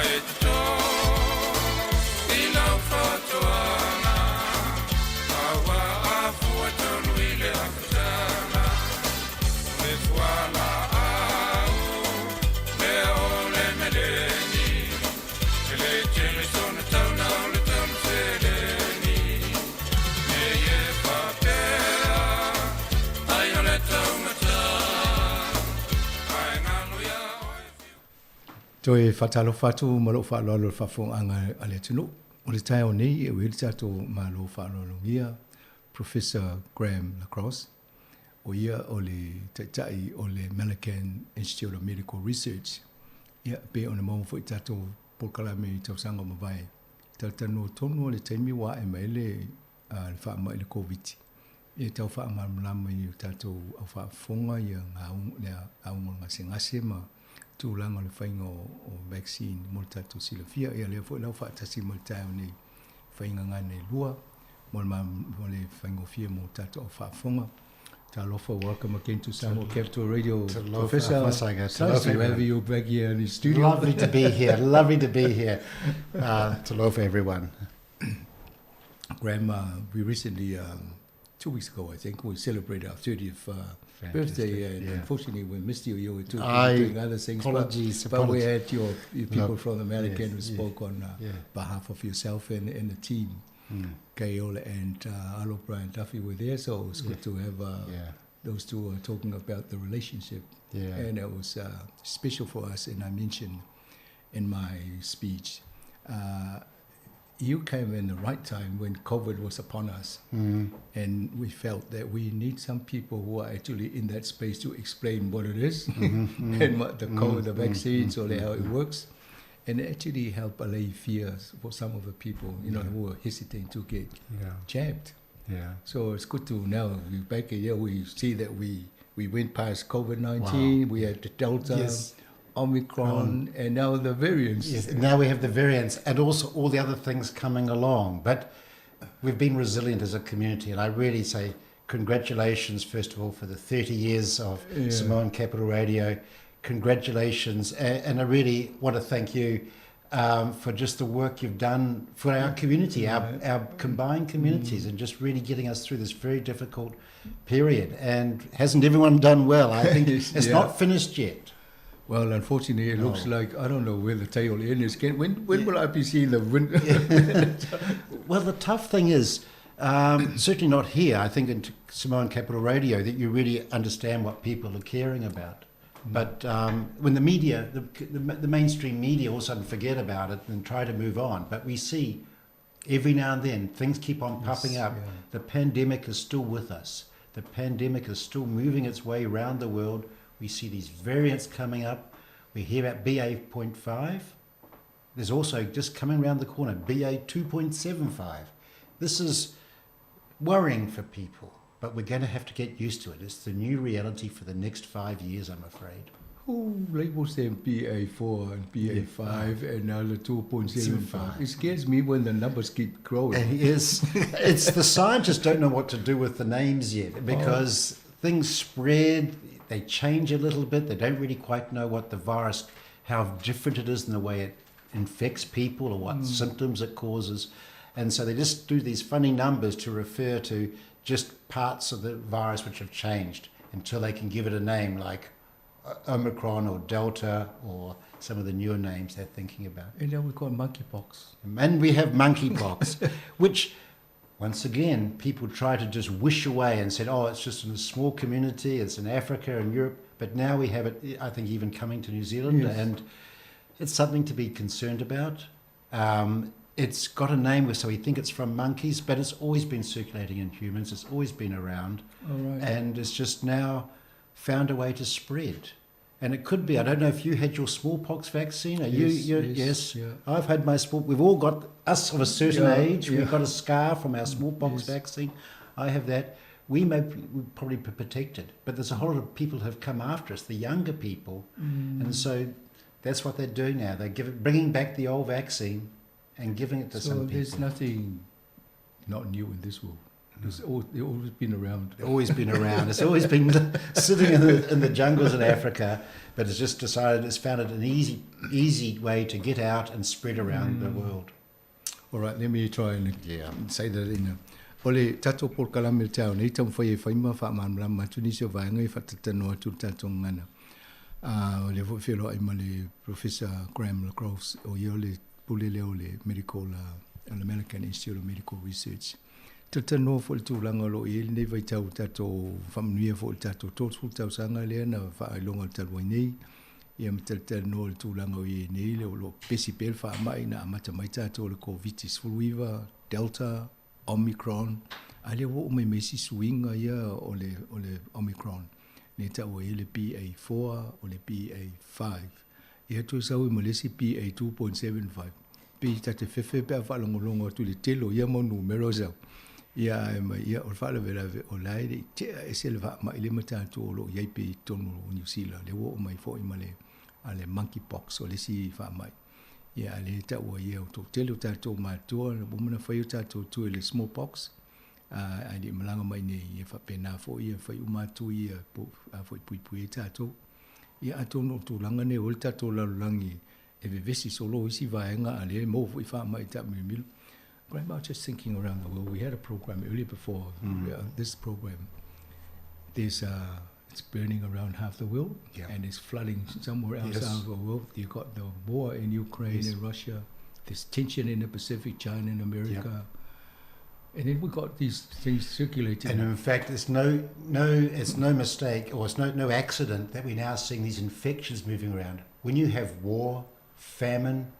e toto I lau fa'atoaga Aua afua tolu i le afatala O le fuala'au Lea o le meleni E lē tele sona taula o le taula seleni Nei e fa'apea Ai o le taugata Ae galo iā oe Toe faatalofa atu ma lou faaaloalo i le faafofogaaga a le atunuu. O le taeao nei e ui ai le tatou Malo faaaloalogia Professor Graham LaCrosse, o ia o le Taitai o le Malakand Institute of Medical Research. Ia, pei ona maua foi i tatou polokalame i tausaga ua mavae, talatalanoa tonu lava i le taimi ua ae mai ai le le faamai i le Koviti, e tau faamalamalama i o tatou au faafofoga ia le auga o le gasegase ma tulaga o le faiga o vaccine mo le tatou silafia. Ia lea foi la ua faatasi mai i le taeao nei faiga gana e lua mo le faigofie mo tatou au faafofoga. Talofa, welcome again to Samoa Capital Radio. Professor, nice to have you back here in the studio. Lovely to be here. Lovely to be here. Talofa, everyone. Graham, we recently, 2 weeks ago, I think, we celebrated our 30th birthday, and unfortunately we missed you. You were too busy doing other things. Apologies, but we apologies. had your people No. from the Malakand who spoke on behalf of yourself and the team. Gail and Alo Brian Duffy were there, so it was good to have those two talking about the relationship. And it was special for us, and I mentioned in my speech, you came in the right time when COVID was upon us, and we felt that we need some people who are actually in that space to explain what it is and what the COVID, the vaccines, or how it works, and actually help allay fears for some of the people, who are hesitating to get jabbed. So it's good to now we're back here. We see that we went past COVID-19. Wow. We had the Delta. Omicron, and now the variants. Yes, now we have the variants and also all the other things coming along. But we've been resilient as a community, and I really say congratulations, first of all, for the 30 years of Samoan Capital Radio. Congratulations, and I really want to thank you for just the work you've done for our community, our combined communities, and just really getting us through this very difficult period. And hasn't everyone done well? I think it's not finished yet. Well, unfortunately, it looks No. like I don't know where the tail end is. When will I be seeing the wind? Well, the tough thing is, certainly not here, I think in Samoan Capital Radio, that you really understand what people are caring about. But when the media, the mainstream media all of a sudden forget about it and try to move on. But we see every now and then things keep on popping up. The pandemic is still with us. The pandemic is still moving its way around the world. We see these variants coming up. We hear about BA.5. There's also just coming around the corner, BA2.75. This is worrying for people, but we're going to have to get used to it. It's the new reality for the next 5 years, I'm afraid. Who labels them BA4 and BA5 and now the 2.75? 75. It scares me when the numbers keep growing. It is. It's the scientists don't know what to do with the names yet because things spread, they change a little bit. They don't really quite know what the virus, how different it is in the way it infects people or what symptoms it causes. And so they just do these funny numbers to refer to just parts of the virus which have changed until they can give it a name like Omicron or Delta or some of the newer names they're thinking about. And now we've got monkeypox. And we have monkeypox, which, once again, people try to just wish away and said, oh, it's just in a small community, it's in Africa and Europe. But now we have it, I think, even coming to New Zealand. And it's something to be concerned about. It's got a name, so we think it's from monkeys, but it's always been circulating in humans. It's always been around. All right. And it's just now found a way to spread. And it could be, I don't know if you had your smallpox vaccine. Are you, Yes, you, yes, yes. yeah. I've had my small, we've all got, us of a certain age, we've got a scar from our smallpox vaccine. I have that. We may be, we're probably be protected, but there's a whole lot of people who have come after us, the younger people. And so that's what they're doing now. They're bringing back the old vaccine and giving it to So some there's people. nothing not new in this world. It's always, they've always been around. Always been around. It's always been sitting in the jungles in Africa, but it's just decided it's found it an easy easy way to get out and spread around the world. All right, let me try and say that in a... O le tatou polokalame i le taeao nei, taumafai e fai ma faamalamalama atu nisi o vaega e faatatalanoa atu i le tatou gagana. O lea foi e feloai ma le Professor Graham Le Gros, o ia o le pule lea o le Medical, o le American Institute of Medical Research. Talatalanoa foi i le tulaga o lo o i ai lenei vaitau i tatou faamanuia foi i le tatou 30 tausaga lea na faailoga talu ai nei, ia ma talatalanoa i le tulaga o i ai nei, o lo o pepesi pea le faamai na amata mai tatou i le Koviti-19, Delta, Omicron, a lea ua oo mai ma isi suiga ia o le, o le Omicron, lea e taua ai le BA4, o le BA5. Ia toe sau ai ma le isi BA2.75. Pei ta te fefe pe a faalogologo atu i le tele o ia mau numera o sau. Ia ae mai, ia o le faalavelave o la e le i tea ese le faamai lea ma tatou o lo o i ai pea i totonu o Niu Sila. Lea ua oo mai foi ma le, a le monkeypox o le isi faamai. Ia a lea e taua ai ia o toatele o tatou matua ua uma ona fai o tatou tui i le smallpox, ae le i malaga mai nei, ia faapena foi ia fai uma atu ia foi puipui ai tatou. Ia atonu o tulaga nei o le tatou lalolagi e vevesi solo isi vaega a lea e maua foi faamai taamilomilo. Graham, I was just thinking around the world, we had a program earlier before this program. There's it's burning around half the world and it's flooding somewhere else out of the world. You've got the war in Ukraine and Russia. There's tension in the Pacific, China and America. And then we've got these things circulating. And in fact, it's no mistake, or it's no accident that we're now seeing these infections moving around. When you have war, famine,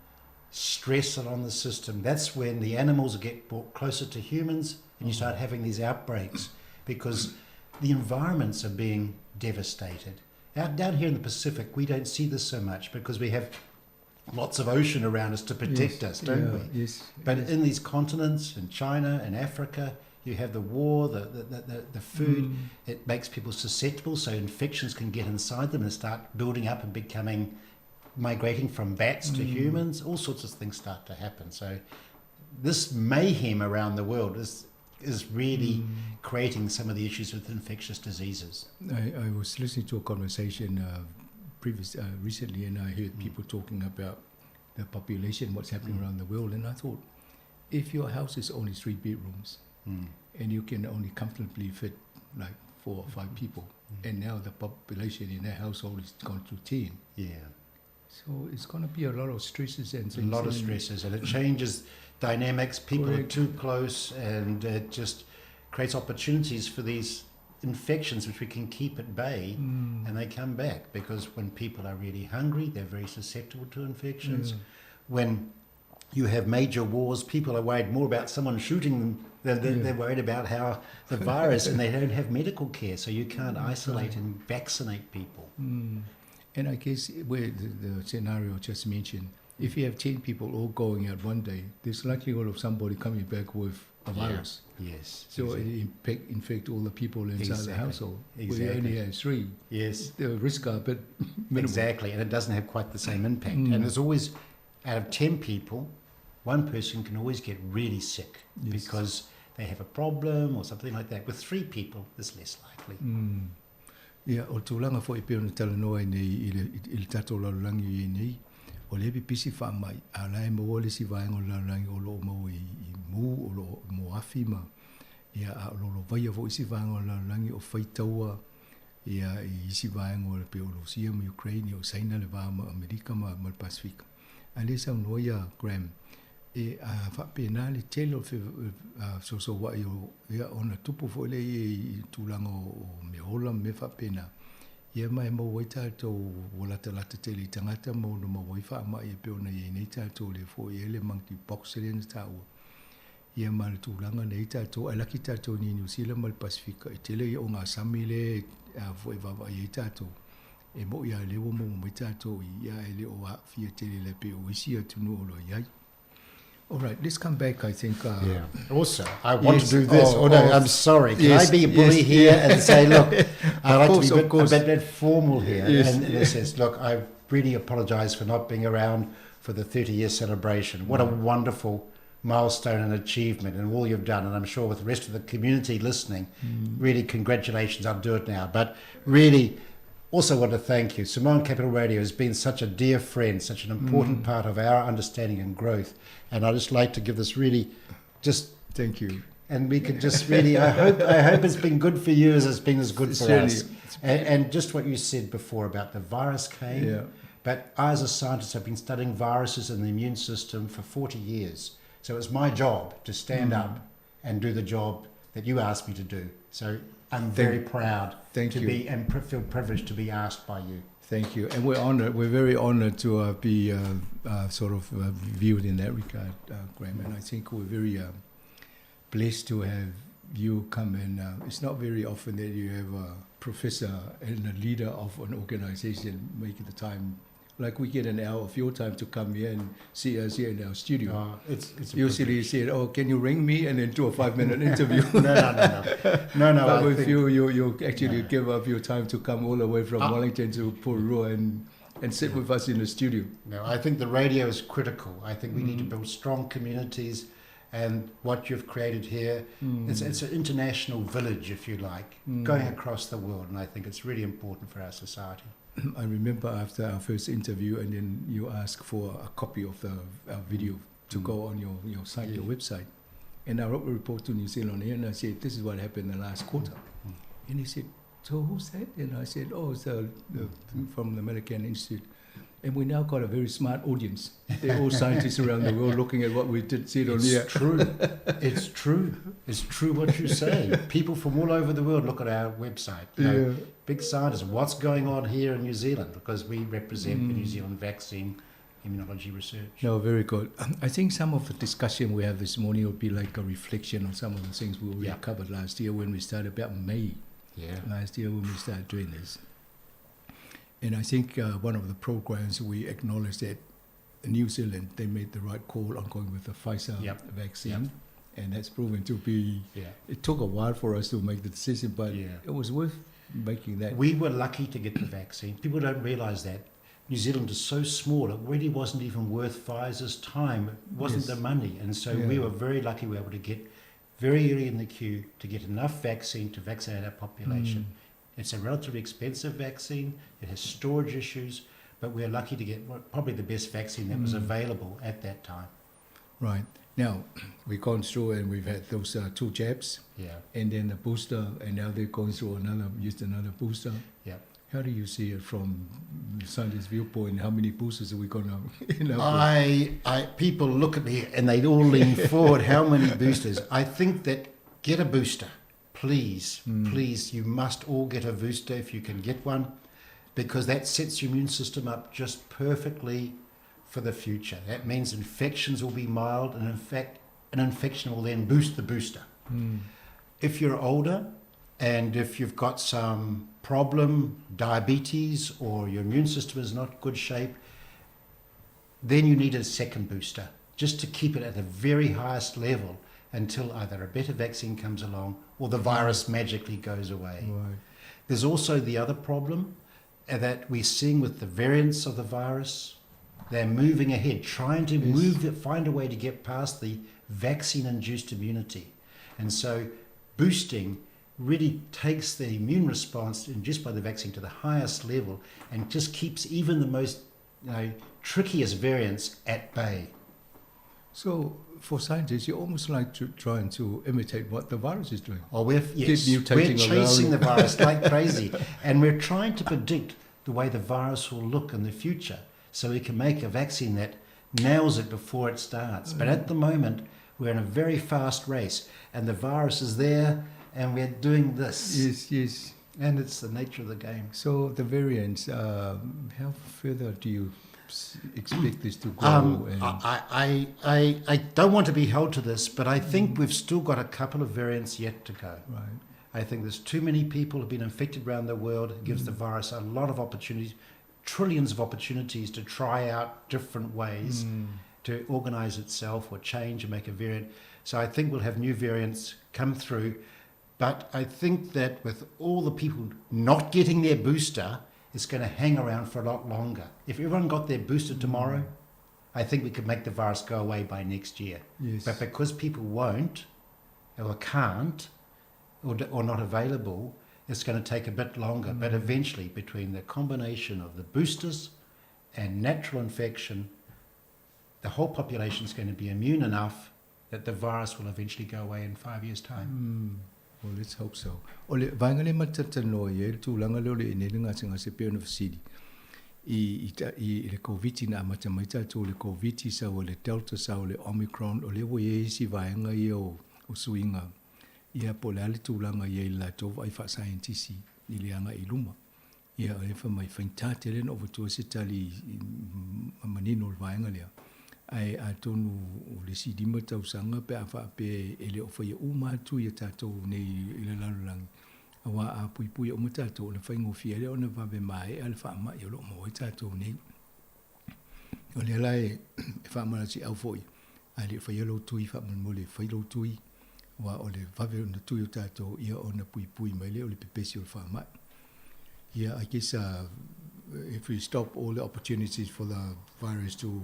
stress on the system, that's when the animals get brought closer to humans and you start having these outbreaks because the environments are being devastated. Out down here in the Pacific, we don't see this so much because we have lots of ocean around us to protect us, don't we? But in these continents, in China and Africa, you have the war, the food, it makes people susceptible, so infections can get inside them and start building up and becoming, migrating from bats to humans. All sorts of things start to happen. So this mayhem around the world is really creating some of the issues with infectious diseases. I was listening to a conversation recently, and I heard people talking about the population, what's happening around the world, and I thought, if your house is only 3 bedrooms and you can only comfortably fit like 4 or 5 people, and now the population in that household is gone to 10. So it's going to be a lot of stresses and things. A lot of stresses, and it changes dynamics. People are too close, and it just creates opportunities for these infections which we can keep at bay, and they come back because when people are really hungry, they're very susceptible to infections. When you have major wars, people are worried more about someone shooting them than they're worried about how the virus, and they don't have medical care, so you can't isolate and vaccinate people. And I guess where the scenario just mentioned, if you have 10 people all going out one day, there's likelihood of somebody coming back with a virus. So it infect all the people inside the household. We only have 3. The risk are a bit minimal. Exactly, and it doesn't have quite the same impact. And there's always, out of 10 people, one person can always get really sick because they have a problem or something like that. With 3 people, it's less likely. Ia, o tulaga foi pei ona talanoa ai nei i le tatou lalolagi i nei, o lea pipisi faamai, a la e maua le isi vaega o le lalolagi o lo o maua i mu, o lo o moafi ma, ia, a o lo lovaia foi isi vaega o le lalolagi o faitaua, ia, i isi vaega o le pei o Rusia ma Ukraine, o Saina le va ma Amerika ma le Pasifika. A le saunoa ia Graham, e a faapena le tele o fesoasoa'i o ia ona tupu foi lea i tulaga o meaola ma mea faapena. Ia ma e maua ai tatou ua latalata tele i tagata ma ona maua ai faamai e pei ona i ai nei tatou lea foi e le monkeypox lea na taua. Ia ma le tulaga nei tatou, ae laki tatou ni New Zealand ma le Pasifika e tele ia o gasami le foi vaavaai ai tatou. E mo ia le ua maua mai tatou i ia e le o aafia tele le pei o isi atunuu o lo o i ai. All right, let's come back, I think. Also, I want to do this. Oh, no, I'm sorry. Can I be a bully here and say, look, I like to be a bit formal here. And it says, look, I really apologize for not being around for the 30-year celebration. What a wonderful milestone and achievement and all you've done. And I'm sure with the rest of the community listening, really congratulations. I'll do it now. But really, also want to thank you. Samoan Capital Radio has been such a dear friend, such an important part of our understanding and growth. And I'd just like to give this really just... Thank you. And we can just really, I hope it's been good for you as it's been as good for Certainly. us. And just what you said before about the virus came. But I, as a scientist, have been studying viruses and the immune system for 40 years. So it's my job to stand up and do the job that you asked me to do. So I'm very proud Thank to you. be and feel privileged to be asked by you. Thank you. And we're honored. We're very honored to be sort of viewed in that regard, Graham. And I think we're very blessed to have you come in. It's not very often that you have a professor and a leader of an organization making the time. Like we get an hour of your time to come here and see us here in our studio. It's a Usually you privilege. say, oh, can you ring me and then do a 5-minute interview? No, no, no, no. No, no, But I with think you actually No. give up your time to come all the way from Wellington to Porirua and sit with us in the studio. No, I think the radio is critical. I think we need to build strong communities, and what you've created here, it's an international village, if you like, going across the world, and I think it's really important for our society. I remember after our first interview, and then you asked for a copy of the video to go on your site, your website. And I wrote a report to New Zealand here, and I said, this is what happened in the last quarter. And he said, so who's that? And I said, oh, it's from the Millikan Institute. And we now got a very smart audience. They're all scientists around the world looking at what we did see on It's here. true. It's true. It's true what you say. People from all over the world look at our website. Big scientists, what's going on here in New Zealand? Because we represent the New Zealand vaccine immunology research. No, very good. I think some of the discussion we have this morning will be like a reflection on some of the things we already covered last year when we started about May. Last year when we started doing this. And I think one of the programs we acknowledged that New Zealand, they made the right call on going with the Pfizer vaccine. And that's proven to be, it took a while for us to make the decision, but it was worth making that. We were lucky to get the vaccine. People don't realise that. New Zealand is so small, it really wasn't even worth Pfizer's time. It wasn't the money. And so we were very lucky we were able to get very early in the queue to get enough vaccine to vaccinate our population. It's a relatively expensive vaccine. It has storage issues, but we're lucky to get probably the best vaccine that was available at that time. Right. Now, we've gone through and we've had those 2 jabs. And then the booster, and now they're going through another, used another booster. How do you see it from the scientist's viewpoint? How many boosters are we going to end up with? People look at me and they all lean forward. How many boosters? I think that get a booster. Please, please, you must all get a booster if you can get one, because that sets your immune system up just perfectly for the future. That means infections will be mild, and in fact, an infection will then boost the booster. If you're older and if you've got some problem, diabetes, or your immune system is not good shape, then you need a second booster just to keep it at the very highest level until either a better vaccine comes along or the virus magically goes away. There's also the other problem that we're seeing with the variants of the virus. They're moving ahead, trying to find a way to get past the vaccine-induced immunity. And so boosting really takes the immune response induced by the vaccine to the highest level and just keeps even the most trickiest variants at bay. So for scientists, you're almost like trying to imitate what the virus is doing. Oh, Keep yes, we're mutating chasing around. the virus like crazy. And we're trying to predict the way the virus will look in the future so we can make a vaccine that nails it before it starts. But at the moment, we're in a very fast race and the virus is there and we're doing this. Yes, yes. And it's the nature of the game. So the variants, how further do you expect this to grow? And I don't want to be held to this, but I think we've still got a couple of variants yet to go. I think there's too many people who've been infected around the world. It gives the virus a lot of opportunities, trillions of opportunities to try out different ways to organize itself or change and make a variant. So I think we'll have new variants come through. But I think that with all the people not getting their booster, it's going to hang around for a lot longer. If everyone got their booster tomorrow, I think we could make the virus go away by next year. Yes. But because people won't, or can't, or not available, it's going to take a bit longer. But eventually, between the combination of the boosters and natural infection, the whole population is going to be immune enough that the virus will eventually go away in 5 years' time. Well, let's hope so. O le vaega lea matatanoa i ai le tulaga lea o le nei le gasegase pei ona fesili i, i, ta, i, i le Koviti na amata mai tatou le Koviti sau le Delta sau le Omicron o lea ua i ai isi vaega ia o, o suiga ia po o le a le tulaga i ai i le latou vaai faasaienitisi i le agai i luma. Ia o lea fai mai faigata tele ona ou avatua se tali manino o le vaega lea. Ae atonu o le isi 5 tausaga pe a faapea e le o faia uma atu ia tatou nei i le lalolagi, auā a puipuia uma tatou, ona faigofie ai lea ona vave maea le faamai o lo o maua ai tatou nei. O lea la e faamalosiau foi, a le i faia lou tui faamolemole, fai lou tui, aua o le vave ona tui o tatou, ia ona puipui mai lea o le pepesi o le faamai. Yeah, I guess if we stop all the opportunities for the virus to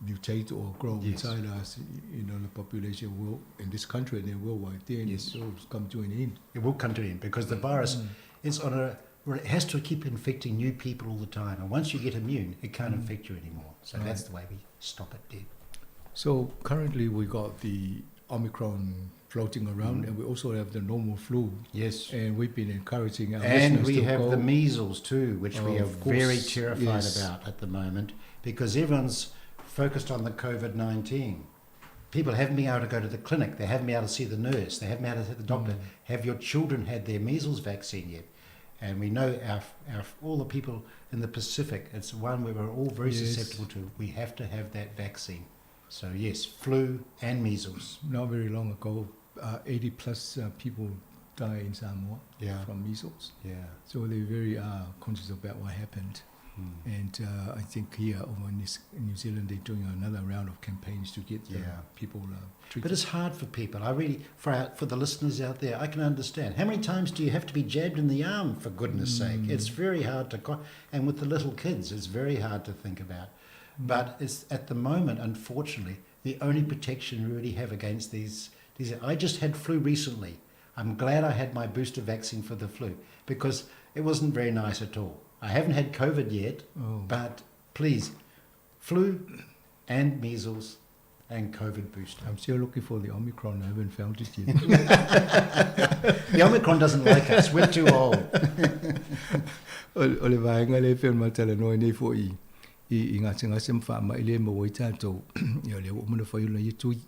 mutate or grow inside us, the population will, in this country and then worldwide, then it will come to an end. It will come to an end because the virus is on a, well, it has to keep infecting new people all the time. And once you get immune, it can't infect you anymore. So that's the way we stop it dead. So currently we got the Omicron floating around, and we also have the normal flu. Yes. And we've been encouraging our And listeners we to have go. the measles too, which we Oh, are of course. very terrified about at the moment because everyone's focused on the COVID-19. People haven't been able to go to the clinic. They haven't been able to see the nurse. They haven't been able to see the doctor. Have your children had their measles vaccine yet? And we know all the people in the Pacific, it's one where we're all very susceptible to. We have to have that vaccine. So yes, flu and measles. Not very long ago, 80 plus people die in Samoa from measles. So they're very conscious about what happened. And I think here over in New Zealand, they're doing another round of campaigns to get the people treated. But it's hard for people. For the listeners out there, I can understand. How many times do you have to be jabbed in the arm, for goodness sake? It's very hard to... and with the little kids, it's very hard to think about. But it's at the moment, unfortunately, the only protection we really have against these... I just had flu recently. I'm glad I had my booster vaccine for the flu because it wasn't very nice at all. I haven't had COVID yet, but please, flu and measles and COVID booster. I'm still looking for the Omicron. I haven't found it yet. The Omicron doesn't like us. We're too old. O le vaega lea e pei ona matalanoa nei foi i gasegase ma faamai le maua ai tatou. Ia o lea ua uma ona fai ona ia tui.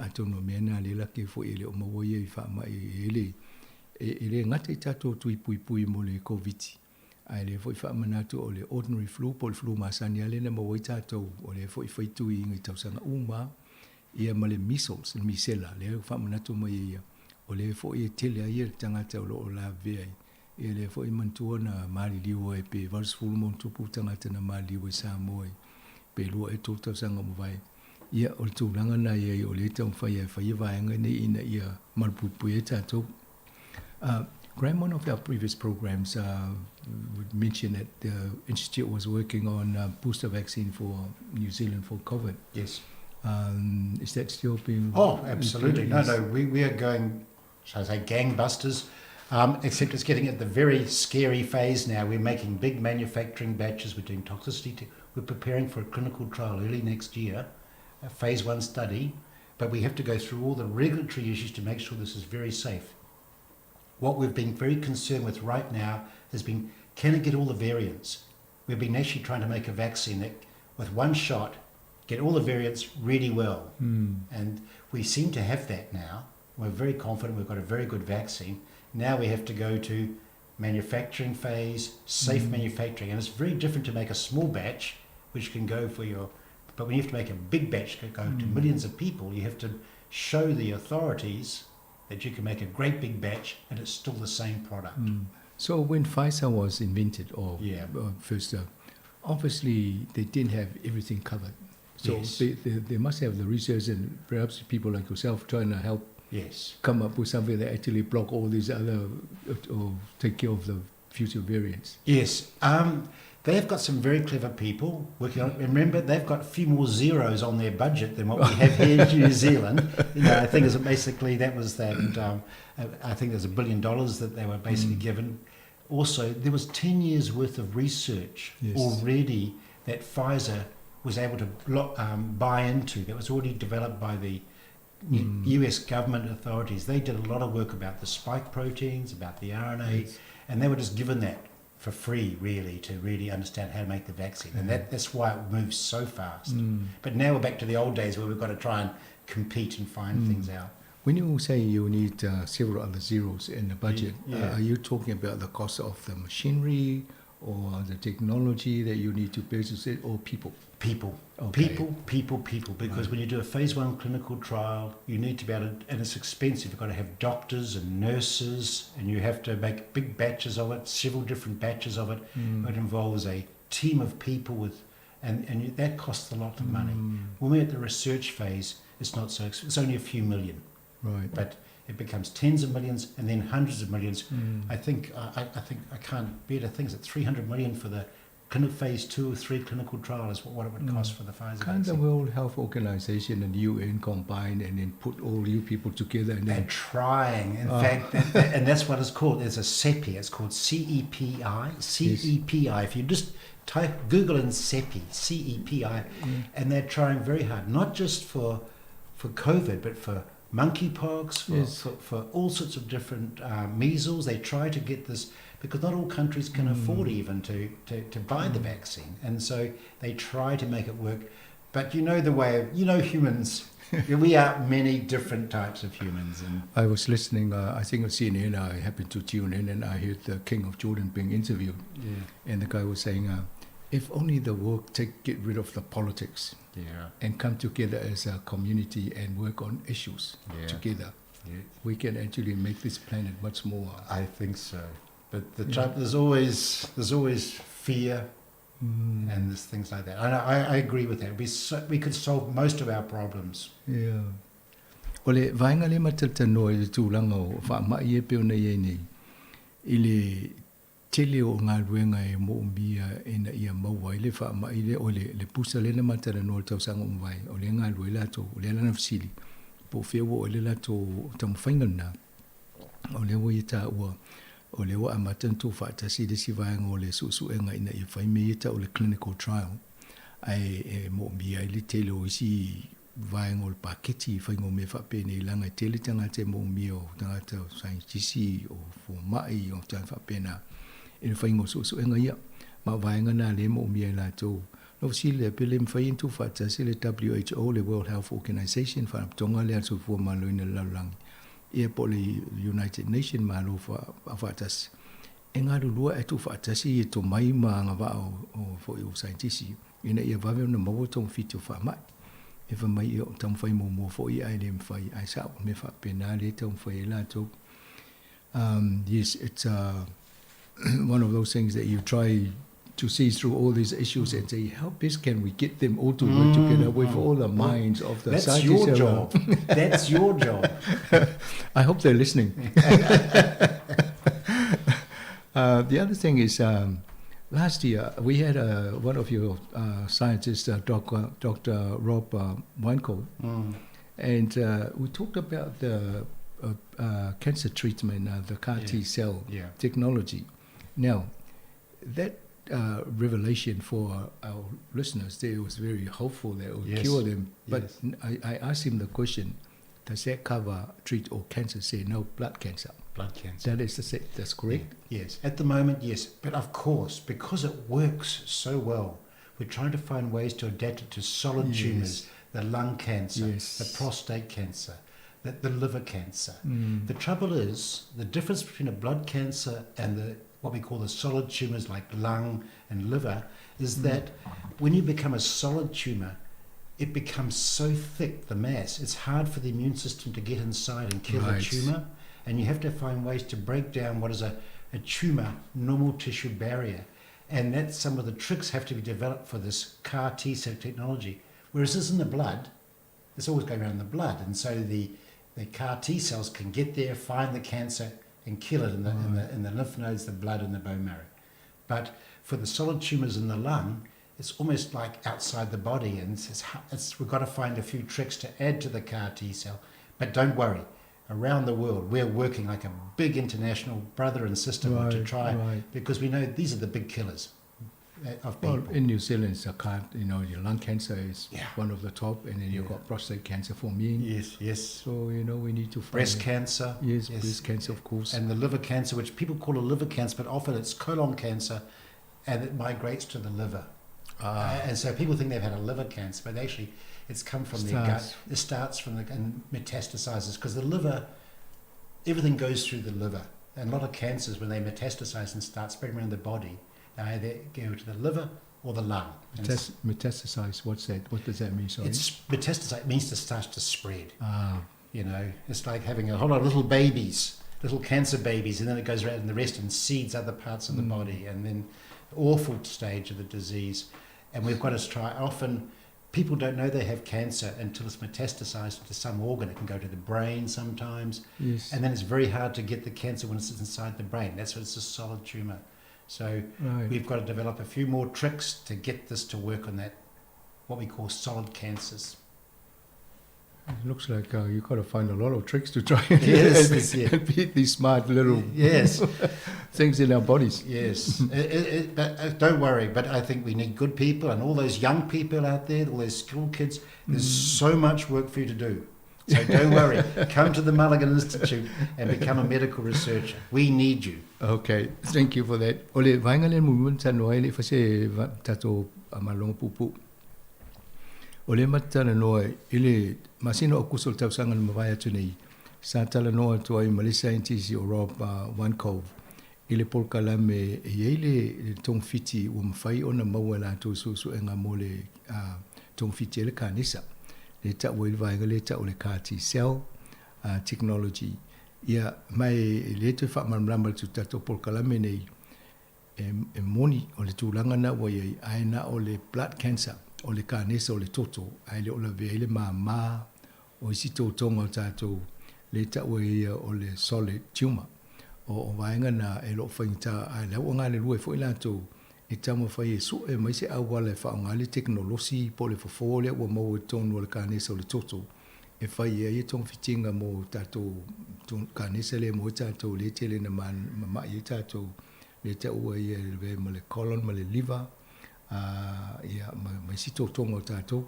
Atonu o mea na le laki foi e le o maua ia i faamai e le e le gata i tatou tui puipui mo le Covid. Ae le foi faamanatu o le ordinary flu po o le flu masani a lea na maua ai tatou o lea foi faitui i tausaga uma ia ma le measles, le misela lea faamanatu mai ia o lea foi e tele ai le tagata o lo o lavevea ai. Ia lea foi manatua na maliliu ai pe 80 ma ona tupu tagata na maliliu ai Samoa i pe 2 ea 3 tausaga o mavae. Ia o le tulaga na ia o lea taumafai ai e faia vaega nei ina ia malupuipui ai tatou. Graham, one of our previous programs would mention that the Institute was working on a booster vaccine for New Zealand for COVID. Yes. Is that still being... Oh, absolutely. No, Yes. no, we are going, shall I say, gangbusters, except it's getting at the very scary phase now. We're making big manufacturing batches. We're doing toxicity. We're preparing for a clinical trial early next year, a phase 1 study, but we have to go through all the regulatory issues to make sure this is very safe. What we've been very concerned with right now has been, can it get all the variants? We've been actually trying to make a vaccine that, with one shot, get all the variants really well. And we seem to have that now. We're very confident we've got a very good vaccine. Now we have to go to manufacturing phase, safe manufacturing. And it's very different to make a small batch, which can go for your... But when you have to make a big batch that go to millions of people, you have to show the authorities that you can make a great big batch and it's still the same product. So when Pfizer was invented, or first, obviously they didn't have everything covered. So they must have the research and perhaps people like yourself trying to help come up with something that actually block all these other, or take care of the future variants. Yes. They've got some very clever people working on it. Remember, they've got a few more zeros on their budget than what we have here in New Zealand. You know, I think it's basically that was that. I think there's $1 billion that they were basically given. Also, there was 10 years worth of research already that Pfizer was able to buy into. That was already developed by the US government authorities. They did a lot of work about the spike proteins, about the RNA, and they were just given that for free, really, to really understand how to make the vaccine. And that's why it moves so fast. But now we're back to the old days where we've got to try and compete and find things out. When you say you need several other zeros in the budget, are you talking about the cost of the machinery or the technology that you need to purchase it, or people? People. Okay. People, people, people. Because when you do a phase 1 clinical trial, you need to be able to, and it's expensive, you've got to have doctors and nurses, and you have to make big batches of it, several different batches of it. It involves a team of people with, and that costs a lot of money. When we're at the research phase, it's not so expensive. It's only a few million. But it becomes tens of millions and then hundreds of millions. I think I can't bear to think it's 300 million for the clinical phase 2 or 3 clinical trial is what it would cost for the Pfizer Can the vaccine. World Health Organization and UN combine and then put all you people together? And They're then trying. In fact, and that's what it's called. There's a CEPI. It's called CEPI. CEPI. If you just type Google and CEPI, CEPI, and they're trying very hard, not just for COVID, but for monkeypox, for all sorts of different measles. They try to get this, because not all countries can afford even to buy the vaccine. And so they try to make it work. But you know the way, of, you know humans, we are many different types of humans. And I was listening, I think on CNN, I happened to tune in and I heard the King of Jordan being interviewed. And the guy was saying, if only the world get rid of the politics and come together as a community and work on issues together, we can actually make this planet much more. I think so. But the trouble, there's always fear and there's things like that. And I agree with that. We could solve most of our problems. Yeah. O le vaenga le matalanoa i le tulaga o faama'i e pei ona iai nei i le tele o galuega e moomia ina ia maua ai le faama'i lea o le pusa lea na matalanoa le tausaga o mavae o lea galue ai latou o lea lana fesili po o fea ua oo ai le latou taumafaiga lenā o lea ua ia taua o lea ua amata ona tuufaatasi le isi vaega o le suesuega ina ia fai mea ia tau o le clinical trial ae e moomia ai le tele o isi vaega o le paketi i faiga o mea faapenei laga e tele tagata e moomia o tagata o scientist o foma'i o tagata faapena i le faiga o suesuega ia ma vaega na le moomia i latou no fesili pe le mafai ona tuufaatasi le WHO le World Health Organization faalapotopotoga lea a le soifua maloloina i le lalolagi ia po o le United Nation malo faatasi e galulua ae tuufaatasi e tomai ma agavaa o foi o scientist ina ia vave ona maua togafiti o faama'i e fai mai o taumafai muamua foi ae le mafai ae sa'o mea faapena le taumafai ai latou. Yes, it's one of those things that you try to see through all these issues and say, how best can we get them all to work together with all the minds of the That's scientists your around. job. That's your job. I hope they're listening. The other thing is, last year we had one of your scientists, Dr. Rob Weinkohl, and we talked about the cancer treatment, the CAR T cell technology. Now, that revelation for our listeners there was very hopeful that it would cure them. But I asked him the question, does that cover, treat all cancer? Say, no, blood cancer. Blood cancer. That is the same. That's correct? Yeah. Yes. At the moment, yes. But of course, because it works so well, we're trying to find ways to adapt it to solid tumours, the lung cancer, the prostate cancer, the liver cancer. The trouble is, the difference between a blood cancer and the what we call the solid tumours like lung and liver is that when you become a solid tumour, it becomes so thick, the mass, it's hard for the immune system to get inside and kill the tumour. And you have to find ways to break down what is a tumour normal tissue barrier. And that's some of the tricks have to be developed for this CAR T cell technology. Whereas this in the blood, it's always going around in the blood. And so the CAR T cells can get there, find the cancer, and kill it in the lymph nodes, the blood, and the bone marrow. But for the solid tumours in the lung, it's almost like outside the body, and we've got to find a few tricks to add to the CAR T cell. But don't worry, around the world, we're working like a big international brother and sister to try, because we know these are the big killers of people. Well, in New Zealand, it's a kind, you know, your lung cancer is one of the top, and then you've got prostate cancer for me. Yes, yes. So, you know, we need to find... Breast cancer. Yes, breast cancer, of course. And the liver cancer, which people call a liver cancer, but often it's colon cancer, and it migrates to the liver. And so people think they've had a liver cancer, but actually it's come from their gut. It starts from the and metastasizes, because the liver, everything goes through the liver. And a lot of cancers, when they metastasize and start spreading around the body, they either go to the liver or the lung. Metastasize, what's that? What does that mean? Sorry? It's metastasize means to start to spread. You know, it's like having a whole lot of little babies, little cancer babies, and then it goes around in the rest and seeds other parts of the body, and then awful stage of the disease. And we've got to try, often people don't know they have cancer until it's metastasized into some organ. It can go to the brain sometimes. Yes. And then it's very hard to get the cancer when it's inside the brain. That's when it's a solid tumor. So we've got to develop a few more tricks to get this to work on that, what we call solid cancers. It looks like you've got to find a lot of tricks to try and, and beat these smart little things in our bodies. Yes. But don't worry, but I think we need good people, and all those young people out there, all those school kids, there's so much work for you to do. So don't worry. Come to the Malaghan Institute and become a medical researcher. We need you. Okay, thank you for that. Ole, vaenga le mumun tanoa ele fase tato malongo pupu. O le matala noa i le masina o kuso le tausaga na mavae atu nei sa talanoa atu ai ma le scientist o Rob Weinkove i le polokalame e iai le togafiti ua mafai ona maua e latou suesuega mo le togafiti ai le kanesa le ta'u ai le vaega le ta'u le CAR T cell technology ia ma e lē toe faamalamalama le tatou polokalame nei e moni o le tulaga na ua iai ae na o le blood cancer o le kanesa o le toto ae le o lavea ai le māmā o isi toutoga o tatou le ta'u ai ia o le solid tumor o vaega na e lo'o faigata ae le ua galelue fo'i latou e taumafai e su'e mai se auala e fa'aaogā le tekonolosi po o le fofō lea ua maua i totonu o le kanesa o le toto e fai ai e togafitiga mo tatou kanesa lea mo ai tatou lē tele na mama'i ai tatou le ta'ua ia e lavea ma le colon ma le liver ia ma isi toutoga o tatou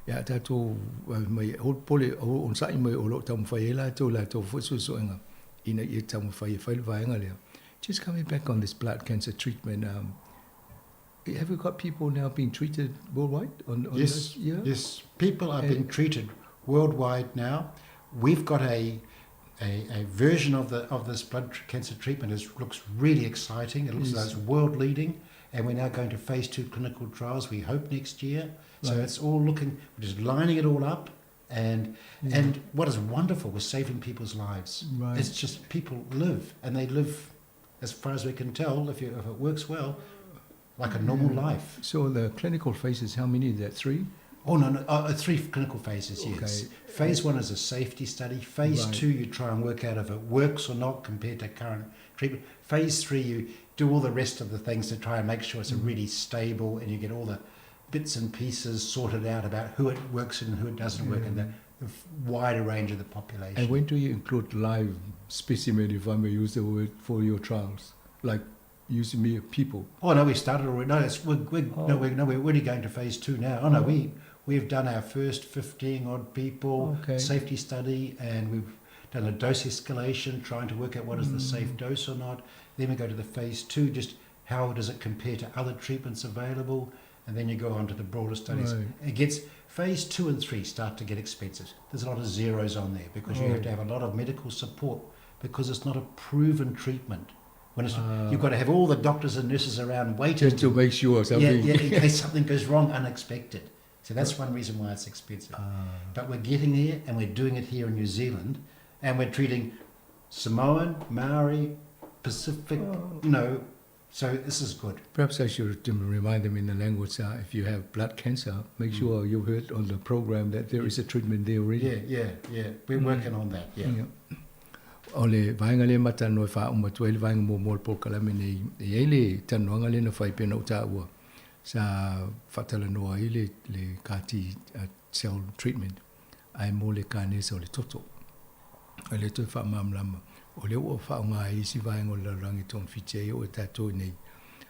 ia tatou mai pole onosa'i mai o lo'o taumafai ai latou latou fo'i suesuega ina ia taumafai e fai le vaega lea. Just coming back on this blood cancer treatment, have we got people now being treated worldwide on Yes, this? Yeah? yes. People are being treated worldwide now. We've got a version of this blood cancer treatment that looks really exciting. It looks like it's world leading, and we're now going to phase 2 clinical trials, we hope next year. So it's all looking, we're just lining it all up, and and what is wonderful, we're saving people's lives. Right. It's just people live, and they live, as far as we can tell, if it works well, like a normal life. So the clinical phases, how many is that, 3? Oh, no, 3 clinical phases, yes. Okay. Phase 1 is a safety study. Phase 2, you try and work out if it works or not compared to current treatment. Phase 3, you do all the rest of the things to try and make sure it's a really stable, and you get all the bits and pieces sorted out about who it works in and who it doesn't work in, the wider range of the population. And when do you include live specimen, if I may use the word, for your trials? Like using mere people? Oh, no, we started already. No, we're already going to phase 2 now. Oh, no, we've done our first 15-odd people safety study, and we've done a dose escalation, trying to work out what is the safe dose or not. Then we go to the phase 2, just how does it compare to other treatments available, and then you go on to the broader studies. Right. It gets phase 2 and 3 start to get expensive. There's a lot of zeros on there because you have to have a lot of medical support because it's not a proven treatment. When it's, you've got to have all the doctors and nurses around waiting just to make sure something. Yeah, in case something goes wrong unexpected. So that's one reason why it's expensive. But we're getting there, and we're doing it here in New Zealand, and we're treating Samoan, Maori, Pacific, you know, so this is good. Perhaps I should remind them in the language, if you have blood cancer, make sure you heard on the program that there is a treatment there already. Yeah. We're working on that, yeah. O le vaega lea ma talanoa e faauma atu ai le vaega muamua o le polokalame nei, e i ai le talanoaga lea na fai pei ona ou taua, sa faatalanoa ai le, le CAR-T cell treatment, ae mo le kanesa o le toto. O lea toe faamalamalama, o lea ua faaaoga ai isi vaega o le lalolagi e togafiti ai oo i tatou i inei,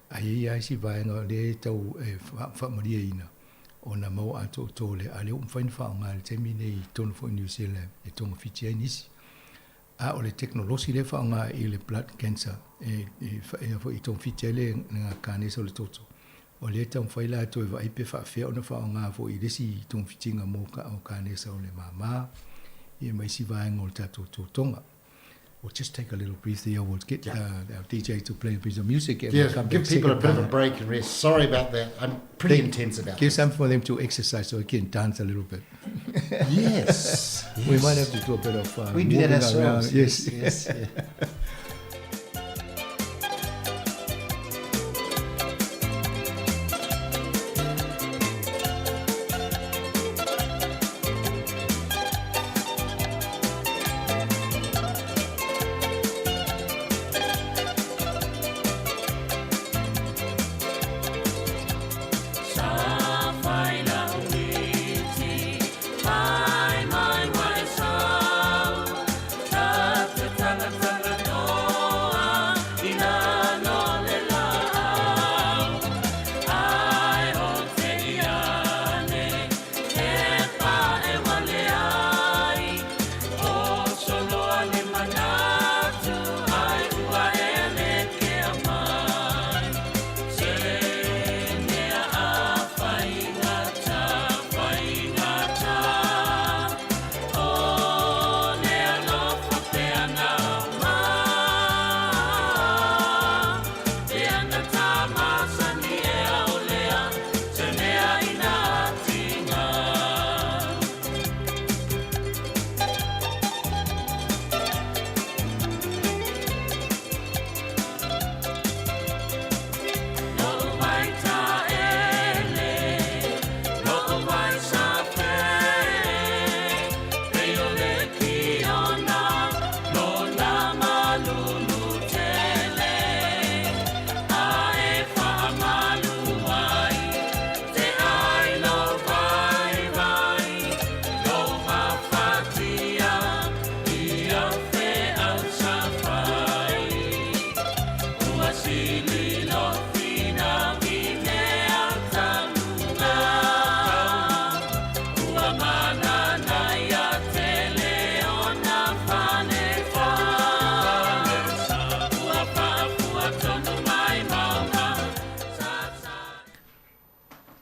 ae i ai lava isi vaega o lea e tau e faamalieina ona maua atoatoa lea, a o lea ua mafai ona faaaoga i le taimi lenei i totonu foi o Niu Sila e togafiti ai nisi. A o le tekonolosi lea e faaaoga i le blood cancer e foi e togafiti ai le kanesa o le toto, o lea e taumafai latou e vaai pe faapefea ona faaaoga foi i le isi togafitiga mo kanesa o le mama ia ma isi vaega o le tatou totoga. We'll just take a little breather here. We'll get yeah. our DJ to play a piece of music. And yeah, we'll come give people a bit of a break and rest. Sorry about that. I'm pretty intense about Give something for them to exercise so we can dance a little bit. Yes, yes. We might have to do a bit of we do that ourselves. Around. Yes. Yes. Yeah.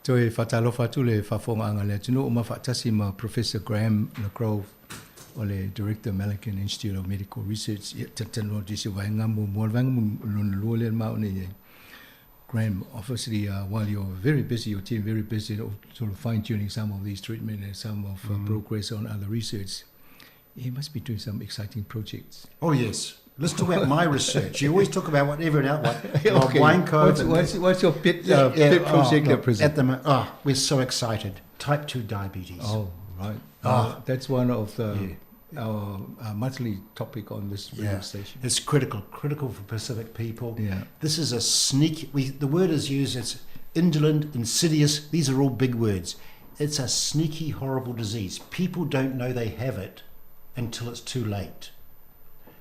Toe faatalofa atu le faafofogaaga a le atunuu ma faatasi ma Professor Graham Le Grove o le Director Malaghan Institute of Medical Research. Ia, talatalanoa atu i se vaega muamua, le vaega lona lua lea ma o nei ai. Graham, obviously, while you're very busy, your team very busy sort of fine-tuning some of these treatment and some of progress on other research, you must be doing some exciting projects. Oh, yes. Let's talk about my research. You always talk about what everyone else, what Rob Okay. Weinkove. What's your pet project at present? At the we're so excited. Type 2 diabetes. Oh, right. That's one of the our monthly topic on this radio station. It's critical for Pacific people. Yeah. This is a sneaky, the word is used, it's indolent, insidious. These are all big words. It's a sneaky, horrible disease. People don't know they have it until it's too late.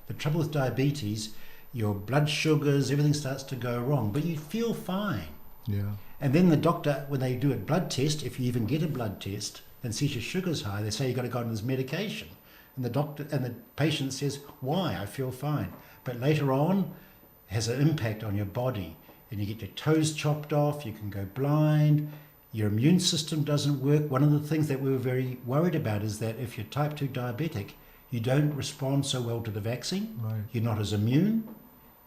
The trouble with diabetes, your blood sugars, everything starts to go wrong, but you feel fine. Yeah. And then the doctor, when they do a blood test, if you even get a blood test and sees your sugars high, they say you've got to go on this medication. And the doctor and the patient says, why? I feel fine. But later on, it has an impact on your body. And you get your toes chopped off, you can go blind, your immune system doesn't work. One of the things that we were very worried about is that if you're type 2 diabetic, you don't respond so well to the vaccine. Right. You're not as immune,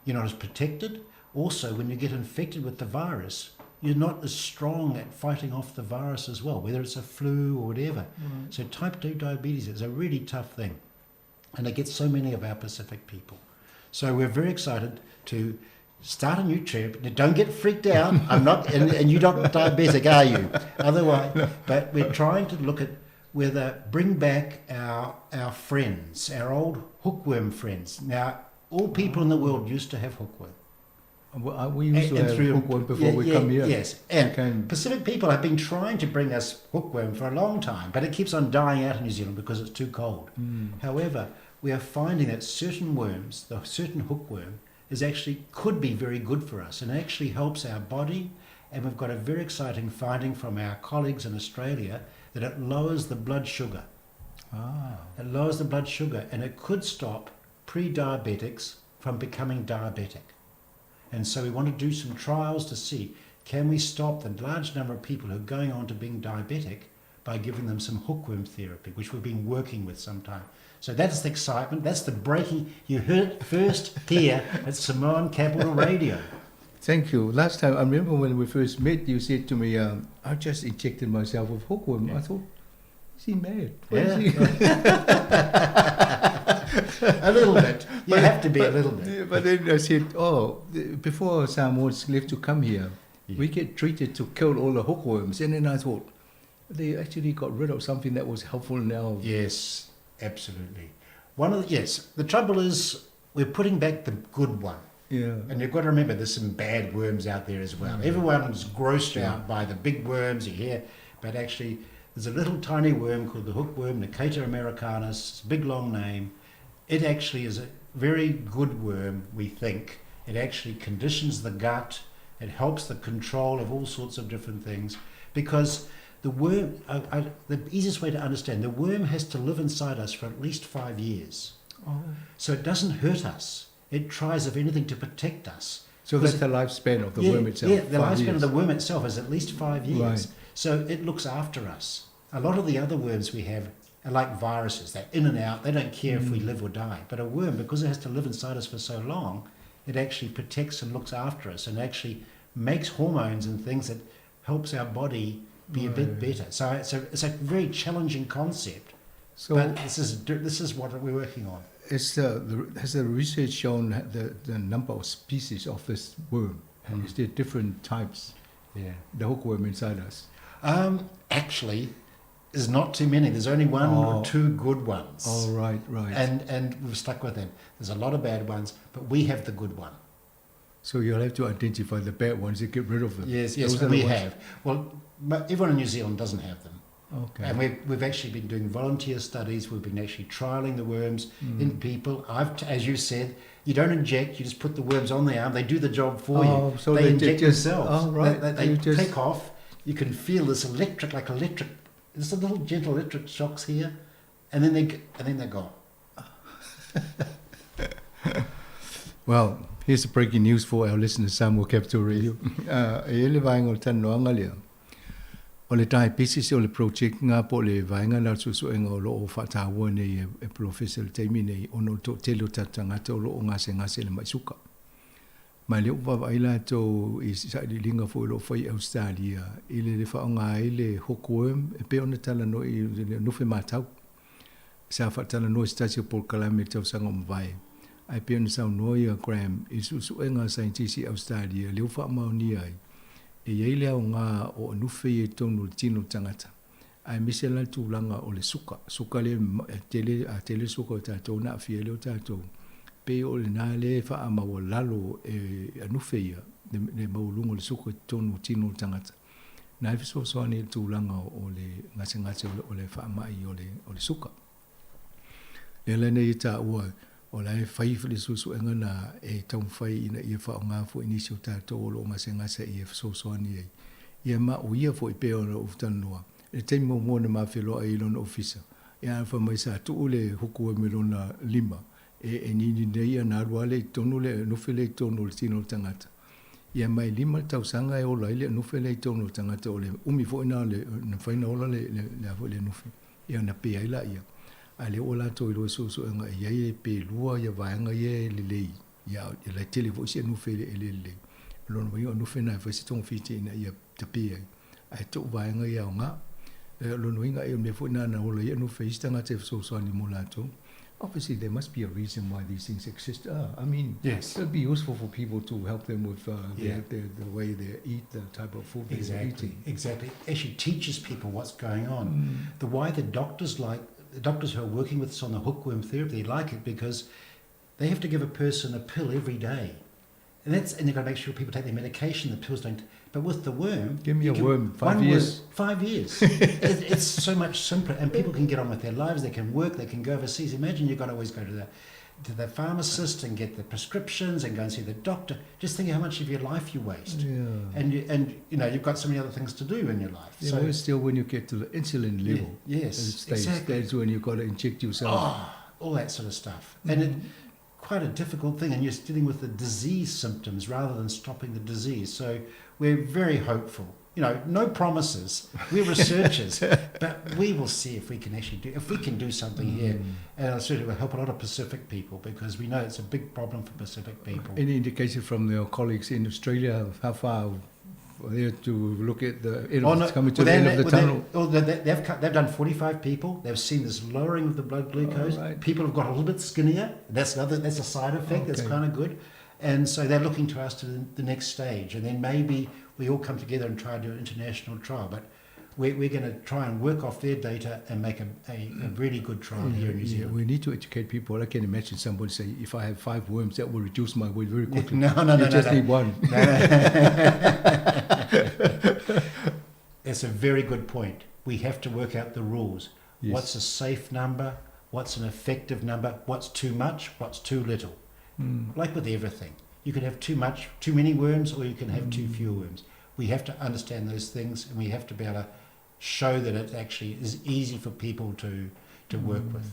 you're not as protected. Also, when you get infected with the virus, you're not as strong at fighting off the virus as well, whether it's a flu or whatever. Right. So type 2 diabetes is a really tough thing. And it gets so many of our Pacific people. So we're very excited to start a new trip. Now, don't get freaked out. I'm not, and you're not diabetic, are you? Otherwise, but we're trying to look at whether bring back our, our friends, our old hookworm friends. Now, all people in the world used to have hookworm. Well, we used to have hookworm before we come here. Yes, and Pacific people have been trying to bring us hookworm for a long time, but it keeps on dying out in New Zealand because it's too cold. However, we are finding that certain worms, the certain hookworm, is actually could be very good for us and actually helps our body. And we've got a very exciting finding from our colleagues in Australia that it lowers the blood sugar. It lowers the blood sugar, and it could stop pre-diabetics from becoming diabetic. And so we want to do some trials to see, can we stop the large number of people who are going on to being diabetic by giving them some hookworm therapy, which we've been working with some time. So that's the excitement. That's the breaking. You heard it first here at Samoan Capital Radio. Thank you. Last time, I remember when we first met, you said to me, I just injected myself with hookworm. I thought, is he mad? What is he? A little bit. You have to be a little bit. But then I said, oh, before Samoans left to come here, we get treated to kill all the hookworms. And then I thought, they actually got rid of something that was helpful now. Yes, absolutely. Yes, the trouble is we're putting back the good one. And you've got to remember there's some bad worms out there as well. Everyone's grossed out by the big worms you hear, but actually there's a little tiny worm called the hookworm, Necator americanus, it's a big long name. It actually is a very good worm, we think. It actually conditions the gut. It helps the control of all sorts of different things, because the worm, the easiest way to understand, the worm has to live inside us for at least 5 years. So it doesn't hurt us. It tries, if anything, to protect us. So that's the lifespan of the worm itself. Yeah, the 5 lifespan of years. the worm itself is at least 5 years. So it looks after us. A lot of the other worms we have are like viruses. They're in and out. They don't care if we live or die. But a worm, because it has to live inside us for so long, it actually protects and looks after us and actually makes hormones and things that helps our body be a bit better. So it's a very challenging concept. But this is what we're working on. Has the research shown the number of species of this worm? Is there different types? The hookworm inside us. Actually, there's not too many. There's only one or two good ones. Oh, right, right. And we've stuck with them. There's a lot of bad ones, but we have the good one. So you'll have to identify the bad ones and get rid of them. Yes, yes, Those are we the ones. have. Well, everyone in New Zealand doesn't have them. And we've actually been doing volunteer studies. We've been actually trialing the worms in people. As you said, you don't inject. You just put the worms on the arm. They do the job for you. Oh, so They they inject just, themselves. Oh, right. They You just click off. You can feel this electric, like electric. There's a little gentle electric shocks here, and then they're gone. Well, here's the breaking news for our listeners, Samoa Capital Radio. E le vaenga o le talanoaga lea. O le diabetes o le project ngā po le vaenga la susuenga o loo whaataua nei e professor le taimi nei o no tō tele o tatangata o loo ngase ngase le maisuka. Mai le upa vai la tō i sa li linga fo lo whai Australia i le le whaonga ai le hookworm e pe ona tala no i le nufe mātau. Sa whaatala no i stasi o Paul Kalame tau sanga o mawai. Ai pe ona sau noa ia Graham i susuenga scientist i Australia le uwha maoni ai. E iei lea o ngā o anufe i e tonu le tino tangata. Ai mise la tūlanga o le suka. Suka le e tele, a tele suka o tātou, nā whia le o tātou. Pe o le nā le wha ama o lalo e anufe ia, le maulungo le suka i tonu tino tangata. Nā e whisosoani le tūlanga o le ngase ngase o le wha ama i o le suka. Le lene i tā ua, o la e whai le susu e ngana e tau whai ina ia wha o ngā fo inisi o tātou o lo ngase ngase i e whisosoani ai. Ia ma o ia fo i pēo na ufutana noa. E te mo mōna mā whiloa i lona ofisa. Ia anawha mai sa tuu le huku e me lona lima. E nini nei a nā rua le i tonu le nufe le i tonu le tino tangata. Ia mai lima tau sanga e ola i le nufe le i tonu tangata o le umi fo ina le, na whaina ola le afo le nufe. Ia na pea ila ia. A le ola tō i roe susu e ngā ia e pe lua ia vaenga ia e le lei. Ia e lai tele fo isi a nufe le e le lei. Lona wai o nufe nai fo isi tōng whiti ina ia te pea ai. Ai tō vaenga ia o ngā. Lona wai ngā e mea fo ina na ola ia nufe isi tangata e susu ani mō lātou. Obviously, there must be a reason why these things exist. I mean, Yes. it'll be useful for people to help them with Yeah. the way they eat, the type of food they're eating. Exactly. Actually teaches people what's going on. Mm. The why the doctors like, the doctors who are working with us on the hookworm therapy, they like it because they have to give a person a pill every day. And they've got to make sure people take their medication, the pills don't. But with the worm... Give me you a can worm, 5 one years. Worm, 5 years. It's so much simpler, and people can get on with their lives, they can work, they can go overseas. Imagine you've got to always go to the pharmacist and get the prescriptions and go and see the doctor. Just think how much of your life you waste. Yeah. And you've got so many other things to do in your life. Yeah, So well, still when you get to the insulin Yeah, level, yes, stage, exactly. That's when you've got to inject yourself. Oh, all that sort of stuff. And it, quite a difficult thing, and you're dealing with the disease symptoms rather than stopping the disease. So we're very hopeful. No promises. We're researchers, but we will see if we can actually do, if we can do something here. And it certainly will help a lot of Pacific people, because we know it's a big problem for Pacific people. Any indication from your colleagues in Australia of how far they are to look at the end Oh, of no. coming to Well, the end they, of the well, they, tunnel? oh, they, they've, cut, they've done 45 people. They've seen this lowering of the blood glucose. Oh, right. People have got a little bit skinnier. That's another. That's a side effect. That's Okay. kind of good. And so they're looking to us to the next stage. And then maybe we all come together and try to do an international trial. But we're going to try and work off their data and make a really good trial here in New Zealand. We need to educate people. I can imagine somebody say, if I have 5 worms, that will reduce my weight very quickly. No, no, no, You just no, no. need one. No, no. That's a very good point. We have to work out the rules. Yes. What's a safe number? What's an effective number? What's too much? What's too little? Mm. Like with everything. You can have too much, too many worms, or you can have too few worms. We have to understand those things, and we have to be able to show that it actually is easy for people to work with.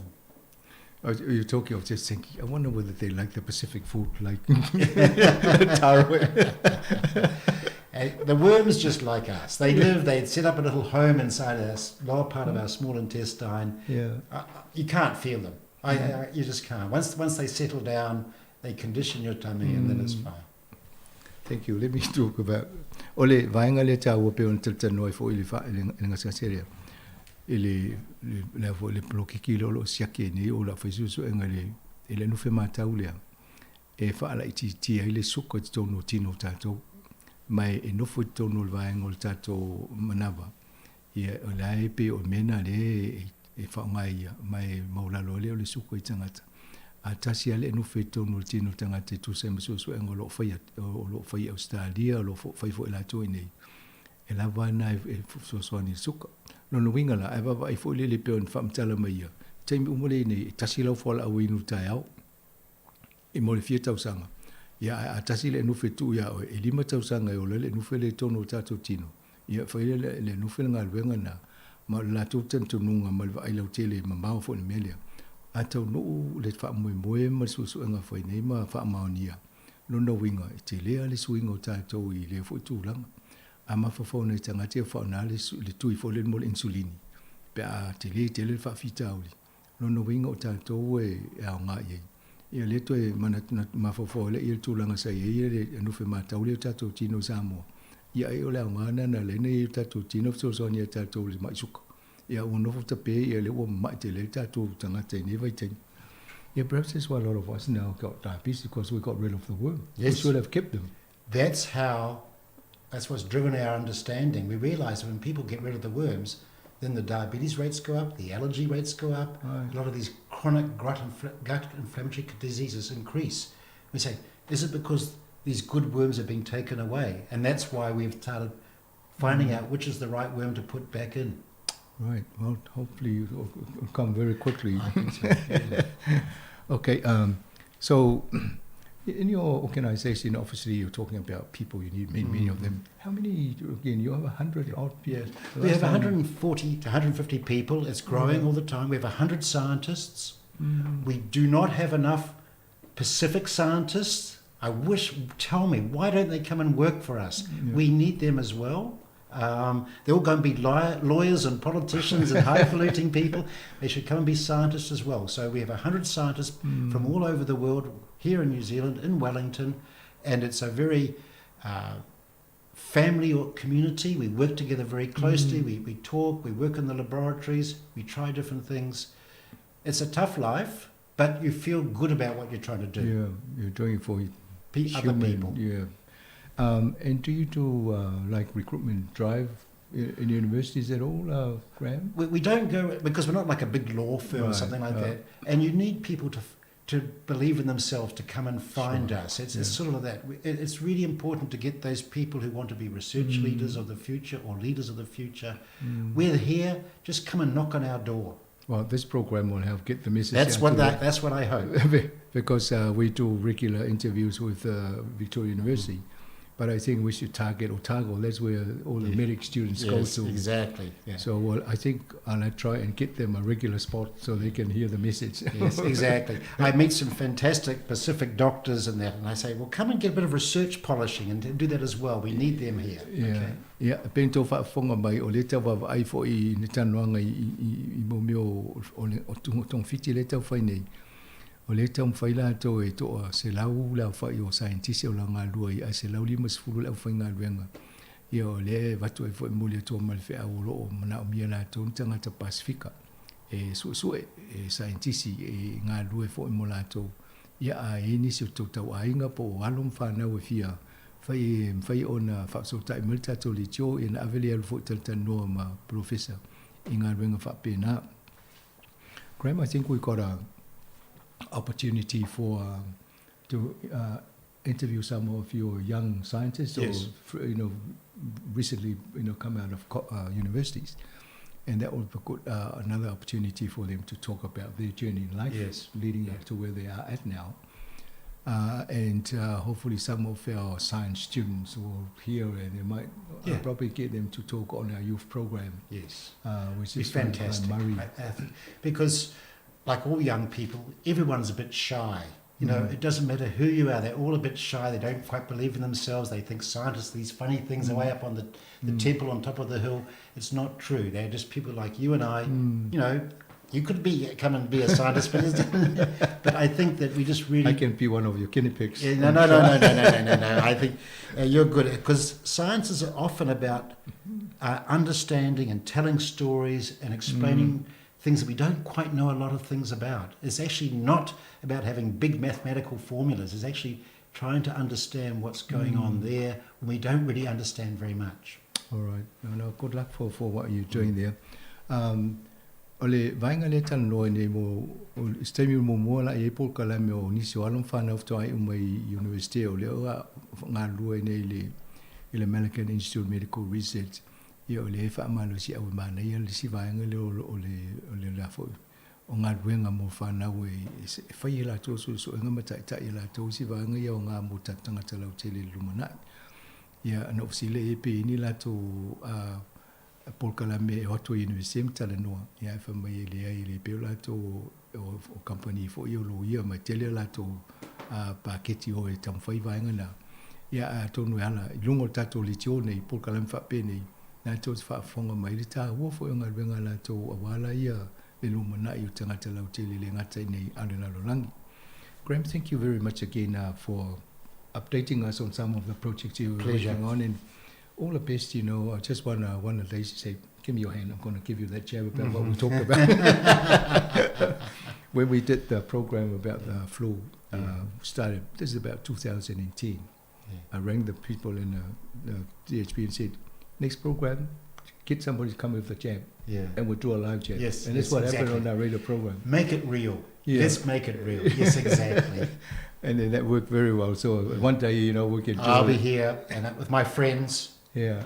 You're talking of just thinking, I wonder whether they like the Pacific food, like taro. The worms just like us. They live, they set up a little home inside our lower part of our small intestine. Yeah. You can't feel them. You just can't. Once they settle down, they condition your tummy, and then it's fine. Thank you. Let me talk about ole vaenga le tau pe on tata noi fo ile fa ile ngasia ile le fo le blokiki lo lo siake ni o la fesusu enga le ile no fe matau le e fa ala iti ti ile suko ti tono tino tato mai e no fo tono le vaenga o tato manava ia o la e pe o mena le e fa ngai ia mai maula lo le o le suko i tangata a tasi ale no feto no tino tangata tu se mso so engo lo fai o lo fai Australia lo fai fo la toi nei e la vana e so so ni suka no no winga la e va e fo le le pe on fam tala mai ia te mi umole nei tasi lo fo la winu tai au e mo le fia tausanga ia a tasi le no fetu ia e lima tausanga o le no fe le tono tato tino ia fai le le no fe ngal wenga na ma la tu tentununga ma va ile tele ma ma fo ni melia a tau nuu le wha moe moe ma susuenga whai nei ma wha maonia. Lona winga, e te lea le suinga o tātou i lea fo tūlanga. A mawhawhau nei tangate wha nā le tui fo le mo le insulini. Pe a te lea te le wha whitauli. Lona winga o tātou e ao ngā iei. Ia le toe mana mawhawhau le ia tūlanga sa ia le anuwhe mātau le o tātou tino Samoa. Ia e o le ao ngā nana le nei o tātou tino whsosonia tātou le maisuka. Ia o nofo tape ia le ua mai te le tātou tangata i nei vaiteng. Yeah, perhaps that's why a lot of us now got diabetes, because we got rid of the worm. Yes. We should have kept them. That's what's driven our understanding. We realise that when people get rid of the worms, then the diabetes rates go up, the allergy rates go up, Right. A lot of these chronic gut inflammatory diseases increase. We say, is it because these good worms are being taken away? And that's why we've started finding out which is the right worm to put back in. Right. Well, hopefully it will come very quickly. I think so. Yeah. Okay. So, in your organization, obviously you're talking about people. You need many of them. How many? Again, you have 100 odd. Yes. The We last have time 140 to 150 people. It's growing all the time. We have 100 scientists. We do not have enough Pacific scientists. I wish. Tell me, why don't they come and work for us? Yeah. We need them as well. They're all going to be lawyers and politicians and highfalutin people. They should come and be scientists as well. So we have 100 scientists from all over the world here in New Zealand, in Wellington, and it's a very family or community. We work together very closely. We talk, we work in the laboratories, we try different things. It's a tough life, But you feel good about what you're trying to do. Yeah, you're doing it for other people. Yeah. And do you do like recruitment drive in universities at all, Graham? We don't go, because we're not like a big law firm or something like that. And you need people to believe in themselves to come and find us. It's sort of like that. It's really important to get those people who want to be research leaders of the future or leaders of the future. We're here. Just come and knock on our door. Well, this program will help get the message That's out what to the that's what I hope. Because we do regular interviews with Victoria University. But I think we should target Otago. That's where all the medic students go to. Exactly. Yeah. So I think I'll try and get them a regular spot so they can hear the message. Yes, exactly. I meet some fantastic Pacific doctors and that, and I say, well, come and get a bit of research polishing and do that as well. We need them here. Yeah. Okay. Yeah. Pento faafofoga mai o le tau vaavaai fo'i i le talanoaga i mo mea o togafiti lea e taufai nei. O le taumafai latou e to'a 100 le aofa'i o scientist o la galua i ae 150 le aufaigaluega. Ia o lea e avatu ai fo'i moli atua ma le fe'au o lo'o mana'omia latou ni tagata Pasifika e su'esu'e e scientist e galue fo'i mo latou. Ia a i nisi o tautau'aiga po o alo ma fanau e fia fai e mafai ona fa'afeso'ota'i mai le tatou leitio ia na ave le alu fo'i talatalanoa ma professor i galuega fa'apena. Graham, I think we got a opportunity for to interview some of your young scientists or recently come out of universities, and that would be good, another opportunity for them to talk about their journey in life, leading up to where they are at now. And hopefully some of our science students will hear, and they might probably get them to talk on our youth program. Yes. Which Be is run by fantastic. Murray. Because like all young people, everyone's a bit shy. It doesn't matter who you are, they're all a bit shy. They don't quite believe in themselves. They think scientists are these funny things away up on the temple on top of the hill. It's not true. They're just people like you and I. You could come and be a scientist, but I think that we just really... I can be one of your guinea pigs. Yeah, no, no, no, no, no, no, no, no, no. I think you're good, because science is often about understanding and telling stories and explaining things that we don't quite know a lot of things about. It's actually not about having big mathematical formulas. It's actually trying to understand what's going on there when we don't really understand very much. All right. No, no, good luck for what you're doing there. O le vaega lea talanoa nei mo o se taimi o muamua la i ai polokalame o nisi o alo ma fanau fetoai uma i university o lea ua galulue nei i le American Institute of Medical Research. Ia o le fa'amalosi'au e manaia le isi vaega lea o le la fo'i o galuega mo fanau e fai e latou su'esu'ega ma ta'ita'i e latou isi vaega ia o gā mo tagata lautele i le lumana'i. Ia na ofisile e pe ini latou polokalame e o atu ai university ma talanoa. Ia e fa'amai e leai e le pei o latou o company fo'i o loia ma tele latou paketi o e taumafai vaega na. Ia atonu e ala i luga o le tatou leitio nei polokalame fa'apenei latou te fa'afofoga mai le tāua fo'i o galuega latou auā laia le lumana'i o tagata lautele le gata i nei a le lalolagi. Graham, thank you very much again for updating us on some of the projects you were Pleasure. working on, and all the best. I just want to say, give me your hand. I'm going to give you that jab about what we talked about. When we did the program about the flu, started, this is about 2010. I rang the people in the DHB and said, next program, get somebody to come with the jab. And we'll do a live jab. And that's what happened on our radio program. Make it real. Let's make it real. Yes, exactly. And then that worked very well. So one day, we can do I'll be it. here and with my friends. And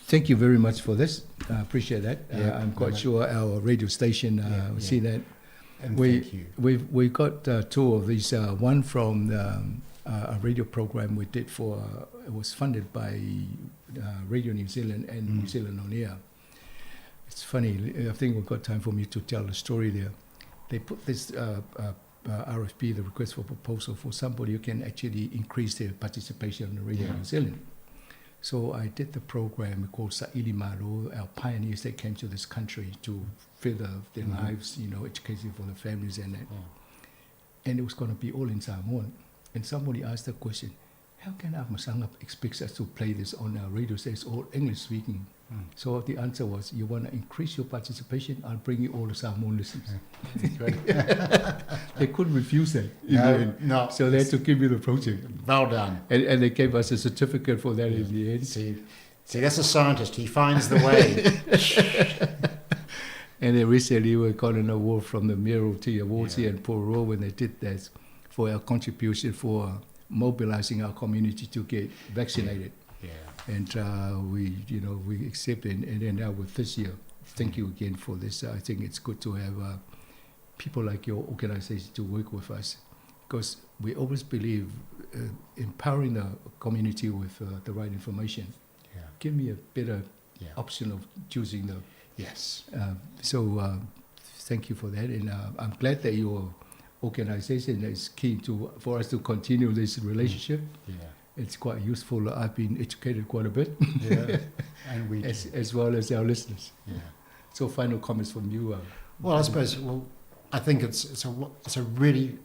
thank you very much for this. I appreciate that. I'm quite sure our radio station will see that. And thank you. We got two of these. One from a radio program we did for, it was funded by Radio New Zealand and New Zealand On Air. It's funny, I think we've got time for me to tell the story there. They put this RFP, the request for proposal, for somebody who can actually increase their participation on the Radio New Zealand. So I did the program called Sa'ili Malo, our pioneers that came to this country to further their lives, education for the families and that. And it was going to be all in Samoan. And somebody asked the question, how can Afamasaga expect us to play this on our radio station? It's all English speaking. So the answer was, you want to increase your participation, I'll bring you all the Samoan listeners. They couldn't refuse that. In no, the end. no. So they had to give me the project. Well done. And they gave us a certificate for that in the end. See, that's a scientist. He finds the way. And then recently we got an award from the Mayoralty Awards here in Porirua when they did that for our contribution for mobilizing our community to get vaccinated. Yeah. And we, you know, we accept it. And then now with this year, thank you again for this. I think it's good to have people like your organization to work with us, because we always believe empowering the community with the right information. Yeah. Give me a better option of choosing the. Yes. So thank you for that, and I'm glad that your organization is keen for us to continue this relationship. Yeah. It's quite useful. I've been educated quite a bit. Yeah, and we as well as our listeners. Yeah. So final comments from you. Well, I suppose. Well, I think it's a really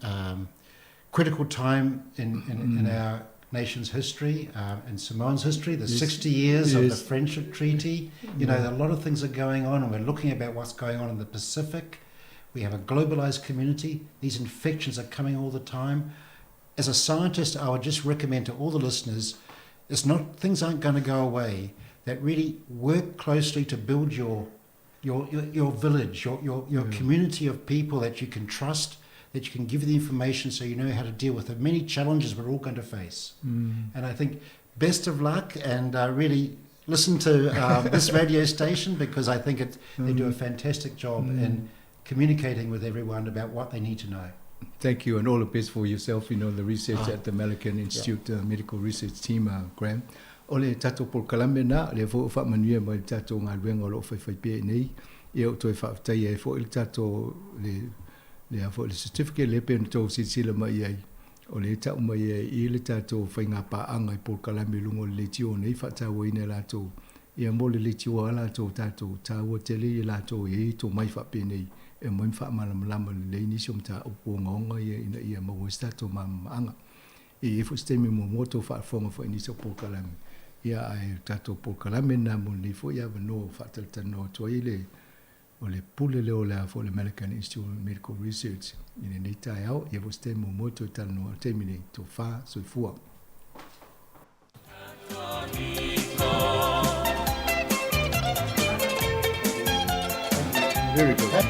critical time in our nation's history, in Samoan's history, the 60 years of the Friendship Treaty. You know, a lot of things are going on, and we're looking about what's going on in the Pacific. We have a globalized community. These infections are coming all the time. As a scientist, I would just recommend to all the listeners, things aren't going to go away. That really work closely to build your village, your community of people that you can trust, that you can give the information so you know how to deal with the many challenges we're all going to face. Mm. And I think best of luck, and really listen to this radio station, because I think they do a fantastic job in communicating with everyone about what they need to know. Thank you, and all the best for yourself, you know, the research at the Malakand Institute Medical Research Team, Graham. O le tatou polokalame na, le fo o whaamanuia mai le tatou galuega o loo faifaipea nei, ia o toe faafetaia ai foʻi le tatou le foi le certificate le pe na tou silasila mai ai, o le tau mai ai i le tatou faigapaaga i polokalame i luga o le leitio nei faatauaina e latou, ia mo le leitioa a latou tatou taua tele ia latou e tomai faapenei e moi faamalamalama lelei nisi o mataupu ogaoga ia ina ia maua ai se tatou malamalamaaga. E i ai foi se taimi muamua tou faafofoga foi i nisi o polokalame, ia ae tatou polokalame na mo lenei foi avanoa faatalatalanoa atu ai le o le pule lea o le a foi le Malakand Institute of Medical Research i lenei taeao, ia foi se taimi muamua toe talanoa le taimi nei, tofa soifua. Very good.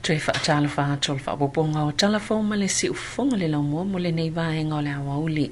Toe faatalofa atu o le faaopoopoga o Tala Fou ma le Siufofoga le laumua mo lenei vaega o le aoauli.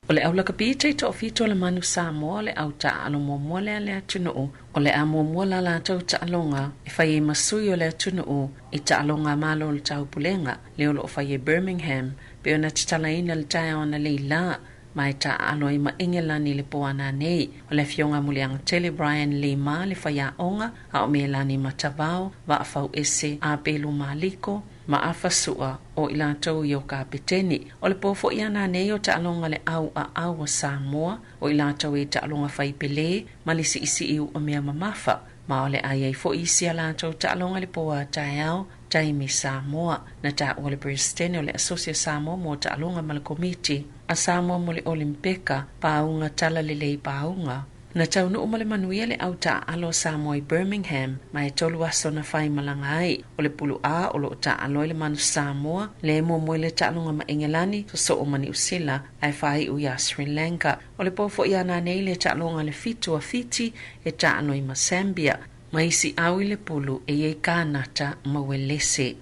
O le aulakapi taitoafitu o le Manu Samoa o le au taaalo muamua lea a le atunuu o le a muamua la latou taaloga e fai ai ma sui o le atunuu i taaloga a Malo o le Taupulega lea o lo o fai e Birmingham pei ona tatalaina le taeao analeila ma e taaalo ai ma Engelani i le po ananei. O le afioga a Muliagatele Brian Lima le faiaoga a o Melani Matavao, Vaafauese, Apelu Maliko, ma Afa Sua o i latou i o kapeteni. O le po foi ananei o taaloga le au aau a Samoa, o i latou e taaloga fai pele ma le siisii u'a mea mamafa. Ma o le a i ai foi isi a latou taaloga i le po a taeao, taimi Samoa. Na taua le Peresetene o le Asosi a Samoa mo Taaloga ma le Komiti a Samoa mo le Olimpeka, Pauga Talalelei Pauga. Na taunuu ma le manuia le au taaalo a Samoa i Birmingham, ma e 3 aso na faimalaga ai. O le pulu A o loo taaalo ai le Manu Samoa, le muamua i le taaloga ma Engelani, sosoo ma Niusila, ae faaiu iā Sri Lanka. O le po foi ananei le taaloga le 7 a Fiti e taalo ai ma Zambia. Ma isi au i le pulu e i ai Kanata ma Uelese.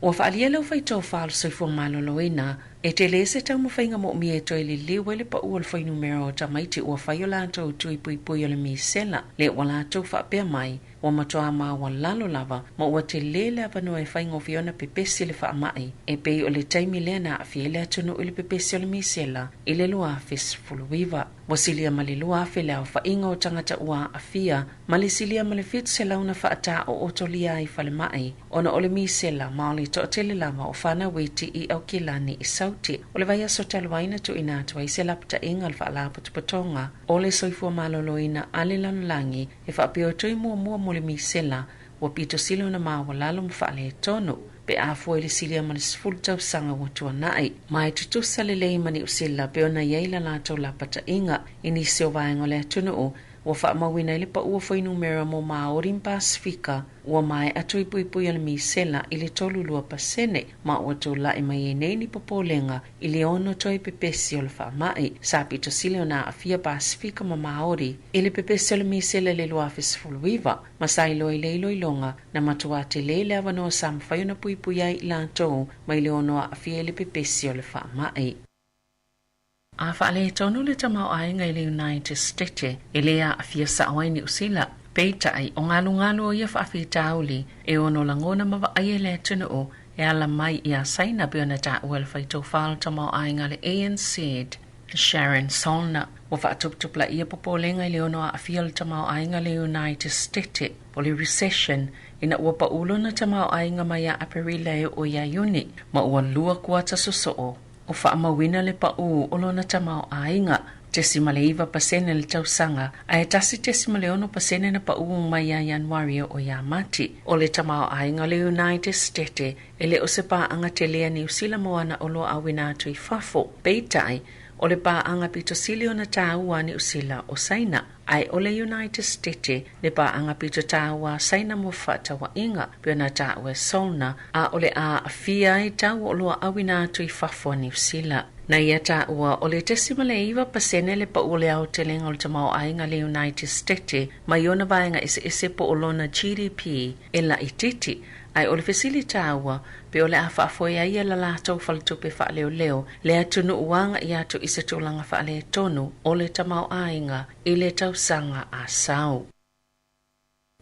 Ua faaalia le aufaitofa o le soifua maloloina e tele se taumafaiga moomia e toe liliu ai le pau o le fuainumera o tamaiti ua fai o latou tui puipui o le misela le ua latou faapea mai ua matuā maualalo lava ma ua telē le avanoa e faigofie ona pepesi le faamai e pei o le taimi lea na aafia ai le atunuu i le pepesi o le misela i le 2019. Ua silia ma le 2,000 le aofaiga o tagata ua aafia ma le silia ma le 700 na faataootolia ai falemai ona o le misela ma o le toatele lava o fanau iti i Aukilani i Saute. O le vaiaso talu ai na tuuina atu ai se lapataiga o le Faalapotopotoga o le Soifua Maloloina a le Lalolagi e faapea o toe muamua mo le misela ua pito sili ona maualalo ma faaletonu pe a fua i le silia ma le 10 tausaga ua tuanai. Ma e tutusa lelei ma Niusila pei ona i ai la latou lapataiga i nisi o vaega o le atunuu ua faamauina ai le pau o fuainumera mo Māori ma Pasifika ua maea tui puipui o le misela i le 32% ma ua tulai mai ai nei ni popolega i le ono toe pepesi o le faamai. Sa pito sili ona aafia Pasifika ma Māori i le pepesi o le misela i le 2019 ma sa iloa i le iloiloga na matuā telē le avanoa sa mafai ona puipui ai i latou mai le ono aafia i le pepesi o le faamai. A faaletonu le tamaoaiga i le United States e lē aafia sao ai Niusila. Peitai, o galugalu o ia faafitauli e ono lagona ma vaaia i le atunuu e ala mai iā Saina pei ona taua e le faitofa o le tamaoaiga a le ANZ, Sharon Solna. Ua faatuputupulaia popolega i le ono aafia o le tamaoaiga a le United States o le recession ina ua pau lona tamaoaiga mai ia Aperila e oo iā Iuni ma ua lua kuata sosoo o faamauina le pau o lona tamaoaiga 0.9% le tausaga, ae 1.6% na pau mai ia Ianuari e oo iā Mati. O le tamaoaiga o le United States e le o se paaga tele a Niusila mo ana oloa auina atu i fafo. Peitai, o le paaga pito sili ona tāua a Niusila o Saina, ae o le United States le paaga pito tāua a Saina mo fefaatauaiga, pei ona taua e Solna, a o le a aafia ai tau o oloa auina atu i fafo a Niusila. Na ia taua o le 0.9% le pau o le aotelega o le tamaoaiga a le United States mai ona vaega eseese po o lona GDP e laitiiti, ae o le fesili taua pe o le a faafoe ai e la latou faletupe faaleoleo le atunuu aga'i atu i se tulaga faaletonu o le tamaoaiga i le tausaga a sau.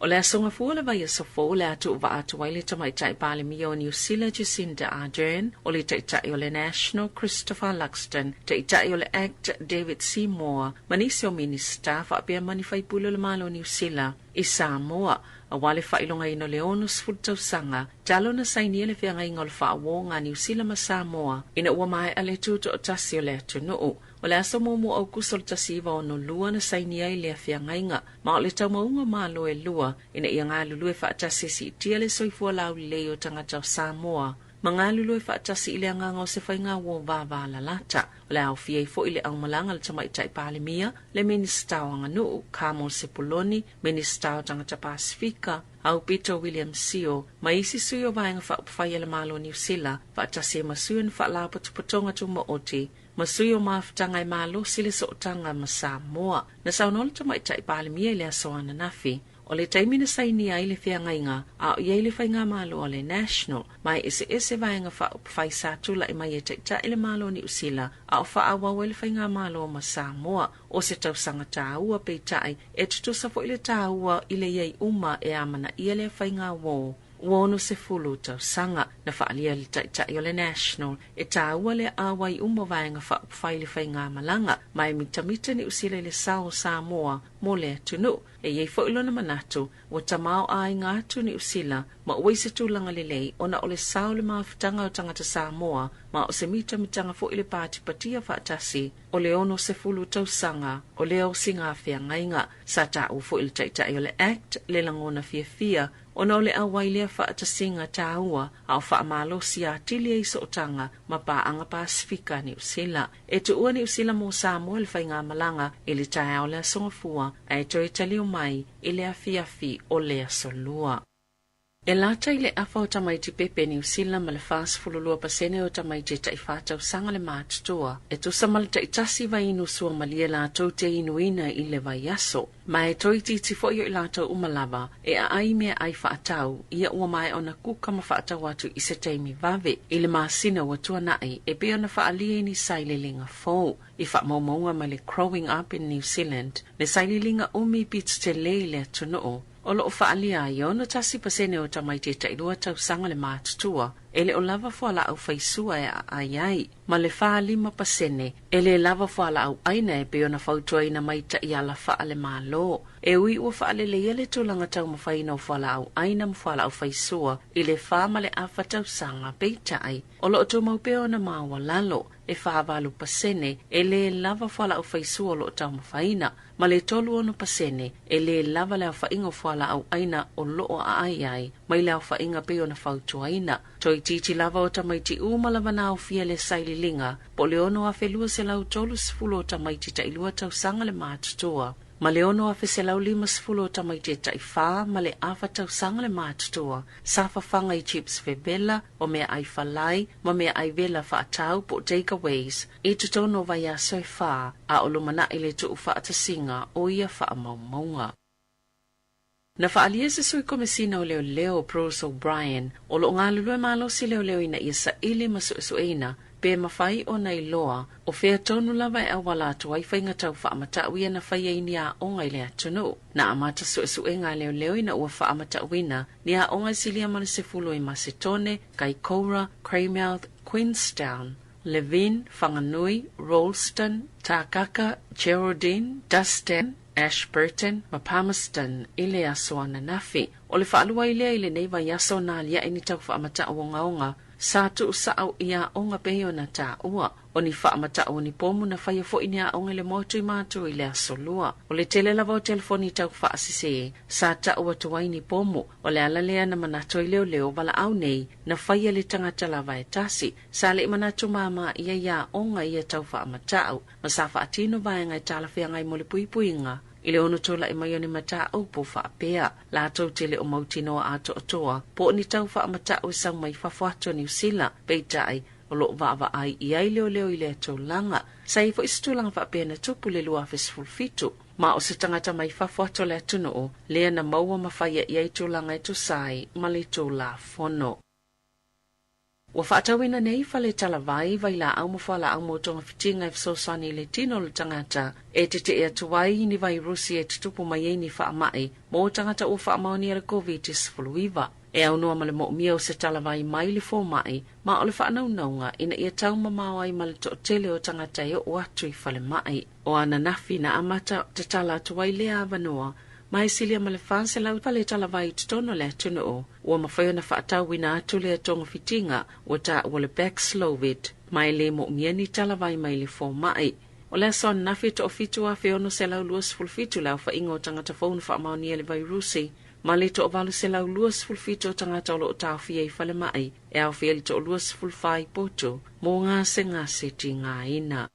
O le aso Gafua o le vaiaso fou o le a tuuvaa atu ai le tamaitai Palemia o Niusila Jacinda Ardern, o le Taitai o le National Christopher Luxon, Taitai o le ACT David Seymour ma nisi o Minisita faapea ma ni faipule o le Malo o Niusila i Samoa auā le faailogaina o le 60 tausaga talu ona sainia le feagaiga o le faauōga a Niusila ma Samoa ina ua maea le tutoatasi o le atunuu. O le aso muamua o Aukuso o le 1962 na sainia ai lea feagaiga, ma o le taumauga o Malo e lua ina ia galulue faatasi e siitia le soifua laulelei o tagata o Samoa ma galulue faatasi i le agaga o se faiga uo vavalalata. O le a aofia ai foi le aumalaga a le Tamaitai Palemia, le Minisita o Aganuu, Carmel Sepuloni, Minisita o Tagata Pasifika, Aupito William Sio, ma isi sui o Vaega Faaupufai a le Malo o Niusila, faatasi ai ma sui o ni Faalapotopotoga Tumaoti, ma sui o mafutaga e malosi le sootaga ma Samoa. Na saunoa le Tamaitai Palemia i le aso ananafi. O le taimi na sainia ai le feagaiga a o i ai le faigamalo a le National, ma e eseese vaega faaupufai sa tula'i mai e taʻitaʻi le Malo o Niusila a o faaauau ai le faigamalo ma Samoa. O se tausaga tāua, peitaʻi e tutusa foʻi le tāua i le iai uma e amanaia lea faigauō ua 60 tausaga. Na faaalia e le taʻitaʻi o le National e tāua le auai uma o vaega faaupufai i le faigamalaga, ma e mitamita Niusila i le sao o Samoa mo le atunuu. E i ai foʻi lona manatu ua tamaoaiga atu Niusila ma ua i se tulaga lelei ona o le sao o le mafutaga o tagata Samoa, ma o se mitamitaga foʻi le patipatia faatasi o le 60 tausaga o lea osiga feagaiga. Sa taua foʻi le taʻitaʻi o le ACT le lagona fiafia ona o le auai lea faatasiga tāua a o faamalosi atili ai sootaga ma paaga Pasifika a Niusila. E tuua Niusila mo Samoa le faigamalaga i le taeao le aso Gafua, ae toe taliu mai i le afiafi o le aso Lua. E lata i le afa o tamaiti pepe Niusila ma le 42% o tamaiti e taʻifa tausaga le matutua, e tusa ma le taʻitasi vainu suamalie latou te inuina i le vaiaso. Ma e toeitiiti foʻi o i latou uma lava e aʻai meaai faatau ia ua maea ona kuka ma faatau atu i se taimi vave i le masina ua tuanaʻi, e pei ona faaalia i ni sailiiliga fou i faamaumauga mai le Growing Up in New Zealand, le sailiiliga umi pito tele i le atunuu. O loo faaalia ai e 61% o tamaiti e taʻilua tausaga le matutua e le o lava fualaau faisua e aai ai, ma le 45% e lē lava fualaau ʻaina e pei ona fautuaina mai taʻiala faale-Malo. E ui ua faaleleia le tulaga taumafaina o fualaau ʻaina ma fualaau faisua i le 4.5 tausaga, peitaʻi o loo tumau pea ona maualalo e 48% e lē lava fualaau faisua o loo taumafaina, ma le 36% e lē lava le aofaʻiga o fualaau ʻaina o loo aai ai mai le aofaʻiga pei ona fautuaina. Toeitiiti lava o tamaiti uma lava na aofia le sailiiliga, po o le 6,230 o tamaiti taʻilua tausaga le matutua, ma le 6,150 o tamaiti e taʻifa ma le afa tausaga le matutua sa fafaga i chips vevela, o meaai falai ma meaai vela faatau po o takeaways i totonu o vaiaso e 4, a o lumanaʻi le tuu faatasiga o ia faamaumauga. Na faaalia se sui komesina o leoleo Bruce O'Brien o loo galulue malosi leoleo ina ia saʻili ma suʻesuʻeina pe mafai ona iloa o fea tonu lava e auala atu ai faiga tau faamataʻu ia na faia i ni aoga i le atunuu. Na amata suʻesuʻega a leoleo ina ua faamataʻuina ni aoga e silia ma le 10 i Masetone, Kaikoura, Greymouth, Queenstown, Levin, Whanganui, Rolleston, Takaka, Geraldine, Dustin, Ashburton ma Palmerston i le aso ananafi. O le faalua ai lea i lenei vaiaso na aliaʻe ni tau faamataʻu ogaoga sa tuusaʻo i aoga pei ona taua. O ni faamataʻu o ni pomu na faia foʻi ni aoga i le motu i matu i le aso Lua. O le tele lava o telefoni tau faasese sa taʻu atu ai ni pomu. O le ala lea na manatu ai leoleo valaau nei na faia le tagata lava e tasi. Sa leʻi manatu māmā ia i aoga ia tau faamataʻu ma sa faatino vaega e talafeagai mo le puipuiga i le ono tulaʻi mai o ni mataupu faapea. Latou te le o mautinoa atoatoa po o ni tau faamataʻu e sau mai fafo atu o Niusila, peitaʻi o loo vaavaai i ai leoleo i lea tulaga. Sa iai foʻi se tulaga faapea na tupu le 2017, ma o se tagata mai fafo atu o le atunuu lea na maua ma faia i ai tulaga e tusa ai ma le tulafono. Ua faatauina nei fale talavai vailaau ma fualaau mo togafitiga e fesoasoani i le tino o le tagata e teteʻe atu ai i ni vairusi e tutupu mai ai ni faamaʻi mo tagata ua faamaonia le COVID-19. E aunoa ma le moʻomia o se talavai mai le fomaʻi, ma o le faanaunauga ina ia taumamao ai ma le toʻatele o tagata e oo atu i falemaʻi. O ananafi na amata tatala atu ai lea avanoa, ma e silia ma le 400 fale talavai i totonu o le atunuu ua mafai ona faatauina atu lea togafitiga ua taua le Paxlovid, ma e lē moʻomia ni talavai mai le fomaʻi. O le aso ananafi e 7,627 le aofaʻiga o tagata fou na faamaonia le vairusi, ma le 827 o tagata o loo taofia i falemaʻi, e aofia le 24 i potu mo gasegase tigaina.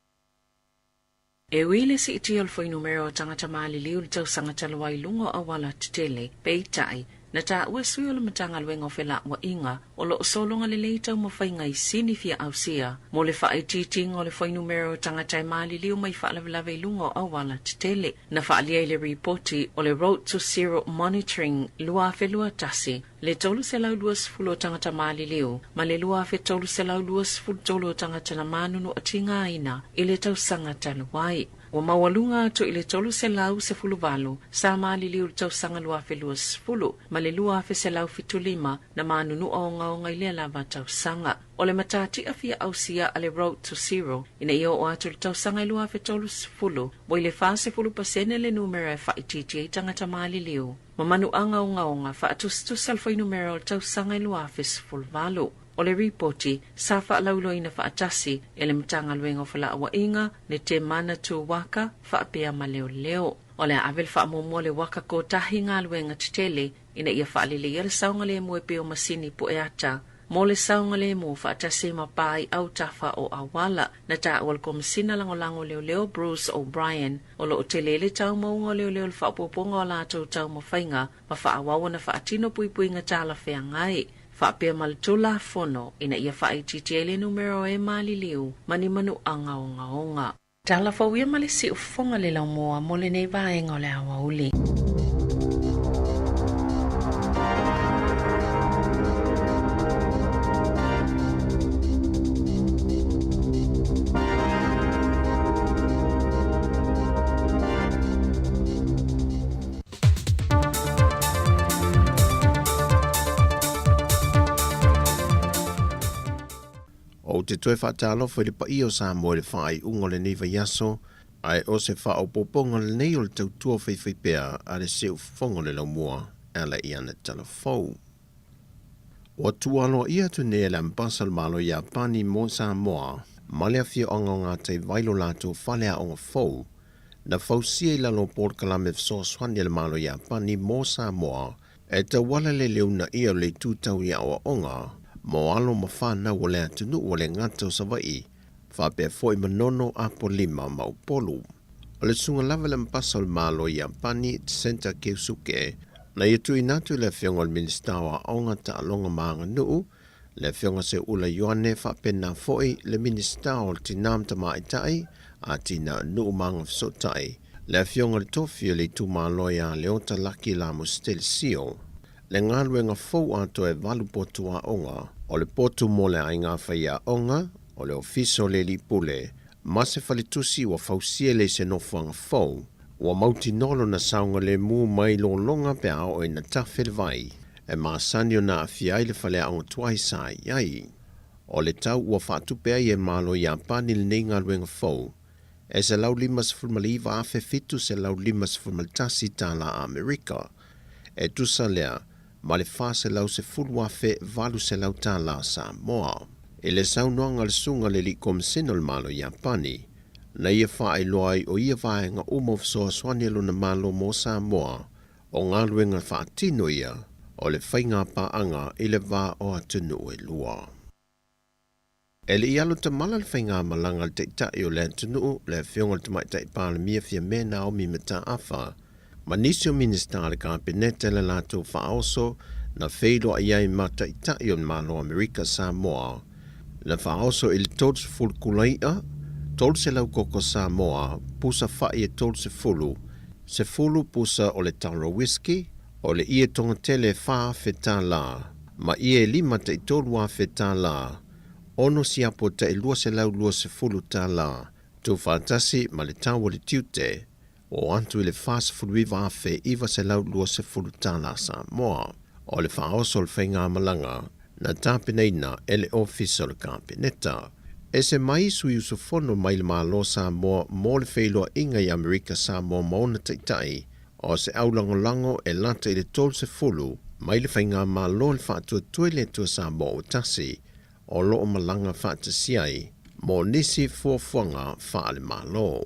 E ui le siitia o le fuainumera o tagata maliliu le tausaga talu ai i luga o auala tetele, peitai Na taua e sui o le Matagaluega o Felauaiga o lo o sologa lelei taumafaiga i sini fia ausia mo le faaitiitiga o le fuainumera o tagata e maliliu mai faalavelave i luga o auala tetele. Na faaalia i le ripoti o le Road to Zero Monitoring 2021 le 320 o tagata maliliu ma le 2,323 o tagata na manunu atigaina i le tausaga talu ai. Ua maualuga atu i le 318 sa maliliu i le tausaga 2020 ma le 2,175 na manunua ogaoga i lea lava tausaga. O le matatia fia ausia a le Road to Zero ina ia oo atu i le tausaga e 2030, ua i le 40% le numera e faaitiitia ai tagata maliliu ma manuaga ogaoga faatusatusa le fuainumera o le tausaga e 2018. O le ripoti sa faalauiloaina faatasi e le Matagaluega o Felauaiga, le Te Manatū Waka faapea ma Leoleo. O le a ave le faamuamua le waka kotahi galuega tetele ina ia faaleleia le saogalemu e pei o masini pueata mo le saogalemu faatasi ma pa i autafa o auala. Na taua le Komesina Lagolago Leoleo Bruce O'Brien o loo tele le taumauga o leoleo le faaopoopoga o latou taumafaiga ma faaauau ona faatino puipuiga talafeagai faapea ma le Tulafono ina ia faaitiitia ai le numera o e maliliu ma ni manuaga ogaoga. Tala fou ia ma le siufofoga le laumua mo lenei vaega o le aoauli. Ou te toe faatalofa i le paia o Samoa i le faaiuga o lenei vaiaso, ae o se faaopoopoga lenei o le tautua faifaipea a le Seufofoga o le Laumua e ala i ana tala fou. Ua tuualoaia atu nei e le Ambasa o le Malo o Iapani mo Samoa ma le afioaga o Gataivai lo latou faleaoga fou na fausia i lalo o polokalame fesoasoani a le Malo o Iapani mo Samoa e tauala le le uunaia o le itu tau i aoaoga mo alo ma fanau o le atunuu o le gata o Savaii faapea foi Manono, Apolima ma Upolu. O le susuga lava le Ambasa o le Malo o Iapani, Senta Keusuke, na ia tuuina atu i le Afioga i le Minisita o Aoga, Taaloga ma Aganuu, le Afioga Seuula Ioane faapena foi le Minisita o Tina ma Tamaitai, Atinae Nuu ma Agafesootai, le Afioga i le Tofi o le Itumalo ia Leota Laki Lamositele Sio. Le galuega fou atoa e valu potu aoga, o le potu mo le aiga faiaoga, o le ofisa o le alii pule, ma se faletusi ua fausia le i se nofoaga fou, ua mautinoa lona saogalemu mai lologa pe a oo ina tafe le vai e masani ona aafia ai le faleaoga tuai sa i ai. O le tau ua faatupe ai e Malo Iapani lenei galuega fou e $159,751 tala Amerika, e tusa lea ma le $410,800 tala Samoa. I le saunoaga a le Susuga i le Alii Komesina o le Malo Iapani, na ia faailoa ai o ia vaega uma o fesoasoani a lona Malo mo Samoa, o galuega faatino ia o le faiga paaga i le va o atunuu e lua. E le i alo tamala le faigamalaga a le Taitai o le atunuu, le Afioga i le Tamaitai Palemia Fiame Naomi Mataafa, ma nisi o Minisita a le Kapeneta i le latou faaoso na feiloai ai ma Taitai o le Malo o Amerika Samoa, na faaoso i le 30 kulai'a, 300 koko Samoa, pusa fa'i e 30, 10 pusa o le taro whisky, o le ie togatele e $4,000, ma ie e lima tai $3,000, ono siapo tai $220, tuufaatasi ma le tau o le tiute, o atu i le $49,920 Samoa. O le faaoso o le faigamalaga na tapenaina e le Ofisa o le Kapeneta. Ese mai sui usufono mai le Malo Samoa mo le feiloaiga i Amerika Samoa ma ona taitai, o se aulagolago e lata i le 30 mai le faigamalo le Faatuatua i le Atua Samoa ua tasi o lo o malaga faatasi ai mo nisi fuafuaga faale-Malo.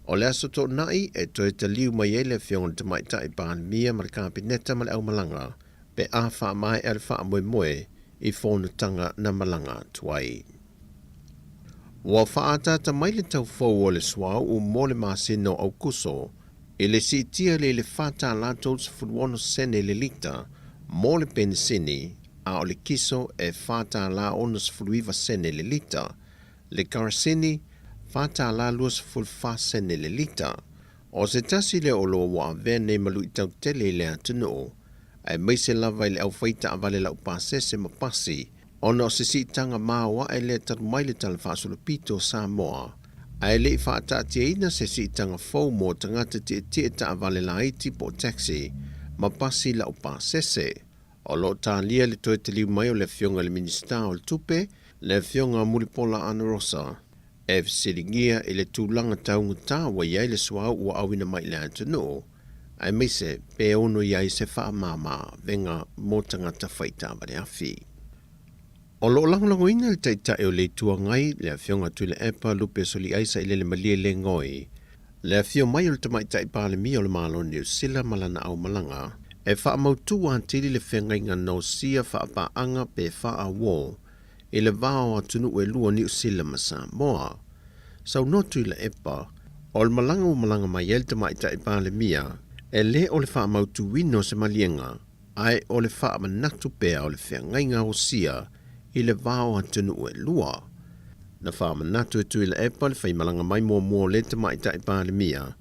O le aso Toonai e toe taliu mai ai le Afioga i le Tamaitai Palemia ma le Kapeneta ma le aumalaga pe a faamaea le faamoemoe i fonotaga na malaga atu ai. Ua faaataata mai le tau fou o le suauu mo le masina o Aukuso i le siitia le i le $4.36 le lita. mo le penisini, a o le kiso e $4.69 le lita, le karasini $4.24 le lita. O se tasi lea o oloa ua avea nei ma luitau tele i le atunuu, aemaise lava i le aufai taavale laupasese ma pasi, ona o se siitaga maoae lea talu mai le Tala Faasolopito o Samoa, ae le i faataatiaina se siitaga fou mo tagata tietie taavale laiti po o taxi ma pasi laupasese. O lo o talia le toe taliu mai o le Afioga i le Minisita o le Tupe, le Afioga Mulipola Anarosa, e fesiligia i le tulaga taugata ua i ai le suauu ua auina mai i le atunuu, aemaise pe ono i ai se faamama avega mo tagata fai taavale afi. O lo o lagolagoina le Taitai o le Itu Agai, le Afioga Tuilaepa Lupe Soliai Sailele Malie Legoi, le afio mai o le Tamaitai Palemia o le Malo o Niu Sila ma lana aumalaga, e faamautu atili le feagaiga nosia faapaaga pe faa-uō i le va o atunuu e lua o Niu Sila ma Samoa. Saunoa Tuilaepa, o le malaga ua malaga mai ai le Tamaitai Palemia, e le o le faamautuina o se maliega, ae o le faamanatu pea o le feagaiga osia i le va o atunuu e lua. Na faamanatu e Tuilaepa le faimalaga mai muamua o lea Tamaitai Palemia,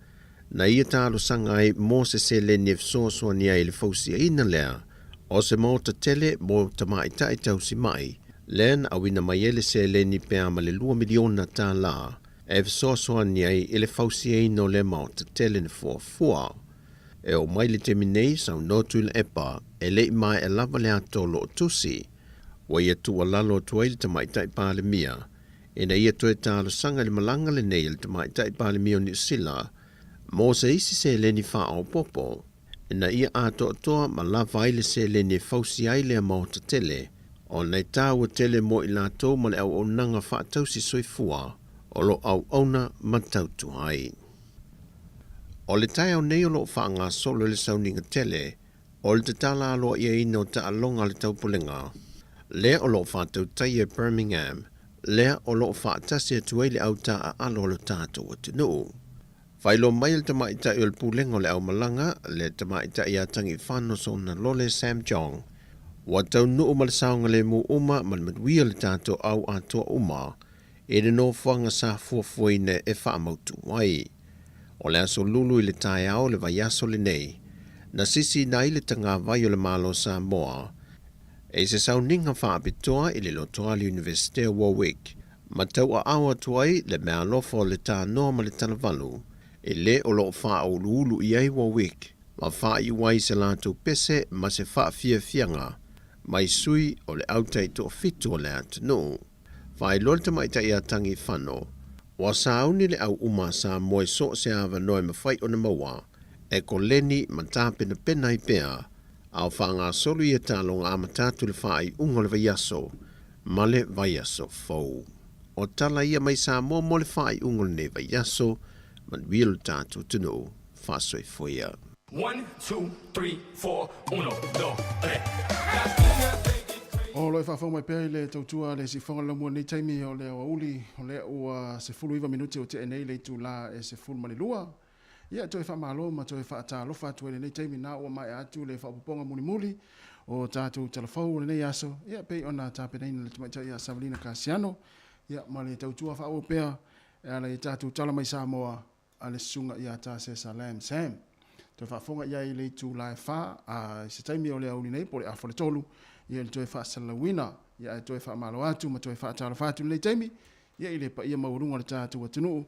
na ia talosaga ai mo se seleni e fesoasoani ai i le fausiaina lea o se maota tele mo tamaitai tausimai, lea na auina mai ai le seleni pe a ma le $2 miliona e fesoasoani ai i le fausiaina o lea maota tele na fuafua. E oo mai le taimi nei, saunoa Tuilaepa, e le i maea lava le ato o lo o tusi. Ua ia tuualalo atu ai le Tamaitai Palemia ina ia toe talosaga i le malaga lenei a le Tamaitai Palemia o Niu Sila mo se isi seleni faaopoopo ina ia atoatoa ma lava ai le seleni e fausia ai lea maota tele, ona e taua tele mo i latou ma le auaunaga faatausi soifua o lo o auauna ma tautua ai. O le taeao nei o lo o faagasolo i le sauniga tele o le tatala aloaiaina o taaloga a le Taupulega, lea o lo o faatautaia i Birmingham, lea o lo o faatasi atu ai le au taaalo a lo tatou atunuu. Faailoa mai e le tamaitai o le Pulega o le Aumalaga, le tamaitai ia Tagifano Sonalole Sam Jong, ua taunuu ma le saogalemu uma ma le manuia le tatou au atoa uma i le nofoaga sa fuafuaina e faamautu ai. O le aso Lulu i le taeao o le vaiaso lenei, na sisiina ai le tagavai o le Malo o Samoa i se sauniga faapitoa i le lotoa le Iunivesite o Warwick, ma tauaao atu ai le meaalofa o le tanoa ma le talavalu i le o lo o faauluulu i ai Warwick, ma faaiu ai se latou pese ma se faafiafiaga mai sui o le au taitoafitu o le atunuu. Faailoa le tamaitai ia Tagifano, ua sauni le au uma a Samoa i so o se avanoa e mafai ona maua e koleni ma tapenapena ai pea, a o faagasolo ia taaloga amata atu i le faaiuga o le vaiaso ma le vaiaso fou. O tala ia mai Samoa mo le faaiuga o lenei vaiaso, manuia lo tatou atunuu, faasoifua ia. One, two, three, four, uno, dos, tres. O lo e faafofoga mai pea i le tautua le siufofoga o le laumua i lenei taimi o le aoauli, o lea ua 19 minute o tea nei le itula e 12. Ia, toe faamalo ma toe faatalofa atu ai i lenei taimi na ua maea atu le faaopoopoga mulimuli o tatou talafou o lenei aso, ia, pei ona tapenaina le tamaitai ia Savalina Kasiano, ia, ma le tautua faaauau pea e ala i tatou tala mai Samoa a le susuga ia Tasesa Lam Sam. Toe faafofoga i ai i le itula e 4, a i se taimi o le aoauli nei po o le afa o le 3, ia i le toe faasalalauina, ia ae toe faamalo atu ma toe faatalofa atu i lenei taimi, ia i le paia maualuga o le tatou atunuu,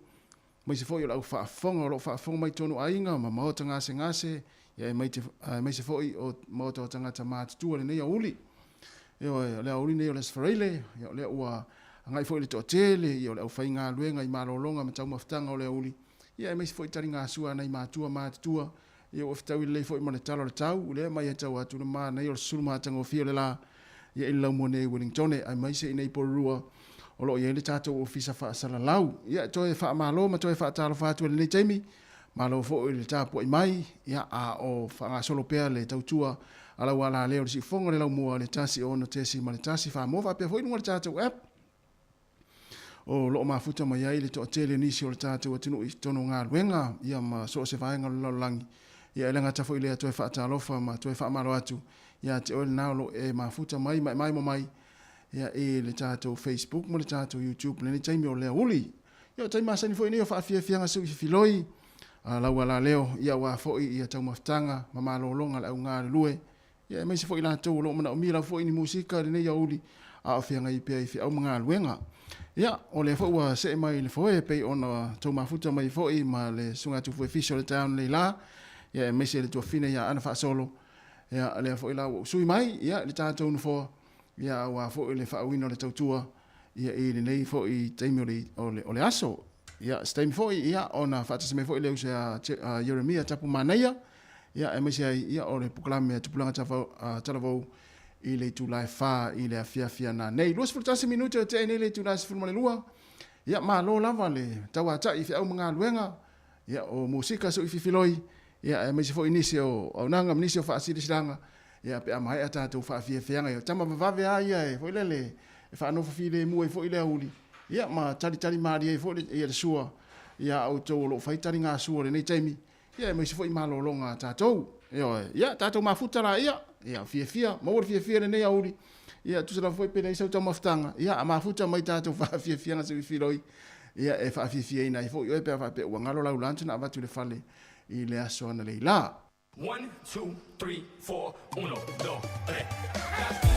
aemaise foi o le au faafofoga o lo o faafofoga mai totonu o aiga ma maota gasegase, ia aemaise foi o maota o tagata matutua i lenei aoauli. Ioe, o le aoauli nei o le Aso Faraile, ia o lea ua agai foi le toatele, ia o le aufaigaluega i malologa ma taumafataga o le aoauli, ia aemaise foi taligasua a nai matua matutua, ia ua fetaui lelei foi ma le tala o le tau, lea mai e tau atu le manaia o le susulu matagofie o le la, ia i le laumua nei i Wellingtone, aemaise i nei Porirua o lo o i ai le tatou ofisa faasalalau. Ia, toe faamalo ma toe faatalofa atu i lenei taimi, malo foi i le tapuai mai, ia, a o faagasolo pea le tautua a lau alaleo i le siufofoga o le laumua i le 1 6.1 Samoa faapea foi i luga o le tatou app o lo o mafuta mai ai le toatele o nisi o le tatou atunuu i totonu o galuega, ia ma so o se vaega o le lalolagi. Ia e le gata foi i lea toe faatalofa ma toe faamalo atu. Ia te oe lenā o lo o e mafuta mai ma e maimoa mai ia i le tatou Facebook ma le tatou YouTube i lenei taimi o le aoauli. Ia o taimi masani foi nei o faafiafiaga seu i fifiloi a lau alaleo ia aua foi ia taumafataga ma malologa a le au galulue ia aemaise foi latou o lo o manaomia lava foi ni musika i lenei aoauli a o feagai pea i feau ma galuega. Ia, o lea foi ua see mai i le foe e pei ona tou mafuta mai foi ma le Susuga Tufue Fiso i le taeao nei la, ia aemaise le tuafafine ia Ana Faasolo, ia lea foi la ua ou sui mai ia i le tatou nofoa, ia aua foi le faaauina o le tautua ia i lenei foi taimi o le, o le, o le aso. Ia, se taimi foi ia ona faatasi mai foi le uso ia Ieremia Tapumanaia, ia aemaise ai ia o le polokalame a Tupulaga Talavou i le itula e 4 i le afiafi ana nei. 21 minute o tea nei le itula e 12. Ia malo lava le tauatai i feau ma galuega, ia o musika sui fifiloi, ia aemaise foi nisi o auaunaga ma nisi o faasilasilaga, ia pe a maea tatou faafiafiaga ia tama vavave a ia e foi lele e faanofo filemu ai foi le auli, ia ma talitali malie ai foi ia le sua ia a outou o lo o fai taligasua i lenei taimi. Ia aemaise foi malologa a tatou. Ioe. Ia, tatou mafuta laia. Ia, fiafia, maua le fiafia i lenei aoauli. Ia, tusa lava foi pe leai sau taumafataga, ia, a mafuta mai tatou faafiafiaga se uifiloi, ia, e faafiafiaina ai foi oe pe a faapea ua galo lau lunch na avatu i le fale i le aso analeila. One, two, three, four, uno, dos, tres.